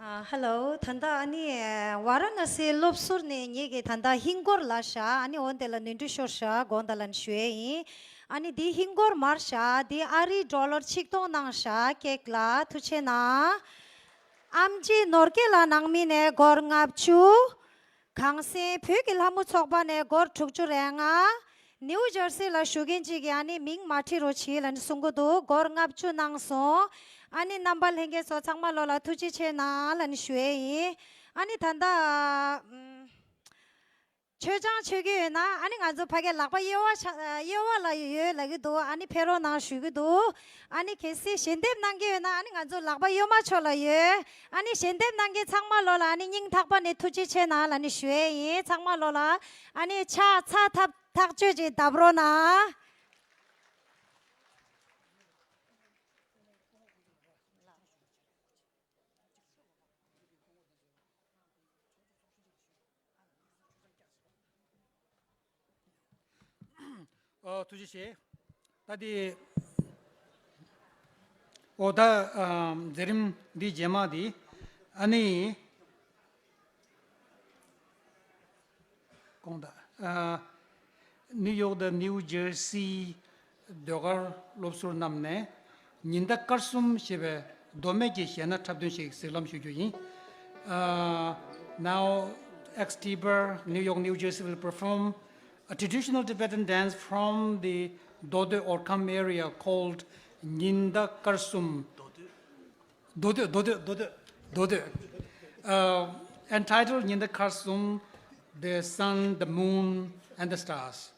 ཨ། ཧེ་ལོ། ད་ལྟ་ཨ་ནི་ཝཱ་ར་ཎ་སི་སློབ་ཟུར་ནས་ངེད་ཀྱིས་ད་ལྟ་ཧིན་སྒོར་ལ་བཞག་ཨ་ནི་འོ་དེ་ལ་ནོར་འཁྲུལ་ཤོར་བཞག་དགོངས་དག་ལབ་ནས་ཞུ་ཡས་ཡིན། ཨ་ནི་འདི་ཧིན་སྒོར་མར་བཞག་འདི་ཨ་རིའི་ཌོ་ལར་ཆིག་སྟོང་གནང་བཞག་ཀེག་ལ་ཐུགས་རྗེ་ཆེ་གནང་། ཨེམ་ཆི་ནོར་རྒྱས་ལགས་ནང་མི་ནས་སྒོར་ལྔ་བཅུ། གངས་སེང་བོད་ཀྱི་ལྷ་མོ་ཚོགས་པ་ནས་སྒོར་དྲུག་ཅུ་རེ་ལྔ། ནིའུ་ཇར་སི་ལ་བཞུགས་མཁན་གཅིག་གིས་ཨ་ནི་མིང་མ་བྲིས་རོགས་བྱེད་ལབ་ནས་གསུང་གི་འདུག་སྒོར་ལྔ་བཅུ་གནང་སོང་། ཨ་ནི་རྣམ་པ་ལྷན་རྒྱས་ཚོ་ཚང་མ་ལོ་ལ་ཐུགས་རྗེ་ཆེ་གནང་ལབ་ནས་ཞུ་ཡས་ཡིན། ཨ་ནི་ད་ལྟ་ཨམ། མཆོད་ཆང་མཆོད་ཀྱི་ཡོད་ན་ཨ་ནི་ང་ཚོ་ཕ་གའི་ལག་པ་གཡས་པ་ཆ་གཡས་པ་ལ་ཡོད་ལབ་ཀྱི་འདུག་ཨ་ནི་ཕེབས་རོགས་གནང་ཞུ་གི་འདུག་ཨ་ནི་གལ་སྲིད་ཞལ་འདེབས་གནང་གི་ཡོད་ན་ཨ་ནི་ང་ཚོ་ལག་པ་གཡོན་མ་ཕྱོགས་ལ་ཡོད། ཨ་ནི་ཞལ་འདེབས་གནང་མཁན་ཚང་མ་ལོ་ལ་ཨ་ནི་སྙིང་ཐག་པ་ནས་ཐུགས་རྗེ་ཆེ་གནང་ལབ་ནས་ཞུ་ཡས་ཡིན། ཚང་མ་ལོ་ལ་ཨ་ནི་ཕྱག་འཚལ་ཐབས་ཐག་ཆོད་ཅིག་བརྡབ་རོགས་གནང་། ཨོ། ཐུགས་རྗེ་ཆེ། ད་དེ། ཨོ། ད་ཨ་མཛད་རིམ་འདི་རྗེས་མ་དེ་ཨ་ནི་དགོངས་དག་ཨ་ནིའུ་ཡོག་དང་ནིའུ་ཇར་སི་ཟློས་གར་སློབ་ཟུར་རྣམས་ནས་ཉི་ཟླ་སྐར་གསུམ་ཞེས་པའི་མདོ་སྨད་ཀྱི་གཞས་སྣ་འཁྲབ་སྟོན་ཞིག་གཟིགས་ལམ་ཞུ་རྒྱུ་ཡིན། Uh, now, X T B R, New York, New Jersey will perform a traditional Tibetan dance from the Dodo or Kham area called Nyinda Karsum. Dodo, Dodo, Dodo, Dodo. Uh, entitled Nyinda Karsum, the sun, the moon, and the stars.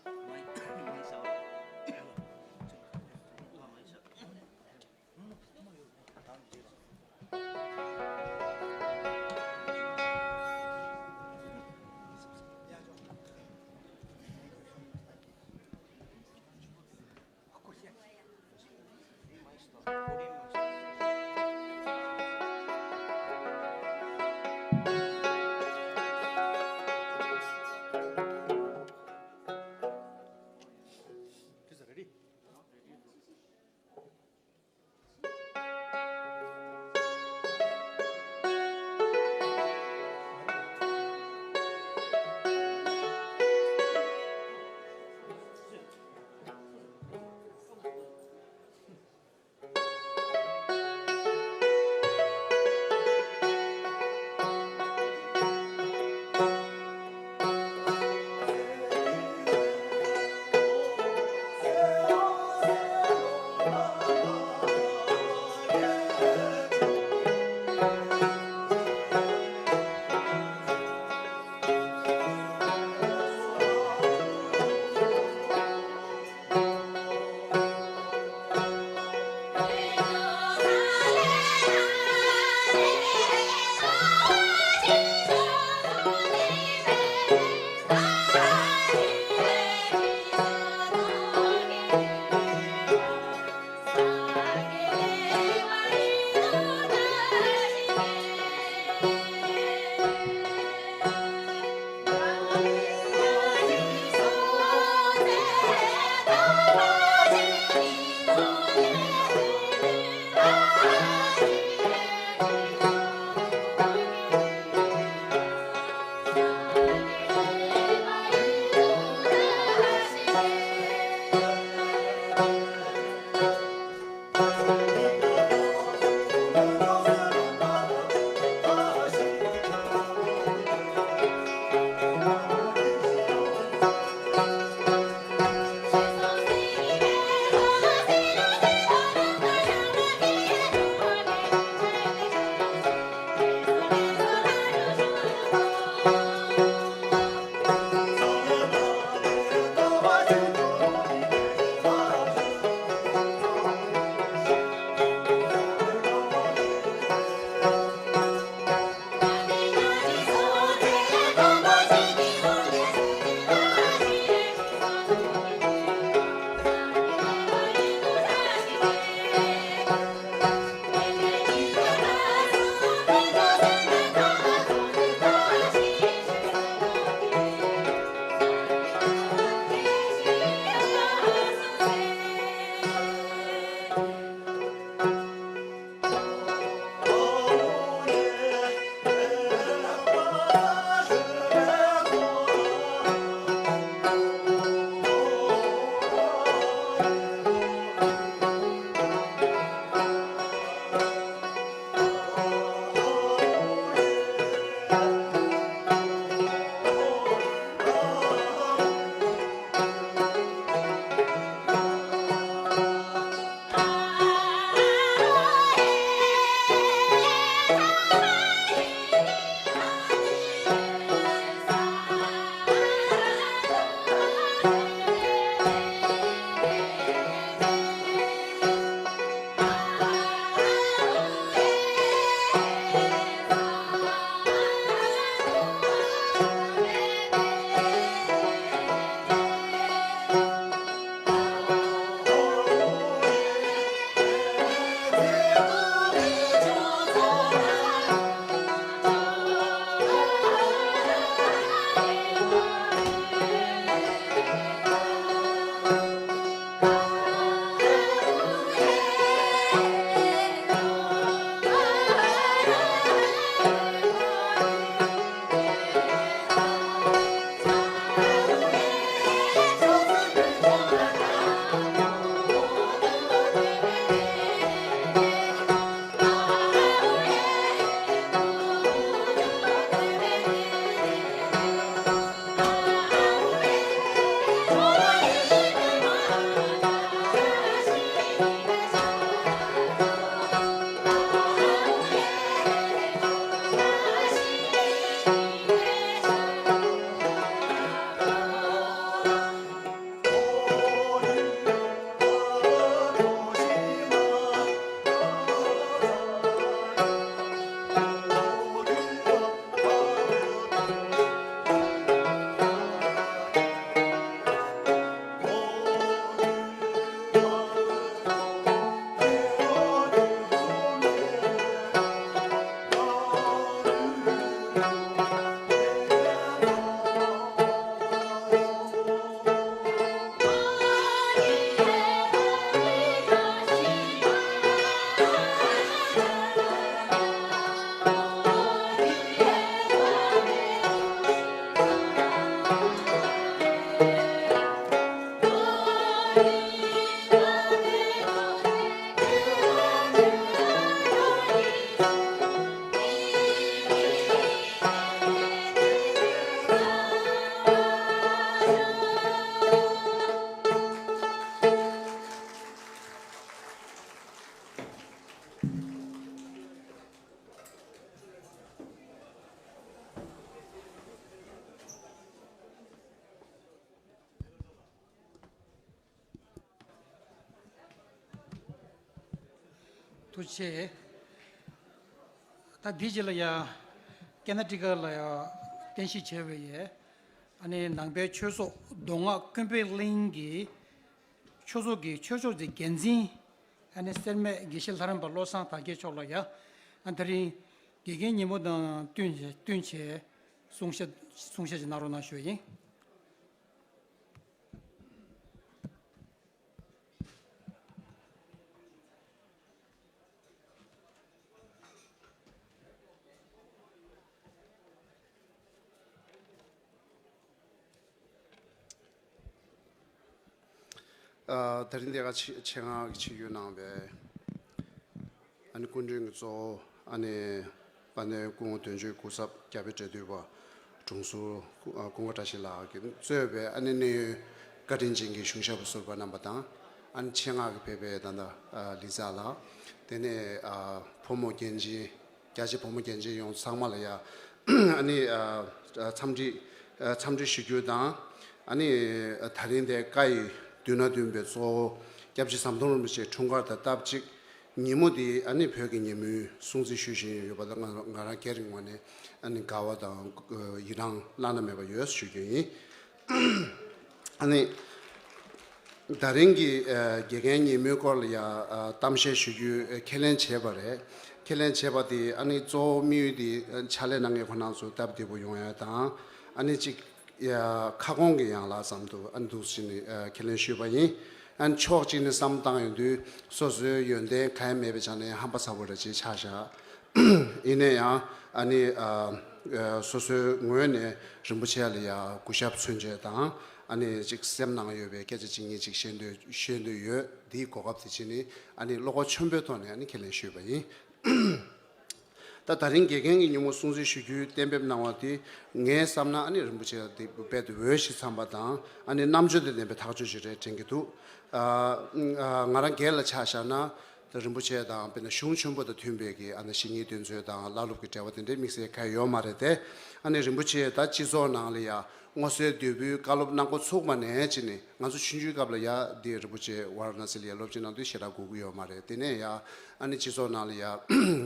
ཐུགས་རྗེ་ཆེ། ད་འདི་རྗེས་ལ་ཡ་ཀེ་ན་ཊི་ཀ་ལ་ཡ་རྟེན་གཞི་བྱས་པའི་ཡས། ཨ་ནི་ནང་པའི་ཆོས་ཚོགས་མདོ་སྔགས་ཀུན་སྤེལ་གླིང་གི་ཆོས་ཚོགས་ཀྱི་ཆོས་ཕྱོགས་ཀྱི་འགན་འཛིན། ཨ་ནི་སེར་སྨད་དགེ་བཤེས་ལྷ་རམས་པ་བློ་བཟང་དར་རྒྱས་མཆོག་ལ་ཡ། ཨ་དེ་རིང་དགེ་རྒན་ཉིན་མོ་དང་བསྟུན་བསྟུན་བྱས་གསུང་བཤད་གསུང་བཤད་ཅིག་གནང་རོགས་གནང་ཞུ་ཡ་ཡིན། ཨ། དེ་རིང་འདི་ག་ཆེད་ཆེད་མངགས་ཀྱི་ཆིབས་བསྒྱུར་གནང་བའི་ཨ་ནི་སྐུ་མགྲོན་གྱི་གཙོ་བོ་ཨ་ནི་དཔལ་ལྡན་སྐུ་ངོ་དོན་གཅོད་སྐུ་ཚབ་རྒྱ་བལ་འབྲེལ་མཐུད་པ་དྲུང་ཟུར་ཀུན་དགའ་བཀྲ་ཤིས་ལགས་ཀྱིས་གཙོས་པའི་ཨ་ནི་གནད་ཡོད་བཀའ་དྲིན་ཅན་གྱི་གཞུང་ཞབས་ཟུར་པ་རྣམ་པ་དང་། ཨ་ནི་ཆེད་མངགས་ཀྱིས་ཕེབས་པའི་ད་ལྟ་ལི་ཙཱ་ལགས། དེ་ནས་ཨ་ཕོ་མོ་རྒན་གཞོན། རྒྱ་ཆེ་བུ་མོ་རྒན་གཞོན་ཡོངས་ཚང་མ་ལ་ཡ་ཨ་ནི་ཨ་འཚམས་འདྲི་ཨ་འཚམས་འདྲི་ཞུ་རྒྱུ་དང་། ཨ་ནི་ཨ་ད་རིང་དེ་བཀའ་ཡི་མདུན་ན་འདོན་པའི་གཙོ་བོ་སྐྱབས་རྗེ་ཟམ་གདོང་རིན་པོ་ཆེའི་འཁྲུངས་སྐར་དང་སྟབས་གཅིག་ཉིན་མོ་འདི་ཨ་ནི་བོད་ཀྱི་ཉིན་མོའི་སྲུང་བརྩི་ཞུ་བཞིན་ཡོད་པ་ལ་ང་ང་རང་སྒེར་གྱི་ངོས་ནས་ཨ་ནི་དགའ་བ་དང་ཡི་རངས་བླ་ན་མེད་པ་ཡོད་ཞུ་རྒྱུ་ཡིན། ཨ་ནི། ད་རིང་གི་ཨ་དགེ་རྒན་ཉིན་མོའི་སྐོར་ལ་ཡ་ཨ་གཏམ་བཤད་ཞུ་རྒྱུའི་ཨ་ཁས་ལེན་བྱས་པ་རེད། ཁས་ལེན་བྱས་པ་དེ་ཨ་ནི་གཙོ་བོ་དམིགས་ཡུལ་དེ་ཨ་ཕྱག་ལས་གནང་མཁན་ཁོ་རང་ཚོ་སྟབས་བདེ་པོ་ཡོང་ཡ་དང་། ཨ་ནི་གཅིག་ཡ་ཁ་སྐོང་གི་ཡན་ལག་ཙམ་དུ་ཨ་ནི་འདུག་ཟེར་ནས་ཨ་ཁས་ལེན་ཞུས་པ་ཡིན། ཨ་ནི་ཕྱོགས་གཅིག་ནས་བསམ་བློ་བཏང་ཡོང་དུས་སོ་སོའི་ཡོན་ཏན་གང་ཡང་མེད་པའི་ཆ་ནས་ཧམ་པ་ཚ་པོ་རེ་ཅིག་ཆགས་བཞག་ཡིན་ན་ཡང་ཨ་ནི་ཨ་ཨ་སོ་སོའི་ངོས་ནས་རིན་པོ་ཆེ་ལ་ཡ་གུས་ཞབས་མཚོན་བྱེད་དང་། ཨ་ནི་ཅིག་སེམས་ནང་ཡོད་པའི་སྐད་ཆ་གཅིག་གཉིས་ཅིག་བཤད་འདོད་བཤད་འདོད་ཡོད། འདིའི་གོ་སྐབས་དེ་བྱས་ནས་ཨ་ནི་བློ་ཁོག་ཆེན་པོའི་ཐོག་ནས་ཨ་ནི་ཁས་ལེན་ཞུས་པ་ཡིན། ད་ད་རིང་དགེ་རྒན་གྱི་ཉིན་མོ་སྲུང་བརྩི་ཞུ་རྒྱུའི་གཏན་འབེབས་གནང་བ་དེ་ངས་བསམ་ན་ཨ་ནི་རིན་པོ་ཆེ་དེ་དཔེ་དེ་འོས་ཤིང་འཚམས་པ་དང་། ཨ་ནི་རྣམ་དཔྱོད་དང་ལྡན་པའི་ཐག་གཅོད་ཅིག་རེད་དྲན་གྱི་འདུག་ཨ་ང་རང་སྒེར་ལ་ཆ་བཞག་ན། ད་རིན་པོ་ཆེ་དང་དཔེར་ན་གཞུང་ཆེན་པོ་དང་མཐུན་པའི་གི་ཨ་ནི་བཤེས་གཉེན་དེ་ཚོ་དང་བླ་སློབ་ཀྱི་འབྲེལ་བ་དེ་འདྲའི་དམིགས་བསལ་གང་ཡང་ཡོད་མ་རེད་དེ། ཨ་ནི་རིན་པོ་ཆེ་ད་སྤྱི་ཚོགས་ནང་ལ་ཡ་སྔོ་སེར་དོལ་པོའི་བཀའ་སློབ་གནང་འགོ་ཚུགས་པ་ནས་བྱས་ནས། ང་ཚོ་ཆུང་ཆུང་སྐབས་ལ་ཡ་འདི་རིན་པོ་ཆེ་ཝཱ་ར་ཎ་སི་ལ་ཡ་སློབ་ཆེན་གནང་དུས་ཞེ་དྲག་གོ་གི་ཡོད་མ་རེད། དེ་ནས་ཡ་ཨ་ནི་སྤྱི་ཚོགས་ནང་ལ་ཡ་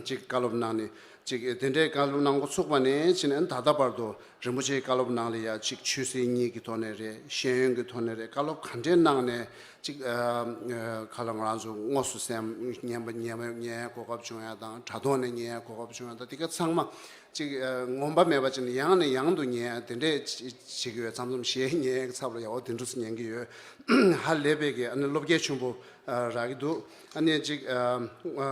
ཅིག་བཀའ་སློབ་གནང་ནས་ཅིག་དེ་འདྲའི་བཀའ་སློབ་གནང་འགོ་ཚུགས་པ་ནས་བྱས་ནས་ད་ལྟ་བར་དུ། རིན་པོ་ཆེའི་བཀའ་སློབ་ནང་ལ་ཡ་གཅིག་ཆོས་སྲིད་གཉིས་ཀྱི་ཐོག་ནས་རེད། ཤེས་ཡོན་གྱི་ཐོག་ནས་རེད། བཀའ་སློབ་ག་འདྲའི་གནང་ནས་གཅིག་ཨ་ཨ་ག་ལ་ང་རང་ཚོ་དངོས་སུ་སེམས་ཉན་པ་ཉན་པ་ཉན་ཡ་གོ་སྐབས་བྱུང་ཡ་དང་། དྲ་ཐོག་ནས་ཉན་ཡ་གོ་སྐབས་བྱུང་ཡ་དང་། དེ་ག་ཚང་མ་གཅིག་ཨ་ངོམ་པ་མེད་པ་བྱས་ནས་ཡང་ནས་ཡང་དུ་ཉན་ཡ་དེ་འདྲས་བྱེད་ཀྱི་ཡོད། མཚམས་མཚམས་གཞས་ཉན་ཡའི་ཚབ་ལ་ཡ་འོ་དེ་འདྲས་སུ་ཉན་གྱི་ཡོད། ཧ་ལས་པའི་གི་ཨ་ནི་བློ་བཀལ་ཆེན་པོ་ཨ་རག་གི་འདུག་ཨ་ནི་གཅིག་ཨ་ཨ་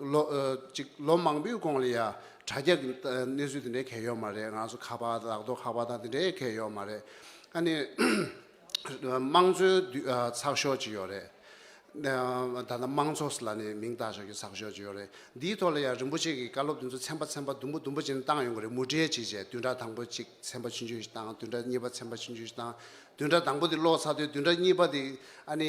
ལོ་ཨ་གཅིག་ལོ་མང་པོའི་གོང་ལ་ཡ། དྲ་རྒྱ་གི་གནས་ཚུལ་དེ་འདྲའི་གང་ཡང་ཡོད་མ་རེད། ང་ཚོ་ཁ་པར་ལག་ཐོག་ཁ་པར་དང་དེ་འདྲའི་གང་ཡང་ཡོད་མ་རེད། ཨ་ནི་དམངས་གཙོའི་དུས་ཨ་ཚགས་ཤོག་ཅིག་ཡོད་རེད། ཨ་ད་ལྟ་དམངས་གཙོ་ལ་ནི་མིང་བཏགས་བཞག་རྒྱུ་ཚགས་ཤོག་ཅིག་ཡོད་རེད། འདིའི་ཐོག་ལ་ཡང་རིན་པོ་ཆེ་གི་བཀའ་སློབ་དེ་ཚོ་ཚན་པ་ཚན་པ་དུམ་བུ་དུམ་བུ་བྱས་ནས་བཏང་ཡོང་གི་རེད། མུ་འབྲེལ་བྱས་བྱས་བདུན་ཕྲག་དང་པོ་གཅིག་ཚན་པ་ཆུང་ཆུང་ཞིག་བཏང་། བདུན་ཕྲག་གཉིས་པ་ཚན་པ་ཆུང་ཆུང་ཞིག་བཏང་། བདུན་ཕྲག་དང་པོ་དེ་ཀློག་ཚར་དུས་བདུན་ཕྲག་གཉིས་པ་དེ་ཨ་ནི་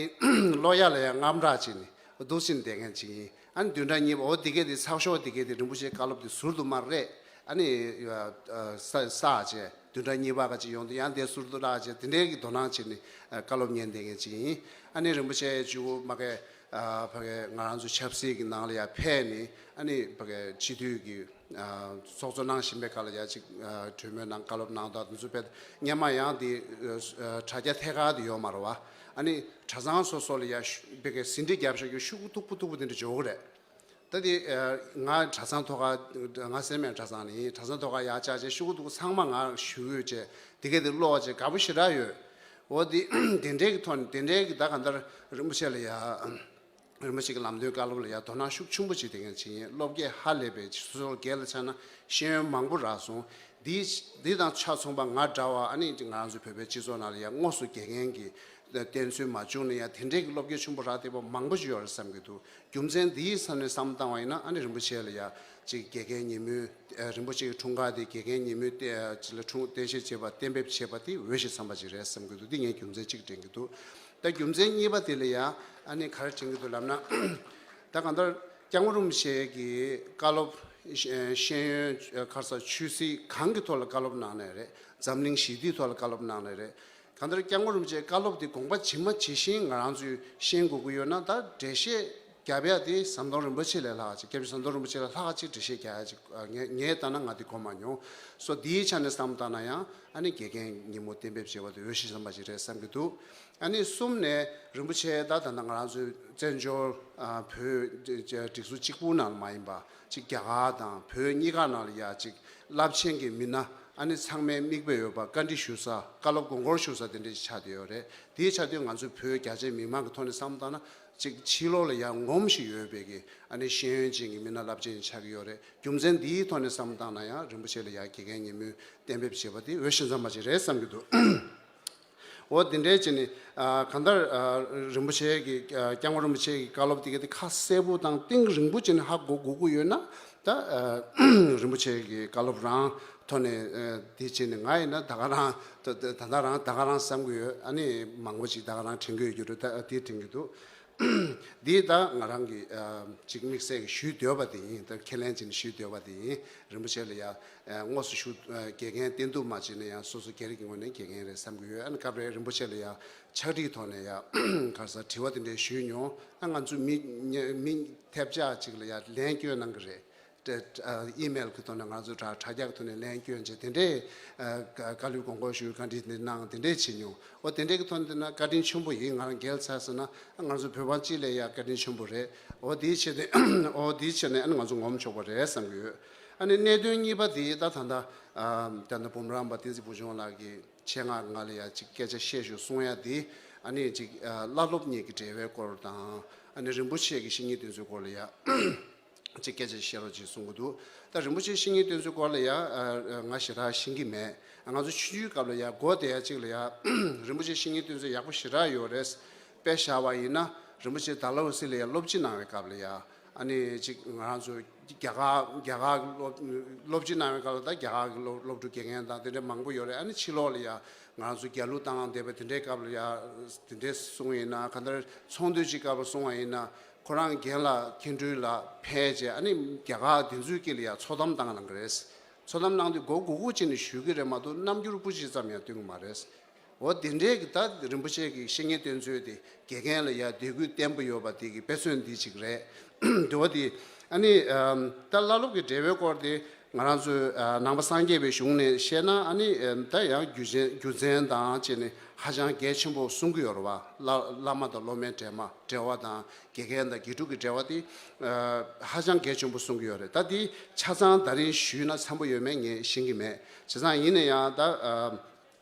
ཀློག་ཡ་ལ་ཡང་དངངས་སྐྲག་བྱས་ནས་འདུག་སེ་བསྡད་མཁན་ཅིག་ཡིན། ཨ་ནི་བདུན་ཕྲག་གཉིས་པ་འོ་དེ་གས་དེ་ཚགས་ཤོག་དེ་གས་དེ་རིན་པོ་ཆེའི་བཀའ་སློབ་དེ་ཟུར་དུ་མར་རེད། ཨ་ནི་ཨ་ས་བསགས་བྱས་བདུན་ཕྲག་གཉིས་པ་ག་ཅིག་ཡོང་དུས་ཡང་དེ་ཟུར་དུ་བཞག་བྱས་དེ་འདྲའི་གི་དོ་སྣང་བྱས་ནས་ཨ་བཀའ་སློབ་ཉན་བསྡད་མཁན་ཅིག་ཡིན། ཨ་ནི་རིན་པོ་ཆེ་མཇུག་མ་གས་ཨ་ཕ་གས་ང་རང་ཚོ་ཆབ་སྲིད་ཀྱི་ནང་ལ་ཡ་ཕེབས་ནས། ཨ་ནི་ཕ་གས་སྤྱི་འཐུས་ཀྱི་ཨ་ཚོགས་གཙོ་གནང་བཞིན་པའི་སྐབས་ལ་ཡ་ཅིག་ཨ་གྲོས་མོལ་གནང་། བཀའ་སློབ་གནང་དང་དེ་ཚོ་དཔེ་སྔོན་མ་ཡང་དེ་ཨ་དྲ་རྒྱ་ཐད་ཀར་དུ་ཡོད་མ་རེད་བ། ཨ་ནི་གྲྭ་ཚང་སོ་སོ་ལ་ཡ་ཤུ་ཕ་གས་ཟིན་བྲིས་བརྒྱབ་བཞག་རྒྱུ་ཤོག་གུ་མཐུག་པོ་མཐུག་པོ་དེ་འདྲ་འབྱོར་གི་རེད། ད་དེ་ཨ་ང་གྲྭ་ཚང་ཐོག་ཁ། ང་སེར་སྨད་གྲྭ་ཚང་ནས་ཡིན། གྲྭ་ཚང་ཐོག་ཁ་ཡར་བཅར་བྱས་ཤོག་གུ་མཐུག་པོ་ཚང་མ་ང་ཞུ་དགོས་བྱས། དེ་གས་དེ་ཀློག་བྱས་དགའ་པོ་ཞེ་དྲག་ཡོད། འོ་དེ་དེ་འདྲའི་གི་ཐོག་ནས་དེ་འདྲའི་གི་ད་གང་ལྟར་རིན་པོ་ཆེ་ལ་ཡ། རིན་པོ་ཆེ་གི་ལམ་སྟོན་བཀའ་སློབ་ལ་ཡ་དོ་སྣང་ཤུགས་ཆེན་པོ་བྱེད་བསྡད་མཁན་ཅིག་ཡིན། སློབ་དགེ་ཧ་ལས་པའི་སོ་སོ་སྒེར་ལ་ཆ་ན་ཤེས་ཡོན་མང་པོ་རག་སོང་། འདི་འདི་དང་ཆ་མཚུངས་པ་ང་འདྲ་བ་ཨ་ནི་ང་རང་ཚོ་བོད་པའི་སྤྱི་ཚོགས་ནང་ལ་ཡ་དངོས་སུ་དགེ་རྒན་གྱི་བསྟེན་ཚུལ་མ་བྱུང་ན་ཡང་དེ་འདྲའི་གི་སློབ་དགེ་ཆེན་པོ་རག་བསྡད་པ་མང་པོ་ཞིག་ཡོད་རེད་བསམ་གྱི་འདུག་རྒྱུ་མཚན་འདིའི་ས་ནས་བསམ་བློ་བཏང་བ་ཡིན་ན། ཨ་ནི་རིན་པོ་ཆེ་ལ་ཡ་ཅིག་དགེ་རྒན་ཉིན་མོའི་ཨ་རིན་པོ་ཆེ་གི་འཁྲུངས་སྐར་དེ་དགེ་རྒན་ཉིན་མོའི་ཏེ་ཅིག་ལ་འཁྲུངས་རྟེན་གཞི་བྱས་པ་གཏན་འབེབས་བྱས་པ་དེ་འོས་ཤིང་འཚམས་པ་ཅིག་རེད་བསམ་གྱི་འདུག་འདི་ངས་རྒྱུ་མཚན་གཅིག་དྲན་གྱི་འདུག་ད་རྒྱུ་མཚན་གཉིས་པ་དེ་ལ་ཡ་ཨ་ནི་ག་རེ་དྲན་གྱི་འདུག་ལབ་ན། ད་གང་ལྟར་སྐྱབས་མགོན་རིན་པོ་ཆེ་གི་བཀའ་སློབ་ཤེས་ཡོན་ག་རེ་ཟེར་ཆོས་སྲིད་གང་གི་ཐོག་ལ་བཀའ་སློབ་གནང་ནའི་རེད། འཛམ་གླིང་ཞི་བདེའི་ཐོག་ལ་བཀའ་སློབ་གནང་ནའི་རེད། གང་ལྟར་སྐྱབས་མགོན་རིན་པོ་ཆེའི་བཀའ་སློབ་དེ་དགོངས་པ་ཇི་མ་ཇི་བཞིན་ང་རང་ཚོས་ཤེས་དགོས་ཀྱི་ཡོད་ན། ད་འགྲེལ་བཤད་ རྒྱབ་ཡ་དེ་ཟམ་གདོང་རིན་པོ་ཆེ་ལས་ལྷག་ཅིག་སྐྱབས་རྗེ་ཟམ་གདོང་རིན་པོ་ཆེ་ལས་ལྷག་ཅིག་འགྲེལ་བཤད་རྒྱག་ཡ་ཅིག་ཨ། ངས་ངས་ལྟ་ན་ང་དེ་གོ་མ་མྱོང་། སོ་དེའི་ཆ་ནས་བསམ་བཏང་ན་ཡང་ཨ་ནི་དགེ་རྒན་ཉིན་མོ་གཏན་འབེབས་བྱས་པ་དེ་འོས་ཤིང་འཚམས་པ་ཅིག་རེད་བསམ་གྱི་འདུག་ཨ་ནི་གསུམ་ནས་རིན་པོ་ཆེ་ད་ད་ལྟ་ང་རང་ཚོའི་བཙན་བྱོལ་ཨ། བོད་སྒྲིག་འཛུགས་གཅིག་པུ་ནང་ལ་མ་ཡིན་པ་ཅིག་རྒྱ་གར་དང་བོད་གཉིས་ཀ་ནང་ལ་ཡ་ཅིག་རླབས་ཆེན་གྱི་མི་སྣ་ཨ་ནི་ཚང་མའི་མིག་དཔེ་ཡོད་པ་བཀའ་འདྲི་ཞུ་ས། བཀའ་སློབ་དགོངས་སྐོར་ཞུ་ས་དེ་འདྲ་ཞིག་ཆགས་བསྡད་ཡོད་རེད། དེའི་ཆ་དུས་ང་ཚོ་བོད་རྒྱ་ཆེ་མི་མང་གི་ཐོག་ནས་བསམ་བཏང་ན་ཅིག་ཕྱི་ལོགས་ལ་ཡང་ངོམ་ཞིག་ཡོད་པའི་གི་ཨ་ནི་ཤེས་ཡོན་ཅན་གྱི་མི་སྣ་རླབས་ཆེན་ཆགས་ཀྱི་ཡོད་རེད། རྒྱུ་མཚན་འདིའི་ཐོག་ནས་བསམ་བཏང་ན་ཡང་རིན་པོ་ཆེ་ལ་ཡང་དགེ་རྒན་ཉིན་མོའི་གཏན་འབེབས་བྱས་པ་དེ་འོས་ཤིང་འཚམས་པ་ཅིག་རེད་བསམ་གྱི་འདུག་འོ་དེ་འདྲའི་བྱས་ནས་ཨ། གང་ལྟར་ཨ། རིན་པོ་ཆེ་གི་ཨ། སྐྱབས་མགོན་རིན་པོ་ཆེ་གི་བཀའ་སློབ་དེ་ག་དེ་ཁ་གསལ་པོ་དང་གཏིང་རིང་པོ་བྱས་ནས་ཧ་གོ་དགོས་ཀྱི་ཡོད་ན། ད་ཨ། རིན་པོ་ཆེ་གི་བཀའ་སློབ་རང་ཐོག་ནས་ཨ། དེ་བྱས་ནས་ང་ཡིན་ན་ད་ག་རང་ད་ད་ད་ལྟ་རང་ད་ག་རང་བསམ་གྱི་ཡོད། ཨ་ནི་མང་པོ་ཅིག་ད་ག་རང་དྲན་གྱི་ཡོད་རྒྱུ་རེད། ད་དེ་དྲན་གྱི་འདུག་འདི་ད་ང་རང་གི་ཨ། ཅིག་དམིགས་བསལ་གྱི་ཞུས་སྡོད་པ་དེ་ཡིན། ད་ཁས་ལེན་བྱས་ནས་ཞུས་སྡོད་པ་དེ་ཡིན། རིན་པོ་ཆེ་ལ་ཡ་ཨ། དངོས་སུ་ཞུ་ཨ། དགེ་རྒན་བསྟེན་གཏུག་མ་བྱས་ན་ཡང་སོ་སོ་སྒེར་གྱི་ངོས་ནས་དགེ་རྒན་རེད་བསམ་གྱི་ཡོད། ཨ་ནི་སྐབས་རེ་རིན་པོ་ཆེ་ལ་ཡ་ཕྱག་བྲིས་ཐོག་ནས་ཡ་ག་རེ་ཟེར་དྲི་བ་དེ་འདྲ་ཞུས་མྱོང་། ཨ་ང་ཚོ་མི་མི་ཐེབས་ཆག་ཅིག་ལ་ཡ་ལན་སྐྱོན་གནང་གི་རེད། ཨི་མེལ་གྱི་ཐོག་ནས་ང་ཚོ་དྲ་དྲ་རྒྱ་གི་ཐོག་ནས་ལན་སྐྱོན་བྱས་དེ་འདྲས་ཨ། བཀའ་སློབ་དགོངས་སྐོར་ཞུ། བཀའ་འདྲི་དེ་གནང་། དེ་འདྲས་བྱེད་མྱོང་། འོ་དེ་འདྲས་ཀྱི་ཐོག་ནས་བལྟས་ན་བཀའ་དྲིན་ཆེན་པོ་ཡིན། ང་རང་སྒེར་ལ་ཆ་བཞག་ན་ང་ཚོ་བོད་པ་སྤྱི་ལ་ཡ་བཀའ་དྲིན་ཆེན་པོ་རེད། འོ་དེའི་ཆེད་དུ་འོ་དེའི་ཆེད་ནས་ཨ་ནི་ང་ཚོ་ངོམ་ཆོག་པ་རེད་བསམ་གྱི་ཡོད། ཨ་ནི་གནད་དོན་གཉིས་པ་དེ་ད་ད་ལྟ་ཨ། ད་ལྟ་འབུམ་རམས་པ་བསྟན་འཛིན་བུ་ཆུང་ལགས་ཀྱིས་ཆེད་མངགས་ང་ལ་ཡ་ཅིག་སྐད་ཆ་བཤད་ཤོག་གསུང་ཡ་དེ་ཨ་ནི་ཅིག་ཨ། བླ་སློབ་གཉིས་ཀྱི་འབྲེལ་བའི་སྐོར་དང་ཨ་ནི་རིན་པོ་ཆེ་གི་བཤེས་གཉེན་བསྟེན་ཚུལ་སྐོར་ལ་ཡ། ཅིག་སྐད་ཆ་བཤད་རོགས་ཅེས་གསུང་གི་འདུག་ད་རིན་པོ་ཆེ་བཤེས་གཉེན་བསྟེན་ཚུལ་སྐོར་ལ་ཡ་ཨ། ང་ཞེ་དྲག་ཤེས་ཀྱི་མེད། ང་ཚོ་ཆུང་ཆུང་སྐབས་ལ་ཡ་གོ་བསྡད་ཡ་གཅིག་ལ་ཡ་རིན་པོ་ཆེ་བཤེས་གཉེན་བསྟེན་ཚུལ་ཡག་པོ་ཞེ་དྲག་ཡོད་རེད། དཔེ་བཞག་པ་ཡིན་ན་རིན་པོ་ཆེ་ཌལ་ཧོ་སི་ལ་ཡ་སློབ་སྤྱི་གནང་བའི་སྐབས་ལ་ཡ་ཨ་ནི་ཅིག་ང་རང་ཚོ་རྒྱ་གར་རྒྱ་གར་གྱི་སློབ་སློབ་སྤྱི་གནང་བའི་སྐབས་ལ་ད་རྒྱ་གར་གྱི་སློབ་སློབ་ཕྲུག་དགེ་རྒན་དང་དེ་འདྲ་མང་པོ་ཡོད་རེད། ཨ་ནི་ཕྱི་ལོགས་ལ་ཡ་ང་རང་ཚོ་རྒྱ་གླུ་བཏང་བསྡད་པ་དེ་འདྲའི་སྐབས་ལ་ཡ་དེ་འདྲའི་གསུང་ཡིན་ན། གང་ལྟར་ཚོགས་འདུ་ཅིག་སྐབས་ལ་གསུང་བ་ཡིན་ན། ཁོ་རང་རྒན་ལགས་མཁན་སྤྲུལ་ལགས་ཕེབས་རྗེས་ཨ་ནི་རྒྱ་གར་དེ་ཚོའི་དཀྱིལ་ལ་ཡ་ཚོགས་གཏམ་བཏང་གནང་གི་རེད། ཚོགས་གཏམ་གནང་དུས་མགོ་སྒུར་སྒུར་བྱས་ནས་ཞུ་གི་རེད་མ་གཏོགས་རྣམ་འགྱུར་སྤུ་གཅིག་ཙམ་ཡང་སྟོན་གི་མ་རེད། འོ་དེ་འདྲའི་གི་ད་རིན་པོ་ཆེ་གི་བཤེས་གཉེན་བསྟེན་ཚུལ་དེ་དགེ་རྒན་ལ་ཡ་དད་གུས་བརྟན་པོ་ཡོད་པ་དེ་གི་དཔེ་མཚོན་འདི་གཅིག་རེད། དེ་བ་དེ་ཨ་ནི་ཨམ། ད་བླ་སློབ་ཀྱི་འབྲེལ་བའི་སྐོར་དེ་ང་རང་ཚོའི་ཨ། ནང་པ་སངས་རྒྱས་པའི་གཞུང་ནས་བཤད་ན་ཨ་ནི་ཨམ། ད་ཡང་རྒྱུ་མཚན་རྒྱུ་མཚན་དང་བཅས་ནས་ཧ་ཅང་གལ་ཆེན་པོ་གསུང་གི་ཡོད་རེད་བ། བླ་བླ་མ་དང་སློབ་མའི་འབྲེལ་མ་འབྲེལ་བ་དང་དགེ་རྒན་དང་དགེ་ཕྲུག་གི་འབྲེལ་བ་དེ་ཨ། ཧ་ཅང་གལ་ཆེན་པོ་གསུང་གི་ཡོད་རེད། ད་དེ་ཆ་ཚང་ད་རིང་ཞུས་ན་འཚམ་པོ་ཡོད་མེད་ངས་ཤེས་ཀྱི་མེད། བྱས་ཙང་ཡིན་ན་ཡང་ད་ཨ།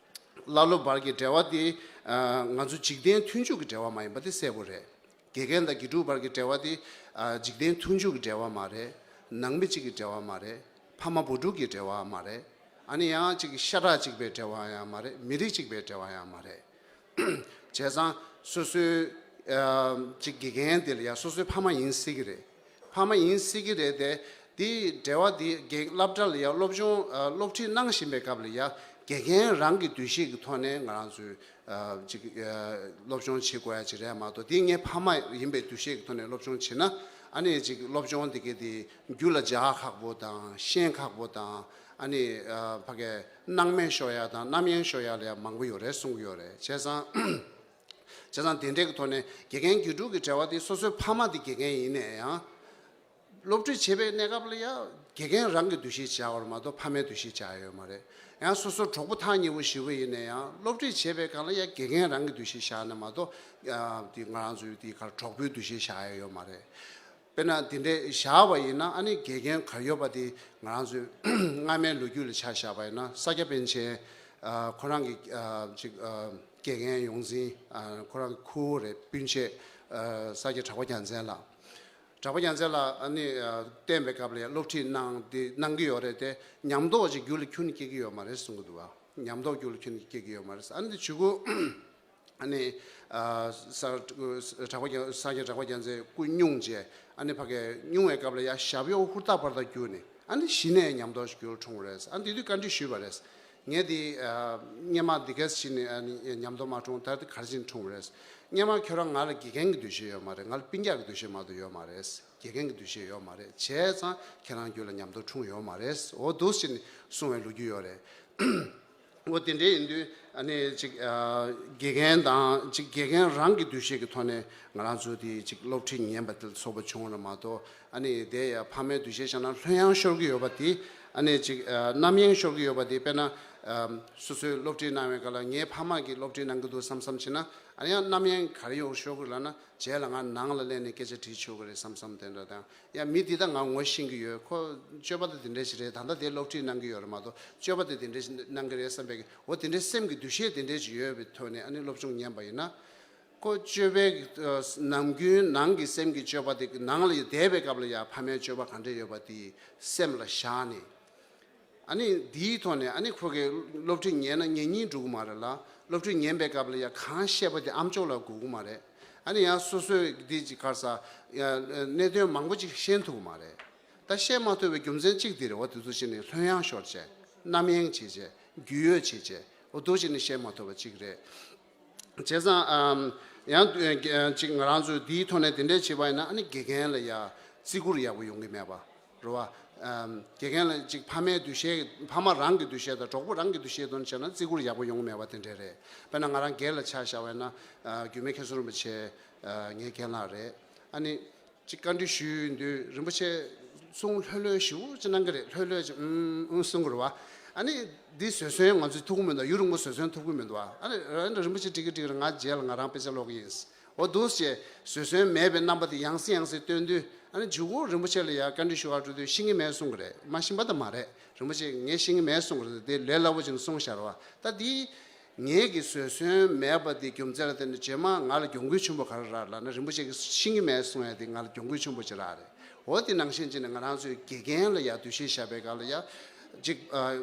བླ་སློབ་བར་གྱི་འབྲེལ་བ་དེ་ཨ། ང་ཚོ་འཇིག་རྟེན་མཐུན་འཇུག་གི་འབྲེལ་བ་མ་ཡིན་པ་དེ་གསལ་པོ་རེད། དགེ་རྒན་དང་དགེ་ཕྲུག་བར་གྱི་འབྲེལ་བ་དེ་ཨ། འཇིག་རྟེན་མཐུན་འཇུག་གི་འབྲེལ་བ་མ་རེད། ནང་མི་གཅིག་གི་འབྲེལ་བ་མ་རེད། ཕ་མ་བུ་ཕྲུག་གི་འབྲེལ་བ་མ་རེད། ཨ་ནི་ཡང་གཅིག་ཤ་ཁྲག་གཅིག་པའི་འབྲེལ་བ་ཡང་མ་རེད། མི་རིགས་གཅིག་པའི་འབྲེལ་བ་ཡང་མ་རེད། བྱས་ཙང་སོ་སོའི་ཨ། གཅིག་དགེ་རྒན་དེ་ལ་ཡང་སོ་སོའི་ཕ་མ་ཡིན་སྲིད་ཀྱི་རེད། ཕ་མ་ཡིན་སྲིད་ཀྱི་རེད་དེ། དེའི་འབྲེལ་བ་དེ་དགེ་སློབ་གྲྭ་ལ་ཡང་སློབ་སྦྱོང་ཨ། སློབ་ཁྲིད་གནང་བཞིན་པའི་སྐབས་ལ་ཡང་དགེ་རྒན་རང་གི་འདུ་ཤེས་ཀྱི་ཐོག་ནས་ང་རང་ཚོས་ཨ། ཅིག་ཨ། སློབ་སྦྱོང་བྱེད་དགོས་ཡ་ཅིག་རེད་མ་གཏོགས། དེ་ངའི་ཕ་མ་ཡིན་པའི་འདུ་ཤེས་ཀྱི་ཐོག་ནས་སློབ་སྦྱོང་བྱེད་ན་ཨ་ནི་ཅིག་སློབ་སྦྱོང་དེ་གའི་དེ་རྒྱུད་ལ་འཇགས་ཁག་པོ་དང་ཤེས་ཁག་པོ་དང་། ཨ་ནི་ཨ། ཕ་གིའི་སྣང་མེད་ཤོར་ཡ་དང་རྣམ་གཡེང་ཤོར་ཡ་ལ་ཡང་མང་པོ་ཡོད་རེད་གསུང་གི་ཡོད་རེད། བྱས་ཙང་། བྱས་ཙང་དེ་འདྲའི་གི་ཐོག་ནས་དགེ་རྒན་དགེ་ཕྲུག་གི་འབྲེལ་བ་དེ་སོ་སོའི་ཕ་མ་དེ་དགེ་རྒན་ཡིན་ནའི་ཡང་། སློབ་ཁྲིད་བྱེད་པའི་གནས་སྐབས་ལ་ཡང་དགེ་རྒན་རང་གི་འདུ་ཤེས་བྱ་བར་མ་གཏོགས་ཕ་མའི་འདུ་ཤེས་བྱ་ཡ་ཡོད་མ་རེད། ཡང་སོ་སོ་གྲོགས་པོ་ཐག་ཉེ་བོ་ཞེ་པོ་ཡིན་ནའི་ཡང་སློབ་ཁྲིད་བྱེད་པའི་སྒང་ལ་ཡང་དགེ་རྒན་རང་གི་འདུ་ཤེས་བཞག་ན་མ་གཏོགས་ཨ། དེ་ང་རང་ཚོའི་དེ་གར་གྲོགས་པོའི་འདུ་ཤེས་བཞག་ཡ་ཡོད་མ་རེད། དཔེར་ན་དེ་འདྲའི་བཞག་པ་ཡིན་ན་ཨ་ནི་དགེ་རྒན་ག་ཡོད་པ་དེ་ང་རང་ཚོའི་སྔ་མའི་ལོ་རྒྱུས་ལ་ཆ་བཞག་པ་ཡིན་ན་ས་སྐྱ་པཎ་ཆེན་ཨ། ཁོ་རང་གི་ཨ། ཅིག་ཨ། དགེ་རྒན་ཡོངས་འཛིན་ཨ། ཁོ་རང་གི་ཁུ་བོ་རེད། སྤུན་མཆེད་ཨ། ས་སྐྱ་གྲགས་པ་རྒྱལ་མཚན་ལགས། གྲགས་པ་རྒྱལ་མཚན་ལགས་ཨ་ནི་ཨ། བསྟན་པའི་སྐབས་ལ་ཡང་སློབ་ཁྲིད་གནང་དེ་གནང་གི་ཡོད་རེད་དེ། ཉམས་རྟོགས་ཅིག་རྒྱུད་ལ་ཁྱོན་ནས་སྐྱེ་གི་ཡོད་མ་རེད་གསུང་གི་འདུག་བ། ཉམས་རྟོགས་རྒྱུད་ལ་ཁྱོན་ནས་སྐྱེ་གི་ཡོད་མ་རེད། ཨ་ནི་དེ་གཞུག་གུ་ཨ་ནི་ཨ། ས་གྲགས་པ་རྒྱལ་ས་སྐྱ་གྲགས་པ་རྒྱལ་མཚན་སྐུ་སྙུང་རྗེས་ཨ་ནི་ཕ་གིའི་སྙུང་བའི་སྐབས་ལ་ཡང་ཞབས་གཡོག་ཧུར་ཐག་པར་དང་བརྒྱུད་ནས་ཨ་ནི་གཞི་ནས་ཉམས་རྟོགས་ཤིག་རྒྱུད་ལ་འཁྲུངས་པ་རེད། ཨ་ནི་དེ་དུས་བཀའ་འདྲི་ཞུས་པ་རེད། ངས་དེ་ཨ། སྔོན་མ་འདི་གས་ཕྱིན་ནས་ཨ་ནི་ཉམས་རྟོགས་མ་འཁྲུངས། ད་དེ་ག་རེ་བྱས་ནས་འཁྲུངས་པ་རེད། སྔོན་མ་ཁྱོད་རང་ང་ལ་དགེ་རྒན་གྱི་འདུ་ཤེས་ཡོད་མ་རེད། ང་ལ་སྤུན་ཀྱག་གི་འདུ་ཤེས་མ་གཏོགས་ཡོད་མ་རེད། དགེ་རྒན་གྱི་འདུ་ཤེས་ཡོད་མ་རེད། བྱས་ཙང་ཁྱེད་རང་རྒྱུད་ལ་ཉམས་རྟོགས་འཁྲུངས་ཡོད་མ་རེད། འོ་འདུག་ཟེར་ནས་གསུང་བའི་ལོ་རྒྱུས་ཡོད་རེད། འོ་དེ་འདྲ་ཡིན་དུས་ ཨ་ནི་ཅིག་ཨ་དགེ་རྒན་དང་ཅིག་དགེ་རྒན་རང་གི་འདུ་ཤེས་ཀྱི་ཐོག་ནས་ང་རང་ཚོ་དེ་ཅིག་སློབ་ཁྲིད་ཉན་པ་དེ་ཚོགས་པ་བྱུང་བ་མ་གཏོགས། ཨ་ནི་དེ་ཡ་ཕ་མའི་འདུ་ཤེས་བཞག་ན་ལྷོད་ཡངས་ཤོར་གྱི་ཡོད་པ་དེ། ཨ་ནི་ཅིག་ཨ་རྣམ་གཡེང་ཤོར་གྱི་ཡོད་པ་དེ། དཔེར་ན་ཨ་སོ་སོའི་སློབ་ཁྲིད་གནང་བའི་སྐབས་ལ་ངའི་ཕ་མ་གིས་སློབ་ཁྲིད་གནང་གི་འདུག་བསམ་བསམ་བྱས་ན། ཨ་ནི་ཡང་རྣམ་གཡེང་ག་རེ་ཡོང་ཤོར་གི་ལབ་ན། རྗེས་ལ་ང་ནང་ལ་སླེབས་ནས་སྐད་ཆ་དྲིས་ཆོག་གི་རེད་བསམ་བསམ་དེ་འདྲ་དང་། ཡང་མི་འདི་ད་ང་ངོ་ཤེས་ཀྱི་ཡོད། ཁོ་སྤྱོད་པ་ད་དེ་འདྲ་ཞིག་རེད། ད་ལྟ་དེ་སློབ་ཁྲིད་གནང་གི་ཡོད་རེད་མ་གཏོགས། སྤྱོད་པ་ད་དེ་འདྲ་ཞིག་གནང་གི་རེད་བསམ་པའི་འོ་དེ་འདྲའི་སེམས་ཀྱི་འདུ་ཤེས་དེ་འདྲ་ཞིག་ཡོད་པའི་ཐོག་ནས་ཨ་ནི་སློབ་སྦྱོང་ཉན་པ་ཡིན་ན། ཁོ་སྤྱོད་པའི་ཨ་ནམ་རྒྱུན་ནང་གི་སེམས་ཀྱི་སྤྱོད་པ་དེ་ནང་ལ་བསྡད་པའི་སྐབས་ལ་ཡང་ཕ་མའི་སྤྱོད་པ་ག་འདྲ་ཡོད་པ་དེ་སེམས་ལ་བཞག་ནས། ཨ་ནི་འདིའི་ཐོག་ནས་ཨ་ནི་ཁོ་གིས་སློབ་ཁྲིད་ཉན་ན་ཉན་སྙིང་འདོད་ཀྱི་མ་རེད་ལ། སློབ་ཁྲིད་ཉན་པའི་སྐབས་ལ་ཡང་གང་བཤད་པ་དེ་ཨམ་ཅོག་ལ་གོ་གི་མ་རེད། ཨ་ནི་ཡང་སོ་སོས་འདི་ཅིག་ག་རེ་ཟ། ཡ་གནད་དོན་མང་པོ་ཅིག་ཤེས་ཐུབ་ཀྱི་མ་རེད། ད་ཤེས་མ་ཐུབ་པའི་རྒྱུ་མཚན་གཅིག་འདི་རེད། འོ་དེ་ཚོ་བྱས་ནས་ལྷོད་ཡངས་ཤོར་བྱས། རྣམ་གཡེང་བྱེད་བྱས། རྒྱུས་ཡོད་བྱེད་བྱས། འོ་དེ་བྱས་ནས་ཤེས་མ་ཐུབ་པ་གཅིག་རེད། བྱས་ཙང་ཨམ་ཡང་ཨ་ཅིག་ང་རང་ཚོས་འདིའི་ཐོག་ནས་དེ་འདྲས་བྱས་པ་ཡིན་ན། ཨ་ནི་དགེ་རྒན་ལ་ཡ་བརྩི་བཀུར་ཡག་པོ་ཡོང་གི་མེད་པ་རེད་བ། ཨམ་དགེ་རྒན་ལ་ཅིག་ཕ་མའི་འདུ་ཤེས། ཕ་མ་རང་གི་འདུ་ཤེས་དང་གྲོགས་པོ་རང་གི་འདུ་ཤེས་དོན་བྱས་ན་བརྩི་བཀུར་ཡག་པོ་ཡོང་གི་མེད་པ་དེ་འདྲས་རེད། དཔེར་ན་ང་རང་སྒེར་ལ་ཆ་བཞག་པ་ཡིན་ན། ཨ་རྒྱུད་སྨད་མཁན་ཟུར་རིན་པོ་ཆེ་ཨ་ངའི་རྒན་ལགས་རེད། ཨ་ནི་ཅིག་བཀའ་འདྲི་ཞུས་ཡོང་དུས་རིན་པོ་ཆེ་གསུང་ལྷོད་ལྷོད་ཞེ་པོ་ཅིག་གནང་གི་རེད། ལྷོད་ལྷོད་ཅིག་ཨུམ་ཨུམ་གསུང་གི་རེད་བ། ཨ་ནི་འདི་བཟོད་བསྲན་ང་ཚོས་ཐུབ་ཀྱི་མི་འདུག་ཡུན་རིང་པོ་བཟོད་བསྲན་ཐུབ་ཀྱི་མི་འདུག་བ། ཨ་ནི་ཨ་ནི་རིན་པོ་ཆེ་འགྲིག་གི་འགྲིག་གི་རེད། ང་རྗེས་ལ་ང་རང་དཔེ་ཆ་ཀློག་གི་ཡིན། འོ་འདུག་སེ་བཟོད་བསྲན་མེད་པའི་རྣམ་པ་དེ་ཡང་སེ་ཡང་སེ་སྟོན་དུས། ཨ་ནི་མཇུག་གུ་རིན་པོ་ཆེ་ལ་ཡ་བཀའ་འདྲི་ཞུ་གར་འགྲོ་དུས་ཤེས་ཀྱི་མེད་གསུང་གི་རེད། མ་ཤེས་པ་ད་མ་རེད། རིན་པོ་ཆེ་ངས་ཤེས་ཀྱི་མེད་གསུང་གི་རེད། དེ་ལས་སླ་པོ་ཅིག་གསུངས་བཞག་རེད་བ། ད་འདི་ངེད་ཀྱི་བཟོད་བསྲན་མེད་པ་དེ་རྒྱུ་མཚན་ལ་བརྟེན་ནས་རྗེས་མ་ང་ལ་གྱོང་གུད་ཆེན་པོ་ག་རེ་རག་ལབ་ན། རིན་པོ་ཆེ་གིས་ཤེས་ཀྱི་མེད་གསུང་ཡ་དེ་ང་ལ་གྱོང་གུད་ཆེན་པོ་ཅིག་རག་རེད། འོ་དེ་ནང་བཞིན་བྱས་ནས་ང་རང་ཚོའི་དགེ་རྒན་ལ་ཡ་འདུ་ཤེས་བཞག་པའི་སྐབས་ལ་ཡ་ཅིག་ཨ་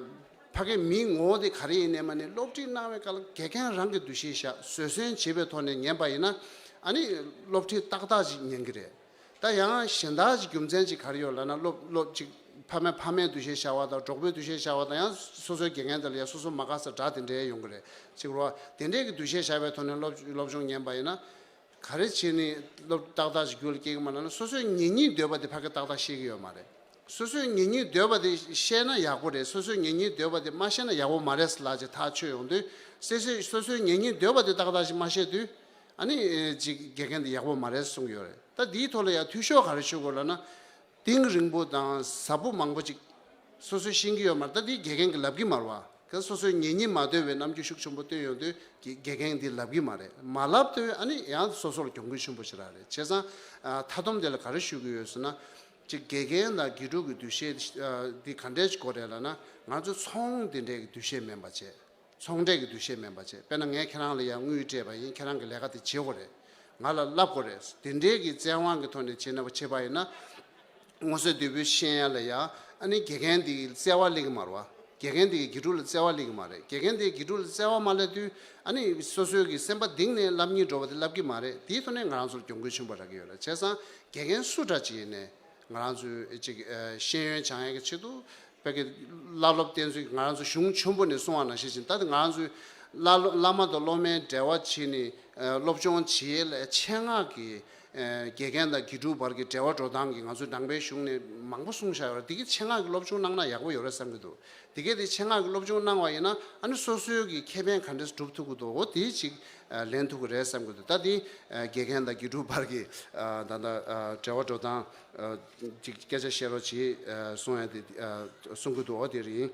ཕ་གིའི་མིའི་ངོ་བོ་དེ་ག་རེ་ཡིན་ནའི་མ་ནའི་སློབ་ཁྲིད་གནང་བའི་སྐབས་ལ་དགེ་རྒན་རང་གི་འདུ་ཤེས་བཞག་བཟོད་བསྲན་བྱེད་པའི་ཐོག་ནས་ཉན་པ་ཡིན་ན། ཨ་ནི་སློབ་ཁྲིད་ཏག་ཏག་ཅིག་ཉན་གི་རེད། ད་ཡང་གཞན་དག་ཅིག་རྒྱུ་མཚན་ཅིག་ག་རེ་ཡོད་ལབ་ན། སློབ་སློབ་ཅིག་ཕ་མས་ཕ་མའི་འདུ་ཤེས་བཞག་པ་དང་། གྲོགས་པོའི་འདུ་ཤེས་བཞག་པ་དང་། ཡང་སོ་སོའི་དགེ་རྒན་དེ་ལ་ཡང་སོ་སོ་མ་དགའ་ས་འདྲ་དེ་འདྲའི་ཡོང་གི་རེད། ཅིག་རོ་དེ་འདྲས་ཀྱི་འདུ་ཤེས་བཞག་པའི་ཐོག་ནས་སློབ་སློབ་སྦྱོང་ཉན་པ་ཡིན་ན། ག་རེ་བྱས་ནས་སློབ་ཏག་ཏག་ཅིག་རྒྱུད་ལ་སྐྱེ་གི་མ་རེད་ན། སོ་སོའི་ཉན་སྙིང་འདོད་པ་དེ་ཕ་གི་ཏག་ཏག་ཤེས་ཀྱི་ཡོད་མ་རེད། སོ་སོའི་ཉན་སྙིང་འདོད་པ་དེ་ཤེས་ན་ཡག་པོ་རེད། སོ་སོའི་ཉན་སྙིང་འདོད་པ་དེ་མ་ཤེས་ན་ཡག་པོ་མ་རེད་ལབ་ཅིག་ཐག་ཆོད་ཡོང་དུས། སོ་སོའི་སོ་སོའི་ཉན་སྙིང་འདོད་པ་དེ་ཏག་ཏག་ཅིག་མ་ཤེས་དུས། ཨ་ནི་ཅིག་དགེ་རྒན་དེ་ཡག་པོ་མ་རེད་གསུང་གི་ཡོད་རེད། ད་འདིའི་ཐོག་ལ་ཡང་འཐུས་ཤོར་ག་རེ་ཤོར་དགོས་ལབ་ན། གཏིང་རིང་པོ་དང་ཟབ་པོ་མང་པོ་ཅིག་སོ་སོས་ཤེས་ཀྱི་ཡོད་མ་རེད། ད་འདི་དགེ་རྒན་གྱིས་ལབ་ཀྱི་མ་རེད་བ། ག་སོ་སོའི་ཉན་སྙིང་མ་འདོད་པའི་རྣམ་འགྱུར་ཤུགས་ཆེན་པོ་སྟོན་ཡོང་དུས་དགེ་དགེ་རྒན་འདིས་ལབ་ཀྱི་མ་རེད། མ་ལབ་དུས་ཨ་ནི་ཡང་སོ་སོར་གྱོང་གུད་ཆེན་པོ་ཞིག་རག་རེད། བྱས་ཙང་ཨ་མཐའ་སྡོམ་དེ་ལ་ག་རེ་ཞུ་གི་ཡོད་ཟེར་ན། ཅིག་དགེ་རྒན་དང་དགེ་ཕྲུག་གི་འདུ་ཤེས་ཨ་འདི་ག་འདྲས་ཅིག་དགོས་རེད་ལབ་ན། ང་ཚོ་ཚོང་འདི་འདྲས་ཀྱི་འདུ་ཤེས་མིན་པ་བྱས། ཚོང་འབྲེལ་གྱི་འདུ་ཤེས་མིན་པ་བྱས། དཔེར་ན་ངས་ཁྱེད་རང་ལ་ཡང་དངུལ་སྤྲད་པ་ཡིན། ཁྱེད་རང་གིས་ལས་ཀ་དེ་བྱེད་དགོས་རེད། ང་ལ་བསླབ་དགོས་རེད། དེ་འདྲའི་གི་བཙན་དབང་གི་ཐོག་ནས་བྱེད་ན་བྱེད་པ་ཡིན་ན། སྔོ་ཚལ་བདུད་པོའི་ཤེས་ཡ་ལ་ཡ་ཨ་ནི་དགེ་རྒན་དེ་གི་བརྩེ་བ་སླེབས་ཀྱི་མ་རེད་བ། དགེ་རྒན་དེ་གི་དགེ་ཕྲུག་ལ་བརྩེ་བ་སླེབས་ཀྱི་མ་རེད། དགེ་རྒན་དེ་གི་དགེ་ཕྲུག་ལ་བརྩེ་བ་མ་སླེབས་དུས་ཨ་ནི་སོ་སོའི་གི་སེམས་པ་གཏིང་ནས་བསླབ་སྙིང་བྲོ་བ་དེ་བསླབ་ཀྱི་མ་རེད། དེའི་ཐོག་ནས་ང་རང་ཚོར་གྱོང་གུད་ཆེན་པོ་རག་གི་ཡོད་རེད། བྱས་ཙང་དགེ་རྒན་སུ་འདྲ་ཅིག་ཡིན་ནའི། ང་རང་ཚོའི་ཅིག་ཨ་ཤེས་ཡོན་སྦྱང་ཡག་གི་ཆེད་དུ་བོད་ཀྱི་བླ་སློབ་བསྟེན་ཚུལ་གྱི་ང་རང་ཚོ་གཞུང་ཆེན་པོ་ནས་གསུང་བ་ནང་བཞིན་བྱས། ད་ང་རང་ཚོའི་བླ་སློབ་བླ་མ་དང་སློབ་མའི་འབྲེལ་བ་བྱས་ནས་ཨ་སློབ་སྦྱོང་བྱེད་ཡས་ལ་ཆེད་མངགས་ཀྱི་ཨ་དགེ་རྒན་དང་དགེ་ཕྲུག་བར་གྱི་འབྲེལ་བ་འགྲོ་སྟངས་ཀྱི་ང་ཚོའི་ནང་པའི་གཞུང་ནས་མང་པོ་གསུངས་བཞག་ཡོད་རེད། འདི་གི་ཆེད་མངགས་ཀྱི་སློབ་སྦྱོང་གནང་ན་ཡག་པོ་ཡོད་རེད་བསམ་གྱི་འདུག་དེ་གས་དེ་ཆེད་མངགས་ཀྱི་སློབ་སྦྱོང་གནང་བ་ཡིན་ན་ཨ་ནི་སོ་སོའི་གི་ཁེ་ཕན་ག་འདྲས་སྒྲུབ་ཐུབ་ཀྱི་འདུག་འོ་དེ་ཅིག་ཨ་ལེན་ཐུབ་ཀྱི་རེད་བསམ་གྱི་འདུག་ད་དེ་ཨ་དགེ་རྒན་དང་དགེ་ཕྲུག་བར་གྱི་ཨ་ད་ལྟ་ཨ་འབྲེལ་བ་འགྲོ་སྟངས་ཨ་ཅིག་སྐད་ཆ་བཤད་རོགས་གྱིས་ཨ་གསུང་ཡ་དེ་ཨ་གསུང་གི་འདུག་འོ་དེ་རེད།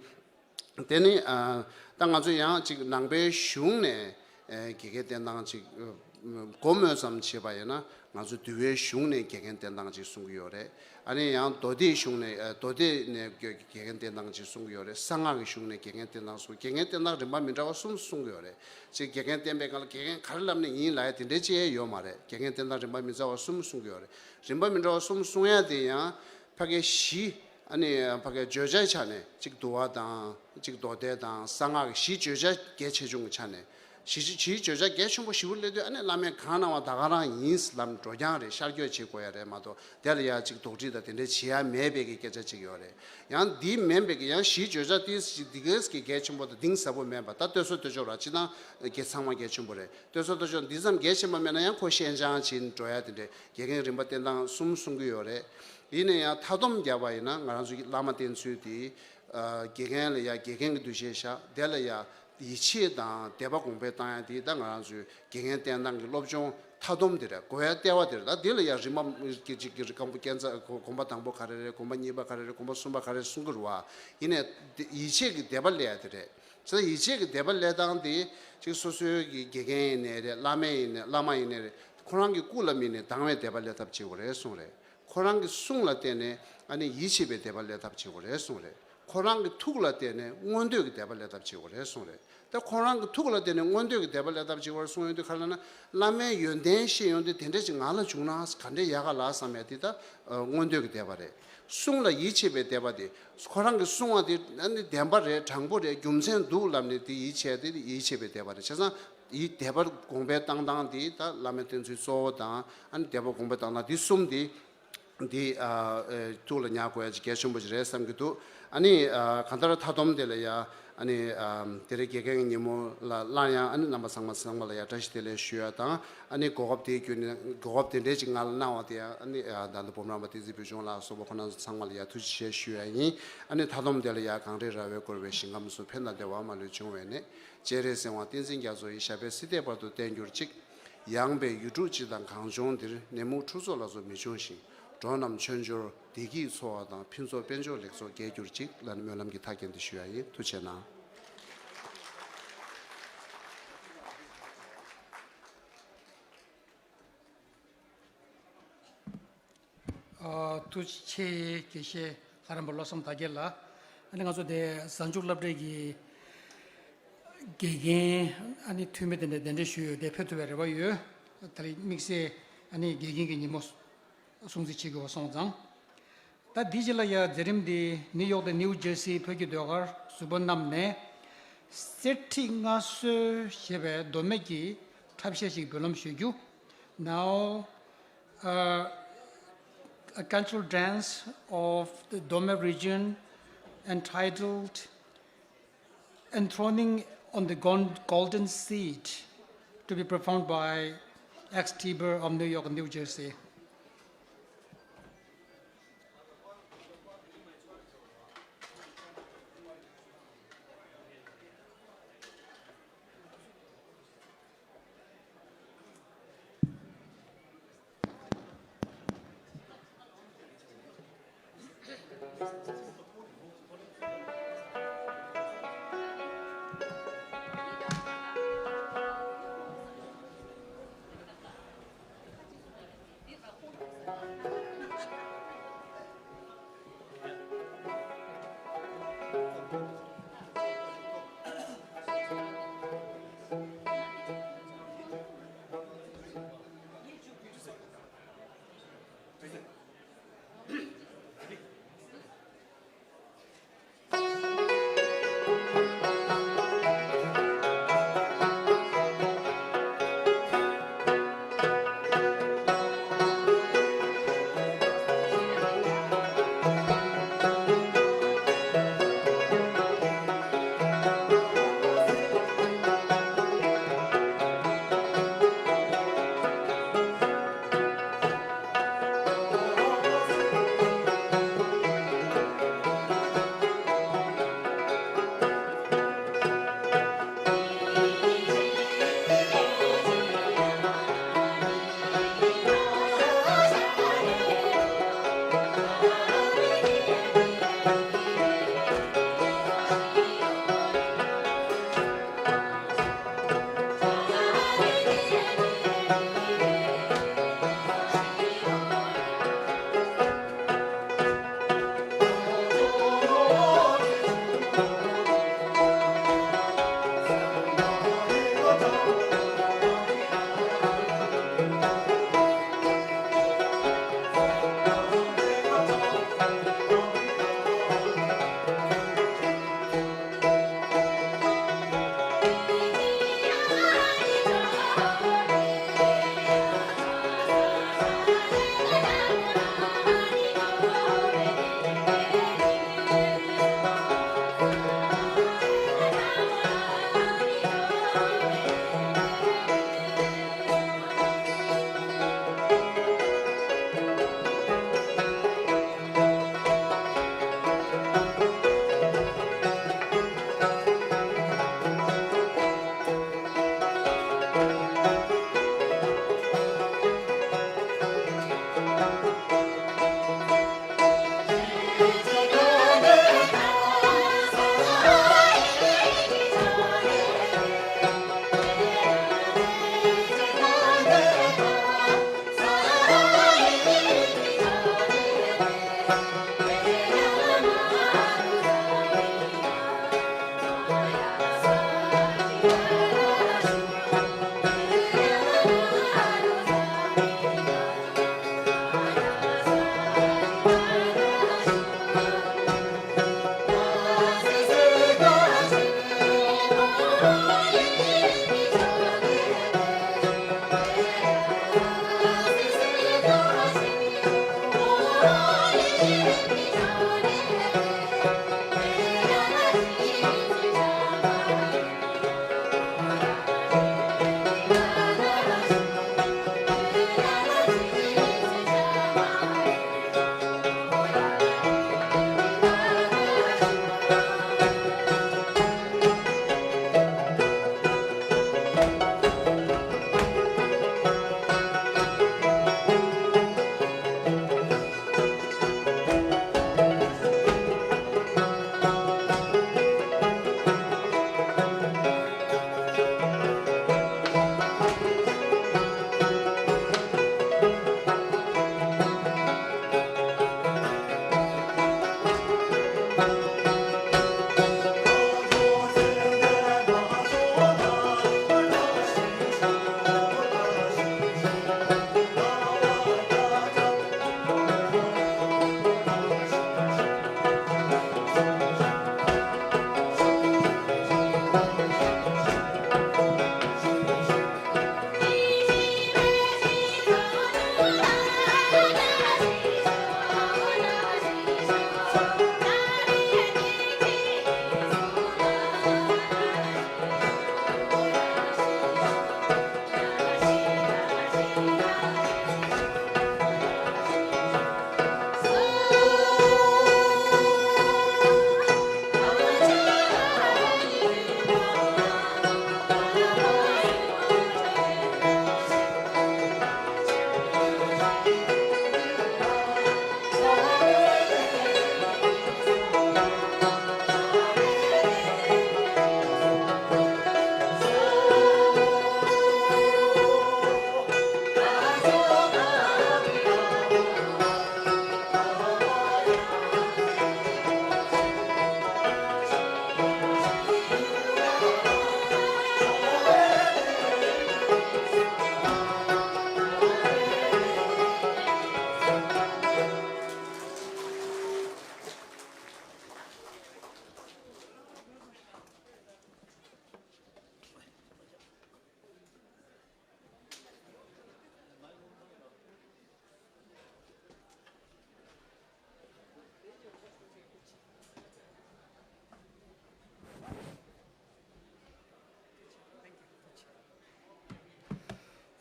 དེ་ནི་ཨ་ད་ང་ཚོ་ཡང་ཅིག་ནང་པའི་གཞུང་ནས་ཨ་དགེ་རྒན་བསྟེན་སྟངས་ཅིག་ཨ་སྒོ་མོ་ཙམ་བྱས་པ་ཡིན་ན། ང་ཚོ་འདུལ་བའི་གཞུང་ནས་དགེ་རྒན་བསྟེན་སྟངས་ཅིག་གསུང་གི་ཡོད་རེད། ཨ་ནི་ཡང་མདོ་སྡེའི་གཞུང་ནས་ཨ་མདོ་སྡེ་ནས་དགེ་དགེ་རྒན་བསྟེན་སྟངས་ཅིག་གསུང་གི་ཡོད་རེད། གསང་སྔགས་ཀྱི་གཞུང་ནས་དགེ་རྒན་བསྟེན་སྟངས་གསུང་། དགེ་རྒན་བསྟེན་སྟངས་རིམ་པ་མི་འདྲ་བ་གསུམ་གསུང་གི་ཡོད་རེད། ཅིག་དགེ་རྒན་བསྟེན་པའི་སྒང་ལ་དགེ་རྒན་ག་རེ་བསླབ་ནས་ཡིན་ལབ་ཡ་དེ་འདྲའི་ཅིག་ཡོད་མ་རེད། དགེ་རྒན་བསྟེན་སྟངས་རིམ་པ་མི་འདྲ་བ་གསུམ་གསུང་གི་ཡོད་རེད། རིམ་པ་མི་འདྲ་བ་གསུམ་གསུང་ཡ་དེ་ཡང་ཕ་གི་གཞི། ཨ་ནི་ཕ་གི་བརྗོད་བྱའི་ཆ་ནས་ཅིག་འདུལ་བ་དང་ཅིག་མདོ་སྡེ་དང་གསང་སྔགས་ཀྱི་གཞི་བརྗོད་བྱ་གལ་ཆེ་ཆུང་གི་ཆ་ནས། གཞི་གཞི་བརྗོད་བྱ་གལ་ཆེན་པོ་ཞེ་པོ་སླེབས་དུས་ཨ་ནི་བླ་མས་གང་གནང་བ་ད་ག་རང་ཡིན་ལབ་འགྲོ་རྐྱང་རེད། ཤར་བསྐྱོད་བྱེད་དགོས་ཡ་རེད་མ་གཏོགས། དེ་ལ་ཡ་ཅིག་དོགས་འདྲི་དང་དེ་འདྲ་བྱེད་ཡ་མེད་པའི་གི་སྐད་ཆ་ཅིག་ཡོད་རེད། ཡང་འདི་མིན་པའི་གི་ཡང་གཞི་བརྗོད་བྱ་དེ་འདི་གས་ཀྱི་གལ་ཆེན་པོ་དང་གཏིང་ཟབ་པོ་མེད་པ། ད་བསྟོད་གསོལ་བསྟོད་ཆོག་ར་ཅི་དང་གི་ཚང་མ་གལ་ཆེན་པོ་རེད། བསྟོད་གསོལ་བསྟོད་ཆོག་འདི་ཙམ་གལ་ཆེན་པོ་མེད་ན་ཡང་ཁོ་ཤན་སྦྱང་བྱེད་འགྲོ་ཡ་དེ་འདྲས་དགེ་རྒན་རིམ་པ་བསྟེན་སྟངས་གསུམ་གསུང་གི་ཡོད་རེད། ཡིན་ན་ཡང་མཐའ་སྡོམ་རྒྱབ་པ་ཡིན་ན་ང་རང་ཚོ་གི་བླ་མ་བསྟེན་ཚུལ་དེ་ཨ་དགེ་རྒན་ལ་ཡ་དགེ་རྒན་གྱི་འདུ་ཤེས་བཞག་དེ་ལ་ཡ་ ཡིད་ཆེས་དང་དད་པ་གོང་འཕེལ་བཏང་ཡ་དེ་ད་ང་རང་ཚོའི་དགེ་རྒན་བསྟེན་སྟངས་ཀྱི་སློབ་སྦྱོང་མཐའ་སྡོམ་དེ་རེད། དགོས་ཡ་ལྟེ་བ་དེ་རེད། ད་དེ་ལ་ཡ་རིམ་པ་གཅིག་གཅིག་གི་སྒོམ་པ་དང་པོ་ག་རེ་རེད། སྒོམ་པ་གཉིས་པ་ག་རེ་རེད། སྒོམ་པ་གསུམ་པ་ག་རེ་རེད་གསུང་གི་རེད་བ། ཡིན་ནའི་ཡིད་ཆེས་ཀྱི་དད་པ་སླེབས་ཡ་དེ་རེད། ཙང་ཡིད་ཆེས་ཀྱི་དད་པ་སླེབས་སྟངས་དེ་གཅིག་སོ་སོའི་གི་དགེ་རྒན་ཡིན་ནའི་རེད། བླ་མ་ཡིན་ནའི་བླ་མ་ཡིན་ནའི་རེད། ཁོ་རང་གི་སྐུ་ལ་དམིགས་ནས་དང་བའི་དད་པ་སླེབས་ཐབས་བྱེད་དགོས་རེད་གསུངས་རེད། ཁོ་རང་གི་གསུང་ལ་བརྟེན་ནས་ཨ་ནི་ཡིད་ཆེས་པའི་དད་པ་སླེབས་ཐབས་བྱེད་དགོས་རེད་གསུངས་རེད། ཁོ་རང་གི་ཐུགས་ལ་བརྟེན་ནས་མངོན་འདོད་ཀྱི་དད་པ་སླེབས་ཐབས་བྱེད་དགོས་རེད་གསུངས་རེད། ད་ཁོ་རང་གི་ཐུགས་ལ་བརྟེན་ནས་མངོན་འདོད་ཀྱི་དད་པ་སླེབས་ཐབས་བྱེད་དགོས་རེད་གསུངས་ཡོང་དུས། ག་རེ་ལབ་ན། བླ་མའི་ཡོན་ཏན་ཤེས་ཡོང་དུས་དེ་འདྲ་ཅིག་ང་ལ་བྱུང་ན་ག་འདྲའི་ཡག་ག་ལ་བསམ་ཡ་དེ་ད་མངོན་འདོད་ཀྱི་དད་པ་རེད། གསུང་ལ་ཡིད་ཆེས་པའི་དད་པ་དེ། ཁོ་རང་གི་གསུང་བ་དེ་ཨ་ནི་བདེན་པ་རེད། དྲང་པོ་རེད། རྒྱུ་མཚན་འདུག་ལབ་ནས་དེ་ཡིད་ཆེས་དེ་ཡིད་ཆེས་པའི་དད་པ་རེད། བྱས་ཙང་ཡིད་དད་པ་གོང་འཕེལ་བཏང་སྟངས་དེ་ད་བླ་མའི་བསྟེན་ཚུལ་གཙོ་བོ་དང་། ཨ་ནི་དད་པ་གོང་འཕེལ་བཏང་སྟངས་དེ་གསུམ་དེ། འདི་ཨ་ཨེ་ཐུགས་ལ་ཉར་དགོས་ཡ་ཅིག་གལ་ཆེན་པོ་ཅིག་རེད་བསམ་གྱི་འདུག་ཨ་ནི་ཨ་གང་ལྟར་མཐའ་སྡོམ་དེ་ལ་ཡ་ཨ་ནི་ཨ་དེ་རིང་དགེ་རྒན་གྱི་ཉིན་མོ་ལ་སླར་ཡང་ཨ་ནི་རྣམ་པ་ཚང་མ་ཚང་མ་ལ་ཡ་བཀྲ་ཤིས་བདེ་ལེགས་ཞུ་ཡ་དང་། ཨ་ནི་གོ་སྐབས་དེ་བརྒྱུད་ནས་གོ་སྐབས་དེ་འདྲས་ཅིག་ང་ལ་གནང་བ་དེ་ཡང་ཨ་ནི་ཨ་ད་ལྟ་འབུམ་རམས་པ་བསྟན་འཛིན་ཕུན་ཚོགས་ལགས་སོགས་པ་ཁོང་རྣམ་ཚོ་ཚང་མ་ལ་ཡ་ཐུགས་རྗེ་ཆེ་ཞུ་ཡ་ཡིན། ཨ་ནི་མཐའ་སྡོམ་དེ་ལ་ཡ་གངས་རི་ར་བས་བསྐོར་བའི་ཞིང་ཁམས་སུ། ཕན་དང་བདེ་བ་མ་ལུས་འབྱུང་བའི་གནས། སྤྱན་རས་གཟིགས་དབང་བསྟན་འཛིན་རྒྱ་མཚོ་ཡི། ཞབས་པད་སྲིད་མཐའི་བར་དུ་བརྟན་གྱུར་ཅིག་ཡངས་པའི་ཡུལ་གྲུ་སྤྱི་དང་གངས་ལྗོངས་འདིར། ནད་མུག་འཁྲུག་རྩོད་ལ་སོགས་མི་འབྱུང་ཞིང་། འགྲོ་རྣམས་ཆོས་འབྱོར་བདེ་སྐྱིད་འཚོ་བ་དང་། ཕུན་ཚོགས་དཔལ་འབྱོར་ལེགས་ཚོགས་རྒྱས་གྱུར་ཅིག་ལ་ནི་སྨོན་ལམ་གྱི་མཐའ་རྒྱན་དུ་ཞུ་ཡ་ཡིན། ཐུགས་རྗེ་གནང་། ཨ། ཐུགས་རྗེ་ཆེ། དགེ་བཤེས་ལྷ་རམས་པ་བློ་བཟང་དར་རྒྱས་ལགས། ཨ་ནི་ང་ཚོ་དེ་གཟའ་མཇུག་སློབ་གྲྭའི་གི་དགེ་རྒན་ཨ་ནི་འཐུས་མི་དེ་འདྲ་གདན་འདྲེན་ཞུས་ཡོད། དེ་ཕེབས་ཐུབ་པའི་རེ་བ་ཡོད། ད་རེས་དམིགས་བསལ་ཨ་ནི་དགེ་རྒན་གྱི་ཉིན་མོ་སྲུང་བརྩི་བྱེད་དགོས་པ་སོང་ཙང་། ད་འདི་རྗེས་ལ་ཡ་མཛད་རིམ་འདི་ནིའུ་ཡོག་དང་ནིའུ་ཇར་སིའི་བོད་ཀྱི་ཟློས་གར་གཟུགས་པོ་རྣམས་ནས་གསེར་ཁྲི་མངའ་གསོལ་ཞེས་པའི་མདོ་སྨད་ཀྱི་འཁྲབ་གཞས་ཤིག་འབུལ་ལམ་ཞུ་རྒྱུ། Now, uh, a cultural dance of the Dome region entitled Enthroning on the Gon- Golden Seat, to be performed by Ex Tiber of New York, New Jersey.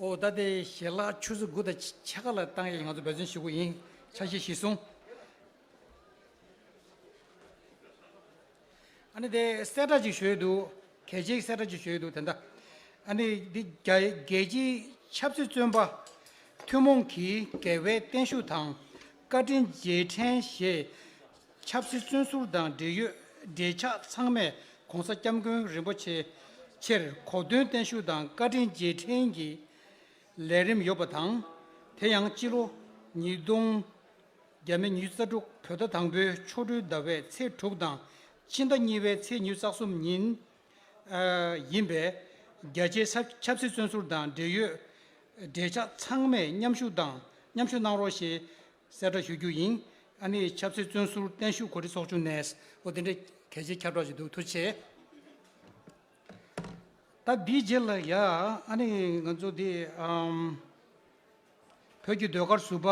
ཨོ་ད་དེ་ཞལ་ལག་ཆུ་ཚོད་དགུ་དང་ཕྱེད་ཀ་ལ་བཏང་ཡས་ང་ཚོ་འབད་བརྩོན་ཞུ་གི་ཡིན། ཆ་ཤས་གཞིར་བཟུང་། ཨ་ནི་དེ་གསལ་བསྒྲགས་ཅིག་ཞུ་ཡས་འདུག་གལ་ཆེའི་གསལ་བསྒྲགས་ཅིག་ཞུ་ཡས་འདུག་དེ་འདྲ། ཨ་ནི་འདི་རྒྱ་རྒྱལ་སྤྱིའི་ཆབ་སྲིད་བཙོན་པ་ཐུན་མོང་གི་འགལ་བའི་བརྟན་བཞུགས་དང་བཀའ་དྲིན་རྗེས་དྲན་ཞེས། ཆབ་སྲིད་བཙོན་ཟུར་དང་འབྲེལ་ཡོད་འབྲེལ་ཆགས་ཚང་མས་༸གོང་ས་༸སྐྱབས་མགོན་རིན་པོ་ཆེ་ཆེར་གོ་སྟོན་བརྟན་བཞུགས་དང་བཀའ་དྲིན་རྗེས་དྲན་གྱི་ལས་རིམ་ཡོད་པ་དང་། དེ་ཡང་སྤྱི་ལོ་ཉིས་སྟོང་བརྒྱ་མེད་ཉི་ཤུ་རྩ་དྲུག་བོད་ཟླ་དང་པོའི་ཆོ་འཕྲུལ་ཟླ་བའི་ཚེས་དྲུག་དང་ཕྱི་ཟླ་གཉིས་པའི་ཚེས་ཉི་ཤུ་རྩ་གསུམ་ཉིན་ཡིན་པས། རྒྱ་ཆེའི་ཆབ་ཆབ་སྲིད་བཙོན་ཟུར་དང་འབྲེལ་ཡོད་འབྲེལ་ཆགས་ཚང་མས་མཉམ་ཞུགས་དང་མཉམ་ཞུགས་གནང་རོགས་ཞེས་གསལ་བསྒྲགས་ཞུ་རྒྱུ་ཡིན། ཨ་ནི་ཆབ་སྲིད་བཙོན་ཟུར་བརྟན་བཞུགས་གོ་སྒྲིག་ཚོགས་ཆུང་ནས་འོ་དེ་འདྲའི་གལ་ཆེའི་ཁྱབ་བསྒྲགས་ཞིག་འདུག་ཐུགས་རྗེ་ཆེ། ད་འདིའི་རྗེས་ལ་ཡ་ཨ་ནི་ང་ཚོ་འདི་ཨམ་བོད་ཀྱི་ཟློས་གར་ཟུར་པ་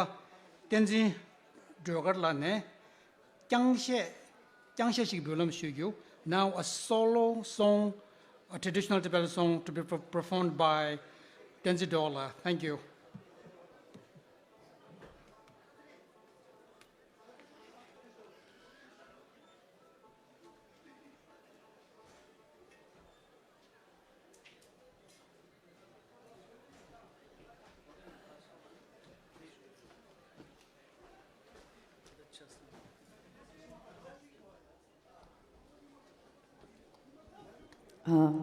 བསྟན་འཛིན་སྒྲོལ་དཀར་ལགས་ནས་རྐྱང་གཞས་རྐྱང་གཞས་ཤིག་འབུལ་ལམ་ཞུ་རྒྱུ། Now a solo song, a traditional Tibetan song to be per- performed by Tenzin Dorla. Thank you. ཨ།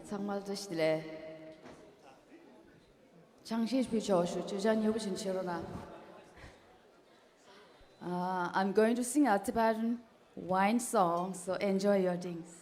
ཚང་མ་བཀྲ་ཤིས་བདེ་ལེགས། ཅང་ཤེས་པའི་ཆོག་ཞུ་ཅོ་ཅང་ཉེ་པོ་ཞིག་བྱེད་རོགས་གནང་། Uh, I'm going to sing a Tibetan wine song, so enjoy your drinks.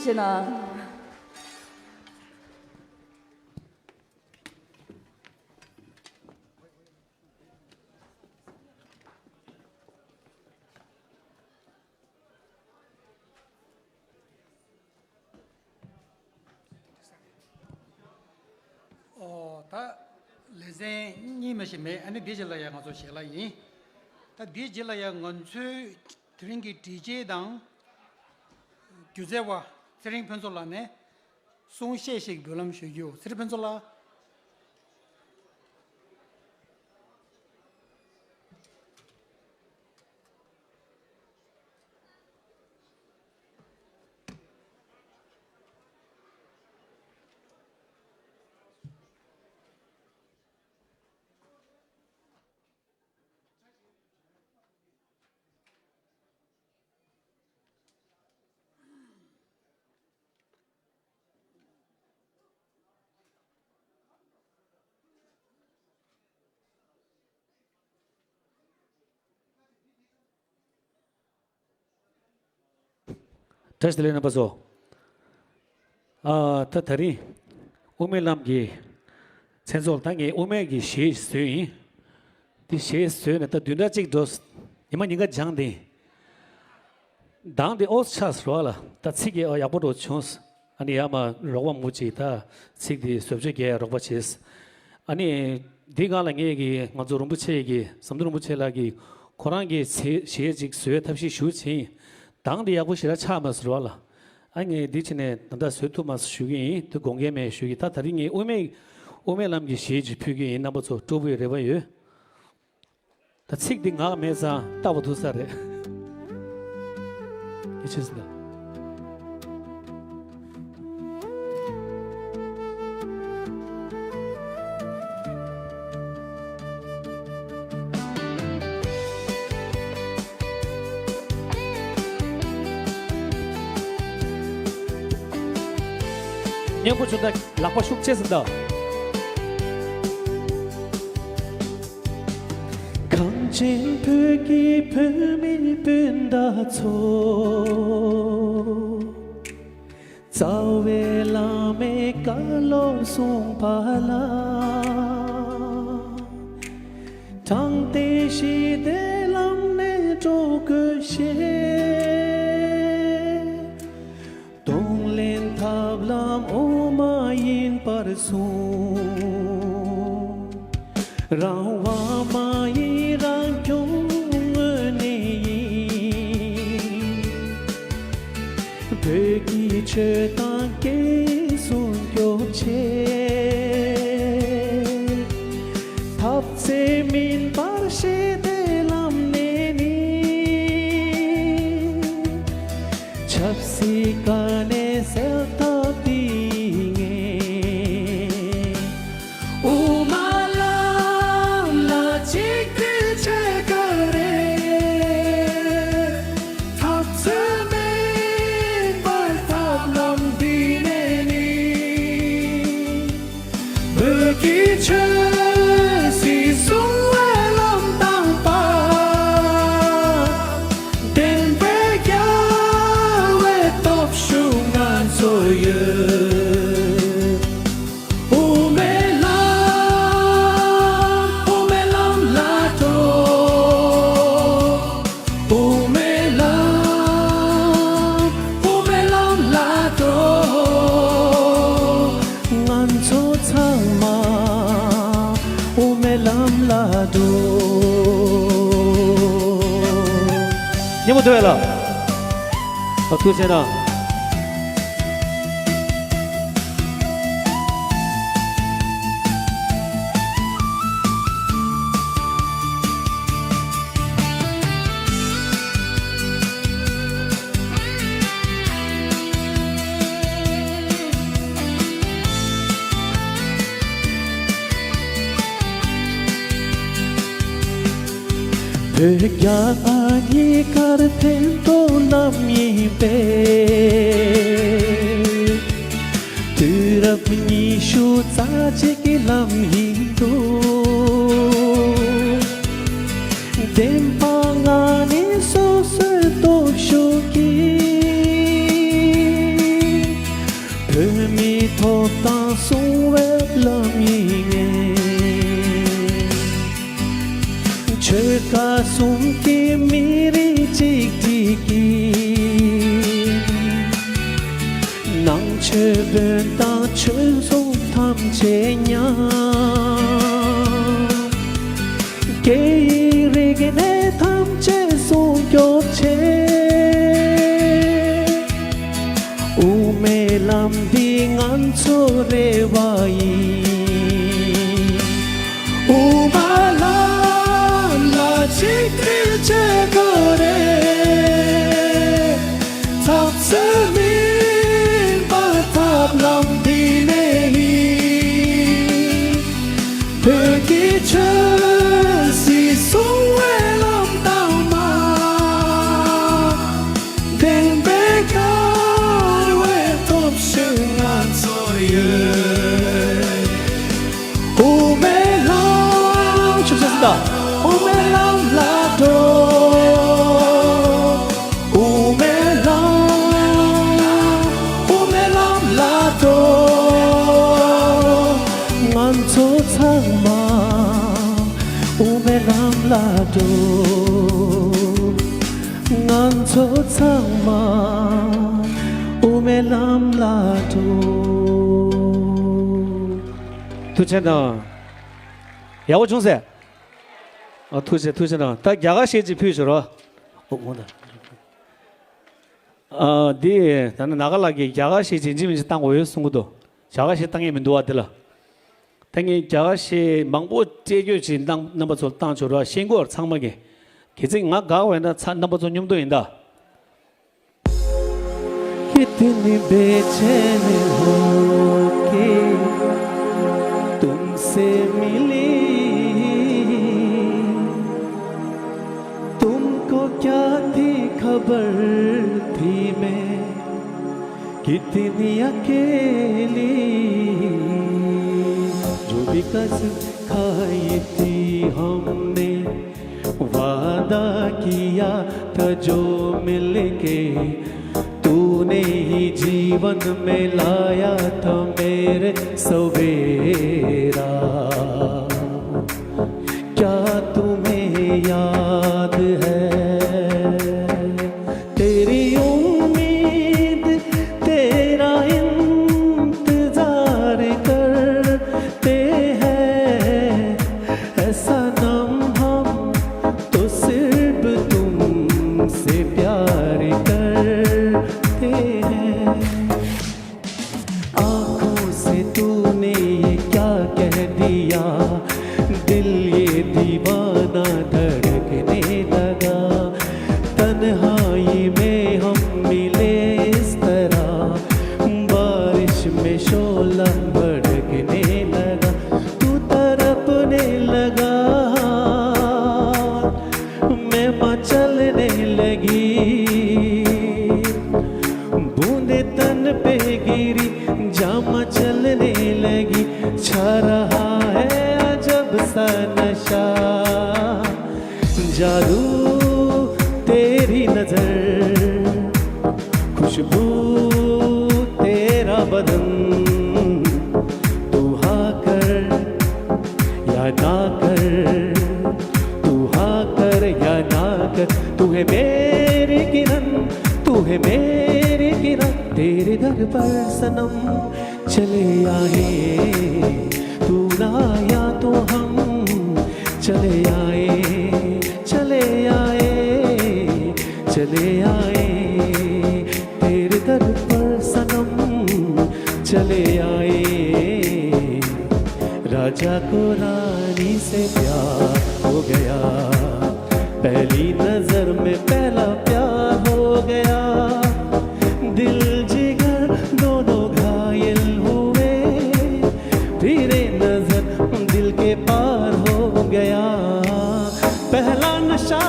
ཆེ་ན། ཨོ། ད་ལེ་ཚན་གཉིས་མ་ཞིག་མེད། ཨ་ནི་འདིའི་རྗེས་ལ་ཡང་ང་ཚོ་ཞལ་ལག་ཡིན། ད་འདིའི་རྗེས་ལ་ཡང་ང་ཚོའི་དེ་རིང་གི་དྲི་ཆེན་དང་སྒྱུ་རྩལ་བ་ཚེ་རིང་ཕུན་ཚོགས་ལགས་ནས་གསུང་བཤད་ཞིག་འབུལ་ལམ་ཞུ་རྒྱུ། ཚེ་རིང་ཕུན་ཚོགས་ལགས། བཀྲ་ཤིས་བདེ་ལེགས་རྣམ་པ་ཚོ། ཨ། ད་དེ་རིང་དབུ་མའི་ལམ་གྱི་མཚན་ཚོགས་ལ་ད་ངས་དབུ་མའི་གི་གཞས་བཟོས་ཡིན། འདི་གཞས་བཟོས་ནས་ད་བདུན་ཕྲག་གཅིག་འགྲོ། ཉི་མ་ཉིན་ག་སྦྱངས་ཏེ། གདངས་དེ་ཨོ་ཆགས་རོ་ལ། ད་ཚིག་གི་ཨོ་ཡག་པོ་འགྲོ་བྱུང་། ཨ་ནི་ཡར་མར་རོགས་པ་མོ་གཅིག་ད་ཚིག་འདི་བཟོ་བཅོས་རྒྱག་ཡ་རོགས་པ་བྱས། ཨ་ནི་འདི་སྒང་ལ་ངས་ཀྱི་ང་ཚོ་རིན་པོ་ཆེ་གི་ཟམ་གདོང་རིན་པོ་ཆེ་ལགས་ཀྱི་ཁོ་རང་གི་གཞས་གཞས་ཅིག་བཟོ་ཡའི་ཐབས་ཤེས་ཞུ་བྱས་ཡིན། གདངས་འདི་ཡག་པོ་ཞེ་དྲག་ཆགས་མ་སོང་བ་ལ། ཨ་ངས་འདི་བྱས་ནས་ད་ལྟ་བཟོ་ཐུབ་མ་སོང་ཞུ་གི་ཡིན། དེ་དགོངས་འགལ་མེད་ཞུ་གི། ད་ད་རིང་ངས་དབུ་མའི་དབུ་མའི་ལམ་གྱི་གཞས་ཅིག་ཕུལ་གི་ཡིན། རྣམ་པ་ཚོ་སྤྲོ་པོའི་རེ་བ་ཡོད། ད་ཚིག་འདི་ངག་མེད་ཙང་ལྟ་བ་ཐུག་ས་རེད། ཡིད་ཆེས་སུ་ལ། སྙན་པོ་བྱུང་ད། ལག་པ་ཤུགས་ཆེ་ཟིན་ད། གངས་ཅན་བོད་ཀྱི་བུད་མེད་སྤུན་ཟླ་ཚོ། རྩ་བའི་བླ་མའི་བཀའ་སློབ་གསུངས་པ་ལ། དྲང་བདེན་ཞི་བདེའི་ལམ་ནས་འགྲོ་དགོས་ཞེས། གདོང་ལེན་ཐབས་ལམ་དབུ་མ་ཡིན་པར་གསུངས། རང་དབང་མ་ཡིན་རང་སྐྱོང་དངོས་གནས་ཡིན། བོད་ཀྱི་ཆོས་དང་སྐད་སྲུང་སྐྱོབ་ཆེད། འཐབ་རྩོད་མིན་པར་ཞི་བདེའི་ལམ་ནས་ནི། ཆབ་སྲིད་བཀའ་ནས་སེལ་ཐབས་དེ་ངས། དབུ་མ་ལམ་ལ་གཅིག་སྒྲིལ་བྱེད་དགོས་རེད། འཐབ་རྩོད་མིན་པར་ཐབས་ལམ་འདི་ནས་ནི། བོད་ཀྱི་ཆོས་སྲིད་སྲུང་བའི་ལམ་དང་པ། བདེན་པའི་རྒྱལ་བའི་སྟོབས་ཤུགས་ང་ཚོར་ཡོད། དབུ་མའི་ལམ། དབུ་མའི་ལམ་ལ་འགྲོ། དབུ་མའི་ལམ། དབུ་མའི་ལམ་ལ་འགྲོ། ང་ཚོ་ཚང་མ་དབུ་མའི་ལམ་ལ་འགྲོ། སྙན་མོ་འདུག་ལ། ཨ་ཐུགས་རྗེ་གནང་། བོད་རྒྱ་གཉིས་ཀར་ཕན་ཐོགས་ལམ་ཡིན་པས། དུས་རབས་ཉི་ཤུ་རྩ་གཅིག་གི་ལམ་ཡིན་འདུག་བདེན་པ་ངང་ནས་སོ་སོའི་སྟོབས་ཤུགས་ཀྱིས། བོད་མིའི་ཐོབ་ཐང་སྲུང་བའི་ལམ་ཡིན་ངེས། ཆོལ་ཁ་གསུམ་གྱི་མི་རིགས་གཅིག་སྒྲིལ་གྱིས། ནང་ཆོས་བོན་དང་ཆོས་སྲུང་ཐམས་ཅད་མཉམ། སྐད་ཡིག་རིག་གནས་ཐམས་ཅད་སྲུང་སྐྱོབ་ཆེད། དབུ་མའི་ལམ་འདི་ང་ཚོའི་རེ་བ་ཡིན། དབུ་མ་ལམ་ལ་གཅིག་སྒྲིལ་བྱེད་དགོས་རེད། འཐབ་རྩོད་མིན་པར་ཐབས་ལམ་འདི་ནས་ཡིན། བོད་ཀྱི་ཆོས་སྲིད་སྲུང་བའི་ལམ་དང་མ། བདེན་པའི་རྒྱལ་བའི་སྟོབས་ཤུགས་ང་ཚོར་ཡོད། དབུ་མའི་ལམ། ཆུབ་ས་སི་ཏ། དབུ་མའི་ལམ་ལ་འགྲོ། དབུ་མའི་ལམ། དབུ་མའི་ལམ་ལ་འགྲོ། ང་ཚོ་ཚང་མ་དབུ་མའི་ལམ་ལ་འགྲོ། ང་ཚོ་ཚང་མ་དབུ་མའི་ ལམ་ལ་འགྲོ། ཐུགས་རྗེ་གནང་། ཡག་པོ་བྱུང་ཟེར། ཨ། ཐུགས་རྗེ་ཐུགས་རྗེ་གནང་། ད་རྒྱ་གར་གཞས་ཅིག་ཕུལ་ཞུ་རོགས། ཨོ་ཨོ་ད། ཨ། འདི་ད་ནི་ནཱ་ག་ལགས་ཀྱིས་རྒྱ་གར་གཞས་ཅིག་ཡིན་གཅིག་མིན་གཅིག་བཏང་དགོས་ཡོད་གསུང་གི་འདུག་རྒྱ་གར་གཞས་བཏང་ཡས་མི་འདུག་བ་འདི་ལ། ད་ངས་རྒྱ་གར་གཞས་མང་པོ་སྤྲད་རྒྱུ་ཅིག་བཏང་། རྣམ་པ་ཚོར་བཏང་ཆོག་ར། ཤེས་ཀྱི་ཡོད་ཚང་མ་གིས། གལ་སྲིད་ང་དགའ་བས་ན་ཚ། རྣམ་པ་ཚོ་མཉམ་དུ་ཡིན་ད། कितनी बेचैन होके तुमसे मिली, तुमको क्या थी खबर, थी मैं कितनी अकेली। जो भी कसम खाई थी हमने, वादा किया था जो मिलके, तूने ही जीवन में लाया था मेरे सवेरा। क्या तुम्हें याद है, तेरी उम्मीद, तेरा इंतजार करते हैं, ऐ सनम हम तो सिर्फ तुमसे प्यार करते हैं। आंखों से तूने ये क्या कह दिया, दिल ये दीवाना धड़कने लगा। तन्हाई में हम मिले इस तरह, बारिश में शोला भड़कने लगा। तू तड़पने लगा, मैं मचलने लगी। बूंदे तन पे गिरी, जा मचलने लगी। छा रहा है अजब सा नशा, जादू तेरी नजर, खुशबू तेरा बदन। तू हाँ कर या ना कर, तू हाँ कर या ना कर, तू है मेरी किरण, तू है मेरी किरण। तेरे दर पर सनम चले आए, तू ना आया तो हम चले आए, चले आए, चले आए। तेरे दर पर सनम चले आए। राजा को रानी से प्यार हो गया, पहली नजर में पहला प्यार हो गया। दिल जिगर दोनों घायल हुए, फिर नजर दिल के पार हो गया। पहला नशा,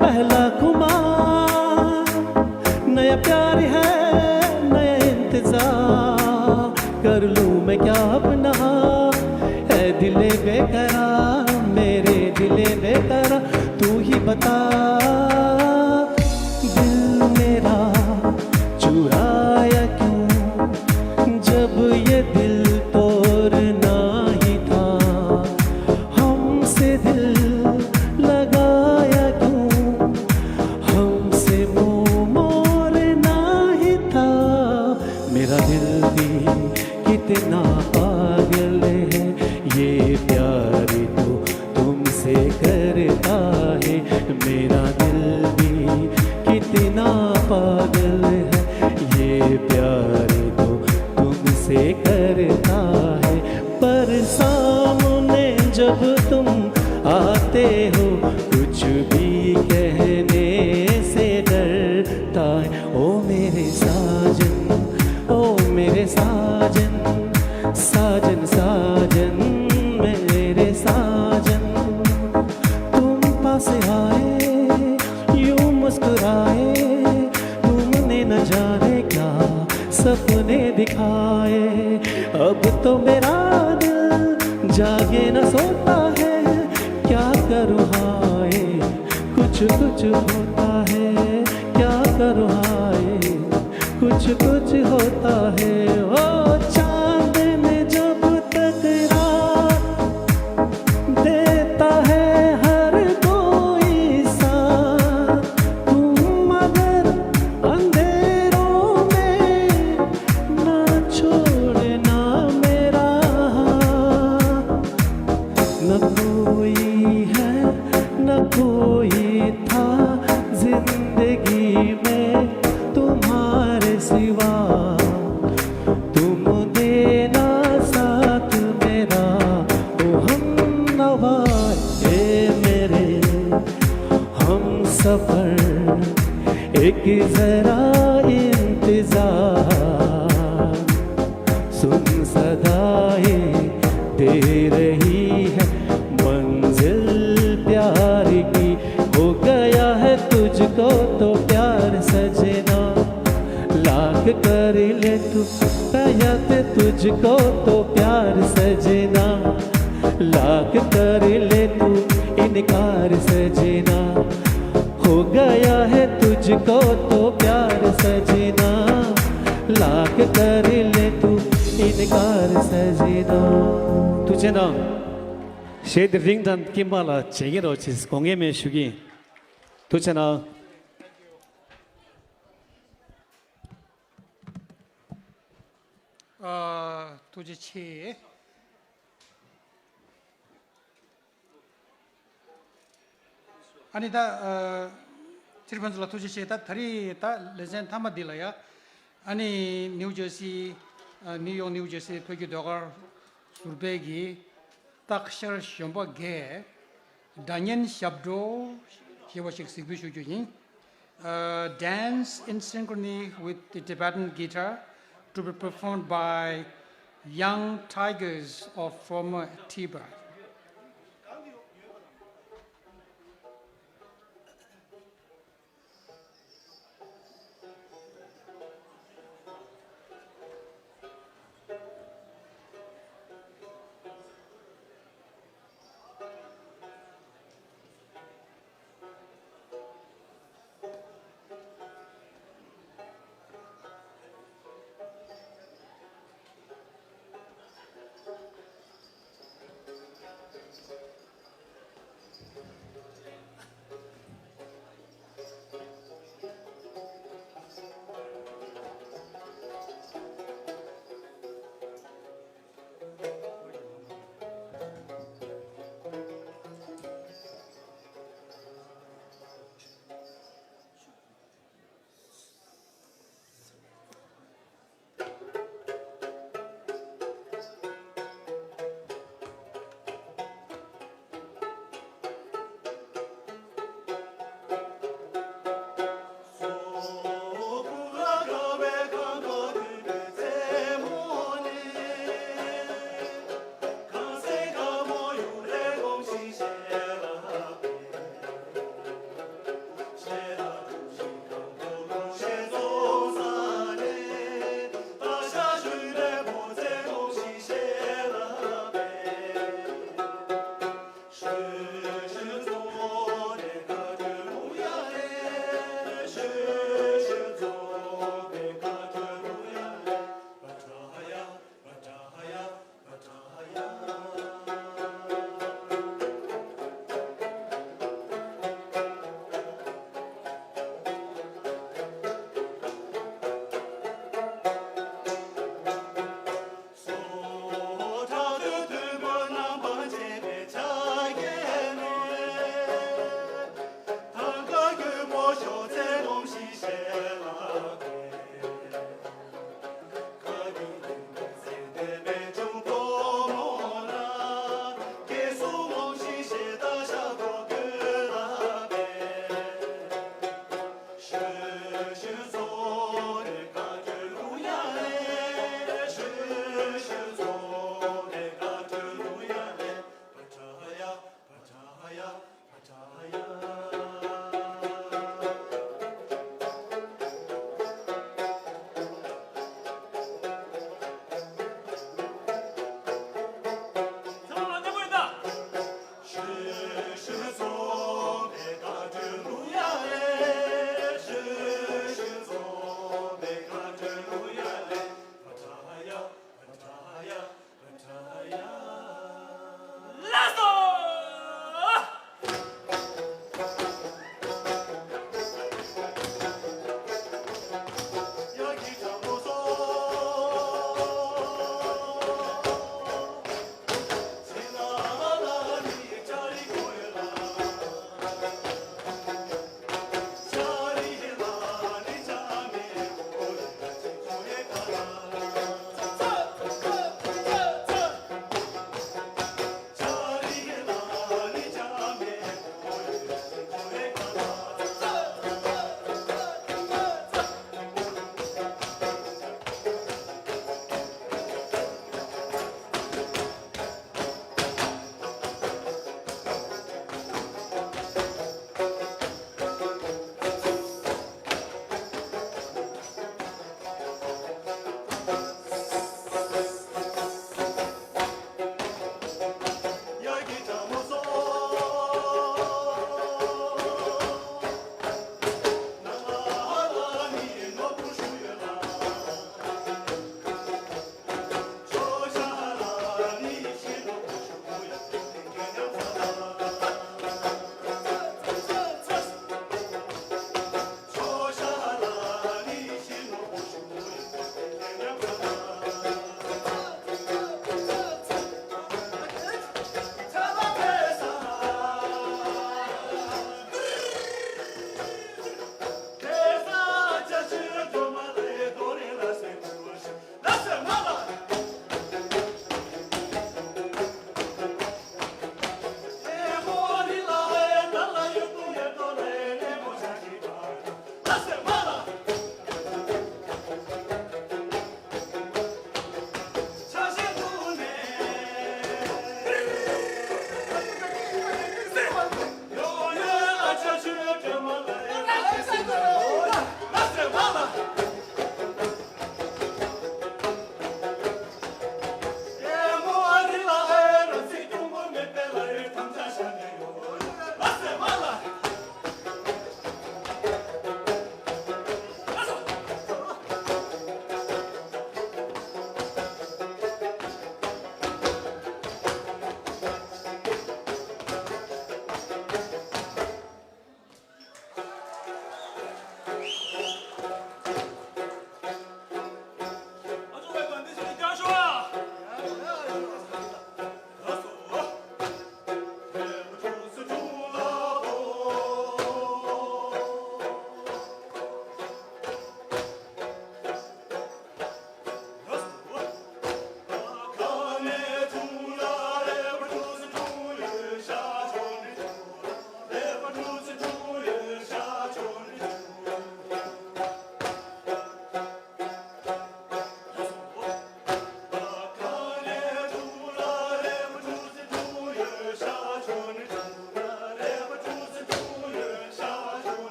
पहला खुमार, नया प्यार है, नया इंतजार। कर लूं मैं क्या अपना, ऐ दिले बेकरार, मेरे दिले बेकरार, तू ही बता। दिल मेरा चुराया क्यों, जब ये दिल तोड़ना ही था, हमसे दिल लगाया क्यों, हमसे मुंह मोड़ना ही था। मेरा दिल भी कितना पागल है, ये प्यार तो तुमसे करता है। मेरा दिल भी कितना पागल है, ये प्यार तो तुमसे करता है। पर सामने जब तुम आते हो, कुछ भी कहने से डरता है। ओ मेरे साजन, ओ मेरे साजन, साजन, साजन, मेरे साजन। तुम पास आए, यूं मुस्कुराए, तुमने न जाने क्या सपने दिखाए। अब तो मेरा दिल जागे न सोता है, क्या करूँ हाय, कुछ कुछ होता है, क्या करूँ हाय, कुछ कुछ होता है। ओ चांद ने जब तकरार देता है हर कोई साथ, तुम मगर अंधेरों में हमसफर एक जरा इंतजार, सुन सदाएं दे रही है मंजिल प्यार की। हो गया है तुझको तो प्यार सजना, लाख कर ले तू, तुझको तो प्यार सजना, लाख कर ले तू इनकार सजना। हो गया है तुझको तो प्यार सजना, लाख कर ले तू इनकार सजना। ཐུགས་རྗེ་གནང་། གཞས་འདི་རིང་དང་ཀིམ་པ་ལ་བྱེད་ཀྱི་རོགས་བྱེད་དགོངས་ངེས་མེད་ཞུ་གི་ཡིན། ཐུགས་རྗེ་གནང་། ཨ། ཐུགས་རྗེ་ཆེ། ཨ་ནི་ད་ཨ། སྤྱིར་ཕན་ཚུན་ལ་ཐུགས་རྗེ་ཆེ། ད་ད་རེས་ད་ལེ་ཚན་མཐའ་མ་འདི་ལ་ཡ། ཨ་ནི་ནིའུ་ཇར་སི། ཨ། ནིའུ་ཡོག་ནིའུ་ཇར་སི་བོད་ཀྱི་ཟློས་གར་ཟུར་པའི་གི་སྟག་ཤར་གཞོན་པ་འགས་སྒྲ་སྙན་ཞབས་བྲོ་ཞེས་པ་ཞིག་གཟིགས་འབུལ་ཞུ་རྒྱུ་ཡིན། Uh, dance in synchrony with the Tibetan guitar to be performed by young tigers of former Tibet.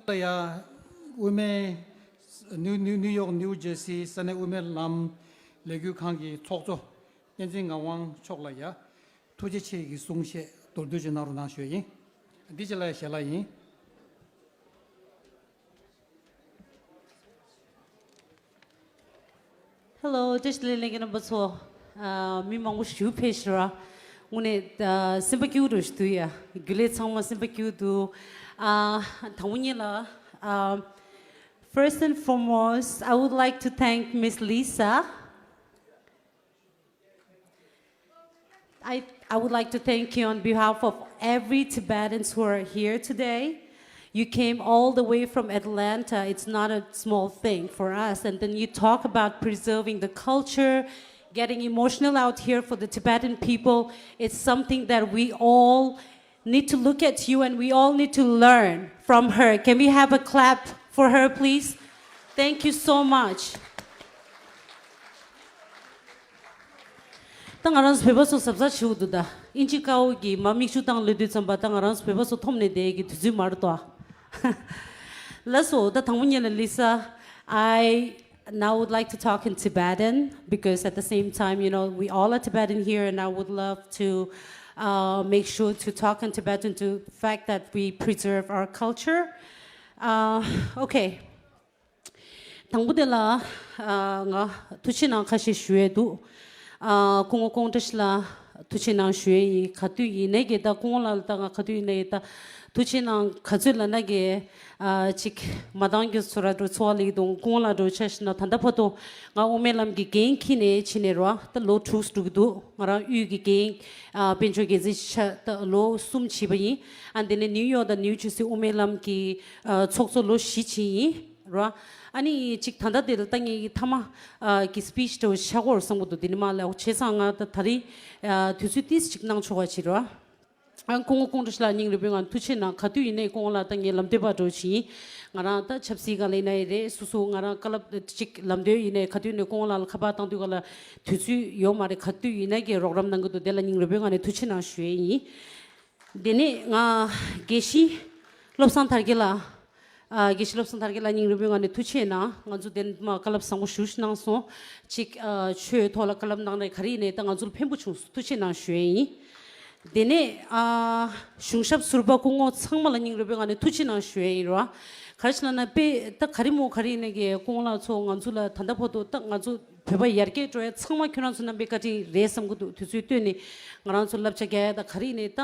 ལ་ཡ། དབུ་མའི་ནིའུ་ནིའུ་ནིའུ་ཡོག་ནིའུ་ཇར་སི་ས་གནས་དབུ་མའི་ལམ་ལས་འགུལ་ཁང་གི་ཚོགས་གཙོ་བསྟན་འཛིན་ངག་དབང་མཆོག་ལ་ཡ། ཐུགས་རྗེ་ཆེ་གི་གསུང་བཤད་མདོར་བསྡུས་ཅིག་གནང་རོགས་གནང་ཞུ་ཡ་ཡིན། འདི་ཅི་ལ་ཡ་ཞལ་ལག་ཡིན། Hello, བཀྲ་ཤིས་བདེ་ལེགས་ལྷན་རྒྱས་རྣམ་པ་ཚོ། ཨ། མི་མང་པོ་ཞིག་ཕེབས་ཤག་ར། དངོས་གནས། ཨ། སེམས་པ་སྐྱིད་པོ་འདྲ་ཞིག་འདུག་ཡ། རྒྱུན་ལས་ཚང་མ་སེམས་པ་སྐྱིད་པོ་འདུག་ཨ། དང་པོ་ཉིད་ལ། ཨ། First and foremost, I would like to thank Miss Lisa. I, I would like to thank you on behalf of every Tibetans who are here today. You came all the way from Atlanta. It's not a small thing for us. And then you talk about preserving the culture, getting emotional out here for the Tibetan people. It's something that we all need to look at you and we all need to learn from her. Can we have a clap for her, please? Thank you so much. ད་ང་རང་ཚོ་བོད་པ་ཚོ་གཟབ་གཟབ་བྱེད་དགོས་འདུག་ད་ཨིན་ཇི་དཀར་པོ་གིས་མར་མིག་ཆུ་བཏང་སླེབས་དུས་ཙམ་པ་ད་ང་རང་ཚོ་བོད་པ་ཚོ་འཐོམ་ནས་བསྡད་ཀྱི་དུས་ཚོད་མ་རེད་དོ། ལགས་སོ། ད་དང་པོ་ཉིད་ལ་Lisa, I now would like to talk in Tibetan because at the same time, you know, we all are Tibetan here, and I would love to, uh, make sure to talk in Tibetan to the fact that we preserve our culture. Uh, okay. དང་པོ་དེ་ལ། ཨ། ང་ཐུགས་རྗེ་གནང་ཁ་ཤས་ཞུ་ཡས་འདུག་ཨ། སྐུ་ངོ་ཀོང་བཀྲ་ཤིས་ལགས་ཐུགས་རྗེ་གནང་ཞུ་ཡས་ཡིན། ག་དུས་ཡིན་ནའི་གི་ད་སྐུ་ངོ་ལགས་ལ་ད་ང་ག་དུས་ཡིན་ནའི་གི་ད་ཐུགས་རྗེ་གནང་། ག་ཚོད་ལབ་ན་གི། ཨ། ཅིག་མ་འདང་རྒྱུ་ཚོ་ར་འགྲོ་ཚོར་བ་སླེབས་འདུག་སྐུ་ངོ་ལགས་འགྲོ་ཆ་བཞག་ན་ད་ལྟ་བར་དུ་ང་དབུ་མའི་ལམ་གྱི་འགན་འཁྱེར་ནས་ཕྱིན་ནས་རོ། ད་ལོ་དྲུག་འགྲོ་གི་འདུག་ང་རང་དབུས་ཀྱི་འགན། ཨ། དཔལ་འབྱོར་འགན་འཛིན་ཆ་ད་ལོ་གསུམ་བྱས་པ་ཡིན། ཨ། འདི་ནས་ནིའུ་ཡོག་དང་ནིའུ་ཇར་སི་དབུ་མའི་ལམ་གྱི། ཨ། ཚོགས་གཙོ་ལོ་བཞི་བྱས་ཡིན། རོ། ཨ་ནི་ཅིག་ད་ལྟ་དེ་ལ་ད་ངེད་ཀྱི་ཐ་མ། ཨ། གི་སི་པི་ཆི་འདྲ་བོ་ཆགས་ཀྱི་ཡོད་རེད་བསམ་གྱི་འདུག་འདི་ནས་མར་ལ་བྱས་ཙང་ང་ད་ད་རེས། ཨ། དུས་ཚོད་ཏོག་ཙམ་ཅིག་གནང་ཆོག་པ་བྱེད་རོ། ཨ། སྐུ་ངོ་ཀོང་བཀྲ་ཤིས་ལགས་སྙིང་རུས་པའི་ངང་ནས་ཐུགས་རྗེ་གནང་། ག་དུས་ཡིན་ནའི་སྐུ་ངོ་ལགས་ད་ངའི་ལམ་སྟོན་པ་འདྲ་བོ་ཅིག་ཡིན། ང་རང་ད་ཆབ་སྲིད་སྒང་ལ་ཡིན་ནའི་རེད། སོ་སོ་ང་རང་བཀའ་སློབ་ཅིག་ལམ་སྟོན་ཡིན་ནའི་ག་དུས་ཡིན་ནའི་སྐུ་ངོ་ལགས་ལ་ཁ་པར་བཏང་དུས་སྒང་ལ་དུས་ཚོད་ཡོད་མ་རེད། ག་དུས་ཡིན་ནའི་གི་རོགས་རམ་གནང་གི་འདུག་དེ་ལ་སྙིང་རུས་པའི་ངང་ནས་ཐུགས་རྗེ་གནང་ཞུ་ཡས་ཡིན། དེ་ནས་ང་དགེ་བཤེས་བློ་བཟང་དར་རྒྱས་ལགས། ཨ། དགེ་བཤེས་བློ་བཟང་དར་རྒྱས་ལགས་སྙིང་རུས་པའི་ངང་ནས་ཐུགས་རྗེ་གནང་། ང་ཚོ་དེ་མ་བཀའ་སློབ་བཟང་པོ་ཞེ་པོ་ཅིག་གནང་སོང་། ཅིག་ཨ། ཆོས་ཐོག་ལ་བཀའ་སློབ་གནང་ནས་ག་རེ་ཡིན་ནའི་ད་ང་ཚོ་ལ་ཕན་པོ་བྱུང་སོང་། ཐུགས་རྗེ་གནང་ཞུ་ཡས་ཡིན། དེ་ནས་ཨ། གཞུང་ཞབས་ཟུར་པ་སྐུ་ངོ་ཚང་མ་ལ་སྙིང་རུས་པའི་ངང་ནས་ཐུགས་རྗེ་གནང་ཞུ་ཡས་ཡིན་རོ། ག་རེ་ཞིག་ལབ་ན་དཔེ་ད་ག་རེ་མོ་ག་རེ་ཡིན་ནའི་གི་སྐུ་ངོ་ལགས་ཚོ་ང་ཚོ་ལ་ད་ལྟ་བར་དུ་ད་ང་ཚོ་བོད་པ་ཡར་རྒྱས་འགྲོ་ཡ་ཚང་མ་ཁྱོད་རང་ཚོ་རྣམ་པའི་བཀའ་དྲིན་རེད་བསམ་གྱི་འདུག་དུས་ཚོད་བཏོན་ནས་ང་རང་ཚོ་བསླབ་བྱ་རྒྱག་ཡ་ད་ག་རེ་ཡིན་ནའི་ད།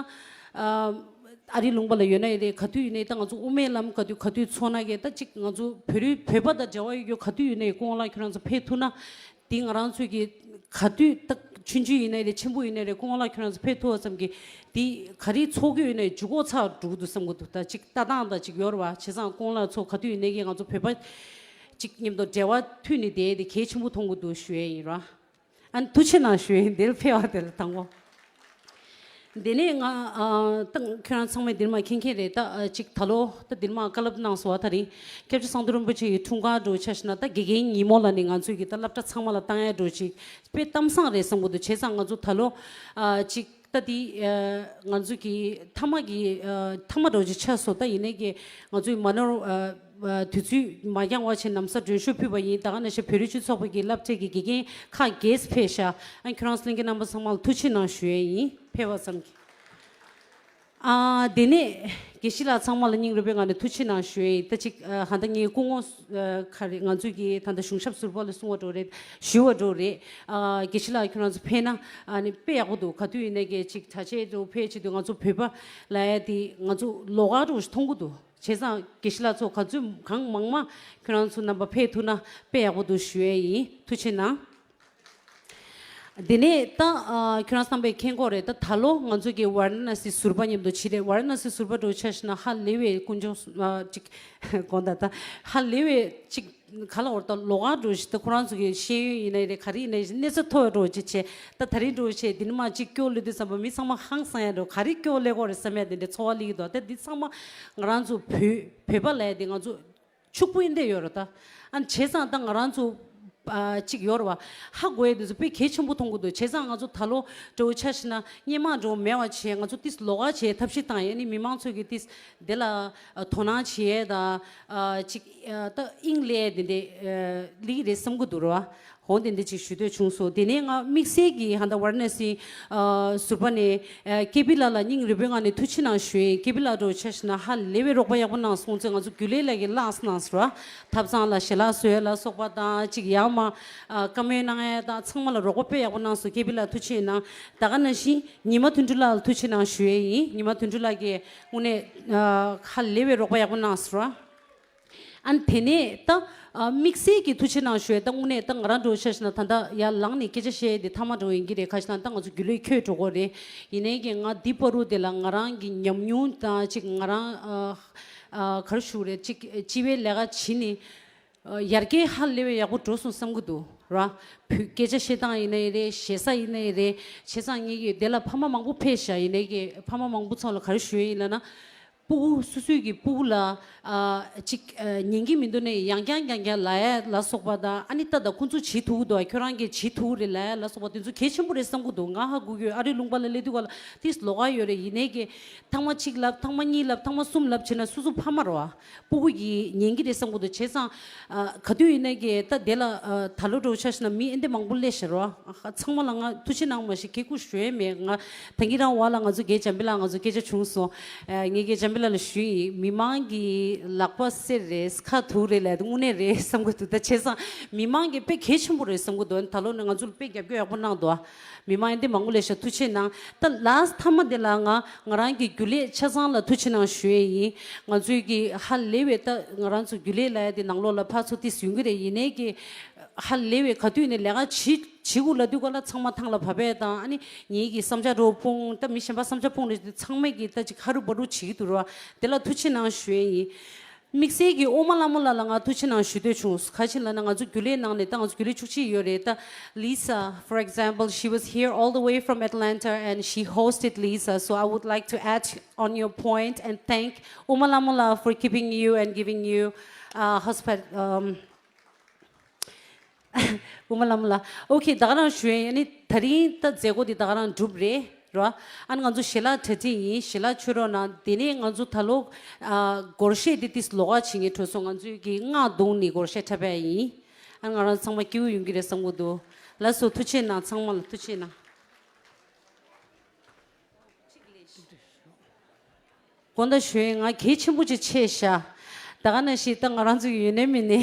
ཨ། ཨ་རི་ལུང་པ་ལ་ཡོད་ན་ཡིན་རེད། ག་དུས་ཡིན་ནའི་ད་ང་ཚོ་དབུ་མའི་ལམ་ག་དུས་ག་དུས་ཚོགས་ན་གི་ད་ཅིག་ང་ཚོ་བོད་རིགས་བོད་པ་དང་འབྲེལ་བ་ཡོད་རྒྱུ་ག་དུས་ཡིན་ནའི་སྐུ་ངོ་ལགས་ཁྱོད་རང་ཚོ་ཕེབས་ཐུབ་ན། དེ་ང་རང་ཚོས་ཀྱི་ག་དུས་ད་ཆུང་ཆུང་ཡིན་ནའི་རེད། ཆེན་པོ་ཡིན་ནའི་རེད། སྐུ་ངོ་ལགས་ཁྱོད་རང་ཚོ་ཕེབས་ཐུབ་པ་ཙམ་གྱིས་དེ་ག་རེ་ཚོགས་རྒྱུ་ཡིན་ནའི་མཇུག་སྐོར་ཚར་འགྲོ་གི་འདུག་བསམ་གྱི་འདུག་ད་ཅིག་ལྟ་སྟངས་དང་ཅིག་ཡོད་རེད་བ། བྱས་ཙང་སྐུ་ངོ་ལགས་ཚོ་ག་དུས་ཡིན་ནའི་གི་ང་ཚོ་བོད་པ་ཅིག་མཉམ་དུ་འབྲེལ་བ་མཐུད་ནས་བསྡད་དེ་གལ་ཆེན་པོ་མཐོང་གི་འདུག་ཞུ་ཡས་ཡིན་ར། ཨ་ནི་ཐུགས་རྗེ་གནང་ཞུ་ཡིན། འདིར་ཕེབས་པ་དེ་ལ་དང་པོ། དེ་ནས་ང་ཨ་ད་ཁྱོད་རང་ཚང་མས་འདིར་མ་མཁྱེན་མཁྱེན་རེད། ད་ཨ་ཅིག་ད་ལོ་ད་འདིར་མ་བཀའ་སློབ་གནང་སོང་བ། ད་རིང་སྐྱབས་རྗེ་གསང་བདེ་རིན་པོ་ཆེ་ཡི་འཁྲུངས་སྐར་འདྲ་བོ་ཆ་བཞག་ན་ད་དགེ་རྒན་ཉིན་མོ་ལ་ནི་ང་ཚོས་ཀྱི་ད་སློབ་གྲྭ་ཚང་མ་ལ་བཏང་ཡ་འདྲ་བོ་ཅིག་དཔེ་གཏམ་བཟང་རེད་བསམ་གྱི་འདུག་བྱས་ཙང་ང་ཚོ་ད་ལོ་ཨ་ཅིག་ད་དེ་ཨ་ང་ཚོ་གི་མཐའ་མ་གི་ཨ་མཐའ་མ་འདྲ་བོ་ཅིག་ཆགས་སོང་། ད་ཡིན་ནའི་གི་ང་ཚོའི་མ་ནོར་ཨ། དུས་ཚོད་མ་འགྱངས་བ་བྱས་ན་བཟའ་མགྲོན་ཤོག་ཕུལ་བ་ཡིན། ད་ག་ནང་བཞིན་བོད་རིགས་སྤྱི་ཚོགས་པ་གི་སློབ་གྲྭའི་གི་དགེ་རྒན་ཁག་བརྒྱད་ཕེབས་ཤག་ཨ་ཁྱོད་རང་ཚོ་ལྷན་རྒྱས་རྣམ་པ་ཚང་མ་ལ་ཐུགས་རྗེ་གནང་ཞུ་ཡས་ཡིན། ཕེབས་པ་ཙམ་གྱིས། ཨ་དེ་ནས་དགེ་བཤེས་ལགས་ཚང་མ་ལ་སྙིང་རུས་པའི་ངང་ནས་ཐུགས་རྗེ་གནང་ཞུ་ཡས་ཡིན། ད་ཅིག་ཨ་ད་ངའི་སྐུ་ངོ་ཨ་ག་རེ་ང་ཚོའི་གི་ད་ལྟ་གཞུང་ཞབས་ཟུར་པ་ལ་གསུང་བ་འདྲ་བོ་རེད། ཞུ་བ་འདྲ་བོ་རེད། ཨ་དགེ་བཤེས་ལགས་ཁྱོད་རང་ཚོ་ཕེབས་ན་ཨ་ནི་དཔེ་ཡག་པོ་འདུག་ག་དུས་ཡིན་ནའི་གི་ཅིག་གྲྭ་ཆས་འདྲ་བོ་ཕེབས་བྱེད་དུས་ང་ཚོ་བོད་པ་ལབ་ཡ་དེ་ང་ཚོ་ལོགས་ཀ་འདྲ་བོ་ཞིག་མཐོང་གི་འདུག་བྱས་ཙང་དགེ་བཤེས་ལགས་ཚོ་ག་ཚོད་གང་མང་མང་ཁྱོད་རང་ཚོ་རྣམ་པ་ཕེབས་ཐུབ་ན་དཔེ་ཡག་པོ་འདུག་ཞུ་ཡས་ཡིན། ཐུགས་རྗེ་གནང་། དེ་ནས་ད་ཨ་ཁྱོད་རང་རྣམ་པས་མཁྱེན་གྱི་ཡོད་རེད། ད་ད་ལོ་ང་ཚོ་གི་ཝཱ་ར་ཎ་སི་ཟུར་པ་མཉམ་དུ་ཕྱིན་རེད། ཝཱ་ར་ཎ་སི་ཟུར་པ་འདྲ་བོ་ཆ་བཞག་ན་ཧ་ལས་པའི་དཀོན་མཆོག་ཨ་ཅིག་དགོངས་དག་ད་ཧ་ལས་པའི་ཅིག་ག་ལ་འོར་ད་ལོགས་ཀ་འདྲ་བོ་ཞིག་ད་ཁོ་རང་ཚོ་གི་ཤེས་ཡོན་ཡིན་ནའི་རེད། ག་རེ་ཡིན་ནའི་གནས་ཚད་མཐོ་བ་འདྲ་བོ་ཅིག་བྱས། ད་ད་རིང་འདྲ་བོ་བྱས་འདི་ནས་མར་གཅིག་སྐྱོར་ལོས་དུས་ཙམ་པ་མི་ཚང་མ་ཧང་སང་ཡ་འདྲ་བོ། ག་རེ་སྐྱོར་ལས་ཀྱི་ཡོད་རེད་བསམ་ཡ་དེ་འདྲའི་ཚོར་བ་སླེབས་ཀྱི་འདུག་ད་འདི་ཚང་མ་ང་རང་ཚོ་བོད་བོད་པ་ལབ་ཡ་དེ་ང་ཚོ་ཕྱུག་པོ་ཡིན་བསྡད་ཡོད་རེད། ད་ཨ་བྱས་ཙང་ད་ང་རང་ཚོ་ ཨ་གཅིག་ཡོད་རེད་བ། ཧ་གོ་ཡས་དེ་ཚོ་དཔེ་གལ་ཆེན་པོ་མཐོང་གི་འདུག་བྱས་ཙང་ང་ཚོ་ད་ལོ་འདྲ་བོ་ཆ་བཞག་ན་སྔོན་མ་འདྲ་བོ་མེད་པ་བྱས། ང་ཚོ་ཏིས་ལོགས་ཀ་བྱས་ཐབས་ཤེས་བཏང་ཡས་ནི་མི་མང་ཚོས་ཀྱི་ཏིས་དེ་ལ་ཨ་དོ་སྣང་བྱེད་ཡས་དང་། ཨ་གཅིག་ཨ་ད་དབྱིངས་སླེབས་དེ་འདྲས་ཨ་སླེབས་ཀྱི་རེད་བསམ་གྱི་འདུག་རེད་བ། འོ་དེ་འདྲས་ཅིག་ཞུ་འདོད་བྱུང་སོང་། དེ་ནས་ང་དམིགས་བསལ་གྱི་ཧན་ད་ཝཱ་ར་ཎ་སི་ཨ་ཟུར་པ་ནས་ཨ་ཀེ་པི་ལགས་ལ་སྙིང་རུས་པའི་ངང་ནས་ཐུགས་རྗེ་གནང་ཞུ་ཡིན། ཀེ་པི་ལགས་འདྲ་བོ་ཆ་བཞག་ན་ཧ་ལས་པའི་རོགས་པ་ཡག་པོ་གནང་སོང་། ཚེ་ང་ཚོ་རྒྱུན་ལས་ལ་གི་ལགས་གནང་ཟེར་བ། ཐབ་ཚང་ལ་ཞལ་ལག་བཟོ་ཡས་ལ་སོགས་པ་དང་ཅིག་ཡར་མར་ཨ་བཀའ་མོལ་གནང་ཡས་དང་ཚང་མ་ལ་རོགས་པ་དཔེ་ཡག་པོ་གནང་སོང་། ཀེ་པི་ལགས་ཐུགས་རྗེ་གནང་། ད་ག་ནང་བཞིན་ཉི་མ་དོན་གྲུབ་ལགས་ལ་ཐུགས་རྗེ་གནང་ཞུ་ཡས་ཡིན། ཉི་མ་དོན་གྲུབ་ལགས་ཀྱིས་དངོས་གནས་ཨ་ཧ་ལས་པའི་རོགས་པ་ཡག་པོ་གནང་ཟེར་བ། ཨ་ནི་དེ་ནས་ད་ཨ་དམིགས་བསལ་གྱི་ཐུགས་རྗེ་གནང་ཞུ་ཡས། ད་དངོས་གནས་ད་ང་རང་འདྲ་བོ་ཆ་བཞག་ན་ད་ལྟ་ཡར་ལངས་ནས་སྐད་ཆ་བཤད་ཡས་དེ་མཐའ་མ་འདྲ་བོ་ཡིན་གྱི་རེད། ཁ་ཤས་ལ་ད་ང་ཚོ་རྒྱུན་ལས་འཁྱོལ་འགྲོ་གི་རེད། ཡིན་ནའི་གི་ང་འདི་བར་དུ་དེ་ལ་ང་རང་གི་ཉམས་མྱོང་དང་ཅིག་ང་རང་ཨ་ཨ་ག་རེ་ཞུ་དགོས་རེད། ཅིག་སྤྱི་པའི་ལས་ཀ་བྱས་ནས་ཨ་ཡར་རྒྱས་ཧ་ལས་པའི་ཡག་པོ་འགྲོ་སོང་བསམ་གྱི་འདུག་ར། བོད་སྐད་ཆ་བཤད་སྟངས་ཡིན་ནའི་རེད། ཞེ་ས་ཡིན་ནའི་རེད། བྱས་ཙང་ངེད་ཀྱི་དེ་ལ་ཕ་མ་མང་པོ་ཕེབས་ཤག་ཡིན་ནའི་གི་ཕ་མ་མང་པོ་ཚོ་ལ་ག་རེ་ཞུ་ཡས་ཡིན་ལབ་ན། སྤུ་གུ་སོ་སོའི་གི་སྤུ་གུ་ལ་ཨ་ཅིག་ཨ་ཉན་གྱི་མི་འདུག་ནས་ཡང་བསྐྱར་ཡང་བསྐྱར་ལབ་ཡ་ལ་སོགས་པ་དང་། ཨ་ནི་ད་ད་ཁོང་ཚོ་བྱེད་ཐུབ་ཀྱི་འདུག་ཁྱོད་རང་གིས་བྱེད་ཐུབ་ཀྱི་རེད་ལབ་ཡ་ལ་སོགས་པ་དེ་ཚོ་གལ་ཆེན་པོ་རེད་བསམ་གྱི་འདུག་ང་ཧ་གོ་གི་ཡོད། ཨ་རིའི་ལུང་པ་ལ་སླེབས་དུས་ག་ལ་ཏིས་ལོགས་ཀ་ཡོད་རེད། ཡིན་ནའི་གི་ཐེངས་མ་གཅིག་ལབ། ཐེངས་མ་གཉིས་ལབ། ཐེངས་མ་གསུམ་ལབ་བྱས་ན་སོ་སོ་ཕ་མ་རེད་བ། སྤུ་གུ་གིས་ཉན་གྱི་རེད་བསམ་གྱི་འདུག་བྱས་ཙང་ཨ་ག་དུས་ཡིན་ནའི་གི་ད་དེ་ལ་ཨ་ད་ལོ་འདྲ་བོ་ཆ་བཞག་ན་མི་ཨེ་འདྲས་མང་པོ་སླེབས་ཤག་རེད་བ། ཨ་ཚང་མ་ལ་ང་ཐུགས་རྗེ་གནང་མ་ཤེས། གད་སྐུ་ཞུ་ཡས་མེད། ང་ད་གིན་རང་བ་ལ་ང་ཚོ་རྒན་འཇམ་དཔལ་ལགས་ང་ཚོ་སྐད་ཆ་བྱུང་སོང་། ཨ་ངས་རྒན་འཇམ་དཔལ་ལགས་ལ་ཞུས་ཡིན། མི་མང་གི་ལག་པ་གསེར་རེད། ཁ་དུག་རེད་ལབ་དེ་དངོས་གནས་རེད་བསམ་གྱི་འདུག་ད་བྱས་ཙང་མི་མང་གི་དཔེ་གལ་ཆེན་པོ་རེད་བསམ་གྱི་འདུག་ད་ལོ་ནས་ང་ཚོ་ལ་དཔེ་རྒྱབ་སྐྱོར་ཡག་པོ་གནང་འདུག་མི་མང་ཨེ་འདྲས་མང་པོ་སླེབས་ཤག་ཐུགས་རྗེ་གནང་། ད་ལཱསི་མཐའ་མ་དེ་ལ་ང་ང་རང་གི་རྒྱུན་ལས་ཆ་ཚང་ལ་ཐུགས་རྗེ་གནང་ཞུ་ཡས་ཡིན། ང་ཚོའི་གི་ཧ་ལས་པའི་ད་ང་རང་ཚོ་རྒྱུན་ལས་ལབ་ཡ་དེ་ནང་ལོགས་ལ་ཕར་ཚུར་ཏིས་ཡོང་གི་རེད། ཡིན་ནའི་གི་ཧ་ལས་པའི་ག་དུས་ནས་ལས་ཀ་བྱེད་བྱེད་དགོས་ལབ་དུས་ག་ལ་ཚང་མ་ཐང་ལ་བབས་པས་དང་། ཨ་ནི་ངེད་ཀྱི་བསམ་འཆར་འདྲ་བོ་སྤུངས། ད་མི་གཞན་པ་བསམ་འཆར་སྤུངས་རེད། ཚང་མས་ཀྱི་ད་ཅིག་ཧ་རུ་བ་རུ་བྱེད་ཀྱི་འདུག་ར། དེ་ལ་ཐུགས་རྗེ་གནང་ཞུ་ཡས་ཡིན། དམིགས་བསལ་གྱི་ཨོ་མ་ལ་མོ་ལགས་ལ་ང་ཐུགས་རྗེ་གནང་ཞུ་འདོད་བྱུང་། ག་ཅི་ལབ་ན་ང་ཚོ་རྒྱུན་ལས་ནང་ནས་ད་ང་ཚོ་རྒྱུན་ལས་བཅུ་གཅིག་ཡོད་རེད། ད་Lisa, for example, she was here all the way from Atlanta and she hosted Lisa. So I would like to add on your point and thank ཨོ་མ་ལ་མོ་ལགས for keeping you and giving you uh, hospi- um, ཨོ་མ་ལ་མོ་ལགས། ཨོ་ཁེ། ད་ག་རང་ཞུ་ཡིན། ཨ་ནི་ད་རིང་ད་མཛད་སྒོ་འདི་ད་ག་རང་གྲུབ་རེད་ར། ཨ་ནི་ང་ཚོ་ཞལ་ལག་གྲ་སྒྲིག་ཡིན། ཞལ་ལག་མཆོད་རོགས་གནང་། དེ་ནས་ང་ཚོ་ད་ལོ་ཨ་སྒོར་གཞས་འདི་ཏིས་ལོགས་ཀ་བྱེད་མཁན་འགྲོ་སོང་། ང་ཚོའི་གི་སྔགས་བརྡུངས་ནས་སྒོར་གཞས་འཁྲབ་པ་ཡིན། ཨ་ནི་ང་རང་ཚང་མ་སྐྱིད་པོ་ཡོང་གི་རེད་བསམ་གྱི་འདུག་ལགས་སོ། ཐུགས་རྗེ་གནང་། ཚང་མ་ལ་ཐུགས་རྗེ་གནང་། དགོངས་དག་ཞུ་ཡིན། ང་གལ་ཆེན་པོ་ཅིག་ཆད་ཤག་ད་ག་ནང་བཞིན་ད་ང་རང་ཚོའི་ཡུན་ནན་མི་ནི་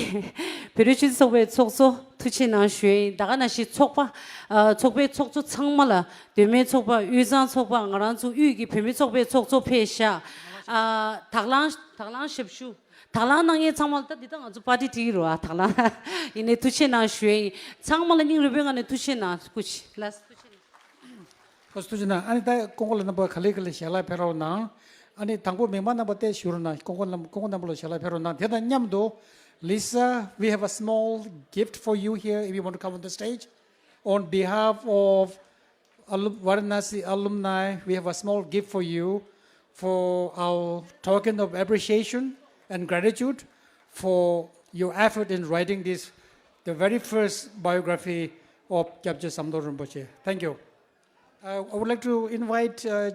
བོད་རིགས་སྤྱི་མཐུན་ཚོགས་པའི་ཚོགས་གཙོ་ཐུགས་རྗེ་གནང་ཞུ་ཡིན། ད་ག་ནང་བཞིན་ཚོགས་པ་ཨ་ཚོགས་པའི་ཚོགས་གཙོ་ཚང་མ་ལ། མདོ་སྨད་ཚོགས་པ། དབུས་གཙང་ཚོགས་པ། ང་རང་ཚོ་དབུས་ཀྱི་བུད་མེད་ཚོགས་པའི་ཚོགས་གཙོ་ཕེབས་ཤག་ཨ་དག་ལང་དག་ལང་ཞབས་ཞུ། དག་ལང་གནང་མཁན་ཚང་མ་ལ། ད་འདི་ད་ང་ཚོ་པར་ཊི་སྒྲིག་གི་རེད་བ། དག་ལང་ཡིན་ནའི་ཐུགས་རྗེ་གནང་ཞུ་ཡིན། ཚང་མ་ལ་སྙིང་རུས་པའི་ངང་ནས་ཐུགས་རྗེ་གནང་། སྐུ་མཁྱེན་ལགས། ཐུགས་རྗེ་གནང་། ཁོ་ཚོ་ཐུགས་རྗེ་གནང་། ཨ་ནི་ད་ཀོང་ཀོ་ལ་རྣམ་པ་ག་ལེ་ག་ལེ་ཞལ་ལག་ཕེབས་རོགས་གནང་། ཨ་ནི་དང་པོ་མི་མང་རྣམ་པ་ཏོག་ཙམ་བཞུགས་རོགས་གནང་། ཀོང་ཀོ་རྣམ་ཀོང་ཀོ་རྣམ་པ་ལ་ཞལ་ལག་ཕེབས་རོགས་གནང་། དེ་དང་མཉམ་དུ། Lisa, we have a small gift for you here if you want to come on the stage. On behalf of alum- Varanasi alumni, we have a small gift for you for our token of appreciation and gratitude for your effort in writing this, the very first biography of Gyabje Samdo Rinpoche. Thank you. Uh, I would like to invite uh,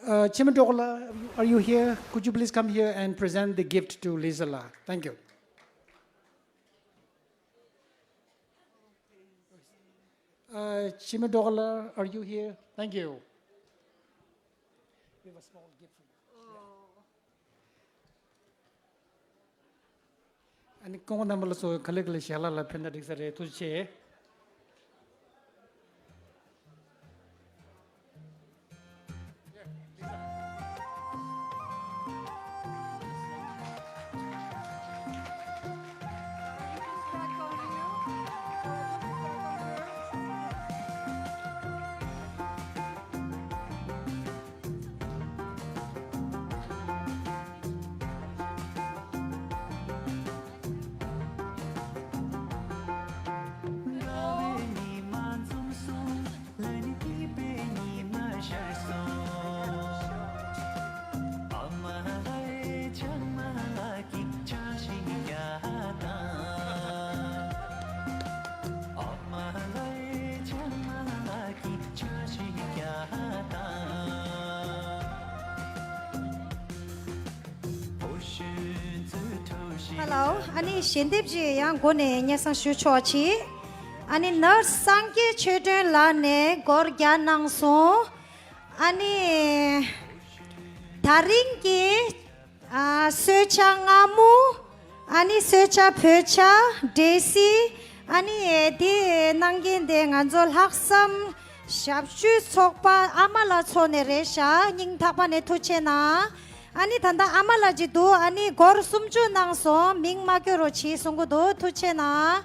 uh, Chimendokla, are you here? Could you please come here and present the gift to Lisa La? Thank you. Uh, Chimendokla, are you here? Thank you. We have a small gift for you. ཨ་ནི་ཀོང་ཀོ་རྣམ་པ་ལ་སོགས་ག་ལེ་ག་ལེ་ཞལ་ལག་ལ་ཕན་ན་འགྲིག་ས་རེད། ཐུགས་རྗེ་ཆེ། ལའོ། ཨ་ནི་ཞལ་འདེབས་ཅིག་ཡང་སྒོ་ནས་སྙན་སེང་ཞུ་ཆོག་ཅིག་ཨ་ནི་ནར་སི་སངས་རྒྱས་ཆོས་སྒྲོན་ལགས་ནས་སྒོར་བརྒྱ་གནང་སོང་། ཨ་ནི་ད་རིང་གི་ཨ་གསོལ་ཇ་མངར་མོ། ཨ་ནི་གསོལ་ཇ་བོད་ཇ། འབྲས་སིལ། ཨ་ནི་དེ་གནང་མཁན་དེ་ང་ཚོ་ལྷག་བསམ་ཞབས་ཞུའི་ཚོགས་པ་ཨ་མ་ལགས་ཚོ་ནས་རེད་ཤག་སྙིང་ཐག་པ་ནས་ཐུགས་རྗེ་གནང་། ཨ་ནི་ད་ལྟ་ཨ་མ་ལགས་ཅིག་འདུག་ཨ་ནི་སྒོར་སུམ་ཅུ་གནང་སོང་། མིང་མ་བཀོད་རོགས་བྱེད་གསུང་གི་འདུག་ཐུགས་རྗེ་གནང་།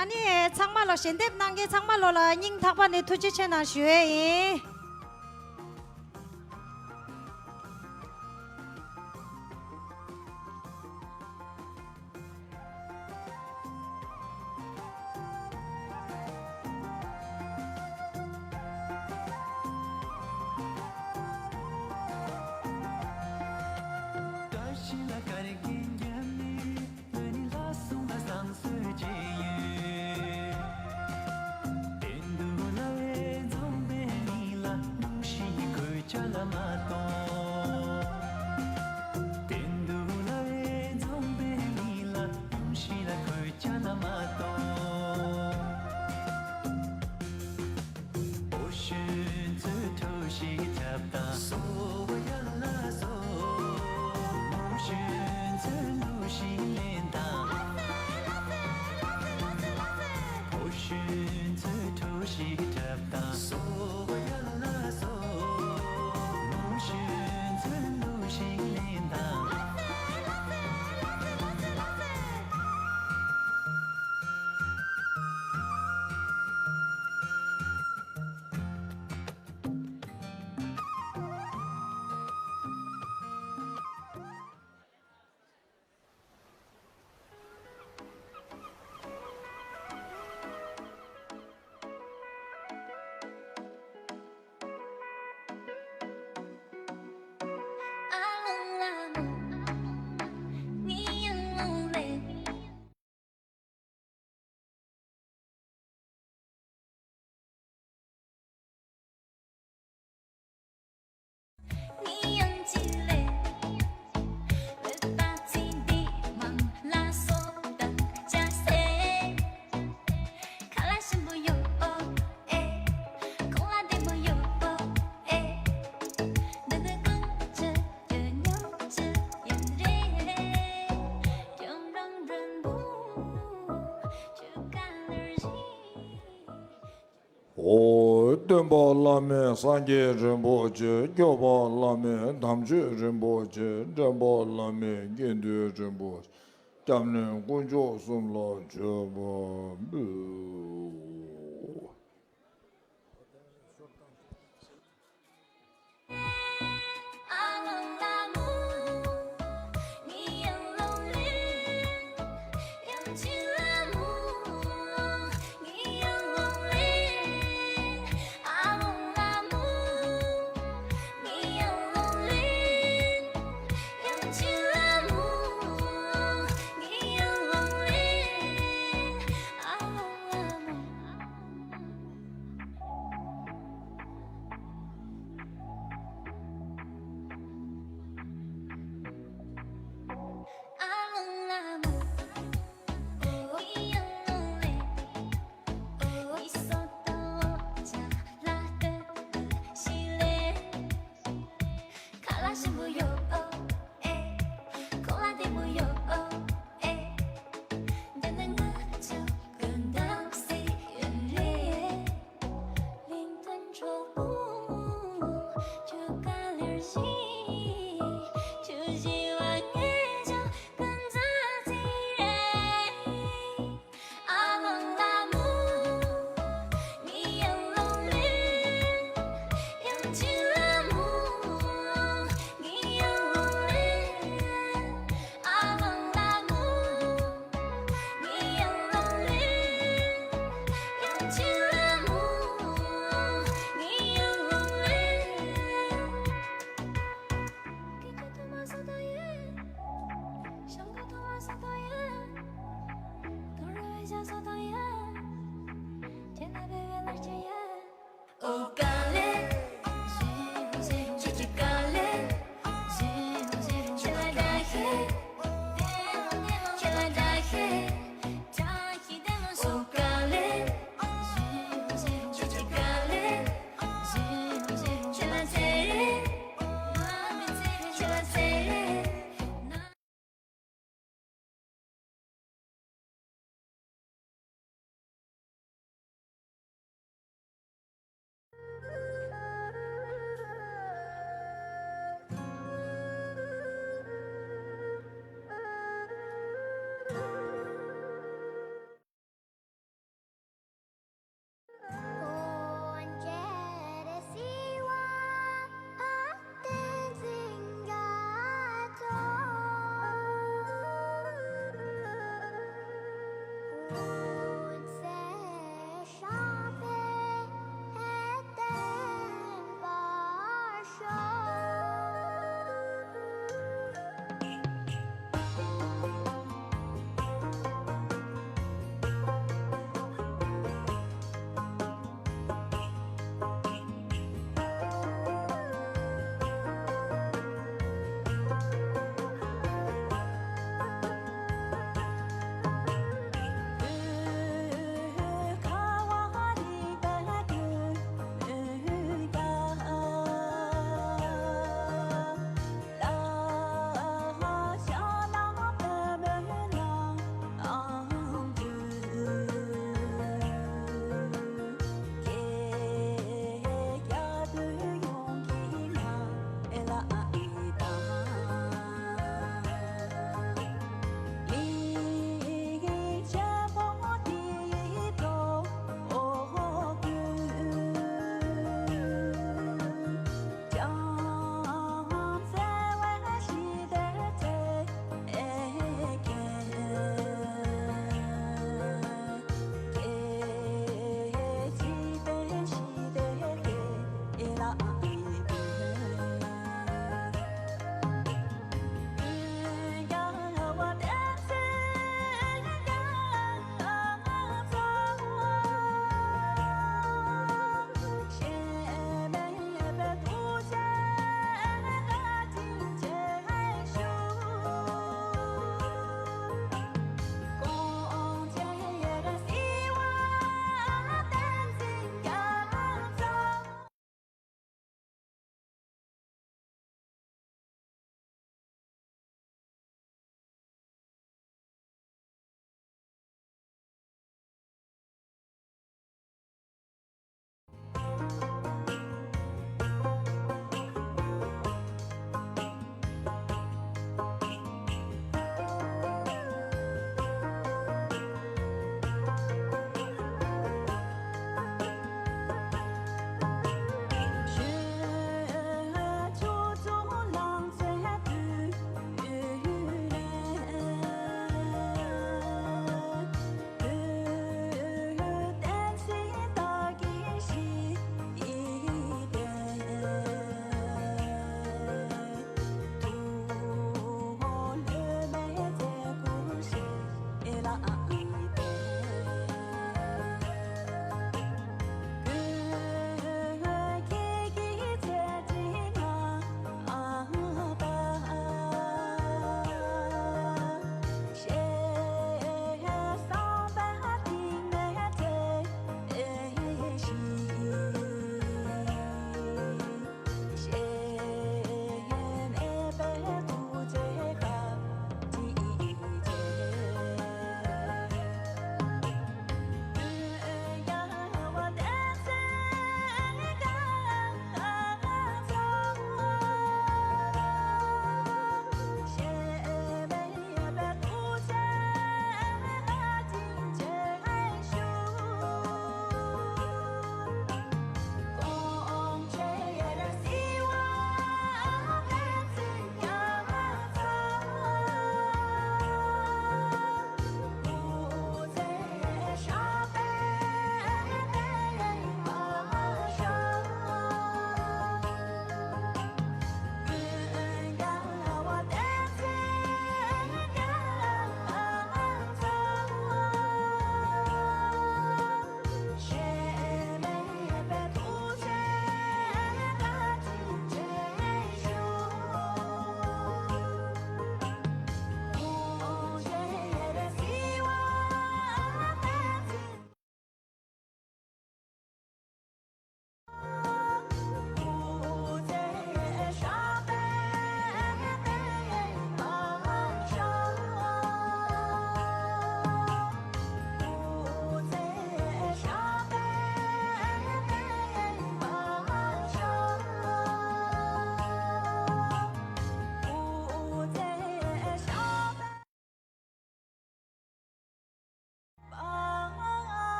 ཨ་ནི་ཚང་མ་ལོ་ཞལ་འདེབས་གནང་མཁན་ཚང་མ་ལོ་ལ་སྙིང་ཐག་པ་ནས་ཐུགས་རྗེ་ཆེ་གནང་ཞུ་ཡས་ཡིན། ཨོ། སྟོན་པ་བླ་མེད་སངས་རྒྱས་རིན་པོ་ཆེ། སྐྱོབ་པ་བླ་མེད་དམ་ཆོས་རིན་པོ་ཆེ། འདྲེན་པ་བླ་མེད་དགེ་འདུན་རིན་པོ་ཆེ། སྐྱབས་གནས་དཀོན་མཆོག་གསུམ་ལ་མཆོད་པ་འབུལ།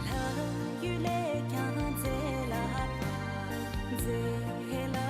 ལྷ་ཡུལ་ལས་ཀྱང་མཛེས་ལ་མཛེས་ལ།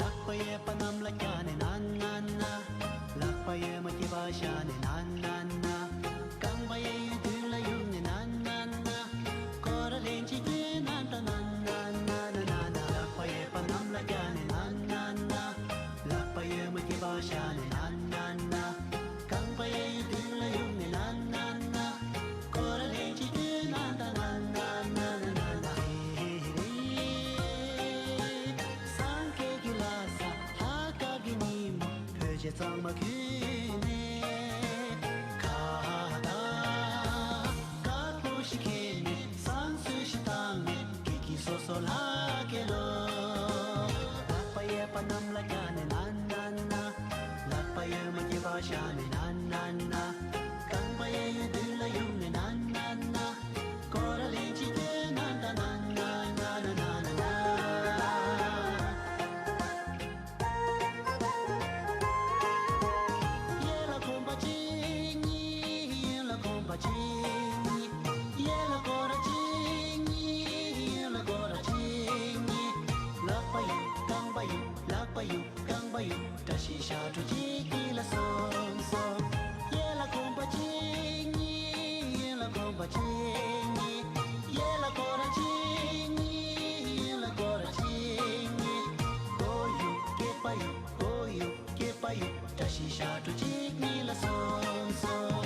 ལག་པ་གཡས་པ་གནམ་ལ་བཀྱགས་ནས་ན་ན་ན། ལག་པ་གཡོན་མ་སྐེད་པར་བཞག་ནས་ན་ན་ན། རྐང་པ་གཡས་གཡོན་མདུན་ལ་གཡུག་ནས་ན་ན་ན། སྐོར་ར་ལེན་གཅིག་བྱས་ན་ད་ན་ན་ན་ན་ན་ན། ལག་པ་གཡས་པ་གནམ་ལ་བཀྱགས་ནས་ན་ན་ན། ལག་པ་གཡོན་མ་སྐེད་པར་བཞག་ནས་ན་ན་ན། རྐང་པ་གཡས་གཡོན་མདུན་ལ་གཡུག་ནས་ན་ན་ན། སྐོར་ར་ལེན་གཅིག་བྱས་ན་ད་ན་ན་ན་ན་ན། ཧེ་རེ། སངས་རྒྱས་ཀྱི་ལྷ་ས་ལྷ་སྐལ་གྱི་ཉིན་མོ། བོད་ཆས་གཙང་མ་གྱོན་ནས། ཁ་བཏགས་དཀར་པོ་ཞིག་འཁྱེར་ནས། བསང་གསོལ་ཞིག་བཏང་ནས། སྐྱིད་སྐྱིད་སོ་སོ་ལྷ་སྐལ་ལོ། ལག་པ་གཡས་པ་གནམ་ལ་བཀྱགས་ནས་ན་ན་ན། ལག་པ་གཡོན་མ་སྐེད་པར་བཞག་ནས་ན་ན་ན། རྐང་པ་གཡས་གཡོན་མདུན་ལ་གཡུག་ནས་ན་ན་ན། སྐོར་ར་ལེན་གཅིག་བྱས་ན་ད་ན་ན་ན་ན་ན་ན། གཡས་ལ་གོམ་པ་གཅིག་གཉིས། གཡོན་ལ་གོམ་པ་གཅིག་གཉིས། གཡས་ལ་སྐོར་ར་གཅིག་གཉིས། གཡོན་ལ་སྐོར་ར་གཅིག་གཉིས། ལག་པ་གཡུག་རྐང་པ་གཡུག་ལག་པ་གཡུག་རྐང་པ་གཡུག་བཀྲ་ཤིས་ཞབས་བྲོ་གཅིག་གིས་ལ་སོང་སོང་། གཡས་ལ་གོམ་པ་གཅིག་གཉིས། གཡོན་ལ་གོམ་པ་གཅིག་གཉིས། གཡས་ལ་སྐོར་ར་གཅིག་གཉིས། གཡོན་ལ་སྐོར་ར་གཅིག་གཉིས། མགོ་གཡུག་སྐེད་པ་གཡུག་ཞག་གྲོ་གཅིག་གཉིད་ལ་སོང་སོང་།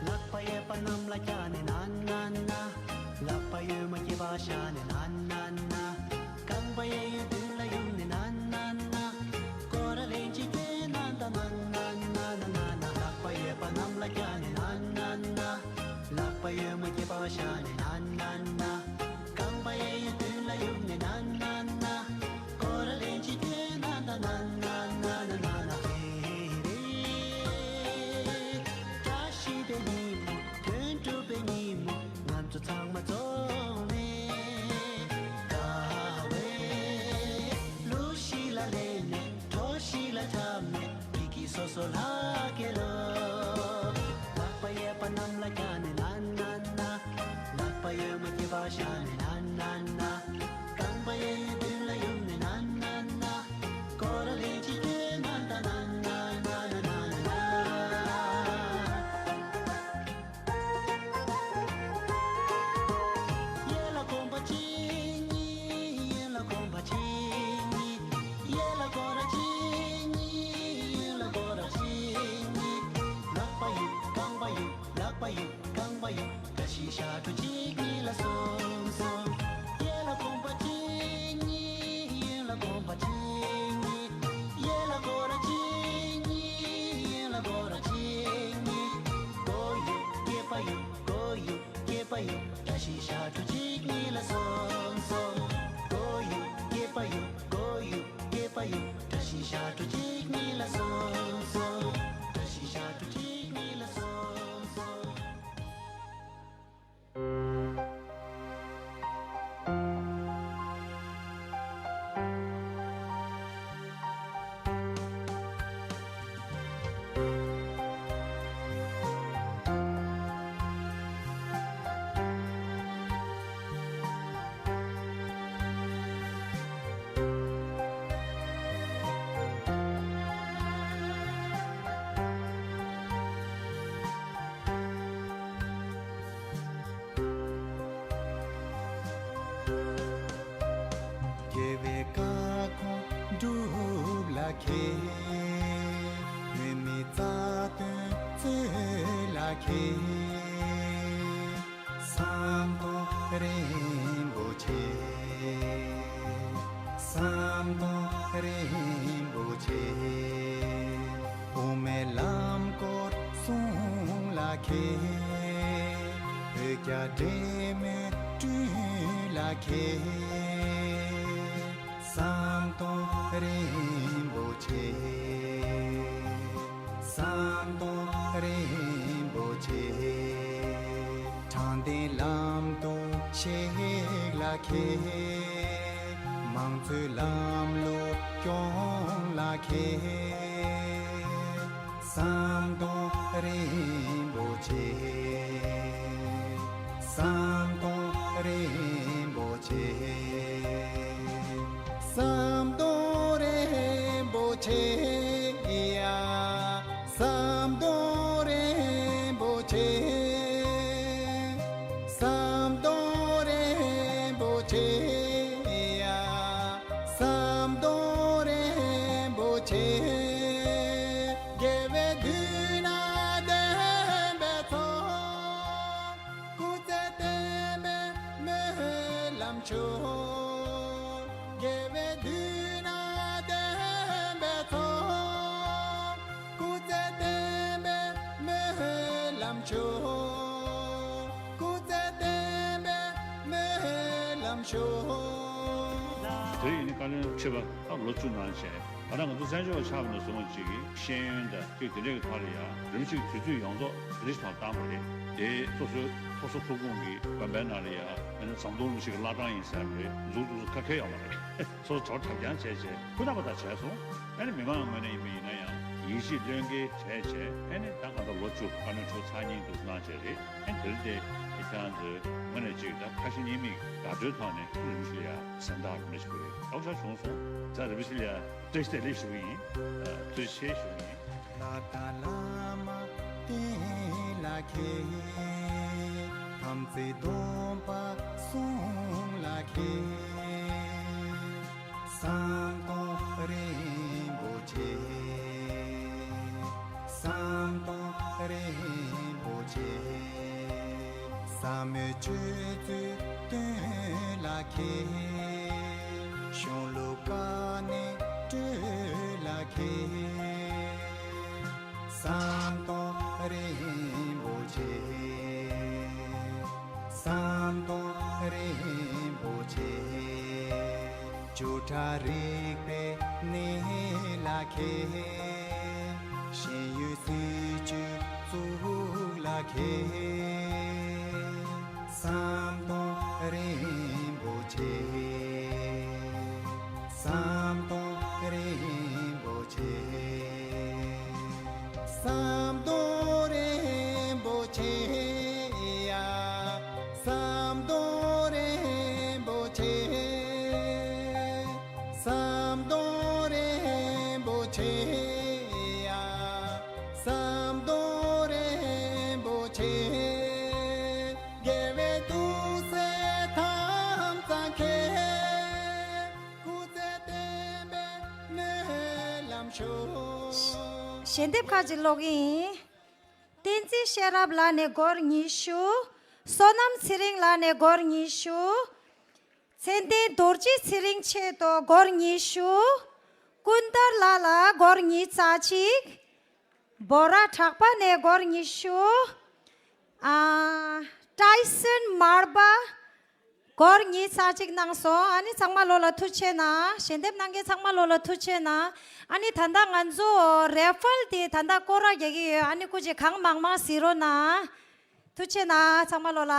ལག་པ་གཡས་པ་གནམ་ལ་བཀྱག་ནས་ན་ན་ན། ལག་པ་གཡོན་མ་སྐེད་པ་བཞག་ནས་ན་ན་ན། རྐང་པ་གཡས་གཡོན་མདུན་ལ་གཡུག་ནས་ན་ན་ན། སྐོར་ར་ལན་གཅིག་བཏོན་ན་ད་ན་ན་ན་ན་ན། ལག་པ་གཡས་པ་གནམ་ལ་བཀྱག་ནས་ན་ན་ན། ལག་པ་གཡོན་མ་སྐེད་པ་བཞག་ནས་ན་ན་ན། རྐང་པ་གཡས་གཡོན་མདུན་ལ་གཡུག་ནས་ན་ན་ན། སྐོར་ར་ལན་གཅིག་བཏོན་ན་ད་ན་ན་ན་ན་ན་ན། ཧེ་རེ། བཀྲ་ཤིས་པའི་ཉིན་མོ། དོན་གྲུབ་པའི་ཉིན་མོ། ང་ཚོ་ཚང་མ་འཛོམས་ནས། དགའ་བའི་གླུ་ཞིག་ལ་ལེན་ནས། བྲོ་ཞིག་ལ་འཁྲབ་ནས། སྐྱིད་སྐྱིད་སོ་སོ་ལྷག་གེ་ལོ། ལག་པ་གཡས་པ་གནམ་ལ་བཀྱག་ནས་ན་ན་ན། ལག་པ་གཡོན་མ་སྐེད་པ་བཞག་ནས་ན་ན་ན། རྐང་པ་གཡས་གཡོན་མདུན་ལ་གཡུག་ནས་ན་ན་ན། སྐོར་ར་ལན་གཅིག་བཏོན་ན་ད་ན་ན་ན་ན་ན་ན། གཡས་ལ་གོམ་པ་གཅིག་གཉིས། གཡོན་ལ་གོམ་པ་གཅིག་གཉིས། གཡས་ལ་སྐོར་ར་གཅིག་གཉིས། གཡོན་ལ་སྐོར་ར་གཅིག་གཉིས། ལག་པ་གཡུག་རྐང་པ་གཡུག་ལག་པ་གཡུག་རྐང་པ་གཡུག་བཀྲ་ཤིས་ཞག་གྲོ་གཅིག་གཉིད་ལ་སོང་སོང་། གཡས་ལ་གོམ་པ་གཅིག་གཉིས། གཡོན་ལ་གོམ་པ་གཅིག་གཉིས། གཡས་ལ་སྐོར་ར་གཅིག་གཉིས། གཡོན་ལ་སྐོར་ར་གཅིག་གཉིས། མགོ་གཡུག་སྐེད་པ་གཡུག་མགོ་གཡུག་སྐེད་པ་གཡུག་བཀྲ་ཤིས་ཞག་གྲོ་གཅིག་གཉིད་ལ་སོང་སོང་། མགོ་གཡུག་སྐེད་པ་གཡུག་མགོ་གཡུག་སྐེད་པ་གཡུག་བཀྲ་ཤིས་ཞག་གྲོ་གཅིག་གཉིད་ལ་སོང་སོང་། བཀྲ་ཤིས་ཞག་གྲོ་གཅིག་གཉིད་ལ་སོང་སོང་། དགེ་བའི་བཀའ་དགོངས་སྒྲུབ་ལ་མཁས། བོད་མིའི་རྩ་དོན་རྩོད་ལ་མཁས། ཟམ་གདོང་རིན་པོ་ཆེ། ཟམ་གདོང་རིན་པོ་ཆེ། དབུ་མའི་ལམ་སྐོར་གསུང་ལ་མཁས། བོད་རྒྱ་འབྲེལ་མོལ་བསྐྲུན་ལ་མཁས། ཟམ་གདོང་རིན་པོ་ཆེ། ཟམ་གདོང་རིན་པོ་ཆེ། དྲང་བདེན་ལམ་དུ་གཤེགས་ལ་མཁས། མང་གཙོའི་ལམ་ལུགས་སྐྱོང་ལ་མཁས། ཟམ་གདོང་རིན་པོ་ཆེ། ཟམ་གདོང་རིན་པོ་ཆེ། ཟམ་གདོང་རིན་པོ་ཆེ་ཡ། ཟམ་གདོང་རིན་པོ་ཆེ། ཟམ་གདོང་རིན་པོ་ཆེ་ཡ། ཟམ་གདོང་རིན་པོ་ཆེ། དགེ་བའི་མདུན་ན་བསྟན་པའི་ཚོགས། སྐུ་ཚེ་བརྟན་པའི་སྨོན་ལམ་ཞུ། དགེ་བའི་མདུན་ན་བསྟན་པའི་ཚོགས། སྐུ་ཚེ་བརྟན་པའི་སྨོན་ལམ་ཞུ། སྐུ་ཚེ་བརྟན་པའི་སྨོན་ལམ་ཞུ། དེ་ཡིན་ནི་བཀའ་བློན་ཁྲི་པ་ད་ལོ་བཅུ་ནང་བྱས། ད་ལྟ་ང་ཚོ་བཙན་བྱོལ་བ་ཆགས་པ་ནས་བཟུང་བ་ཅིག་གིས་ཤེས་ཡོན་དང་ཅིག་དེ་འདྲའི་ཐོག་ལ་ཡང་རིམ་ཞིག་དུས་ཚོད་ཡོངས་རྫོགས་རིས་ཐོག་བཏང་བ་རེད། དེ་སོ་སོའི་སོ་སོ་ཐུགས་དགོངས་ཀྱི་དགོན་པའི་ནང་ལ་ཡང་ཨ་ནི་ཟམ་གདོང་རིན་པོ་ཆེ་གི་བླ་བྲང་ཡིན་ཟེར་བ་རེད། འཛུགས་འཛུགས་སུ་ཁ་ཁེལ་ཡོང་བ་རེད། སོ་སོ་དྲ་བ་དྲ་རྐྱང་བྱས་བྱས་ཀུན་ན་པ་དང་བྱས་སོང་། ཨ་ནི་མི་མང་ངོས་ནས་ཡིན་པ་ཡིན་ན་ཡང་ ཡིད་ཆེས་བློས་འགེལ་བྱས་བྱས། ཨ་ནི་ད་གང་ལྟར་ལོ་བཅུ། ཨ་ནི་ཆུ་ཚོད་གཉིས་འདུག་གནང་བྱས་རེད། ཨ་ནི་དེ་ལ་དེ་ཁྱེད་རང་ཚོས་ངོས་ནས་ཅིག་ད་ཁ་ཞེ་གཉིས་མེད་དགའ་སྤྲོའི་ཐོག་ནས་རིམ་བཞིན་ཡ་གཟེངས་རྟགས་རིམ་པ་ཞིག་དགོས་རེད། ཨོ་ཤ་བྱུང་སོང་། ད་རིམ་བཞིན་ཡ་བཀྲ་ཤིས་བདེ་ལེགས་ཞུ་གི་ཡིན། ཨ། ཐུགས་རྗེ་ཆེ་ཞུ་གི་ཡིན། བླ་དང་བླ་མ་བསྟེན་ལགས་ཁྱེད། དམ་ཚིག་སྡོམ་པ་སྲུང་ལགས་ཁྱེད། ཟམ་གདོང་རིན་པོ་ཆེ། ཟམ་གདོང་རིན་པོ་ཆེ། ཟབ་མོའི་ཆོས་ཚུལ་སྟོན་ལགས་ཁྱེད། གཞུང་ལུགས་བཀའ་ནས་སྤྲོད་ལགས་ཁྱེད། ཟམ་གདོང་རིན་པོ་ཆེ། ཟམ་གདོང་རིན་པོ་ཆེ། བཅུ་ཕྲག་རིག་པའི་གནས་ལགས་ཁྱེད། ཤེས་ཡོན་སྲིད་བྱུས་བཙུགས་ལགས་ཁྱེད། ཟམ་གདོང་རིན་པོ་ཆེ། ཟམ་གདོང་རིན་པོ་ཆེ། ཟམ་གདོང་རིན་པོ་ཆེ་ཡ། ཟམ་གདོང་རིན་པོ་ཆེ། ཟམ་གདོང་རིན་པོ་ཆེ་ཡ། ཟམ་གདོང་རིན་པོ་ཆེ། དགེ་བའི་ཐུགས་སྲས་ཐམས་ཅད་མཁྱེན། སྐུ་ཚེ་བརྟན་པའི་སྨོན་ལམ་ཞུ། ཞལ་འདེབས་ཁག་ཅིག་ཀློག་གི་ཡིན། བསྟན་འཛིན་ཤེས་རབ་ལགས་ནས་སྒོར་ཉི་ཤུ། བསོད་ནམས་ཚེ་རིང་ལགས་ནས་སྒོར་ཉི་ཤུ། མཚན་ལྡན་རྡོ་རྗེ་ཚེ་རིང་མཆེད་དོ་སྒོར་ཉི་ཤུ། ཀུན་དར་ལགས་ལ་སྒོར་ཉིས་རྩ་གཅིག། འབོ་ར་གྲགས་པ་ནས་སྒོར་ཉི་ཤུ། ཨ། ཏའི་སན་མར་པ་སྒོར་ཉིས་རྩ་གཅིག་གནང་སོང་། ཨ་ནི་ཚང་མ་ལོ་ལ་ཐུགས་རྗེ་གནང་། ཞལ་འདེབས་གནང་མཁན་ཚང་མ་ལོ་ལ་ཐུགས་རྗེ་གནང་། ཨ་ནི་ད་ལྟ་ང་ཚོ་རེ་ཕལ་དེ་ད་ལྟ་སྐོར་ར་རྒྱག་གི་ཡོད། ཨ་ནི་སྐུ་མཁྱེན་གང་མང་མང་གཟིགས་རོགས་གནང་། ཐུགས་རྗེ་གནང་ཚང་མ་ལོ་ལ།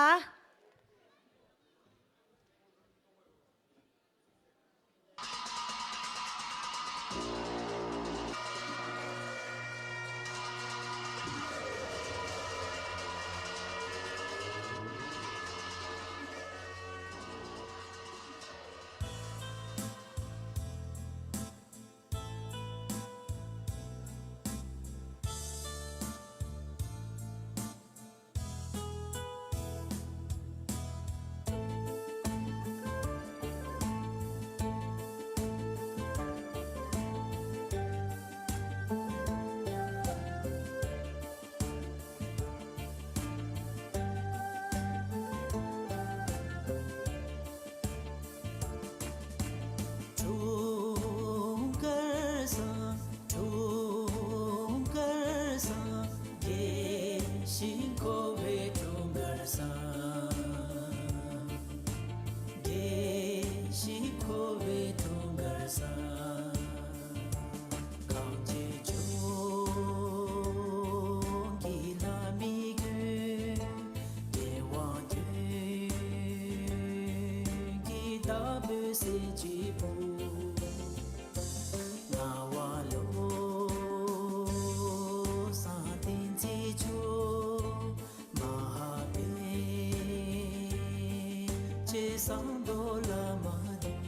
འཁྲུངས་སྐར་བཟང་། འཁྲུངས་སྐར་བཟང་། རྒྱས་ཤིང་འཁོགས་པའི་འཁྲུངས་སྐར་བཟང་། རྒྱས་ཤིང་འཁོགས་པའི་འཁྲུངས་སྐར་བཟང་། གངས་ཅན་ལྗོངས་ཀྱི་ལྷ་མི་ཀུན། རྒྱལ་དབང་དོན་གྱི་བདག་པོའི་སྲས་ཀྱི་བུ། ངག་དབང་བློ་བཟང་བསྟན་འཛིན་མཆོག། མ་ཧཱ་པཎ་ཆེན་ཟངས་མདོག་བླ་མ་འདུས།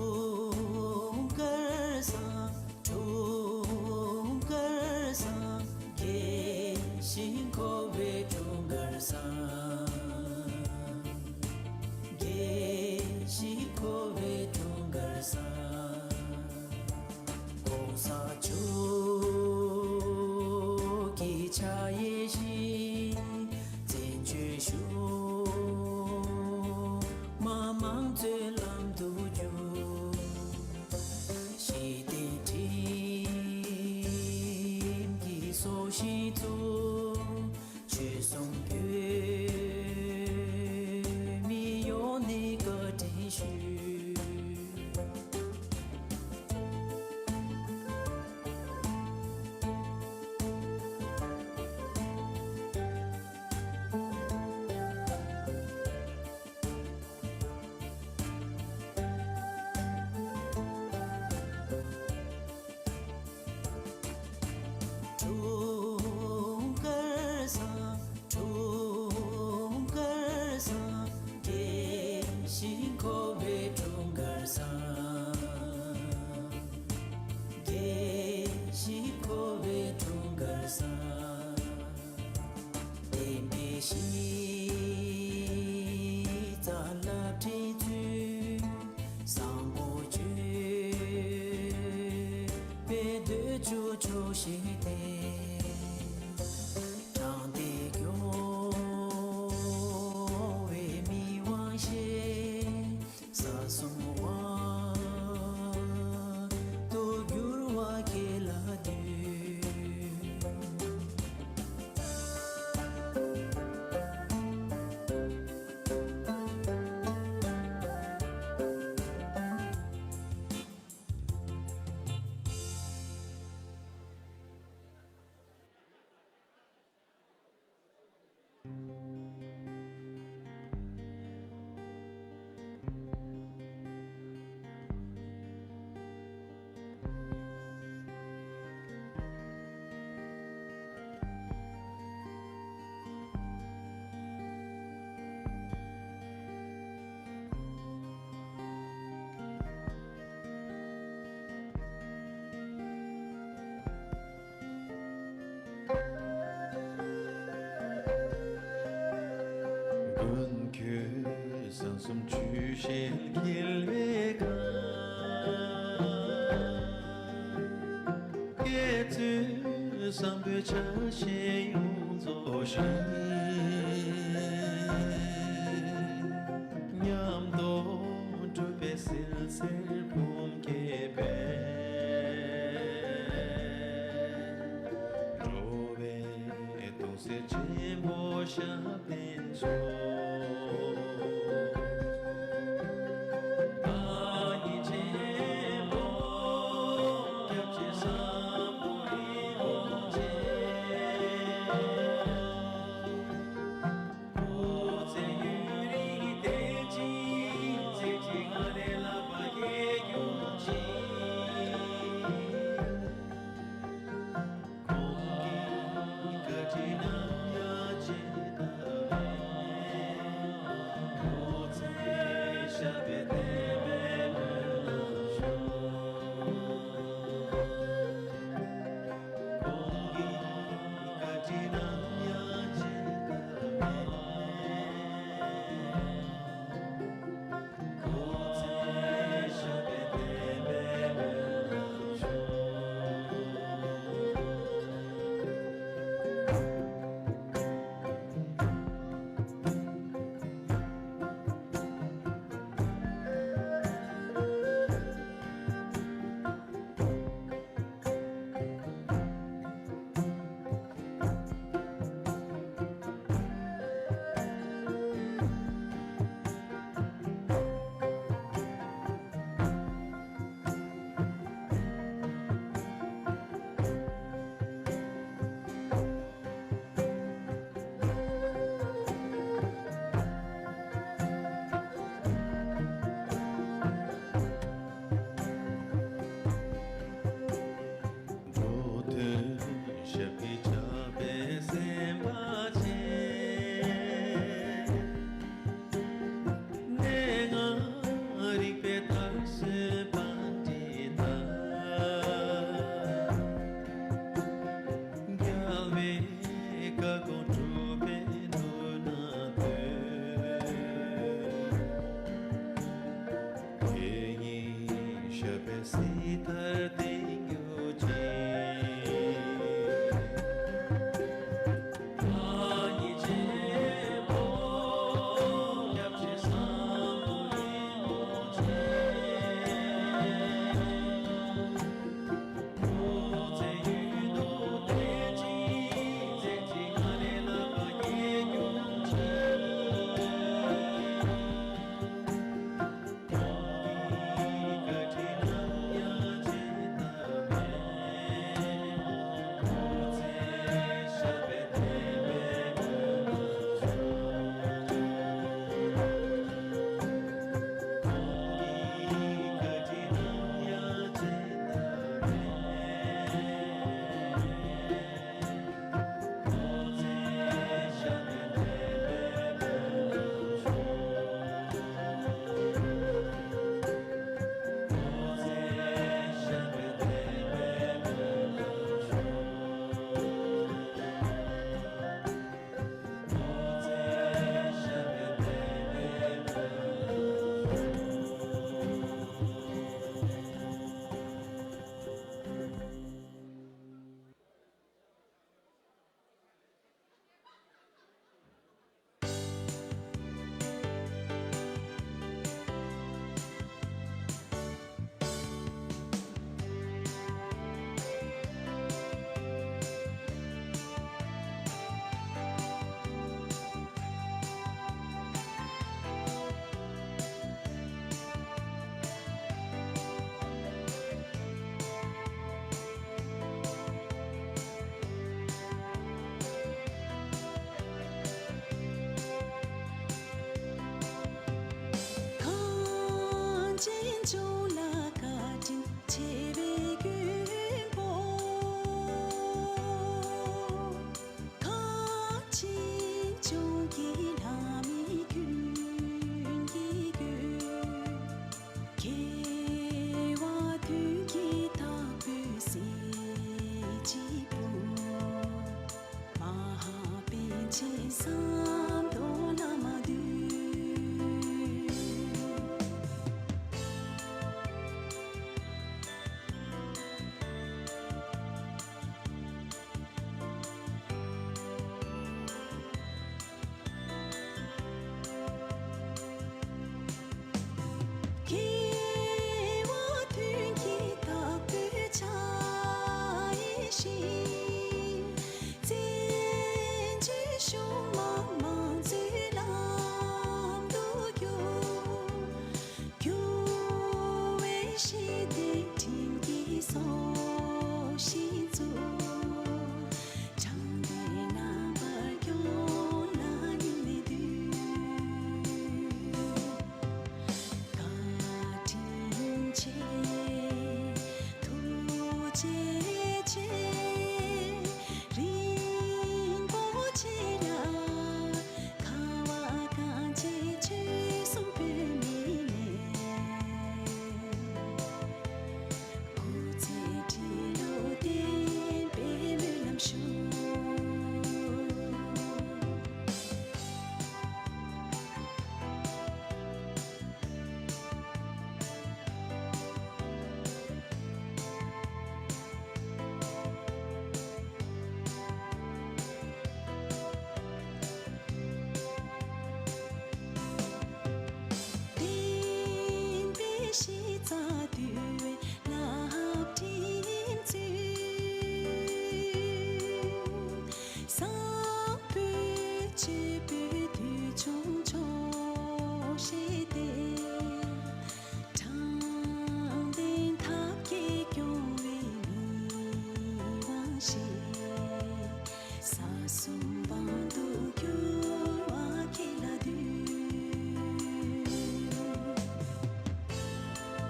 འཁྲུངས་སྐར་བཟང་། འཁྲུངས་སྐར་བཟང་། རྒྱས་ཤིང་འཁོགས་པའི་འཁྲུངས་སྐར་བཟང་། རྒྱས་ཤིང་འཁོགས་པའི་འཁྲུངས་སྐར་བཟང་། ༸གོང་ས་མཆོག་གི་ཕྱག་གཡས་བཞེས། བཙན་བྱོལ་གཞུང་མང་དམངས་གཙོའི་ལམ་དུ་བསྒྱུར། ཞི་བདེའི་ཁྲིམས་ཀྱི་སྲོག་ཤིང་བཙུགས། ཆོལ་གསུམ་བོད་མི་ཡོངས་ནས་བཀའ་དྲིན་ཞུ། ད་ལ་ཁྲིད་ཚུལ་བཟང་པོ་བརྗོད་པའི་འདོད་འཇོ་འཕྲོ་བཞིན་ཏེ། དྲང་བདེན་སྐྱོ་བའི་མི་དབང་ཞེས་ས་གསུམ་དབང་དུ་འགྱུར་བ་ཁས་ལ་འདུད། མགོན་ཁྱོད་ས་གསུམ་ཆོས་བཞིན་འཁྱིལ་བའི་སྐབས། དགེ་ཚུལ་བཟང་པོའི་ཆ་ཤས་ཡོངས་རྫོགས་ཤིང་། ཉམས་རྟོགས་གྲུབ་པའི་བསིལ་ཟེར་འབུམ་སྐྱེས་པས། འགྲོ་བའི་དུག་སེལ་ཆེན་པོ་ཞབས་བརྟན་མཆོག། བདག་ཉིད་ཆེན་པོ་སྐྱབས་རྗེ་བཟང་པོ་རིན་པོ་ཆེ། སྐུ་ཚེ་ཡུན་རིང་བརྟན་ཅིང་མཛེས་ཅིང་ང་ལས་ལག་པ་རྒྱས་གྱུར་ཅིག། ཁོང་གི་བཀའ་དྲིན་རྣམ་གཡང་རྗེད་དུ་མེད།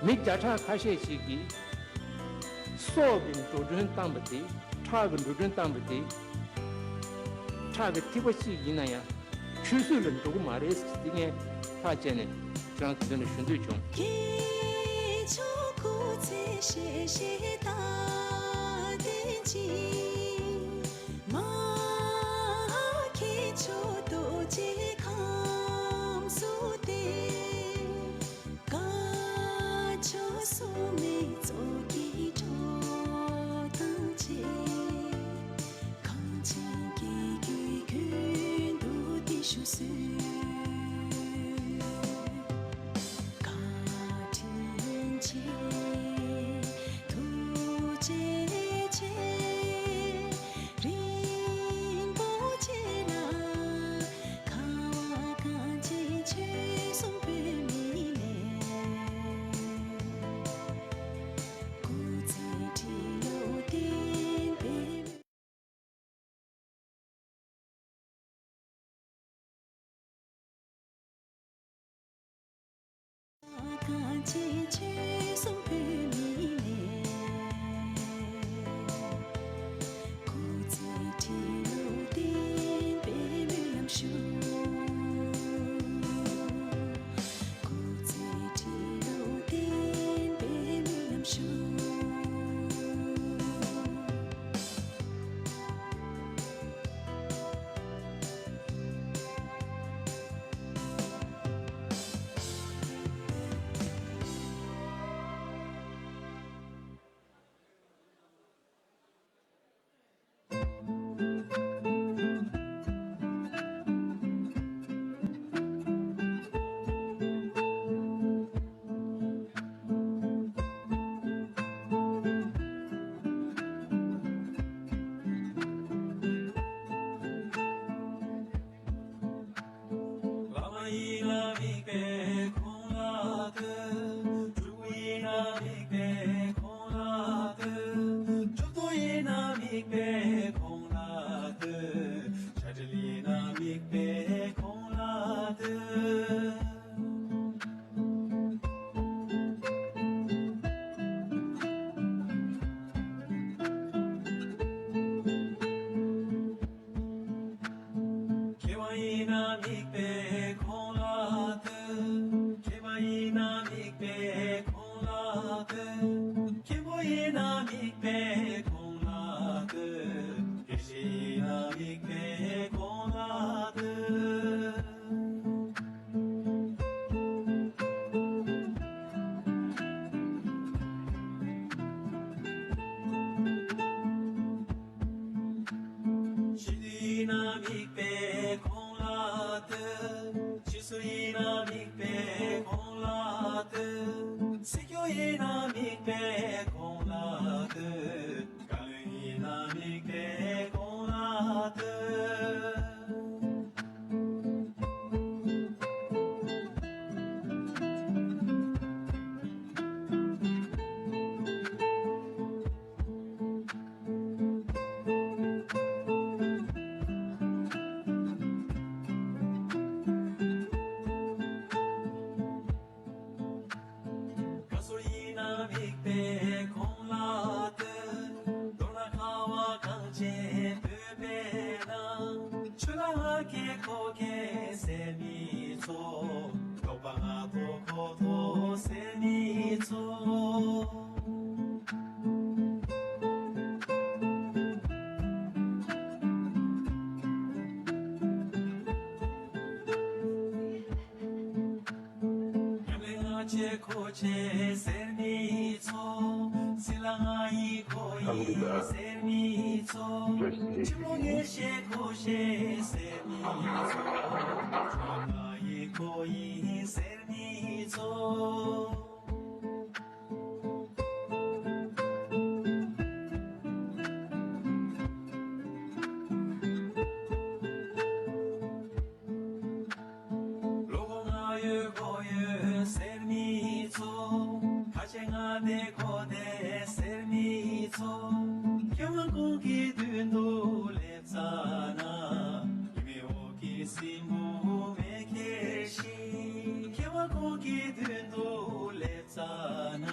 མི་བརྒྱ་ཕྲག་ཁ་ཤས་ཤིག་གིས་སྲོག་གི་འགྲོ་གྲོན་བཏང་བ་དེ། ཁྲག་གི་འགྲོ་གྲོན་བཏང་བ་དེ། ཁྲག་གི་ཐིགས་པ་གཅིག་ཡིན་ན་ཡང་ཆུད་ཟོས་ལ་འགྲོ་གི་མ་རེད་ཟེར་དེ་ངས་ཐག་བཅད་ནས་ཁྱེད་རང་ཚོ་མདུན་ལ་ཞུ་འདོད་བྱུང་། ཁྱེད་ཆོ་སྐུ་ཚེ་ཞེ་ཞེ་ད་དེ་ཅི། མ་ཁྱེད་ཆོ་རྡོ་རྗེ་ཁམས་སུ་བསྟེན། དཀར་ཕྱོགས་སུ་མི་ཚོགས་ཀྱི་གྲོགས་དང་བཅས། གངས་ཅན་སྐྱེ་དགུའི་ཀུན་ཏུ་བདེ་བཞུགས་སུ། བཀའ་དྲིན་ཆེ། ཐུགས་རྗེ་ཆེ། རིན་པོ་ཆེ་ལ། ཁ་བ་གངས་ཅན་ཆོལ་གསུམ་བོད་མི་ལས། སྐུ་ཚེ་ཁྲི་ལོ་བརྟན་པའི། གངས་ཅན་ཆོལ་གསུམ་བོད་མི་ལས། སྐུ་ཚེ་ཁྲི་ལོ་བརྟན་པའི་སྨོན་ལམ་ཞུ། སྐུ་ཚེ་ཁྲི་ལོ་བརྟན་པའི་སྨོན་ལམ་ཞུ། བླ་མ་ཡིན་ན་དམིགས་པའི་ཁོང་ལ་ལྟོས། སྤྲུལ་སྐུ་ཡིན་ན་དམིགས་པའི་ཁོང་ལ་ལྟོས། མཆོག་ཏུ་ཡིན་ན་དམིགས་པའི་ཁོང་ལ་ལྟོས། བྱ་བྲལ་ཡིན་ན་དམིགས་པའི་ཁོང་ལ་ལྟོས། མཁས་པ་ཡིན་ན་དམིགས་པའི་ཁོང་ལ་ལྟོས། མཁས་པ་ཡིན་ན་དམིགས་པའི་ཁོང་ལ་ལྟོས། མཁན་པོ་ཡིན་ན་དམིགས་པའི་ཁོང་ལ་ལྟོས། དགེ་བཤེས་ཡིན་ན་དམིགས་པའི་ཁོང་ལ་ལྟོས། ཤེས་འདོད་ཡིན་ན་དམིགས་པའི་ཁོང་ལ་ལྟོས། ཕྱི་སོ་ཡིན་ན་དམིགས་པའི་ཁོང་ལ་ལྟོས། སྲིད་སྐྱོང་ཡིན་ན་དམིགས་པའི་ཁོང་ལ་ལྟོས། བཀའ་བློན་ཡིན་ན་དམིགས་པའི་ཁོང་ལ་ལྟོས། བཀའ་ཟུར་ཡིན་ན་དམིགས་པའི་ཁོང་ལ་ལྟོས། མདོར་ན་ཁ་བ་གངས་ཅན་བོད་པའི་ནང་། ཆོས་ལ་ང་རྒྱལ་ཁོ་རྒྱལ་ཟེར་མི་ཚོ། ལོག་པ་ང་ཐོ་ཁོ་ཐོ་ཟེར་མི་ཚོ། ཉམས་ལེན་ང་བྱེད་ཁོ་བྱེད་ཟེར་མི་ཚོ། སྲིད་ལ་ང་ཡིན་ཁོ་ཡིན་ཟེར་མི་ཚོ། ཆེན་པོ་ངས་བཤད་ཁོ་བཤད་ཟེར་མི་ཚོ། ང་ཡིན་ཁོ་ཡིན་ཟེར་མི་ཚོ། བློ་ཁོག་ང་ཡོད་ཁོ་ཡོད་ཟེར་མི་ཚོ། ཁ་ཆེ་ང་བདེ་ཁོ་བདེ་ཟེར་མི་ཚོ། སྐྱེ་བ་ཀུན་གྱི་མདུན་དུ་སླེབས་ཙ་ན། ཉི་མའི་འོག་གི་སྲིན་བུ་མེ་ཁྱེར་བཞིན། སྐྱེ་བ་ཀུན་གྱི་མདུན་དུ་སླེབས་ཙ་ན།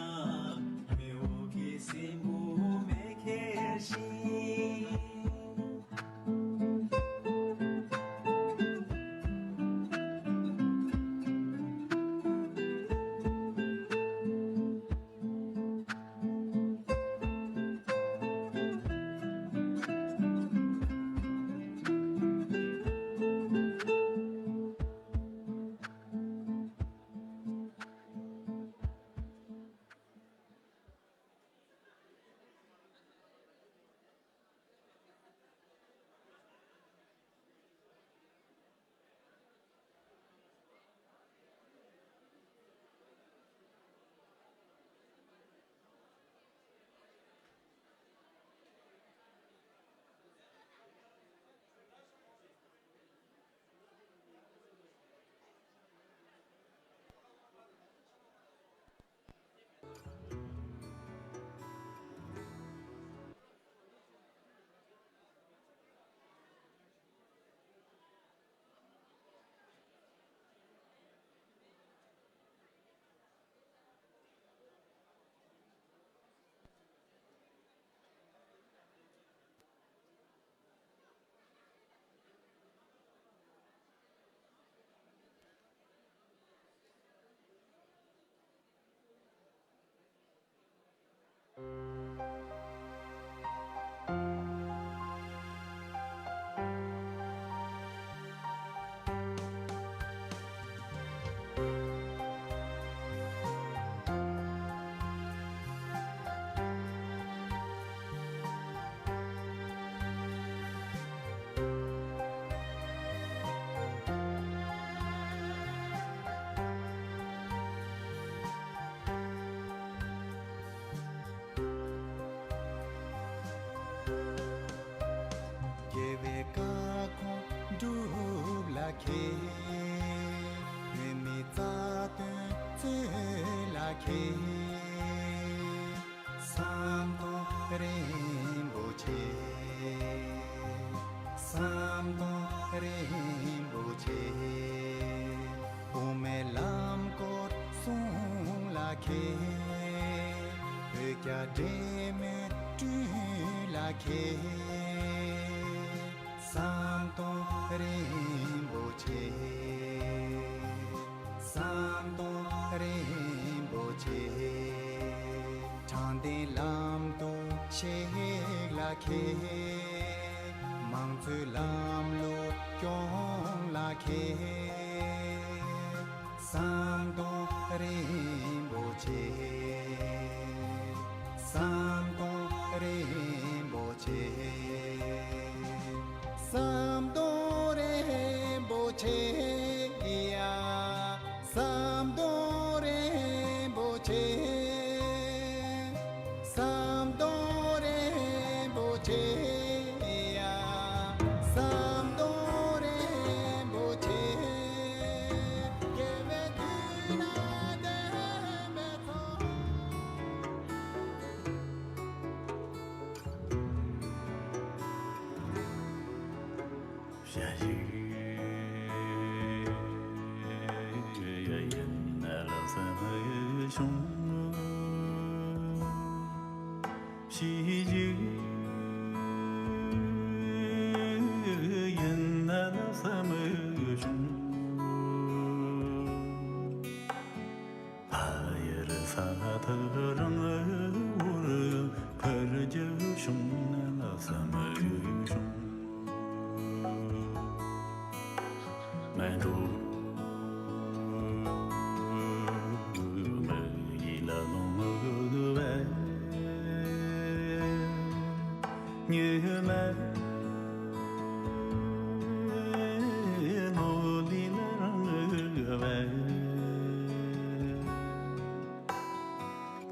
ཁྱེད། ཟམ་གདོང་རིན་པོ་ཆེ། ཟམ་གདོང་རིན་པོ་ཆེ། དབུ་མའི་ལམ་སྐོར་གསུང་ལ་མཁས། བོད་རྒྱ་འབྲེལ་མོལ་སྐྲུན་ལ་མཁས། ཟམ་གདོང་རིན་པོ་ཆེ། ཟམ་གདོང་རིན་པོ་ཆེ། དྲང་བདེན་ལམ་དུ་གཤེགས་ལ་མཁས། མང་གཙོའི་ལམ་ལུགས་སྐྱོང་ལ་མཁས། ཟམ་གདོང་རིན་པོ་ཆེ། ཟམ་གདོང་རིན་པོ་ཆེ། ཟམ་གདོང་རིན་པོ་ཆེ་ཡ། ཟམ་གདོང་རིན་པོ་ཆེ། ཟམ་གདོང་རིན་པོ་ཆེ་ཡ། ཟམ་གདོང་རིན་པོ་ཆེ། དགེ་བའི་མཐུ་ལ་བརྟེན་པའི་ཚོགས། ཞལ་བཞུགས་ཡིན་ན་ལ་བསམ་བྱུང་། ཞལ་བཞུགས་ཡིན་ན་ལ་བསམ་བྱུང་། ཕ་ཡུལ་ས་ཐག་རིང་བོར་ཕར་རྒྱུགས་བྱུང་ན་ལ་བསམ་བྱུང་། མི་འགྲོ་མི་ཡིད་ལ་ལོང་བས། ཉི་མ་ལོ་ལི་ལ་རང་བས།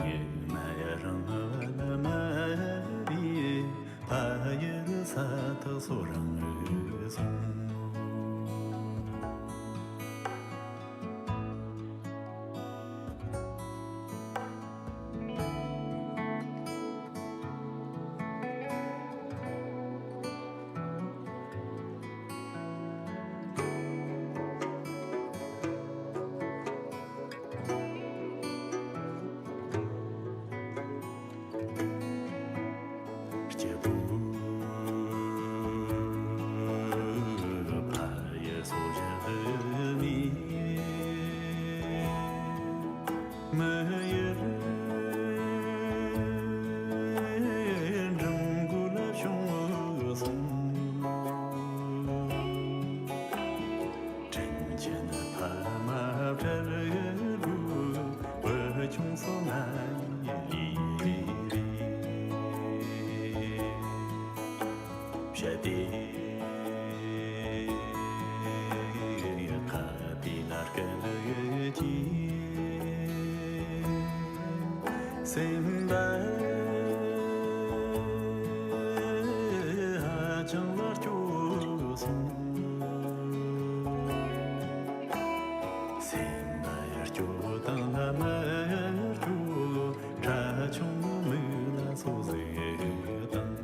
ཉི་མ་ཡ་རང་བ་ལ་མ་རི། ཕ་ཡུལ་ས་ཐག་སོ་རང་སོང་། སྐྱིད་པོ་ཕ་ཡུལ་སོ་བཞག་མི། མི་ཡུལ་འགྲིམ་འགྲུལ་བྱུང་སོང་། དྲིན་ཆེན་ཕ་མ་བྲལ་དགོས། བུ་ཆུང་སོ་ན་ཡི་ལི་རི་རི། བྱ་དེ་ཁ་དེ་ལ་སྐད་ཀྱིས། སེམས་པ་ཧ་ཅང་ལ་སྐྱོ་སོང་། སེམས་པ་ཡར་སྐྱོ་དང་ལ་མར་སྐྱོ། ཁྲ་ཆུང་མིག་ལ་སོ་ཟིག་དང་།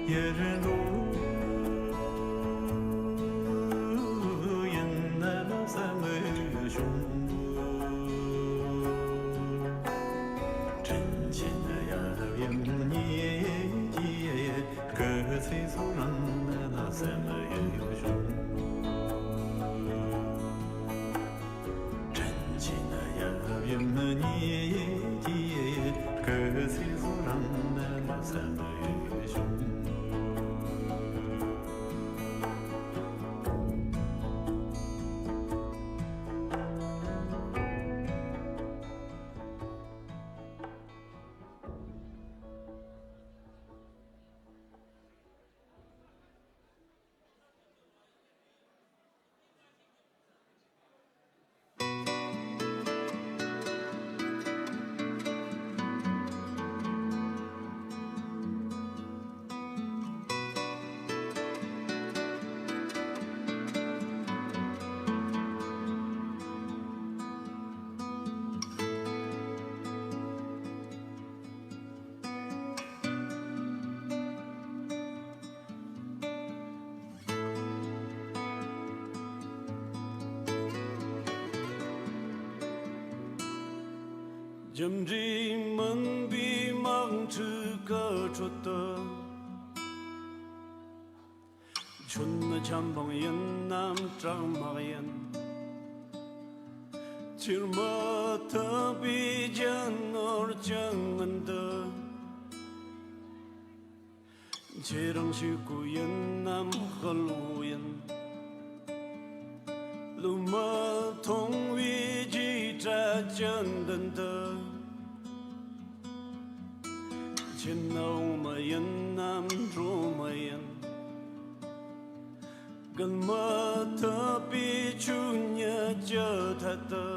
ཡར་ལོ་ཡིན་ན་བསམ་བྱུང་། དྲིན་ཆེན་ཡབ་ཡུམ་ཉིད་ཀྱི་སྐུ་ཚེ་སོ་རང་ན་བསམ་བྱུང་། དྲིན་ཆེན་ཡབ་ཡུམ་ཉིད་ཀྱི་སྐུ་ཚེ་སོ་རང་ན་བསམ་བྱུང་། རྒྱུ་འབྲས་མིན་པའི་དམག་འཁྲུག་གི་ཁྲོད་དུ། ཁྱོད་ནི་ཆབ་འབངས་ཡིན་ནམ་དྲག་དམག་ཡིན། ཁྱེར་མི་ཐུབ་པའི་རྒྱུ་ནོར་གྱི་སྔུན་དུ། ཁྱེད་རང་ཕྱུག་པོ་ཡིན་ནམ་དཔའ་བོ་ཡིན། བློས་མི་ཐོངས་པའི་རྒྱུགས་སྤྲད་ཀྱི་མདུན་དུ། ཁྱེད་ནི་འོག་མི་ཡིན་ནམ་འགྲོ་མི་ཡིན། བརྒལ་མི་ཐུབ་པའི་ཆོས་ཉིད་ཀྱི་ཐད་དུ།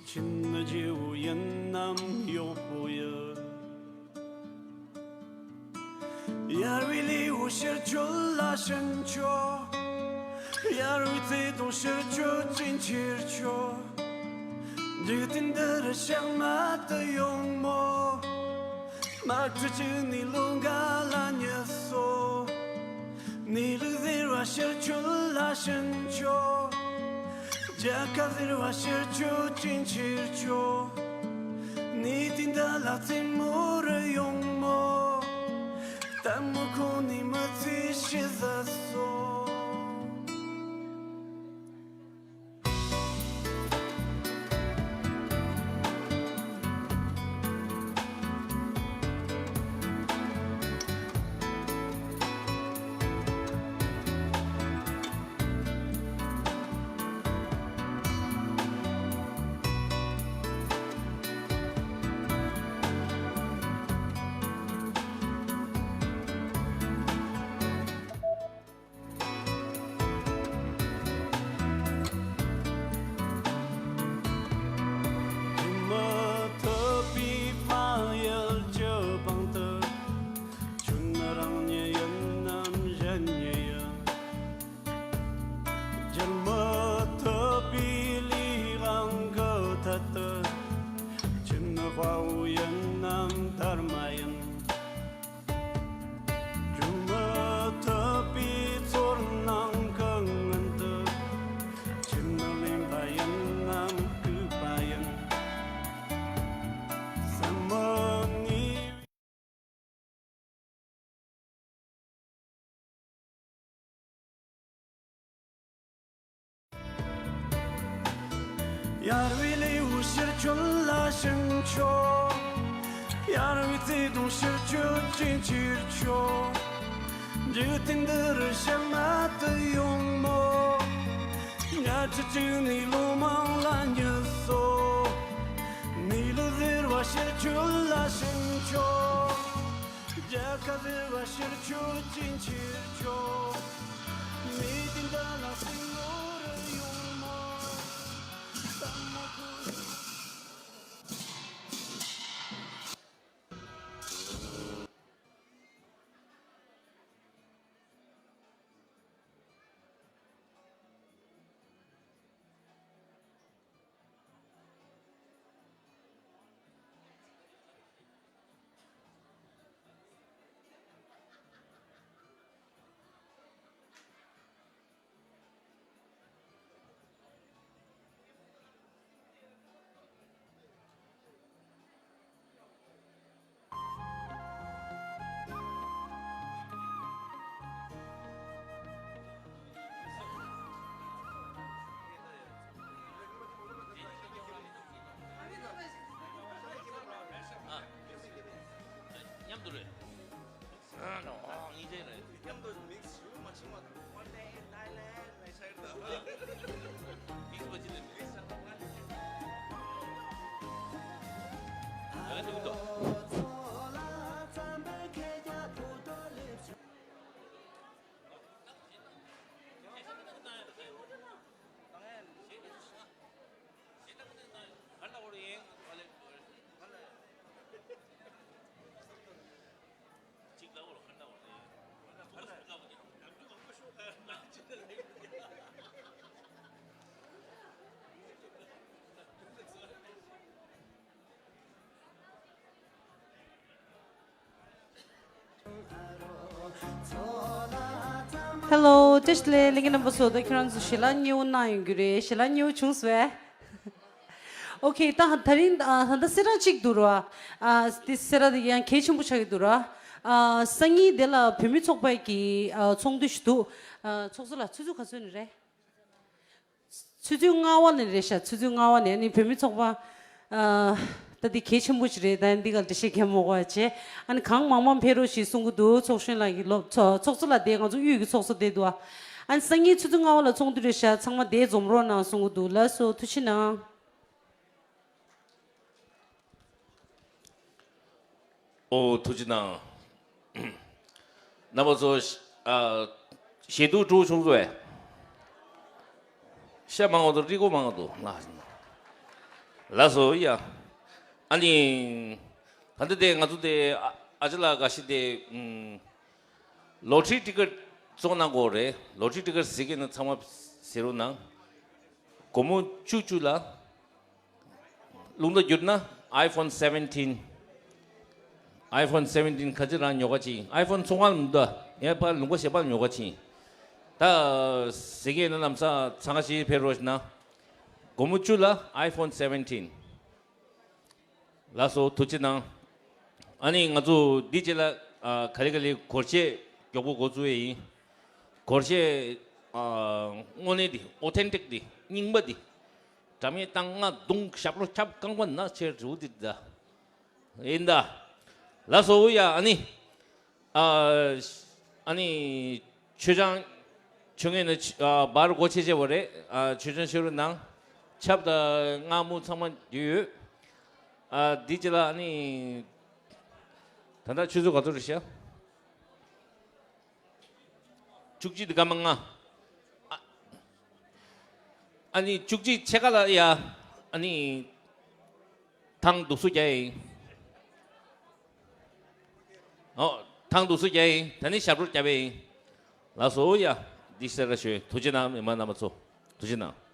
ཁྱེད་ནི་རྗེ་བོ་ཡིན་ནམ་གཡོག་པོ་ཡིན། ཡར་བའི་ལུས་པོ་ཕྱིར་བཅོལ་ལ་ཕྱིན་ཆོག། ཡར་བའི་བརྩེ་དུང་ཕྱིར་བཅོལ་ཅིང་ཁྱེར་ཆོག། འཇིག་རྟེན་འདི་རུ་ཞག་མ་དུ་ཡོང་མོ། དམག་ཁྲི་གཅིག་ནས་ལོ་འགའ་ལ་ཉེ་སོ། གནས་ལུགས་ཟེར་བ་ཕྱིར་བཅོལ་ལ་ཕྱིན་ཆོག། རྒྱལ་ཁབ་ཟེར་བ་ཕྱིར་བཅོལ་ཅིང་ཁྱེར་ཆོག། གནས་དེ་འདི་ལ་རྩེད་མོ་རུ་ཡོང་མོ། ལྟད་མོ་ཁོ་ནས་མི་ཚེ་ཕྱི་ཟ་སོང་། མི་ཐུབ་པའི་ཕ་ཡུལ་གྱི་དཔང་དུ། ཁྱོད་ནི་རང་ཉིད་ཡིན་ནམ་གཞན་ཉིད་ཡིན། བརྒལ་མི་ཐུབ་པའི་ལུས་དབང་གི་ཐད་དུ། ཁྱོད་ནི་དཔའ་བོ་ཡིན་ནམ་དར་མ་ཡིན། བསྒྱུར་མི་ཐུབ་པའི་ཚོར་སྣང་གི་སྔུན་དུ། ཁྱེད་ནི་གླེན་པ་ཡིན་ནམ་སྐུད་པ་ཡིན། བསམ་མི་ནུས། ཡར་བའི་ལེའུ་ཕྱིར་བཅོལ་ལ་ཕྱིན་ཆོག། ཡར་བའི་བརྩེ་དུང་ཕྱིར་བཅོལ་ཅིང་ཁྱེར་ཆོག། འཇིག་རྟེན་འདི་རུ་ཞག་མ་དུ་ཡོང་མོ། ཉལ་ཁྲི་གཅིག་ནས་ལོ་མང་ལ་ཉེ་སོ། གནས་ལུགས་ཟེར་བ་ཕྱིར་བཅོལ་ལ་ཕྱིན་ཆོག། རྒྱལ་ཁབ་ཟེར་བ་ཕྱིར་བཅོལ་ཅིང་ཁྱེར་ཆོག། མི་དེ་འདྲ་ལ་སེམས་ངོ་རུ་ཡོང་མོ། ལྟད་མོ་ཁོ་ཡོང་། མཉམ་དུ་མིག་ཞུ་མ་ཆེ་མ་དང་། One day in Thailand ནས་ཤར་དང་། མིག་མ་ཆེ་ནས་མིག་ཤར་དང་། ང་ལ་ཐུག་ཏོ། Hello, བཀྲ་ཤིས་བདེ་ལེགས། ལྷན་རྒྱས་རྣམ་པ་ཚོ། ད་ཁྱེད་རང་ཚོ་ཞལ་ལག་མཉེས་པོ་གནང་ཡོང་གི་རེད། ཞལ་ལག་མཉེས་པོ་བྱུང་སོང་ངས། ཨོ་ཁེ། ད་དེ་རིང་ཨ་ད་ལྟ་གསལ་བསྒྲགས་གཅིག་འདུག་ར། ཨ་དེ་གསལ་བསྒྲགས་དེ་ཡང་གལ་ཆེན་པོ་ཆགས་ཀྱི་འདུག་ར། ཨ་སང་ཉིན་དེ་ལ་བོད་མི་ཚོགས་པ་གི་ཨ་ཚོགས་འདུ་ཞིག་འདུག། ཨ་ཚོགས་གཙོ་ལགས། ཆུ་ཚོད་ག་ཚོད་ནས་རེད། ཆུ་ཚོད་ལྔ་པ་ནས་རེད་ཤག། ཆུ་ཚོད་ལྔ་པ་ནས། ཨ་ནི་བོད་མི་ཚོགས་པ། ཨ་ད་འདི་གལ་ཆེན་པོ་ཞིག་རེད། ད་འདི་ག་འགྲེལ་བཤད་རྒྱག་མ་དགོས་པ་བྱས། ཨ་ནི་གང་མང་མང་ཕེབས་རོགས་ཞེས་གསུང་གི་འདུག། ཚོགས་གཞོན་ལགས་ཀྱིས་ལོ་ཚོགས་ཚོགས་གཙོ་ལགས། དེ་ང་ཚོ་དབུས་ཀྱི་ཚོགས་གཙོ་དེ་འདུག། ཨ་ནི་སང་ཉིན་ཆུ་ཚོད་ལྔ་པ་ལ་ཚོགས་འདུ་རེད་ཤག། ཚང་མ་དེར་འཛོམས་རོགས་གནང་གསུང་གི་འདུག། ལགས་སོ། ཐུགས་རྗེ་གནང་། ཨོ་ཐུགས་རྗེ་གནང་། རྣམ་པ་ཚོ། ཨ་ཞལ་འདུག་འགྲོ་བྱུང་ཚོ། ཤ་མང་བ་དང་རིགས་མང་བ་དང་། ལགས་སོ་ཡ། ཨ་ནི་ད་ལྟ་དེ་ང་ཚོ་དེ་ཨ་ཨ་ཅག་ལགས་འགའ་ཤས་དེ་ཨུམ་ལོ་ཊ་རི་ཊི་ཀེ་ཊི་བཙོང་གནང་དགོས་རེད། ལོ་ཊ་རི་ཊི་ཀེ་ཊི་ཟེར་གྱི་ན་ཚང་མ་ཟེར་རོགས་གནང་། སྒོར་མོ་བཅུ་བཅུ་ལ། རླུང་རྟ་བསྒྱུར་ན་iPhone seventeen། iPhone seventeen ཁ་ཅིག་རང་ཉོ་ག་ཕྱིན། iPhone ཚོང་ཁང་ལ་མི་འདུག། ངས་ཕར་ལུང་པ་གཞན་པ་ལ་ཉོ་ག་ཕྱིན། ད་ཟེར་གྱི་ན་ལམ་སང་ཚང་ཁ་ཞིག་ཕེབས་རོགས་ཞེ་ན། སྒོར་མོ་བཅུ་ལ་iPhone seventeen། ལགས་སོ། ཐུགས་རྗེ་གནང་། ཨ་ནི་ང་ཚོ་འདི་རྗེས་ལ་ཨ་ག་ལེ་ག་ལེ་སྒོར་གཞས་མགྱོགས་པོ་འགོ་བཙུགས་ཡས་ཡིན། སྒོར་གཞས་ཨ་དངོས་གནས་དེ། ཨོ་ཐེན་ཊིག་དེ། རྙིང་པ་དེ། སྒྲ་མེད་བཏང་། རྔ་རྡུང་། ཞབས་བྲོ་འཁྲབ། རྐང་པ་ན་ཆེར་རུ་དེ་ད་ཡིན་ད། ལགས་སོ་ཡ། ཨ་ནི་ཨ་ཨ་ནི་མཆོད་ཆང་མཆོད་མཁན་ནི་ཨ་བར་སྒོ་ཕྱེ་བྱས་པ་རེད། ཨ་མཆོད་ཆང་མཆོད་རོགས་གནང་། ཆབ་དང་རྔ་མོ་ཚང་མ་འདུས་ཡོད། ཨ་འདི་རྗེས་ལ་ཨ་ནི་ད་ལྟ་ཆུ་ཚོད་ག་ཚོད་རེད་ཤག། བཅུ་གཅིག་དང་སྐར་མ་ལྔ། ཨ་ཨ་ནི་བཅུ་གཅིག་ཕྱེད་ཀ་ལ་ཡ། ཨ་ནི་ཐང་འདུག་སུ་རྒྱག་ཡིན། ཨོ་ཐང་འདུག་སུ་རྒྱག་ཡིན། ད་ནི་ཞབས་བྲོ་རྒྱབ་ཡིན། ལགས་སོ་ཡ། འདི་གསལ་བསྒྲགས་ཞུ། ཐུགས་རྗེ་གནང་། མི་མང་རྣམ་པ་ཚོ་ཐུགས་རྗེ་གནང་།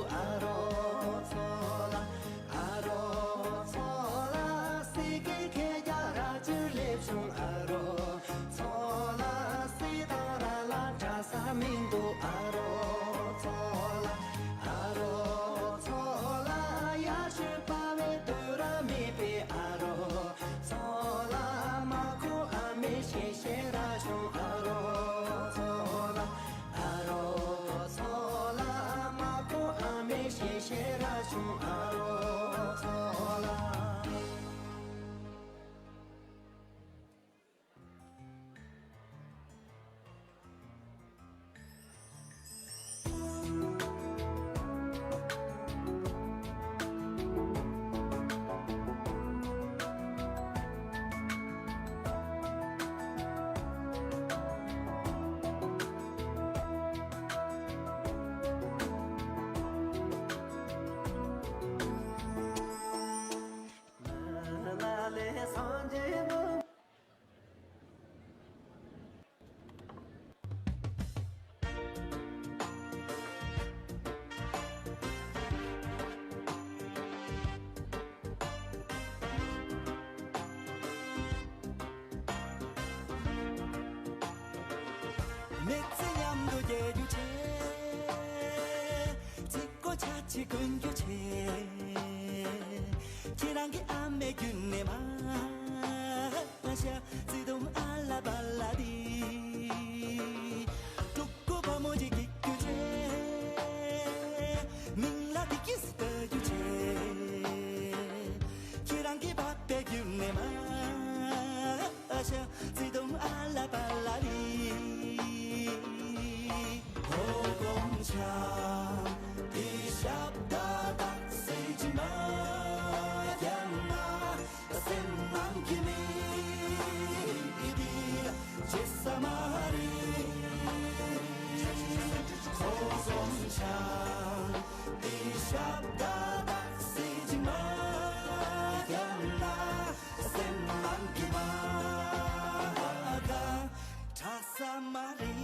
ཨ་རོགས་ཚོ་ལ། ཨ་རོགས་ཚོ་ལ། སྲིད་ཀྱི་ཁེ་རྒྱ་ར་ཅུ་སླེབས་བྱུང་། ཨ་རོགས་ཚོ་ལ། སྲིད་དང་ར་ལ་གྲྭ་ས་མི་འདུག་ཨ་རོགས་ཚོ་ལ། ཨ་རོགས་ཚོ་ལ། ཡ་ཆུ་པ་བའི་དུ་ར་མི་པའི་ཨ་རོགས་ཚོ་ལ། མ་ཁུ་ཨ་མེ་ཤེ་ཤེ་ར་བྱུང་། ཨ་རོགས་ཚོ་ལ། ཨ་རོགས་ཚོ་ལ། མ་ཁུ་ཨ་མེ་ཤེ་ཤེ་ར་བྱུང་། ཨ་རོགས་ཚོ་ལ། མི་ཚེ་མཉམ་དུ་སྐྱེལ་རྒྱུ་བྱས། ཚིག་གོ་ཆ་ཆི་གོན་རྒྱུ་བྱས། ཁྱེད་རང་གི་ཨ་མའི་རྒྱུད་ནས་མ་ཤ་ཚིག་དུམ་ཨ་ལ་པ་ལ་དི། ཀྲུག་ཀུ་བ་མོ་ཅིག་གི་རྒྱུ་བྱས། མིང་ལ་དི་ཀི་སི་ཏ་རྒྱུ་བྱས། ཁྱེད་རང་གི་པ་པའི་རྒྱུད་ནས་མ་ཤ་ཚིག་དུམ་ཨ་ལ་པ་ལ་དི། ཧོ་གོམ་ཆ་དི་ཞབས་ད་དག་སེ་ཅི་མ་ཡང་ན། སེམས་ནང་གི་མི་འདི་བརྗེད་ས་མ་རེད། ཁོ་གོམ་ཆ་དི་ཞབས་ད་དག་སེ་ཅི་མ་ཡང་ན། སེམས་ནང་གི་མ་ག་ཁྲ་ས་མ་རེད།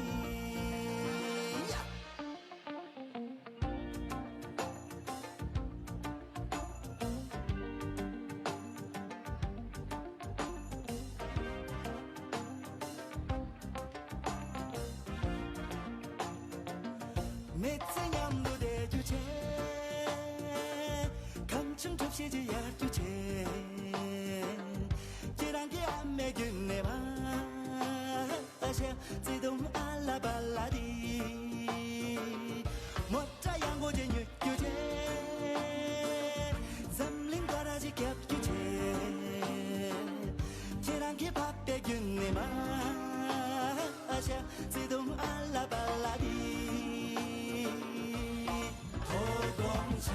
མི་ཚེ་མཉམ་དུ་བསྡད་རྒྱུ་བྱས། གང་བྱུང་གྲབས་བྱེད་ཀྱི་ཡར་རྒྱུ་བྱས། ཁྱེད་རང་གི་ཨ་མའི་རྒྱུད་ནས་མ་ཤ་ཚིག་དུམ་ཨ་ལ་པ་ལ་དི། མོ་ཊ་ཡང་གོ་ཅེ་ཉོ་རྒྱུ་བྱས། འཛམ་གླིང་ག་ར་ཅིག་རྒྱབ་རྒྱུ་བྱས། ཁྱེད་རང་གི་པ་པའི་རྒྱུད་ནས་མ་ཤ་ཚིག་དུམ་ཨ་ལ་པ་ལ་དི། ཧོ་གོམ་ཆ་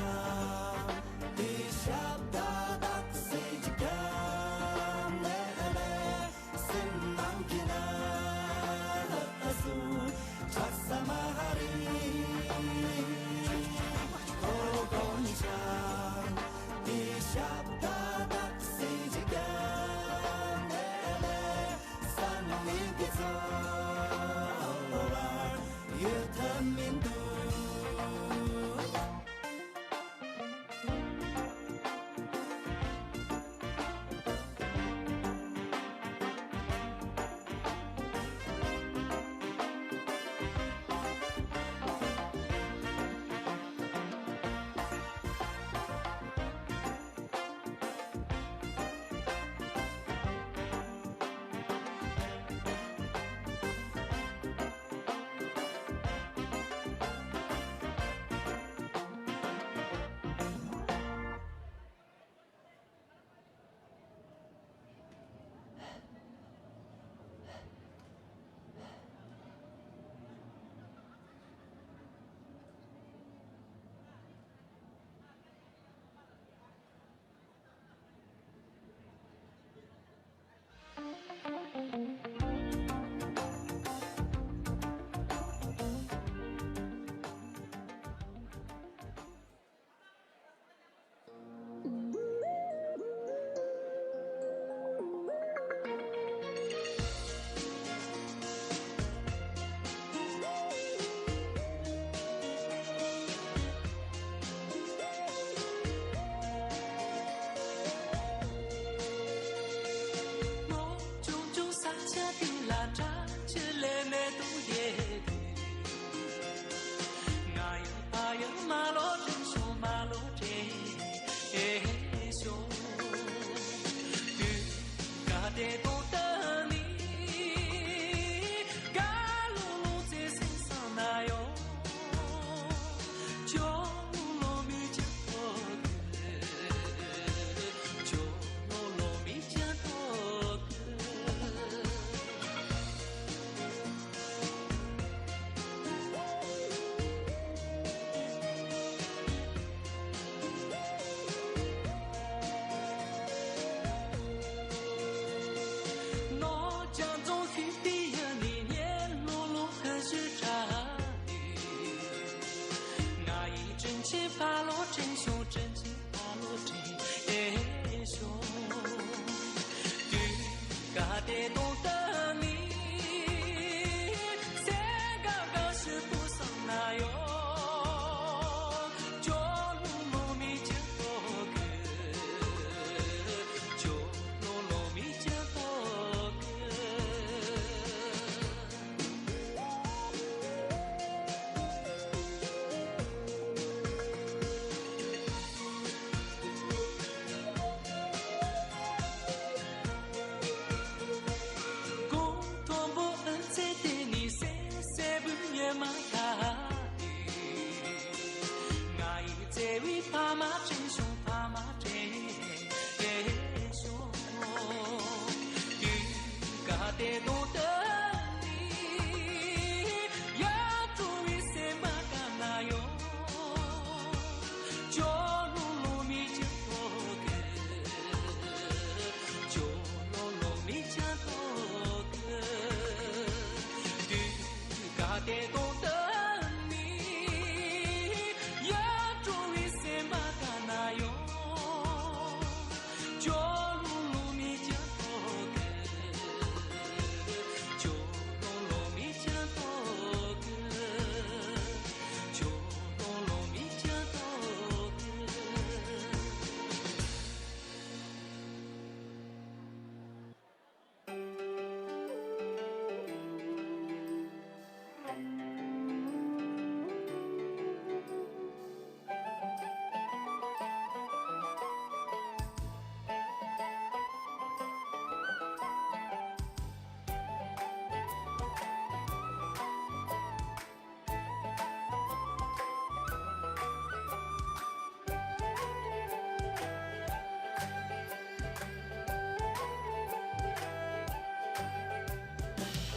དི་ཞབས་ད་དག་སེ་ཅི་ཀྱང་ལེ་ལེ། སེམས་ནང་གི་ན་སུ་ཆགས་ས་མ་རེད། ཧོ་གོམ་ཆ་དི་ཞབས་ད་དག་སེ་ཅི་ཀྱང་ལེ་ལེ། སང་ཉིན་གི་ཚོར་བ་ཡོད་ཐབས་མི་འདུག་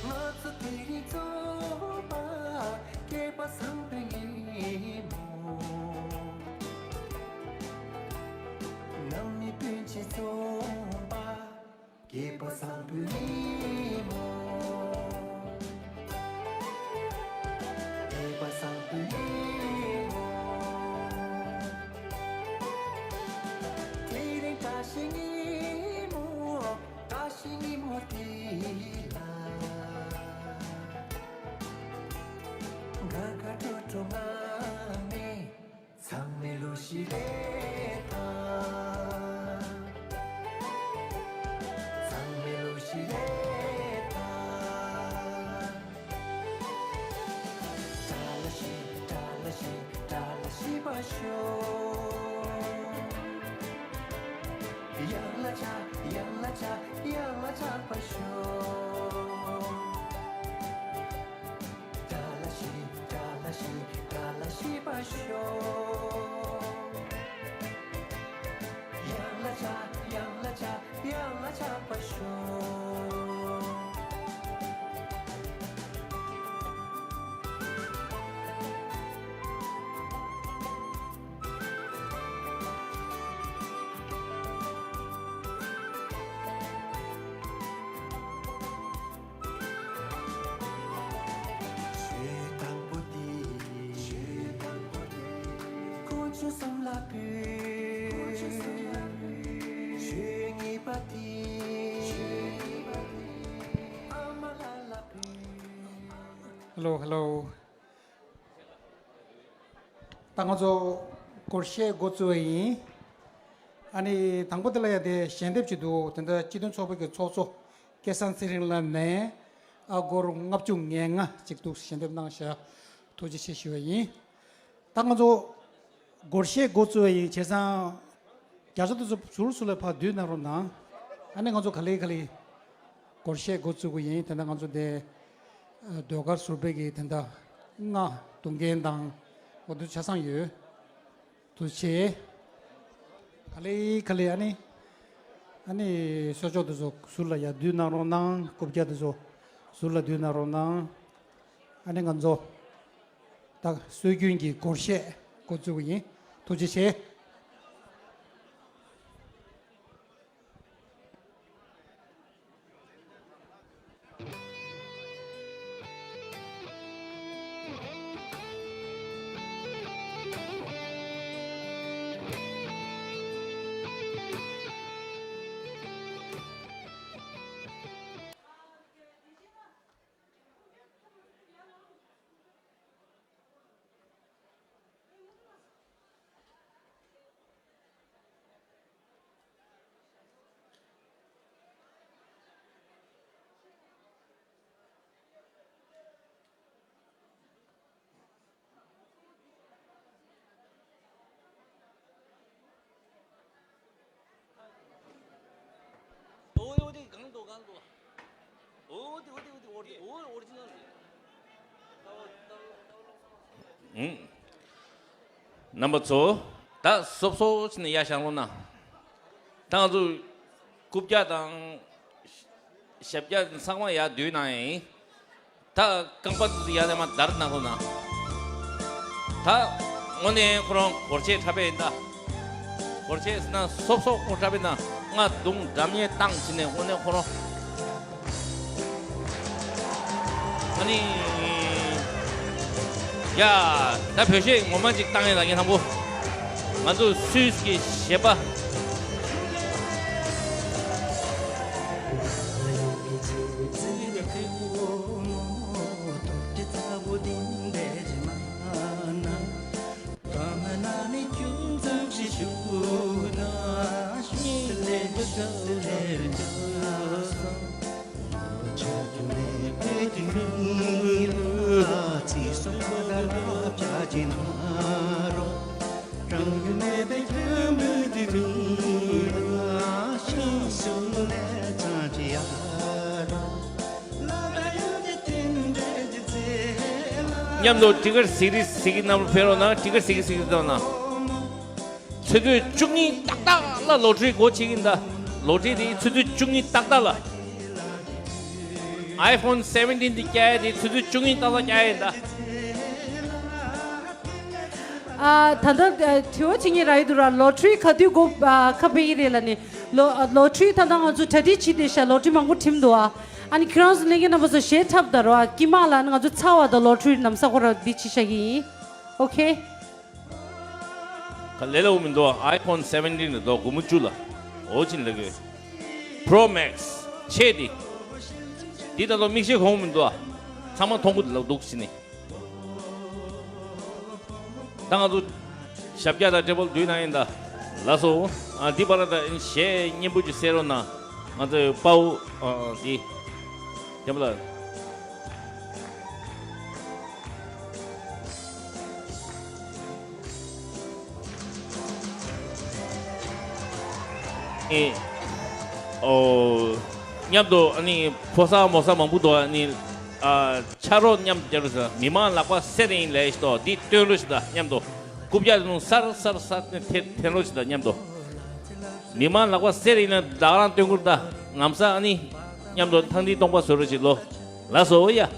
ང་ཚོ་དེ་རིང་ཚོགས་པ་སྐལ་པ་བཟང་པོའི་ཉིན་མོ། ནང་མི་སྤུན་མཆེད་ཚོགས་པ་སྐལ་པ་བཟང་པོའི་ཉིན་མོ། སྐལ་པ་བཟང་པོའི་ཉིན་མོ། དེ་རིང་བཀྲ་ཤིས་ཉིན་མོ། བཀྲ་ཤིས་ཉིན་མོ་དེ་ལ་དགའ་དགའ་སྤྲོ་སྤྲོ་ངང་ནས། ཚང་མས་ལོ་ཤི་རེ་ད། ཚང་མས་ལོ་ཤི་རེ་ད། བཀྲ་ཤིས་བཀྲ་ཤིས་བཀྲ་ཤིས་པ་ཤོག། ཡང་ལ་ཆགས་ཡང་ལ་ཆགས་ཡང་ལ་ཆགས་པ་ཤོག། བཀྲ་ཤིས་བཀྲ་ཤིས་བཀྲ་ཤིས་པ་ཤོག། ཡང་ལ་ཆགས་ཡང་ལ་ཆགས་ཡང་ལ་ཆགས་པ་ཤོག། ཆོས་དང་པོ་དེ། ཆོས་དང་པོ་དེ། དཀོན་མཆོག་གསུམ་ལ་ཕུལ། དཀོན་མཆོག་གསུམ་ལ་ཕུལ། ཆོས་གཉིས་པ་དེ། ཆོས་གཉིས་པ་དེ། ཨ་མ་ལ་ལ་ཕུལ། Hello, hello. ད་ང་ཚོ་སྒོར་གཞས་འགོ་བཙུགས་པ་ཡིན། ཨ་ནི་དང་པོ་དེ་ལ་ཡ་དེ་ཞལ་འདེབས་ཅིག་འདུག་དེ་འདྲ་སྤྱི་མཐུན་ཚོགས་པའི་གི་ཚོགས་གཙོ་སྐལ་བཟང་ཚེ་རིང་ལགས་ནས་ཨ་སྒོར་ལྔ་བཅུ་ང་ལྔ་ཅིག་འདུག་ཞལ་འདེབས་གནང་བཞག་ཐུགས་རྗེ་ཆེ་ཞུ་བ་ཡིན། ད་ང་ཚོ་སྒོར་གཞས་འགོ་བཙུགས་པ་ཡིན་བྱས་ཙང་། བརྒྱ་ཆ་དེ་ཚོ་ཟུར་ཟུར་ལ་ཕར་བསྡུས་གནང་རོགས་གནང་། ཨ་ནི་ང་ཚོ་ག་ལེ་ག་ལེ་སྒོར་གཞས་འགོ་བཙུགས་ཀྱི་ཡིན། དེ་འདྲ་ང་ཚོ་དེ་ཟློས་གར་ཟུར་པའི་གི་དེ་འདྲ་རྔ་རྡུང་མཁན་དང་འོ་དེ་ཆ་ཚང་ཡོད། ཐུགས་རྗེ་ཆེ། ག་ལེ་ག་ལེ་ཨ་ནི་ཨ་ནི་གསོལ་ལྕོག་དེ་ཚོ་ཟུར་ལ་ཡར་བསྡུས་གནང་རོགས་གནང་། རྐུབ་བཀྱག་དེ་ཚོ་ཟུར་ལ་བསྡུས་གནང་རོགས་གནང་། ཨ་ནི་ང་ཚོ་ད་སྲོལ་རྒྱུན་གྱི་སྒོར་གཞས་འགོ་བཙུགས་པ་ཡིན། ཐུགས་རྗེ་ཆེ། འོ་དེ་འོ་དེ་གང་འདུག་གང་འདུག་འོ་དེ་འོ་དེ་འོ་དེ་འོ་དེ་འོ་ཨོ་རི་ཇི་ནལ་རེད། ཨུམ། རྣམ་པ་ཚོ། ད་སོབ་སོབ་བྱས་ནས་ཡར་བཞེངས་རོགས་གནང་། ད་ང་ཚོ་རྐུབ་བཀྱག་དང་། ཞབས་བཀྱག་ཚང་མ་ཡར་བསྡུས་གནང་ཡིན། ད་རྐང་པ་ཚོ་ཡར་ལེན་མ་བརྡར་གནང་རོགས་གནང་། ད་དངོས་གནས་ཁོ་རང་སྒོར་ཆས་འཁྲབ་པ་ཡིན་ད། སྒོར་ཆས་ཟེར་ན་སོབ་སོབ་ཁོ་འཁྲབ་པ་ཡིན་ན། རྔ་རྡུང་འགྲམ་ཉེ་བཏང་བྱས་ནས་དངོས་གནས་ཁོ་རང་། ཨ་ནི། ཡ། ད་བོད་གཞས་ངོ་མ་ཅིག་བཏང་ཡིན་ད་ངས་དང་པོ། ང་ཚོ་སུད་སི་གི་གཞས་པ། མཉམ་དུ་ཊི་ཀེཊ་གཟིགས་རིས་གཟིགས་ཀྱི་རྣམ་པ་ཕེབས་རོགས་གནང་། ཊི་ཀེཊ་གཟིགས་ཀྱི་གཟིགས་ཀྱི་རྣམ་པ། ཆུ་ཚོད་བཅུ་གཉིས་ཏག་ཏག་ལ་ལོ་ཊ་རི་སྒོ་ཕྱེ་གི་ཡིན་ད། ལོ་ཊ་རི་དེ་ཆུ་ཚོད་བཅུ་གཉིས་ཏག་ཏག་ལ། ཨའི་ཕོན་སེ་བེན་ཊིན་དེ་བཀྱག་ཡ་དེ་ཆུ་ཚོད་བཅུ་གཉིས་ཏག་ཏག་བཀྱག་ཡ་ཡིན་ད། ཨ། ད་ལྟ་ཨ་དྲི་བ་བྱེད་མཁན་རག་གི་འདུག་ར། ལོ་ཊ་རི་ག་དུས་སྒོ་ཨ་ཁ་ཕྱེ་གི་རེད་ལབ་ནས། ལོ་ལོ་ཊ་རི་ད་ལྟ་ང་ཚོ་གྲ་སྒྲིག་བྱས་བསྡད་ཤག་ལོ་ཊ་རི་མང་པོ་བྲིས་འདུག་ཨ། ཨ་ནི་ཁྱེད་རང་ཚོ་ལྷན་རྒྱས་རྣམ་པ་ཚོ་གཞས་འཁྲབ་ད་རོགས་ཨ། དཀྱིལ་མ་ལ་ཨ་ནི་ང་ཚོ་ཚར་བ་དང་ལོ་ཊ་རི་ལམ་སང་ཁོ་རང་འདི་བྱེད་བཞག་གི་ཡིན། ཨོ་ཁེ། ག་ལེ་ལོ་མི་འདུག་ཨའི་ཕོན་སེ་བེན་ཊིན་རེད་དོ། སྒོར་མོ་བཅུ་ལ། འོ་ཅི་ལབ་གི། པོ་རོ་མེག་སི་ཆེ་འདི། འདི་ད་ལོ་མིག་ཤེལ་གོན་མི་འདུག་ཨ། ཚང་མ་མཐོང་གི་འདུག་ལབ་འདུག་ཟེར་ནས། ད་ང་ཚོ་ཞབས་བཀྱག་དང་ཊེ་བལ་བསྡུས་གནང་ཡིན་ད། ལགས་སོ། ཨ་འདི་བར་ལ་ད་གཞས་སྙན་པོ་ཅིག་གསན་རོགས་གནང་། ང་ཚོའི་དཔའ་བོ་ཨ་འདི། ཡ་མ་ལ། ཨེ། ཨོ། མཉམ་དུ་ཨ་ནི་ཕོ་གསར་མོ་གསར་མང་པོ་འདུག་ཨ་ནི། ཨ་ཕྱག་རོགས་མཉམ་དུ་རྒྱབ་རོགས་ཟེར། མི་མང་ལག་པ་གསེར་ཡིན་ལས་ཤི་ཏོ་འདི་སྟོན་རོགས་ཤིག་ད་མཉམ་དུ། རྐུབ་བཀྱག་ནང་སར་སར་སར་ནས་འཐེན་འཐེན་རོགས་ཤིག་ད་མཉམ་དུ། མི་མང་ལག་པ་གསེར་ཡིན་ན་བདག་རང་སྟོན་ཁུར་ད། ངམ་ས་ཨ་ནི། མཉམ་དུ་ཐང་ཐིག་སྟོང་པ་བཟོ་རོགས་ཤིག་ལོ། ལགས་སོ་ཡ།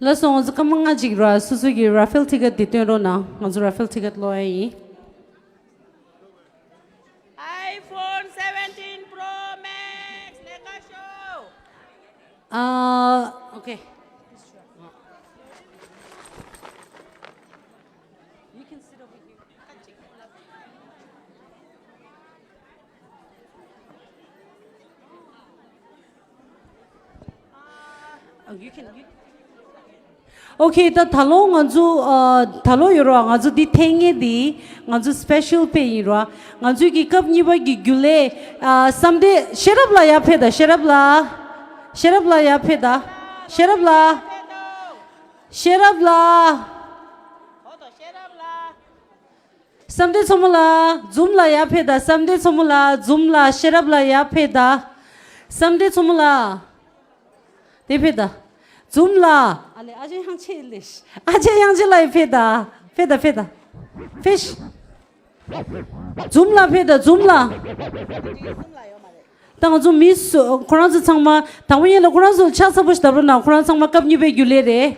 ད་སོང་ང་ཚོ་སྐར་མ་ལྔ་ཅིག་ར་སོ་སོ་གི་Raffle ticket འདི་སྟོན་རོགས་གནང་། ང་ཚོ་Raffle ticket ལོག་ཡ་ཡིན། iPhone seventeen Pro Max ལས་ཀ་ཤོག་ཨ། Okay. You can sit over here. Okay, ད་ད་ལོ་ང་ཚོ་ཨ། ད་ལོ་ཡོད་རོགས། ང་ཚོ་འདི་འཐེན་མཁན་འདི་ང་ཚོ་special དཔེ་ཡིན་རོགས། ང་ཚོའི་གི་སྐབས་གཉིས་པ་གི་རྒྱུན་ལས་ཨ། བསམ་གཏན་ཤེས་རབ་ལགས་ཡར་ཕེབས་དང་། ཤེས་རབ་ལགས། ཤེས་རབ་ལགས་ཡར་ཕེབས་དང་། ཤེས་རབ་ལགས། ཤེས་རབ་ལགས། བསམ་གཏན་མཚོ་མོ་ལགས། འཛུམ་ལགས་ཡར་ཕེབས་དང་། བསམ་གཏན་མཚོ་མོ་ལགས། འཛུམ་ལགས། ཤེས་རབ་ལགས་ཡར་ཕེབས་དང་། བསམ་གཏན་མཚོ་མོ་ལགས། དེ་ཕེབས་དང་། འཛུམ་ལགས། ཨ་ལེ། ཨ་ཅེ་དབྱངས་ཅན་ལགས། ཨ་ཅེ་དབྱངས་ཅན་ལགས་ཡར་ཕེབས་དང་། ཕེབས་དང་། ཕེབས་དང་། ཕེབས་ཤིག་འཛུམ་ལགས་ཕེབས་དང་། འཛུམ་ལགས། ད་ང་ཚོ་མི་སུ་ཁོ་རང་ཚོ་ཚང་མ་དང་པོ་ཡིན་ལ། ཁོ་རང་ཚོ་ཕྱག་ཚ་པོ་ཞིག་བརྡབ་རོགས་གནང་། ཁོ་རང་ཚང་མ་སྐབས་གཉིས་པའི་རྒྱུན་ལས་རེད།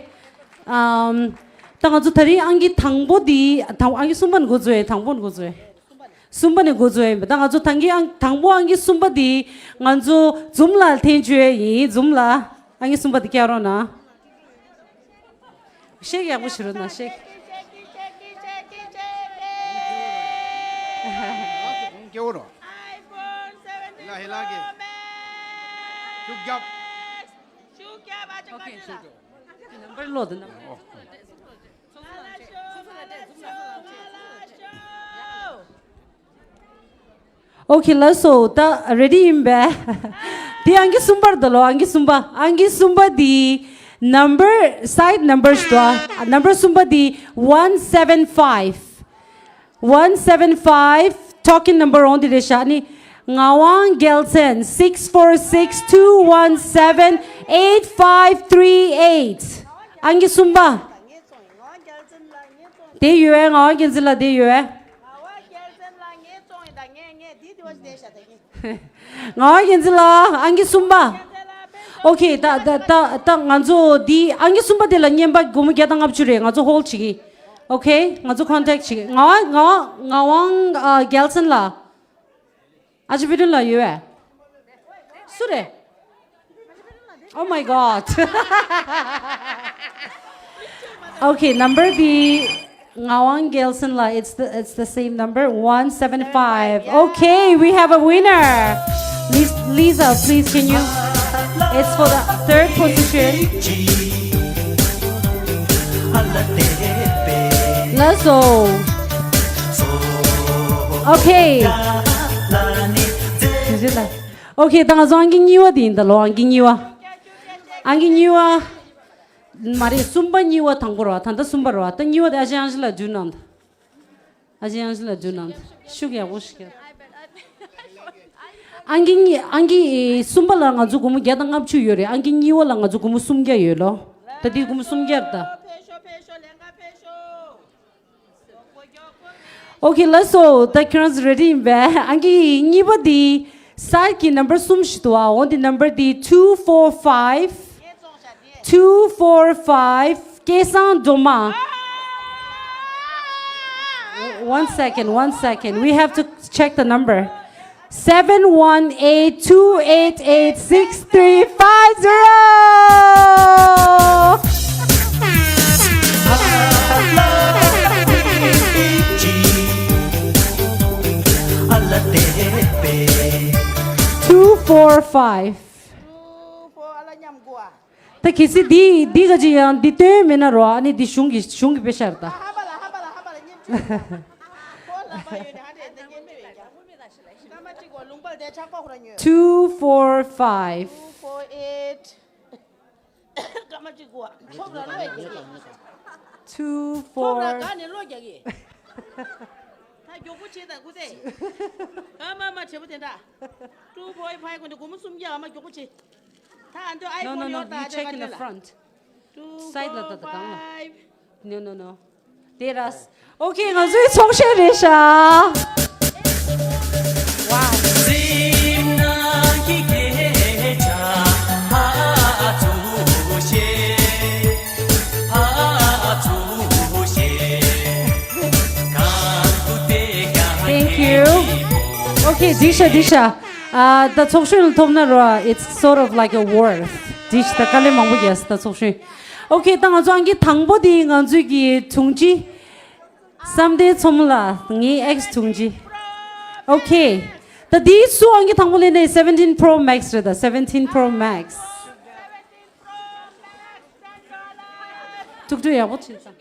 ཨམ། ད་ང་ཚོ་ད་རིང་ཨང་ཀི་དང་པོ་འདི་དང་། ཨང་ཀི་གསུམ་པ་ནས་འགོ་འཛུགས་ཡིན། དང་པོ་ནས་འགོ་འཛུགས་ཡིན། གསུམ་པ་ནས་འགོ་འཛུགས་ཡིན་པ། ད་ང་ཚོ་ད་གིན་ཨང་། དང་པོ་ཨང་ཀི་གསུམ་པ་འདི་ང་ཚོ་འཛུམ་ལགས་འཐེན་བཅུག་ཡིན། འཛུམ་ལགས། ཨང་ཀི་གསུམ་པ་འདི་བཀྱག་རོགས་གནང་། ཤེག་ཡག་པོ་བྱེད་རོགས་གནང་། ཤེག་སྐྱེ་བོ་རོ། ལ་ཧེ་ལ་གེ། ཤུགས་རྒྱབ། ཤུགས་རྒྱབ། ཨ་ཅོ། ཨོ་ཁེ། ཤུགས་རྒྱབ། ནམ་བར་ལོ་དང་ནམ་བར། ཨོ་ཁེ། ལགས་སོ། ད་རེ་ཌི་ཡིན་པས། འདི་ཨང་ཀི་གསུམ་པར་ད་ལོ། ཨང་ཀི་གསུམ་པ། ཨང་ཀི་གསུམ་པ་འདི་number side number ཞིག་འདུག་ཨ། number གསུམ་པ་འདི་one seven five། One seven five token number འོང་དེ་རེད་ཤག་ནི། ངག་དབང་རྒྱལ་མཚན། six four six two one seven eight five three eight། ཨང་ཀི་གསུམ་པ། དེ་ཡོད་ཨེ། ངག་དབང་རྒྱལ་མཚན་ལགས་དེ་ཡོད་ཨེ། ངག་དབང་རྒྱལ་མཚན་ལགས། ཨང་ཀི་གསུམ་པ། ཨོ་ཁེ། ད་ད་ད་ད་ང་ཚོ་འདི་ཨང་ཀི་གསུམ་པ་དེ་ལ་རྔན་པ་སྒོར་མོ་བརྒྱ་དང་ལྔ་བཅུ་རེད། ང་ཚོ་ཧོལ་བྱེད་ཀྱི། ཨོ་ཁེ། ང་ཚོ་ཁོན་ཊེག་བྱེད་ཀྱི། ངག་ངག་ངག་དབང་ཨ། རྒྱལ་མཚན་ལགས། ཨ་ཅེ་བྷི་ཌོན་ལགས་ཡོད་པས། སུ་རེད། Oh my God. Okay, number འདི་ངག་དབང་རྒྱལ་མཚན་ལགས། it's the, it's the same number, one seven five. Okay, we have a winner. Lis- Lisa, please, can you? It's for the third position. ལགས་སོ། Okay. Okay, ད་ང་ཚོ་ཨང་ཀི་གཉིས་པ་དེ་ཡིན་ད་ལོ། ཨང་ཀི་གཉིས་པ། ཨང་ཀི་གཉིས་པ། མ་རེད། གསུམ་པ་གཉིས་པ་དང་པོ་རེད་པ། ད་ལྟ་གསུམ་པ་རེད་པ། ད་གཉིས་པ་དེ་ཨ་ཅེ་ཨང་ཞི་ལགས་འཇུ་གནང་དང་། ཨ་ཅེ་ཨང་ཞི་ལགས་འཇུ་གནང་དང་། ཤུགས་ཡག་པོ་ཞིག་རྒྱབ། ཨང་ཀི་གཉིས། ཨང་ཀི་གསུམ་པ་ལ་ང་ཚོ་སྒོར་མོ་བརྒྱ་དང་ལྔ་བཅུ་ཡོད་རེད། ཨང་ཀི་གཉིས་པ་ལ་ང་ཚོ་སྒོར་མོ་སུམ་བརྒྱ་ཡོད་ལོ། ད་དེའི་སྒོར་མོ་སུམ་བརྒྱ་རེད་ད། Okay, ལགས་སོ། ད་ཁྱེད་རང་ཚོ་རེ་ཌི་ཡིན་པས། ཨང་ཀི་གཉིས་པ་འདི་སའི་ཌི་གི་ནམ་བར་གསུམ་ཞིག་འདུག་ཨ། འོ་འདི་ནམ་བར་འདི་two four five, two four five། སྐལ་བཟང་སྒྲོལ་མ། One second, one second. We have to check the number. Seven one eight two eight eight six three five zero. Two four five. ད་གལ་སྲིད་འདི་འདི་ག་ཅིག་ཡང་འདི་སྟོན་མེད་ན་རོ། ཨ་ནི་འདི་གཞུང་གི་གཞུང་གི་དཔེ་ཤར་ད། Two four five. Two four. Two four five. No, no, no, you check in the front. Side ལ་ད་ད་གང་ལ། No, no, no. དེ་ར། Okay, ང་ཚོའི་ཚོང་བཤད་རེད་ཤག Wow. Two four five. ཁྱེད་འགྲིག་ཤག་འགྲིག་ཤག་ཨ་ད་ཚོགས་གཞོན་ལ་ཐོབ་ན་རོ། It's sort of like a worth. འགྲིག་ཤག་ད་དཀའ་ལས་མང་པོ་རྒྱག་སོང་ད་ཚོགས་གཞོན། Okay, ད་ང་ཚོ་ཨང་ཀི་དང་པོ་དེ་ང་ཚོའི་གི་དྲུང་ཆེ། བསམ་གཏན་མཚོ་མོ་ལགས། ངའི་ཨེག་སི་དྲུང་ཆེ། Okay. ད་དེའི་སུ་ཨང་ཀི་དང་པོ་ལེན་ནས་seventeen Pro Max རེད། ད་seventeen Pro Max. ཐུགས་ཁུར་ཡག་པོ་བྱེད་ས།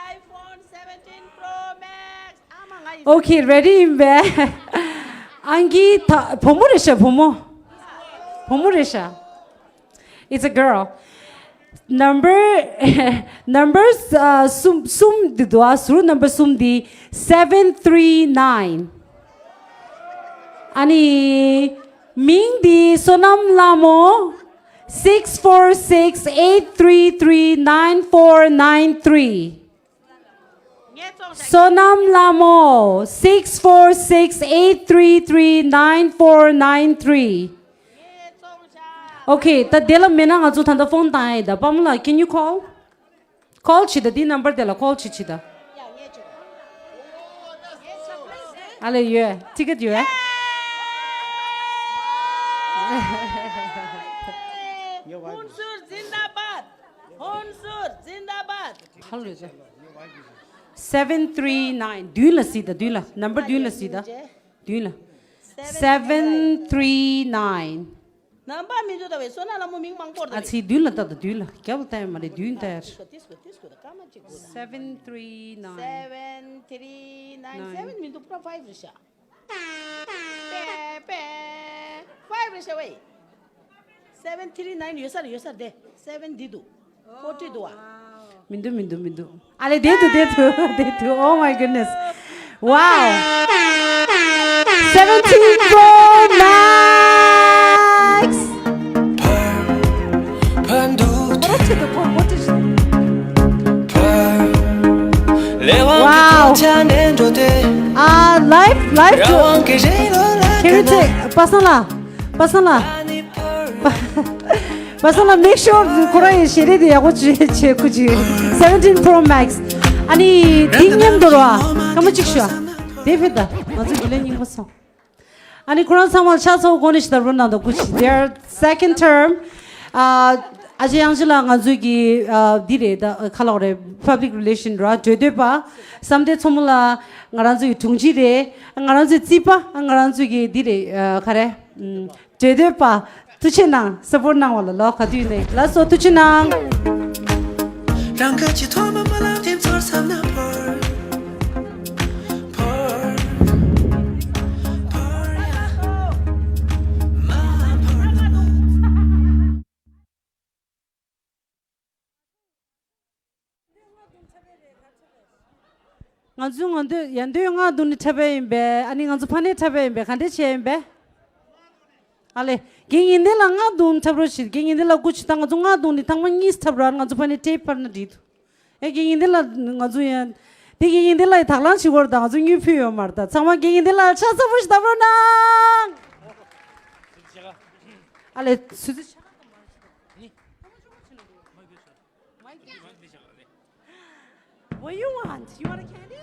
iPhone seventeen Pro Max. ཨ་མ་ང་ཡི། Okay, ready ཡིན་པས། ཨང་ཀི་ད་བུ་མོ་རེད་ཤག་བུ་མོ། བུ་མོ་རེད་ཤག It's a girl. Number, numbers, uh, གསུམ་གསུམ་འདི་འདུག་ཨ། ཟུར་number གསུམ་འདི་seven three nine. ཨ་ནི་མིང་འདི་བསོད་ནམས་ལྷ་མོ། six four six eight three three nine four nine three. བསོད་ནམས་ལྷ་མོ། six four six eight three three nine four nine three. Okay, ད་དེ་ལ་མེད་ན་ང་ཚོ་ད་ལྟ་ཕོན་བཏང་ཡ་ཡིན་ད། པ་མོ་ལགས། Can you call? Call བྱེད་ད། དེ་number དེ་ལ་call བྱེད་བྱེད་ད། ཨ་ལེ་ཡོད། ticket ཡོད། ཧོན་སུར་ཛིན་དཱ་བཱད། ཧོན་སུར་ཛིན་དཱ་བཱད། ཧ་ལོ་ཡོད། seven three nine. མདུན་ལ་གཟིགས་ད། མདུན་ལ། number མདུན་ལ་གཟིགས་ད། མདུན་ལ། seven three nine. ནམ་པ་མི་འདུག་ད་བས། བསོད་ནམས་ལྷ་མོ་མིང་མང་པོ་རེད་ད། ཨ་ཙི་མདུན་ལ་ལྟ་ད། མདུན་ལ། རྒྱབ་ལ་ལྟ་ཡ་མ་རེད། མདུན་ལྟ་ཡ་རེད། ཏིས་གོ་ཏིས་གོ་ད་ཀ་མ་ཅིག་གོ། seven three nine. seven three nine. seven མི་འདུག་པ། five རེད་ཤག་པེ་པེ། five རེད་ཤག་ཝེ། seven three nine ཡོད་ས་རེད། ཡོད་ས་རེད་དེ། seven འདི་འདུག forty འདུག་ཨ། མི་འདུག་མི་འདུག་མི་འདུག་ཨ་ལེ་བསྡད་འདུག་བསྡད་འདུག་བསྡད་འདུག Oh my goodness. Wow. seventeen Pro Max. Wow. ཨ། live live to Can we take པ་སངས་ལགས། པ་སངས་ལགས། པ་སངས་ལགས། make sure ཁོ་རང་གི་ཞལ་རས་དེ་ཡག་པོ་བྱེད་བྱེད་ཁུ་ཅིག seventeen Pro Max. ཨ་ནི་དེ་མཉམ་དུ་རོ། སྐར་མ་གཅིག་ཞུ་ཨ། དེ་ཕེབས་ད། ང་ཚོ་དགེ་ལས་རྙིང་པ་སོང་། ཨ་ནི་ཁོ་རང་ཚང་མ་ལ་ཕྱག་འཚལ་སྒོ་ནས་ཞུ་ད་རོ་ན་ད་ཁུ་ཅིག their second term. ཨ། ཨ་ཅེ་དབྱངས་ཅན་ལགས་ང་ཚོའི་གི་ཨ། འདི་རེད་ད། ཁ་ལོག་རེད། public relation ར་གྲོས་བསྡུར་པ། བསམ་གཏན་མཚོ་མོ་ལགས་ང་རང་ཚོའི་གི་དྲུང་ཆེ་རེད། ང་རང་ཚོའི་རྩིས་པ། ང་རང་ཚོའི་གི་འདི་རེད། ཨ། ག་རེ། ཨམ། གྲོས་བསྡུར་པ། ཐུགས་རྗེ་གནང་། support གནང་བ་ལ་ལོ་ག་དུས་ནས་ལགས་སོ། ཐུགས་རྗེ་གནང་། རང་ག་ཅི་ཐོག་མ་མ་ལགས་དེ་ཚོར་བསམ་ན་བོར། བོར། བོར་ཡ། མ་བོར་ན་མ། ང་ཚོའི་ངོ་འདོད་ཡ་འདོད་ང་བརྡུང་ནི་འཁྲབ་པ་ཡིན་པས། ཨ་ནི་ང་ཚོ་ཕ་ནས་འཁྲབ་པ་ཡིན་པས། ག་འདྲས་བྱས་ཡིན་པས། ཨ་ལེ། རྒན་ཡིན་དེ་ལ་ང་བརྡུང་འཁྲབ་རོགས་བྱེད། རྒན་ཡིན་དེ་ལ་སྐུ་མཁྱེན། ད་ང་ཚོ་ང་བརྡུང་ནི་ཐེངས་མ་གཉིས་འཁྲབ་ར། ང་ཚོ་ཕ་ནས་ཊེབ་ཕར་ན་འགྲིག་འདུག་ཨེ་རྒན་ཡིན་དེ་ལ་ང་ཚོ་ཡང་དེ་རྒན་ཡིན་དེ་ལ་ཡི་དག་ལང་བྱེད་དགོས་རེད། ད་ང་ཚོ་དངུལ་ཕུལ་ཡོད་མ་རེད། ད་ཚང་མ་རྒན་ཡིན་དེ་ལ་ཕྱག་ཚ་པོ་ཞིག་བཏབ་རོགས་གནང་། ཨ་ལེ་སུ་ཚོ་ཆ། What you want? You want a candy?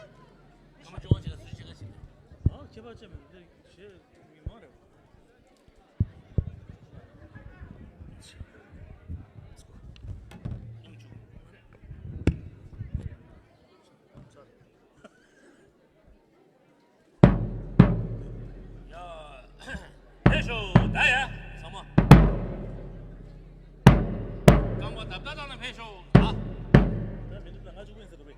ཡ། ཕེབས་ཤོག་ད་ཡ། ཚང་མ། རྐང་པ་རྡབ་རྡབ་བཏང་ན་ཕེབས་ཤོག་ད། ད་མི་འདུག་ད་ང་ཅུང་ཡིན་ཟེར་འདུག་པས།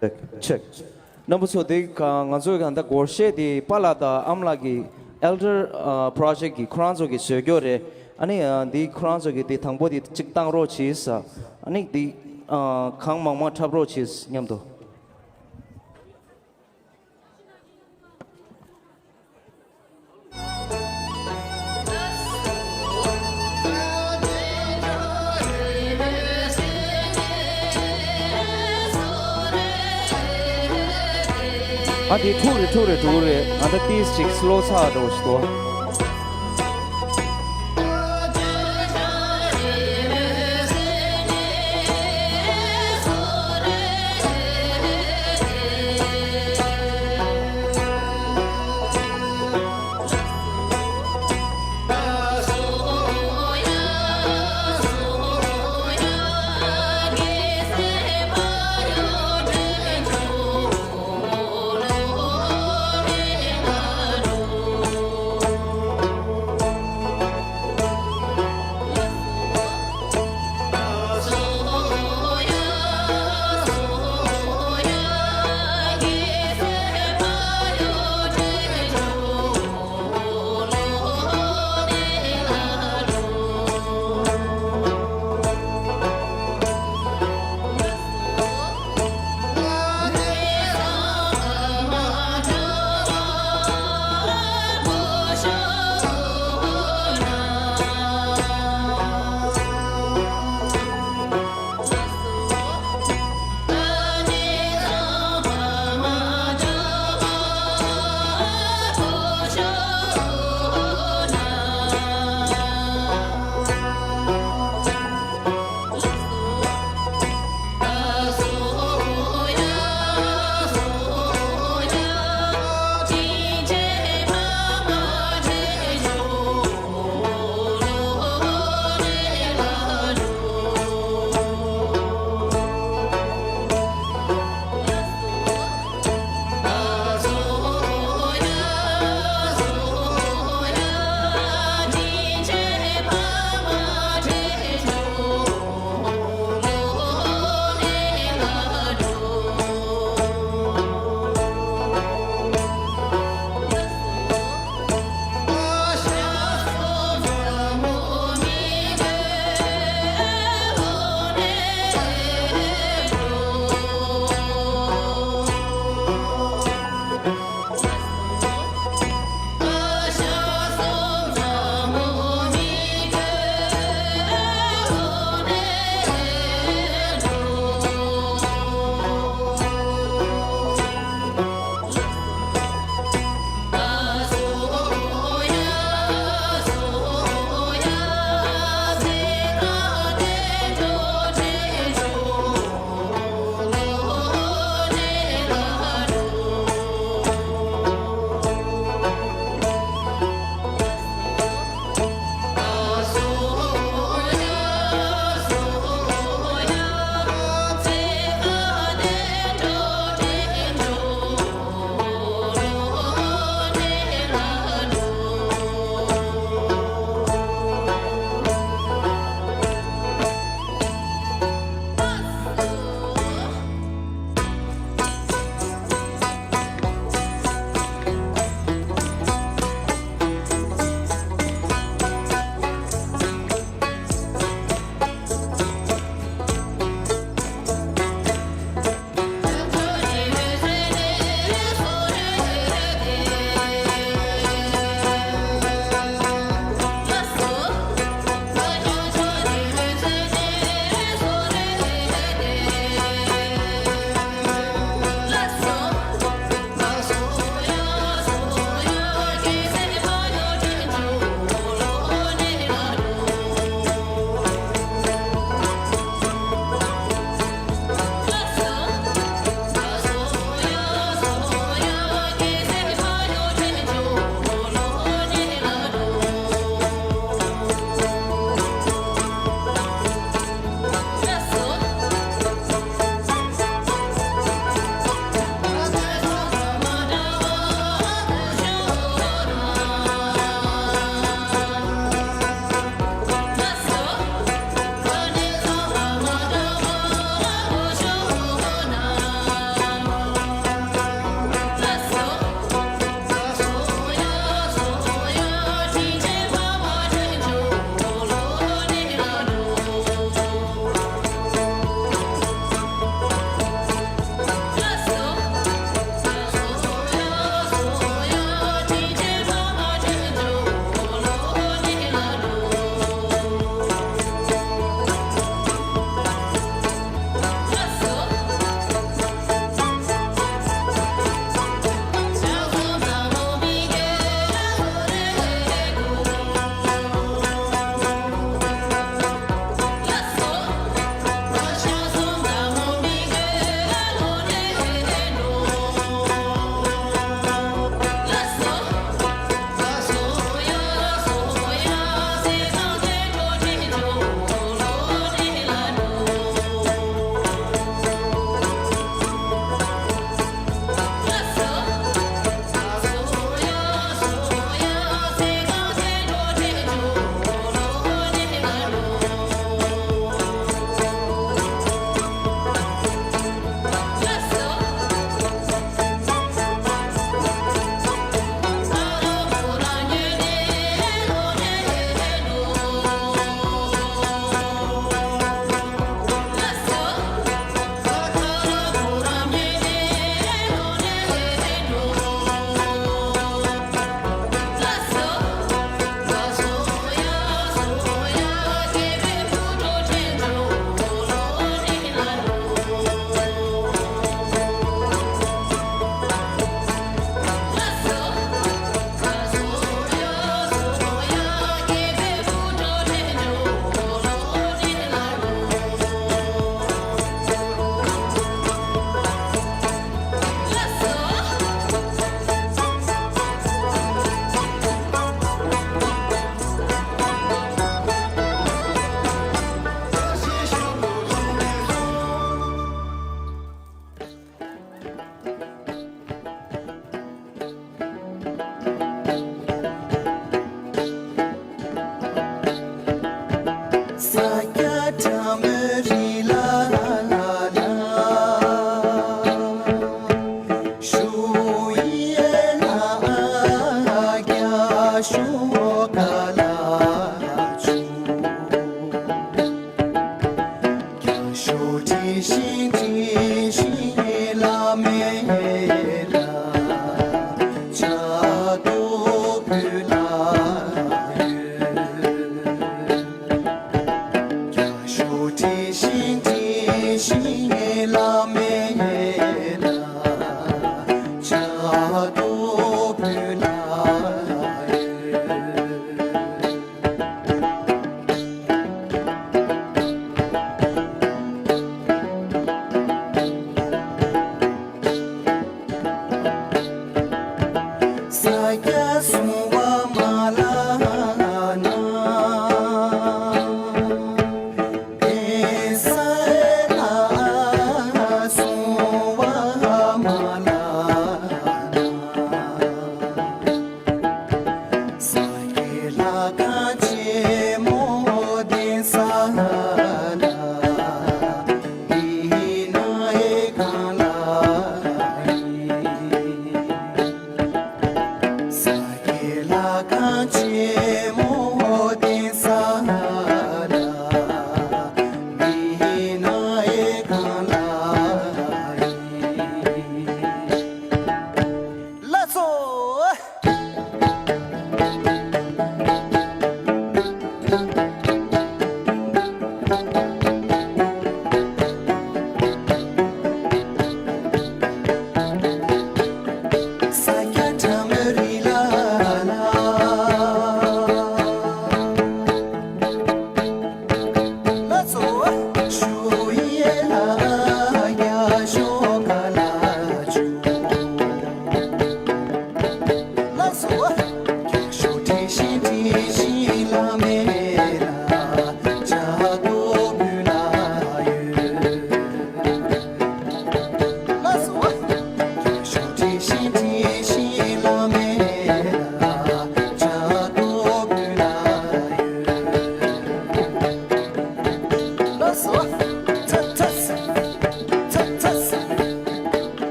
Check, check. རྣམ་པ་ཚོ། དེ་ག་ང་ཚོའི་ག་ད་སྒོར་གཞས་དེ་པཱ་ལགས་དང་ཨ་མ་ལགས་ཀྱི་Elder Project གི་ཁོ་རང་ཚོ་གི་བཟོས་རྒྱུ་རེད། ཨ་ནི་འདི་ཁོ་རང་ཚོ་གི་དེ་དང་པོ་དེ་གཅིག་བཏང་རོགས་གྱིས། ཨ་ནི་འདི་གང་མང་མང་འཁྲབ་རོགས་གྱིས་མཉམ་དུ། ཨ་དེ་འཁྲུག་རེད། འཁྲུག་རེད། འཁྲུག་རེད། ཨ་ད་ཏིས་ཅིག་སི་ལོ་ཚ་འགྲོ་ཞིག་ཏོ།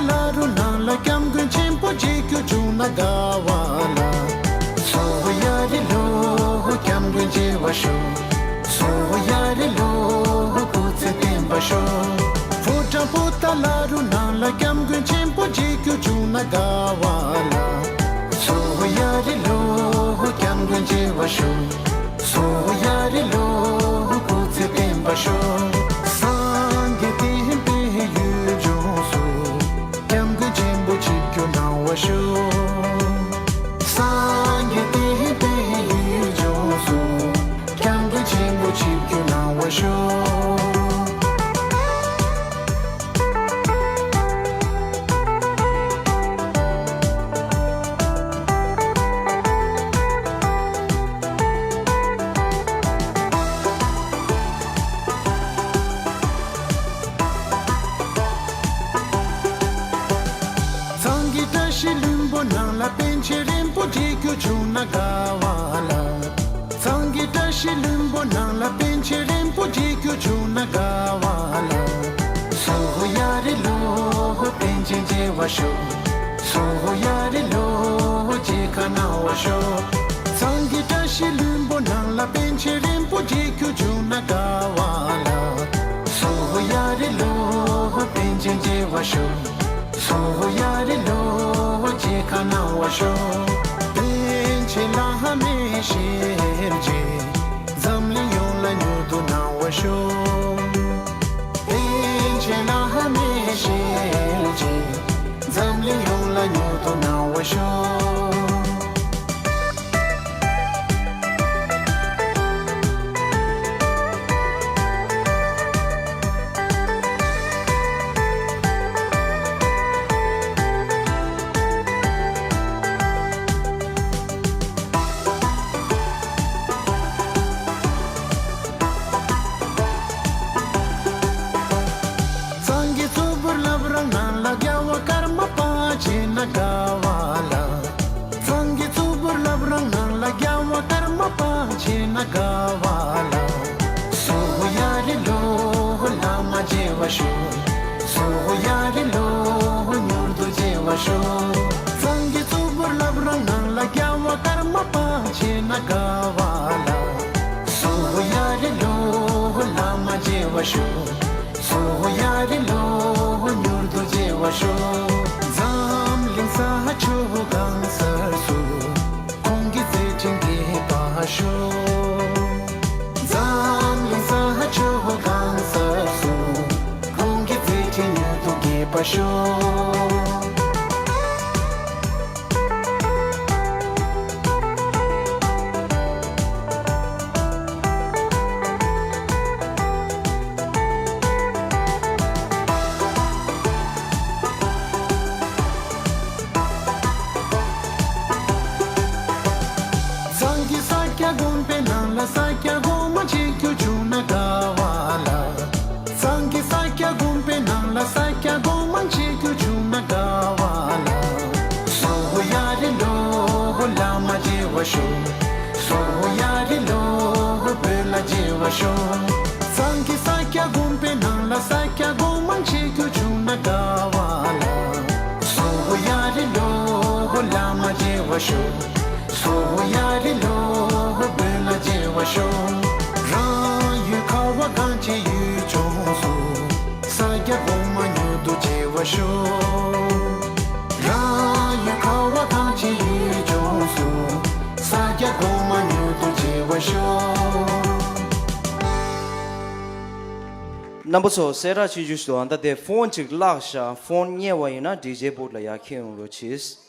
ལ་རུ་ནང་ལ་སྐྱབས་མགོན་ཆེན་པོ་མཇལ་རྒྱུ་བྱུང་ན་དགའ་བ་ལ། སོ་ཡ་རི་ལོ་སྐྱབས་མགོན་མཇལ་བར་ཤོག་སོ་ཡ་རི་ལོ་སྐུ་ཚེ་བརྟན་པར་ཤོག་ཕོ་བྲང་པོ་ཏཱ་ལ་རུ་ནང་ལ་སྐྱབས་མགོན་ཆེན་པོ་མཇལ་རྒྱུ་བྱུང་ན་དགའ་བ་ལ། སོ་ཡ་རི་ལོ་སྐྱབས་མགོན་མཇལ་བར་ཤོག་སོ་ཡ་རི་ལོ་སྐུ་ཚེ་བརྟན་པར་ཤོག་སངས་རྒྱས་བསྟན་པའི་ཡུལ་ལྗོངས་སུ། སྐྱབས་མགོན་ཆེན་པོ་ཆིབས་བསྒྱུར་གནང་བར་ཤོག་སངས་རྒྱས་བསྟན་པའི་ཡུལ་ལྗོངས་སུ། སྐྱབས་མགོན་ཆེན་པོ་ཆིབས་བསྒྱུར་གནང་བར་ཤོག་གཙང་གི་བཀྲ་ཤིས་ལྷུན་པོ་ནང་ལ་པཎ་ཆེན་རིན་པོ་ཆེ་མཇལ་རྒྱུ་བྱུང་ན་དགའ་བ་ལ། གཙང་གི་བཀྲ་ཤིས་ལྷུན་པོ་ནང་ལ་པཎ་ཆེན་རིན་པོ་ཆེ་མཇལ་རྒྱུ་བྱུང་ན་དགའ་བ་ལ། སོ་ཡ་རི་ལོ་པཎ་ཆེན་མཇལ་བར་ཤོག་སོ་ཡ་རི་ལོ་མཇལ་ཁ་གནང་བར་ཤོག་གཙང་གི་བཀྲ་ཤིས་ལྷུན་པོ་ནང་ལ་པཎ་ཆེན་རིན་པོ་ཆེ་མཇལ་རྒྱུ་བྱུང་ན་དགའ་བ་ལ། སོ་ཡ་རི་ལོ་པཎ་ཆེན་མཇལ་བར་ཤོག་སོ་ཡ་རི་ལོ་མཇལ་ཁ་གནང་བར་ཤོག་པཎ་ཆེན་བླ་མའི་ཞལ་མཇལ། འཛམ་གླིང་ཡོངས་ལ་མྱུར་དུ་གནང་བར་ཤོག་པཎ་ཆེན་བླ་མའི་ཞལ་མཇལ། འཛམ་གླིང་ཡོངས་ལ་མྱུར་དུ་གནང་བར་ཤོག་གཙང་གི་གཙུག་ཕུད་བླ་བྲང་ནང་ལ་རྒྱལ་བ་ཀརྨ་པ་མཇལ་ན་དགའ་བ་ལ། གཙང་གི་གཙུག་ཕུད་བླ་བྲང་ནང་ལ་རྒྱལ་བ་ཀརྨ་པ་མཇལ་ན་དགའ་བ་ལ། སོ་ཡ་རི་ལོ་བླ་མ་མཇལ་བར་ཤོག་སོ་ཡ་རི་ལོ་མྱུར་དུ་མཇལ་བར་ཤོག་གཙང་གི་གཙུག་ཕུད་བླ་བྲང་ནང་ལ་རྒྱལ་བ་ཀརྨ་པ་མཇལ་ན་དགའ་བ་ལ། སོ་ཡ་རི་ལོ་བླ་མ་མཇལ་བར་ཤོག་སོ་ཡ་རི་ལོ་མྱུར་དུ་མཇལ་བར་ཤོག་འཛམ་གླིང་ས་ཕྱོགས་གང་སར་སུ། ཁོང་གི་མཛད་འཕྲིན་རྒྱས་པར་ཤོག་འཛམ་གླིང་ས་ཕྱོགས་གང་སར་སུ། ཁོང་གི་མཛད་འཕྲིན་མྱུར་དུ་རྒྱས་པར་ཤོག་གཙང་གི་ས་སྐྱ་དགོན་པའི་ནང་ལ་ས་སྐྱ་སྒོ་མང་མཇལ་རྒྱུ་བྱུང་ན་དགའ་བ་ལ། གཙང་གི་ས་སྐྱ་དགོན་པའི་ནང་ལ་ས་སྐྱ་སྒོ་མང་མཇལ་རྒྱུ་བྱུང་ན་དགའ་བ་ལ། སོ་ཡ་རི་ལོ་བླ་མ་མཇལ་བར་ཤོག་སོ་ཡ་རི་ལོ་བོད་ལ་མཇལ་བར་ཤོག་གཙང་གི་ས་སྐྱ་དགོན་པའི་ནང་ལ་ས་སྐྱ་སྒོ་མང་མཇལ་རྒྱུ་བྱུང་ན་དགའ་བ་ལ། སོ་ཡ་རི་ལོ་བླ་མ་མཇལ་བར་ཤོག་སོ་ཡ་རི་ལོ་བོད་ལ་མཇལ་བར་ཤོག་རང་ཡུལ་ཁ་བ་གངས་ཅན་ཡུལ་ལྗོངས་སུ། ས་སྐྱ་སྒོ་མང་མྱུར་དུ་མཇལ་བར་ཤོག་རང་ཡུལ་ཁ་བ་གངས་ཅན་ཡུལ་ལྗོངས་སུ། ས་སྐྱ་སྒོ་མང་མྱུར་དུ་མཇལ་བར་ཤོག་རྣམ་པ་ཚོ་གསལ་བསྒྲགས་ཆུང་ཆུང་ཞིག་འདུག་ཨ་ད་དེ་ཕོན་ཅིག་བརླག་ཤག་ཕོན་རྙེད་པ་ཡིན་ན་ཌི་ཇེ་བུད་ལ་ཡར་འཁྱེར་ཡོང་རོགས་གྱིས།